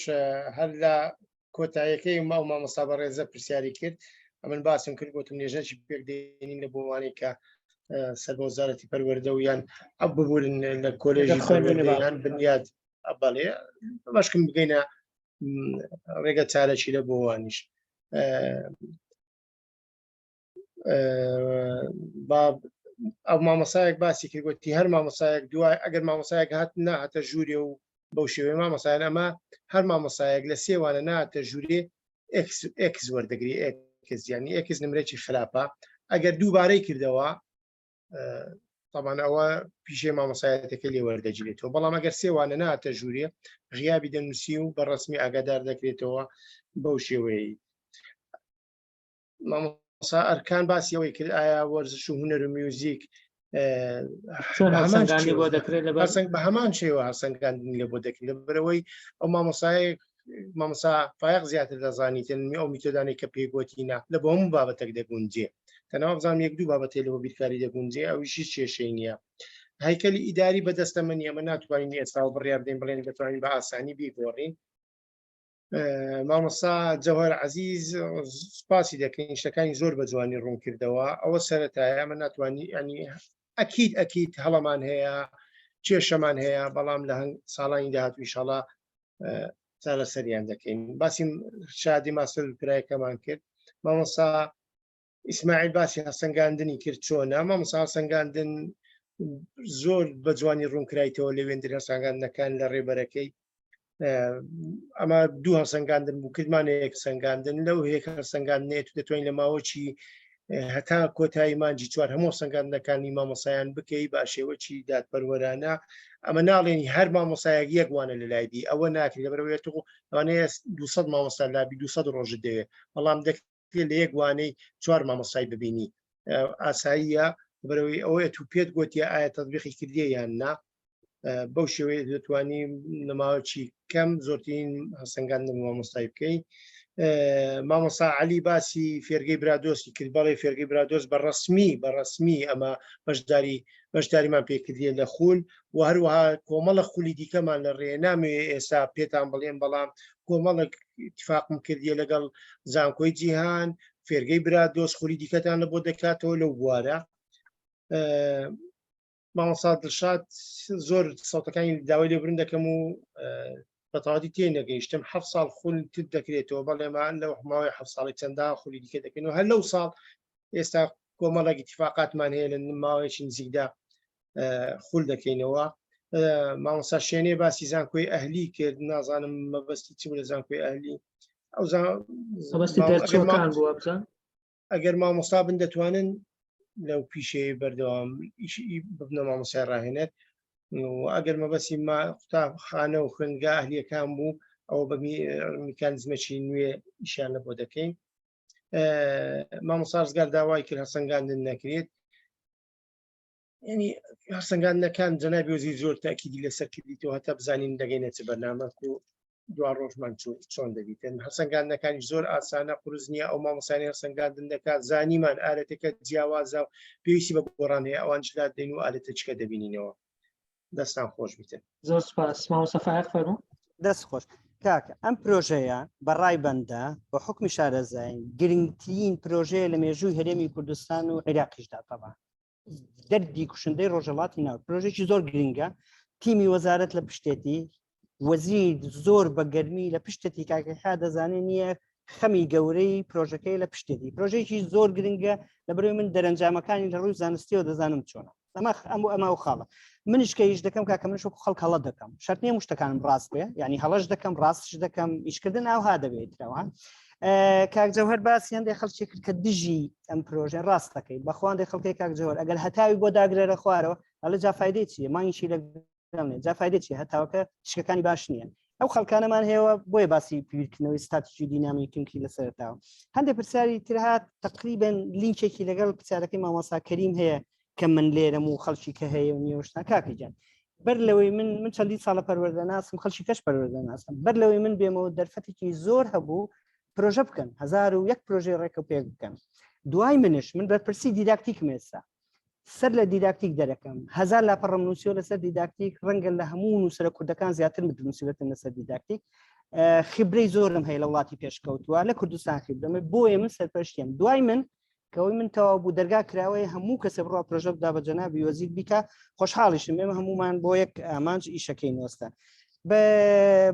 هەر لە کۆتایەکەی ما و مامۆستا بەڕێزە پرسیاری کرد ئەمن باسم کرد گوتم نێژەکی پێک دێنین لە بۆوانی کە سەر بە وەزارەتی پەروەردە و یان ئەو ببورن لە کۆلێژی خوێندنیان بنیاد بەڵێ بەشکم بگەینە ڕێگە چارەکی لە بۆوانیش با ئەو مامۆسایەک باسی کرد گوتی هەر مامۆسایەک دوای ئەگەر مامۆسایەک هات ناهاتە ژوورێ و بەو شێوەیە مامۆسایان ئەمە هەر مامۆسایەک لە سێوانە ناتە ژوورێ ئێکس وەردەگری ئێکس یعنی ئێکس نمرێکی خراپە ئەگەر دووبارەی کردەوە طبعا ئەوە پیشەی مامۆسایەتەکە لێ وەردەگیرێتەوە بەڵام ئەگەر سێوانە ناتە ژوورێ غیابی دەنووسی و بە ڕسمی ئاگادار دەکرێتەوە بەو شێوەیە مامۆسا ئەرکان باسی ئەوەی کرد ئایا وەرزش و هونەر و میوزیک بۆ دەکرێت لە بە هەمان شێوە هەڵسەنگاندنی لە بۆ دەکرێت لەبەرەوەی ئەو مامۆسایەک مامۆسا فایق زیاتر دەزانیتن ئەو میتۆدانەی کە پێی گۆتینە لە بۆ هەموو بابەتێک دەگونجێ تەنها بزانم یەک دوو بابەتێ لەوە بیرکاری دەگونجێ ئەویش هیچ کێشەی نییە. هەیکەلی ئیداری بەدەستە من ئێمە ناتوانین ئێستا و بڕیار بدەین بڵێن دەتوانین بە ئاسانی بیگۆڕین. مامۆستا جەوهەر عەزیز سپاسی دەکەین شتەکانی زۆر بە جوانی ڕوون کردەوە ئەوە سەرەتایە ئەمە ناتوانانی ینی ئەکید ئەکید هەڵەمان هەیە کێشەمان هەیە بەڵام لە هەنگ ساڵانی داهاتوو ئیشەڵا چارەسەریان دەکەین باسی شادی ماستەر پرایەکەمان کرد مامۆستا ئیسماعیل باسی هەسەنگاندنی کرد چۆنە مامۆستا هەسەنگاندن زۆر بە جوانی ڕوونکرایتەوە لە وێندر هەسانگاندنەکان لە ڕێبەرەکەی ئەمە دوو هەڵسەنگاندن بوو کردمانە یەک سەنگاندن لەو هەیەک هەڵسەنگاندنێت دەتوانین لە ماوەی هەتا کۆتایی مانجی چوار هەموو سەنگاندنەکانی مامۆسایان بکەی با شێوەی دادپەروەرانە ئەمە ناڵێنی هەر مامۆسایەک یەک وانە لە لای بی ئەوە ناکرێت لەبەرەوەی تۆ لەوانەیە 200 مامۆستا لابی 200 ڕۆژت دەوێت بەڵام دەکرێت لە یەک وانەی چوار مامۆسای ببینی ئاساییە لەبەرەوەی ئەوەیە تو پێت گوتیە ئایا تەطبیقی کردیە یان نا بەو شێوەیە دەتوانی نەماوەی کەم زۆرترین هەسەنگاندن مامۆستای بکەی مامۆسا علی باسی فێرگەی برادۆستی کرد بەڵێ فێرگەی برادۆست بە ڕسمی بە ڕسمی ئەمە بەشداری بەشداریمان پێکردیە لە خول و هەروەها کۆمەڵە خولی دیکەمان لە ڕێ نامەوێ ئێستا پێتان بڵێم بەڵام کۆمەڵک اتفاقم کردیە لەگەڵ زانکۆی جیهان فێرگەی برادۆست خولی دیکەتان لە بۆ دەکاتەوە لەو بوارە مامۆستا دڵشاد زۆر سەوتەکانی داوای لێبوردن دەکەم و بەتەواتی تێ نەگەیشتم ه ساڵ خول تر دەکرێتەوە بەڵێ ما لەو ماوەی ه ساڵی چەندا خولی دیکە دەکەین و هەر لەو ساڵ ئێستا کۆمەڵێک اتفاقاتمان هەیە لە ماوەیەکی نزیکدا خول دەکەینەوە مامۆستا شێنێ باسی زانکۆی ئەهلی کرد نازانم مەبەستی چی بوو لە زانکۆی ئەهلی ئەو مەبەستی دەرچووەکان بووە بزان ئەگەر مامۆستا بن دەتوانن لەو پیشەیە بەردەوام ببنە مامۆسای ڕاهێنەر و ئەگەر مەبەستی ما قوتابخانە و خوێندگا ئەهلیەکان بوو ئەوە بە میکانزمێکی نوێ ئیشیان لە بۆ دەکەین مامۆستا ڕزگار داوای کرد هەسەنگاندن نەکرێت ینی هەسەنگاندنەکان جەنابی وەزیر زۆر تاکیدی لەسەر کردیتەوە هەتا بزانین دەگەینە چ بەرنامەک و دوا ڕۆژمان چۆن دەبیتن هەسەنگاندنەکانی زۆر ئاسانە قورس نییە ئەو مامۆسانی هەسەنگاندن دەکات زانیمان ئالەتەکە جیاوازە و پێویستی بە گۆڕان هەیە ئەوان جلات دێن و ئالەتەچکە دەبینینەوە دەستان خۆش بیتن زۆر سپاس مامۆستا فایەق فەرموو. دەست خۆش کاکە ئەم پرۆژەیە بە ڕای بەندە بە حوکمی شارەزایین گرنگترین پرۆژەیە لە مێژووی هەرێمی کوردستان و عێراقیشدا تەبان دەردی کوشندەی ڕۆژهەڵاتی ناو پرۆژێکی زۆر گرنگە تیمی وەزارەت لە پشتێتی وەزیر زۆر بە گەرمی لە پشتێتی کاکەخا دەزانێ نییە خەمی گەورەی پرۆژەکەی لە پشتێتی پرۆژێکی زۆر گرنگە لە بەرەوەی من دەرەنجامەکانی لە ڕووی زانستیەوە دەزانم چۆنە ئەمە ئەم و ئەمە و خاڵە منیش کە ئیش دەکەم کاکە منش وەکو خەڵک هەڵە دەکەم شەرت نییە مشتەکانم ڕاست بێ یعنی هەڵەش دەکەم ڕاستش دەکەم ئیشکردن ئاوها دەبێتەوە کاک جەوهەر باسی هەندێک خەڵکی کرد کە دژی ئەم پرۆژە ڕاست دەکەی بەخواندێ خەڵکی کاک جەوهەر ئەگەر هەتاوی بۆ داگرێرە خوارەوە ئەڵێ جا فایدەی چییە مانگیشی لەگەڵ جا فایدەی چییە هەتاوەکە شکەکانی باش نییە ئەو خەڵکانەمان هەیەوە بۆیە باسی بیرکردنەوەی ستاتیژی دینامیکیم کرد لە سەرەتاوە هەندێک پرسیاری تر هات تقریبا لینکێکی لەگەڵ پرسیارەکەی مامۆستا کەریم هەیە کە من لێرەم و خەڵکی کە هەیە و نیوەشتا کاکە گیان بەر لەوەی من من چەندین ساڵە پەروەردە ناسم خەڵکی کەش پەروەردە ناسم بەر لەوەی من بێمەوە دەرفەتێکی زۆر هەبوو پرۆژە بکەن 1001 پرۆژەی ڕێکە پێک بکەن دوای منش من بەرپرسی دیداکتیکم ئێستا سەر لە دیداکتیک دەرەکەم هەزار لاپەڕم نووسیوە لەسەر دیداکتیک ڕەنگە لە هەموو نووسرە کوردەکان زیاتر نووسیبێتن لەسەر دیداکتیک خبرەی زۆرم هەیە لە وڵاتی پێشکەوتووە لە کوردستان خبرەمە بۆیە من سەرپەرشتیم دوای من کەەوەی من تەواو بوو دەرگا کراوەی هەموو کەسە بڕوا پرۆژە بدا بە جەنابی وەزیر بیکە خۆشحاڵیشم ئێمە هەمومان بۆ یەک ئامانج ئیشەکەی نوێستە. بە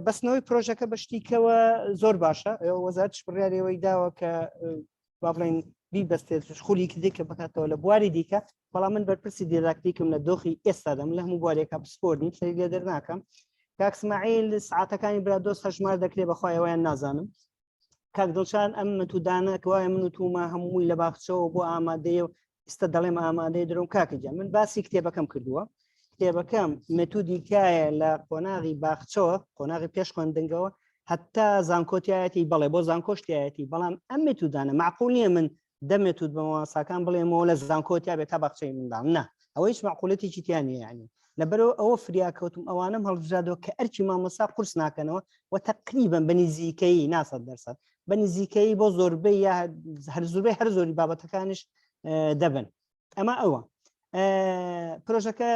بەستنەوەی پرۆژەکە بە شتیکەوە زۆر باشە وەزارەتش بڕیارەوەی داوە کە با بڵێن بیبەستێت خولی دیکە بکاتەوە لە بواری دیکە بەڵام من بەرپرسی دیداکتیکم لە دۆخی ئێستادەم لە هەموو بوارێکە پسپۆر نیم سەری لێ دەرناکەم کاک سماعیل سعاتەکانی برادۆست هەژمار دەکرێ بەخوای ئەویان نازانم کاک دڵشان ئەم متودانە کەوایە من و تومە هەمووی لە باخچەوە بۆ ئامادەیە و ئیستا دەڵێم ئامادەی درۆم کاکە گیان من باسی کتێبەکەم کردووە کتێبەکەم متودی کایە لە قۆناغی باخچەوە قۆناغی پێش خوێندنگەوە هەتا زانکۆتیایەتی بەڵێ بۆ زانکۆشتیایەتی بەڵام ئەم متودانە معقول نییە من دەمێتوت بە مامۆستاکان بڵێمەوە لە زانکۆتیا بێت تا باخچەی منداڵ نا ئەوە هیچ معقولەتێکی تیا نییە یعنی لەبەرەوە ئەوە فریا کەوتم ئەوانم هەڵبژاردەوە کە ئەرکی مامۆستا قورس ناکەنەوە و تقریبا بە نزیکەیی ناسەد دەرسەد بە نزیکەیی بۆ زۆربەی یا هەر زۆربەی هەر زۆری بابەتەکانیش دەبن ئەمە ئەوە پرۆژەکە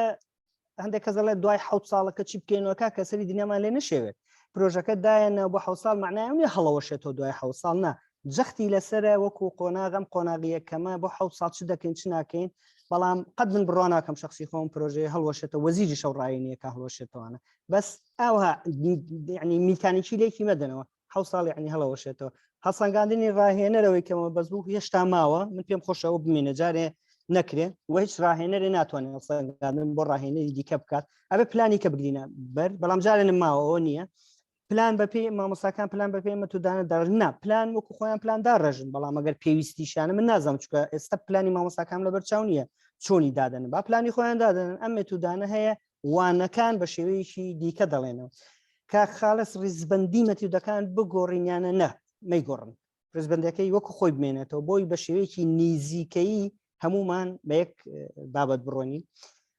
هەندێک کەس دەڵێت دوای حوت ساڵەکە چی بکەینەوە کاکە سەری دنیامان لێ نشێوێت پرۆژەکە دایەنە بۆ حوت ساڵ معنای نیە هەڵەوەشێتەوە دوای حوت ساڵ نا جەختی لەسرە وەکو قۆناغم قۆناغی یەکەمە بۆ حوت ساڵ چ دەکەین چ ناکەین بەڵام قەت من بڕوا ناکەم شخصی خۆم پرۆژەیە هەڵوەشێتەوە وەزیری شەو ڕایینیە کە هەڵوەشێتەوەە بەس ئەوها یعنی میکانیکی لێکی مەدەنەوە حەو ساڵ یعنی هەڵەوەشێتەوە هەڵسەنگاندنی ڕاهێنەرەوەی کەمە بەس بوو هێشتا ماوە من پێم خۆشەوە بمێنە جارێ نەکرێ و هیچ ڕاهێنەرێ ناتوانێت هەڵسەنگاندن بۆ ڕاهێنەری دیکە بکات ئەبێ پلانی کە بگرینە بەر بەڵام جارێ ماوە نییە پلان بەپێ مامۆستاکان پلان بەپێ مەتودانە داڕژن نا پلان وەکو خۆیان پلان داڕێژن بەڵام ئەگەر پێویستیشانە من نازانم چونکە ئێستا پلانی مامۆستاکان لەبەر چاو نییە چۆنی دادەن با پلانی خۆیان دادەن ئەم مێتودانە هەیە وانەکان بە شێوەیەکی دیکە دەڵێنەوە کاک خاڵس ڕیزبندی مەتیودەکان بگۆڕینیانە نە مەیگۆڕن ڕیزبندەکەی وەکو خۆی بمێنێتەوە بۆی بە شێوەیەکی نیزیکەیی هەمومان بە یەک بابەت بڕۆنی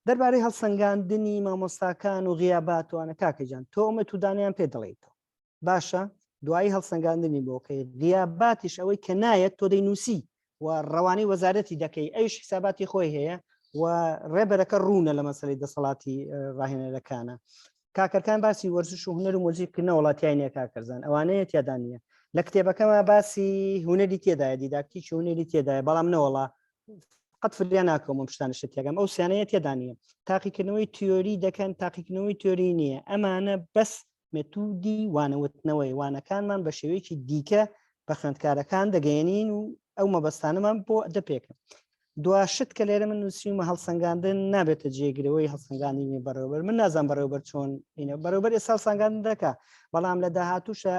دەربارەی هەڵسەنگاندنی مامۆستاکان و غیاباتوانە کاکەجان تۆ ئەمە تودانیان پێ دەڵێیتەوە باشە دوایی هەڵسەنگاندنی بۆکەی غیاباتیش ئەوەی کە نایەت تۆ دەینووسی و ڕەوانەی وەزارەتی دەکەی ئەویش حساباتی خۆی هەیە و ڕێبەرەکە ڕوونە لە مەسەلەی دەسەڵاتی ڕاهێنەرەکانە کاکەرکان باسی وەرزش و هونەر و مۆزیک کردنە وڵاتیای نیە کاکەرزان ئەوانەیە تیادا نییە لە کتێبەکەمە باسی هونەری تێدایە دیداکتیکی هونەری تێدایە بەڵام نەوەڵا قەت فریا ناکەم ئەم شتانە شتێکم ئەو سیانەیە تێدا نییە تاقیکردنەوەی تیۆری دەکەن تاقیکردنەوەی تیۆری نییە ئەمانە بەس مێتودی وانەوتنەوەی وانەکانمان بە شێوەیەکی دیکە بە خوێندکارەکان دەگەیەنین و ئەو مەبەستانەمان بۆ دەپێکن دوا شت کە لێرە من نووسیومە هەڵسەنگاندن نابێتە جێگرەوەی هەڵسەنگاندنی بەڕێوەبەر من نازان بەڕێوەبەر چۆن ئینە بەڕێوەبەر ئێستا هەڵسەنگاندن دەکا بەڵام لە داهاتووشە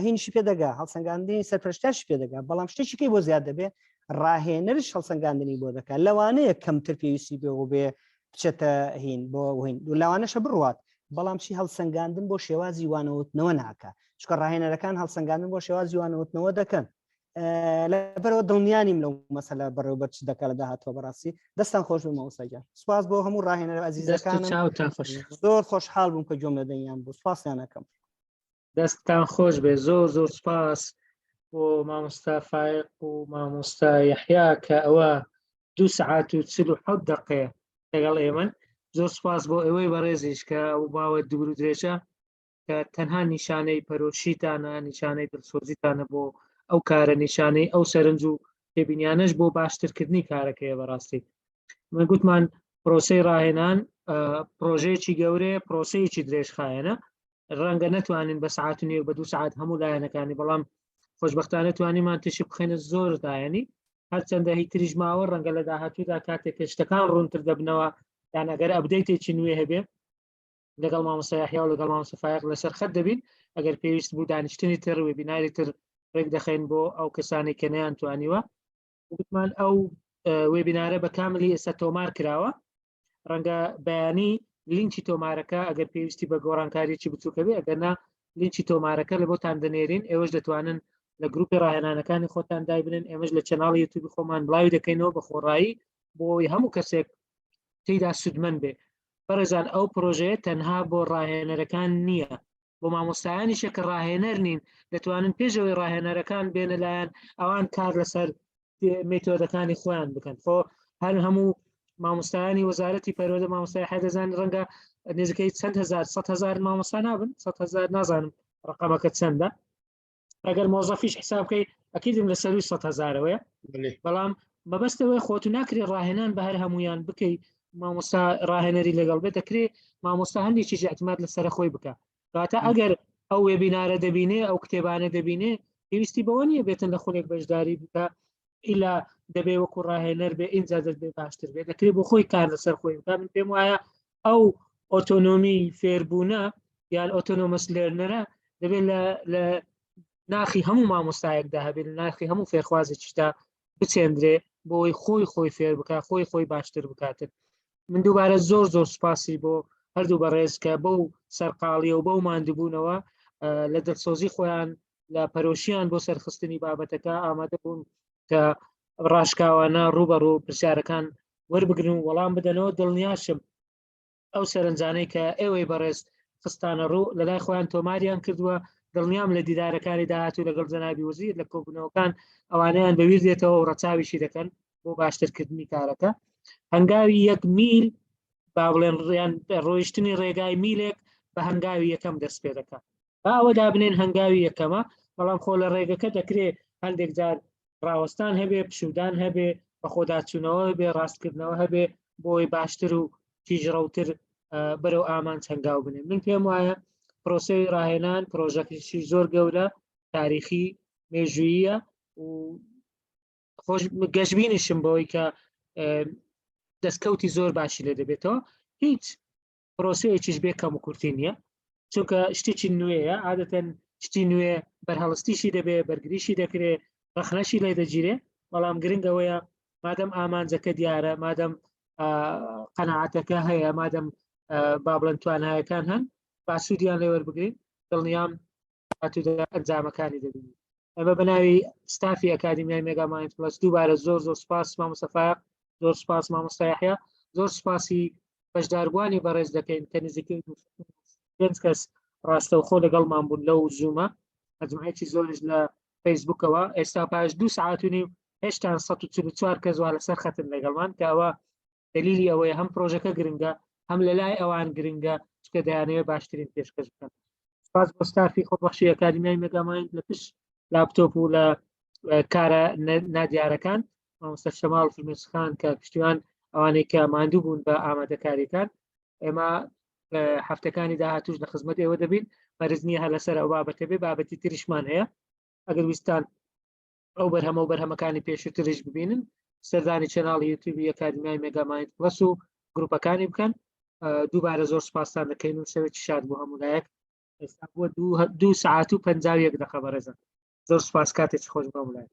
هینیشی پێ دەگا هەڵسەنگاندنی سەرپەرشتیارشی پێ دەگا بەڵام شتێکی کەی بۆ زیاد دەبێ ڕاهێنەرش هەڵسەنگاندنی بۆ دەکات لەوانەیە کەمتر پێویستی بێ بێ بچێتە هین بۆ هین لەوانەشە بڕوات بەڵام چی هەڵسەنگاندن بۆ شێوازی وانەوتنەوە ناکە چکە ڕاهێنەرەکان هەڵسەنگاندن بۆ شێوازی وانەوتنەوە دەکەن لەبەرەوە دڵنیانیم لەو مەسەلە بەڕێوبەر چ دەکا لە داهاتوە بەڕاستی دەستان خۆش بێ مامۆستا گیان سوپاس بۆ هەموو ڕاهێنەرە ئەزیزەکانم چاوتان خۆش زۆر خۆشحاڵ بووم کە گوێم لە دەنگیان بوو سوپاسیان ئەکەم دەستتان خۆش بێ زۆر زۆر سپاس بۆ مامۆستا فایق و مامۆستا یەحیا کە ئەوە دو سەعات و 47 دقەیە لەگەڵ ئێمەن زۆر سپاس بۆ ئێوەی بەڕێزیش کە ئەو ماوە دوور و درێژە کە تەنها نیشانەی پەرۆشیتانە نیشانەی دڵسۆزیتانە بۆ ئەو کارە نیشانەی ئەو سەرنج و تێبینیانەش بۆ باشترکردنی کارەکەیە بەڕاستی من گوتمان پرۆسەی ڕاهێنان پرۆژەیەکی گەورەیە پرۆسەیەکی درێژخایەنە ڕەنگە نەتوانین بە سعات و نیو بە دوو سعات هەموو لایەنەکانی بەڵام خۆشببختانە توانیمان تیشک بخەینە زۆر لایەنی هەرچەندە هی تریش ماوە ڕەنگە لە داهاتوودا کاتێک کە شتەکان ڕوونتر دەبنەوە یان ئەگەر update ێکی نوێ هەبێ لەگەڵ مامۆستا یەحیا و لەگەڵ مامۆستا فایەق لەسەر خەت دەبین ئەگەر پێویست بوو دانیشتنی تر webinar ی تر ڕێک دەخەین بۆ ئەو کەسانی کە نەیان توانیوە وتمان ئەو webinar ە بە کاملی ئێستا تۆمار کراوە ڕەنگە بەیانی لینکی تۆمارەکە ئەگەر پێویستی بە گۆڕانکاریی بچووکە بێ ئەگەر نا لینکی تۆمارەکە لە بۆتان دەنێرین ئێوەش دەتوانن لە گروپی ڕاهێنانەکانی خۆتان دایبنن ئێمەش لە channel ی یوتیوبی خۆمان بڵاوی دەکەینەوە بە خۆڕایی بۆ ئەوەی هەموو کەسێک تێیدا سوودمەند بێ بەڕێزان ئەو پرۆژەیە تەنها بۆ ڕاهێنەرەکان نییە بۆ مامۆستایانیشە کە ڕاهێنەر نین دەتوانن پێشەوەی ڕاهێنەرەکان بێنە لایەن ئەوان کار لەسەر مێتۆدەکانی خۆیان بکەن خۆ هەر هەموو مامۆستایانی وەزارەتی پەروەردە مامۆستای حەدەزان ڕەنگە نزیکەی چەند هزار سە هزار مامۆستا نابن سە هزار نازانم ڕقەمەکە چەندە ئەگەر مۆزەفیش حساب بکەی ئەکیدم لە سەروی سە هزارەوەیە بەڵام مەبەستەوەی خۆت و ناکرێ ڕاهێنان بە هەر هەمویان بکەی مامۆستا ڕاهێنەری لەگەڵ بێت دەکرێ مامۆستا هەندێکی اعتماد لەسەر خۆی بکە. کاتە ئەگەر ئەو وێبینارە دەبینێ ئەو کتێبانە دەبینێ پێویستی بەوە نییە بێتن لە خولێک بەشداری بکە ئیلا دەبێ وەکو ڕاهێنەر بێ ئینجا دەبێ باشتر بێ دەکرێت بۆ خۆی کار لەسەر خۆی بکە من پێم وایە ئەو ئۆتۆنۆمی فێربوونە یان autonomous learner ە دەبێت لە ناخی هەموو مامۆستایەکدا هەبێت لە ناخی هەموو فێرخوازێکیشدا بچێندرێ بۆی خۆی خۆی فێر بکات خۆی خۆی باشتر بکاتن من دووبارە زۆر زۆر سوپاسی بۆ هەردوو بەڕێز کە بەو سەرقاڵیە و بەو ماندووبوونەوە لە دڵسۆزی خۆیان لە پەرۆشیان بۆ سەرخستنی بابەتەکە ئامادە بوون کە ڕاشکاوانە ڕووبەڕوو پرسیارەکان وەربگرن و وەڵام بدەنەوە دڵنیاشم ئەو سەرنجانەی کە ئێوەی بەڕێز خستانە ڕوو لەلای خۆیان تۆماریان کردووە دڵنیام لە دیدارەکانی داهاتوو لەگەڵ جەنابی وەزیر لە کۆبوونەوەکان ئەوانەیان بەویر دێتەوە و ڕەچاویشی دەکەن بۆ باشترکردنی کارەکە هەنگاوی یەک میل با بڵێن ڕیان ڕۆیشتنی ڕێگای میلێک بە هەنگاوی یەکەم دەست پێ دەکات با ئەوە دابنێن هەنگاوی یەکەمە بەڵام خۆ لە ڕێگەکە دەکرێ هەندێک جار ڕاوەستان هەبێ پشودان هەبێ بەخۆداچوونەوە هەبێ ڕاستکردنەوە هەبێ بۆی باشتر و تیژڕەوتر بەرەو ئامانج هەنگاو بنێن من پێم وایە پرۆسەی ڕاهێنان پرۆژەکەشی زۆر گەورە تاریخی مێژوویە و خۆش گەشببینیشم بەوەی کە دەستکەوتی زۆر باشی لێ دەبێتەوە هیچ پرۆسەیەکیش بێ کەم و کورتی نییە چونکە شتێکی نوێیە عادەتەن شتی نوێ بەرهەڵستیشی دەبێ بەرگریشی دەکرێ ڕەخنەشی لێ دەگیرێ بەڵام گرنگ ئەوەیە مادەم ئامانجەکە دیارە مادەم قەنەعاتەکە هەیە مادەم با بڵێن توانایەکان هەن با سوودیان لێ وەربگرین دڵنیام هاتوودا ئەنجامەکانی دەبینین ئەمە بە ناوی ستافی ئەکادیمیای مێگا مایند پلەس دووبارە زۆر زۆر سپاس مامۆستا فایەق زۆر سپاس مامۆستا یەحیا زۆر سپاسی بەشداربووانی بەڕێز دەکەین کە نزیکەی پێنج کەس ڕاستەوخۆ لەگەڵمان بوون لەو زوومە مەجموعەیەکی زۆریش لە فەیسبوکەوە ئێستا پاش دوو سعات و نیو هێشتا 144 کەس وا لەسەر خەتن لەگەڵمان کە ئەوە دلیلی ئەوەیە هەم پرۆژەکە گرنگە هەم لە لای ئەوان گرنگە چکە دەیانەوێت باشترین پێشکەش بکەن سپاس بۆ ستافی خۆبەخشی ئەکادیمیای مێگامایند لە پشت لاپتۆپ و لە کارە نادیارەکان مامۆستا شەماڵ فرمێسخان کە پشتیوان ئەوانەی کە ماندوو بوون بە ئامادەکاریەکان ئێمە هەفتەکانی داهاتوش لە خزمەت ئێوە دەبین مەرز نییە هەر لەسەر ئەو بابەتە بێ بابەتی تریشمان هەیە ئەگەر ویستان ئەو بەرهەمە و بەرهەمەکانی پێشووتریش ببینن سەردانی channel ی یوتیوبی ئەکادیمیای مێگامایند پڵەس و گروپەکانی بکەن دووبارە زۆر سپاستان دەکەین و شەوێکی شاد بۆ هەموو لایەک ئێستا بووە دوو سعات و 51 دقە بەڕێزان زۆر سپاس کاتێکی خۆش بۆ هەموو لایەک.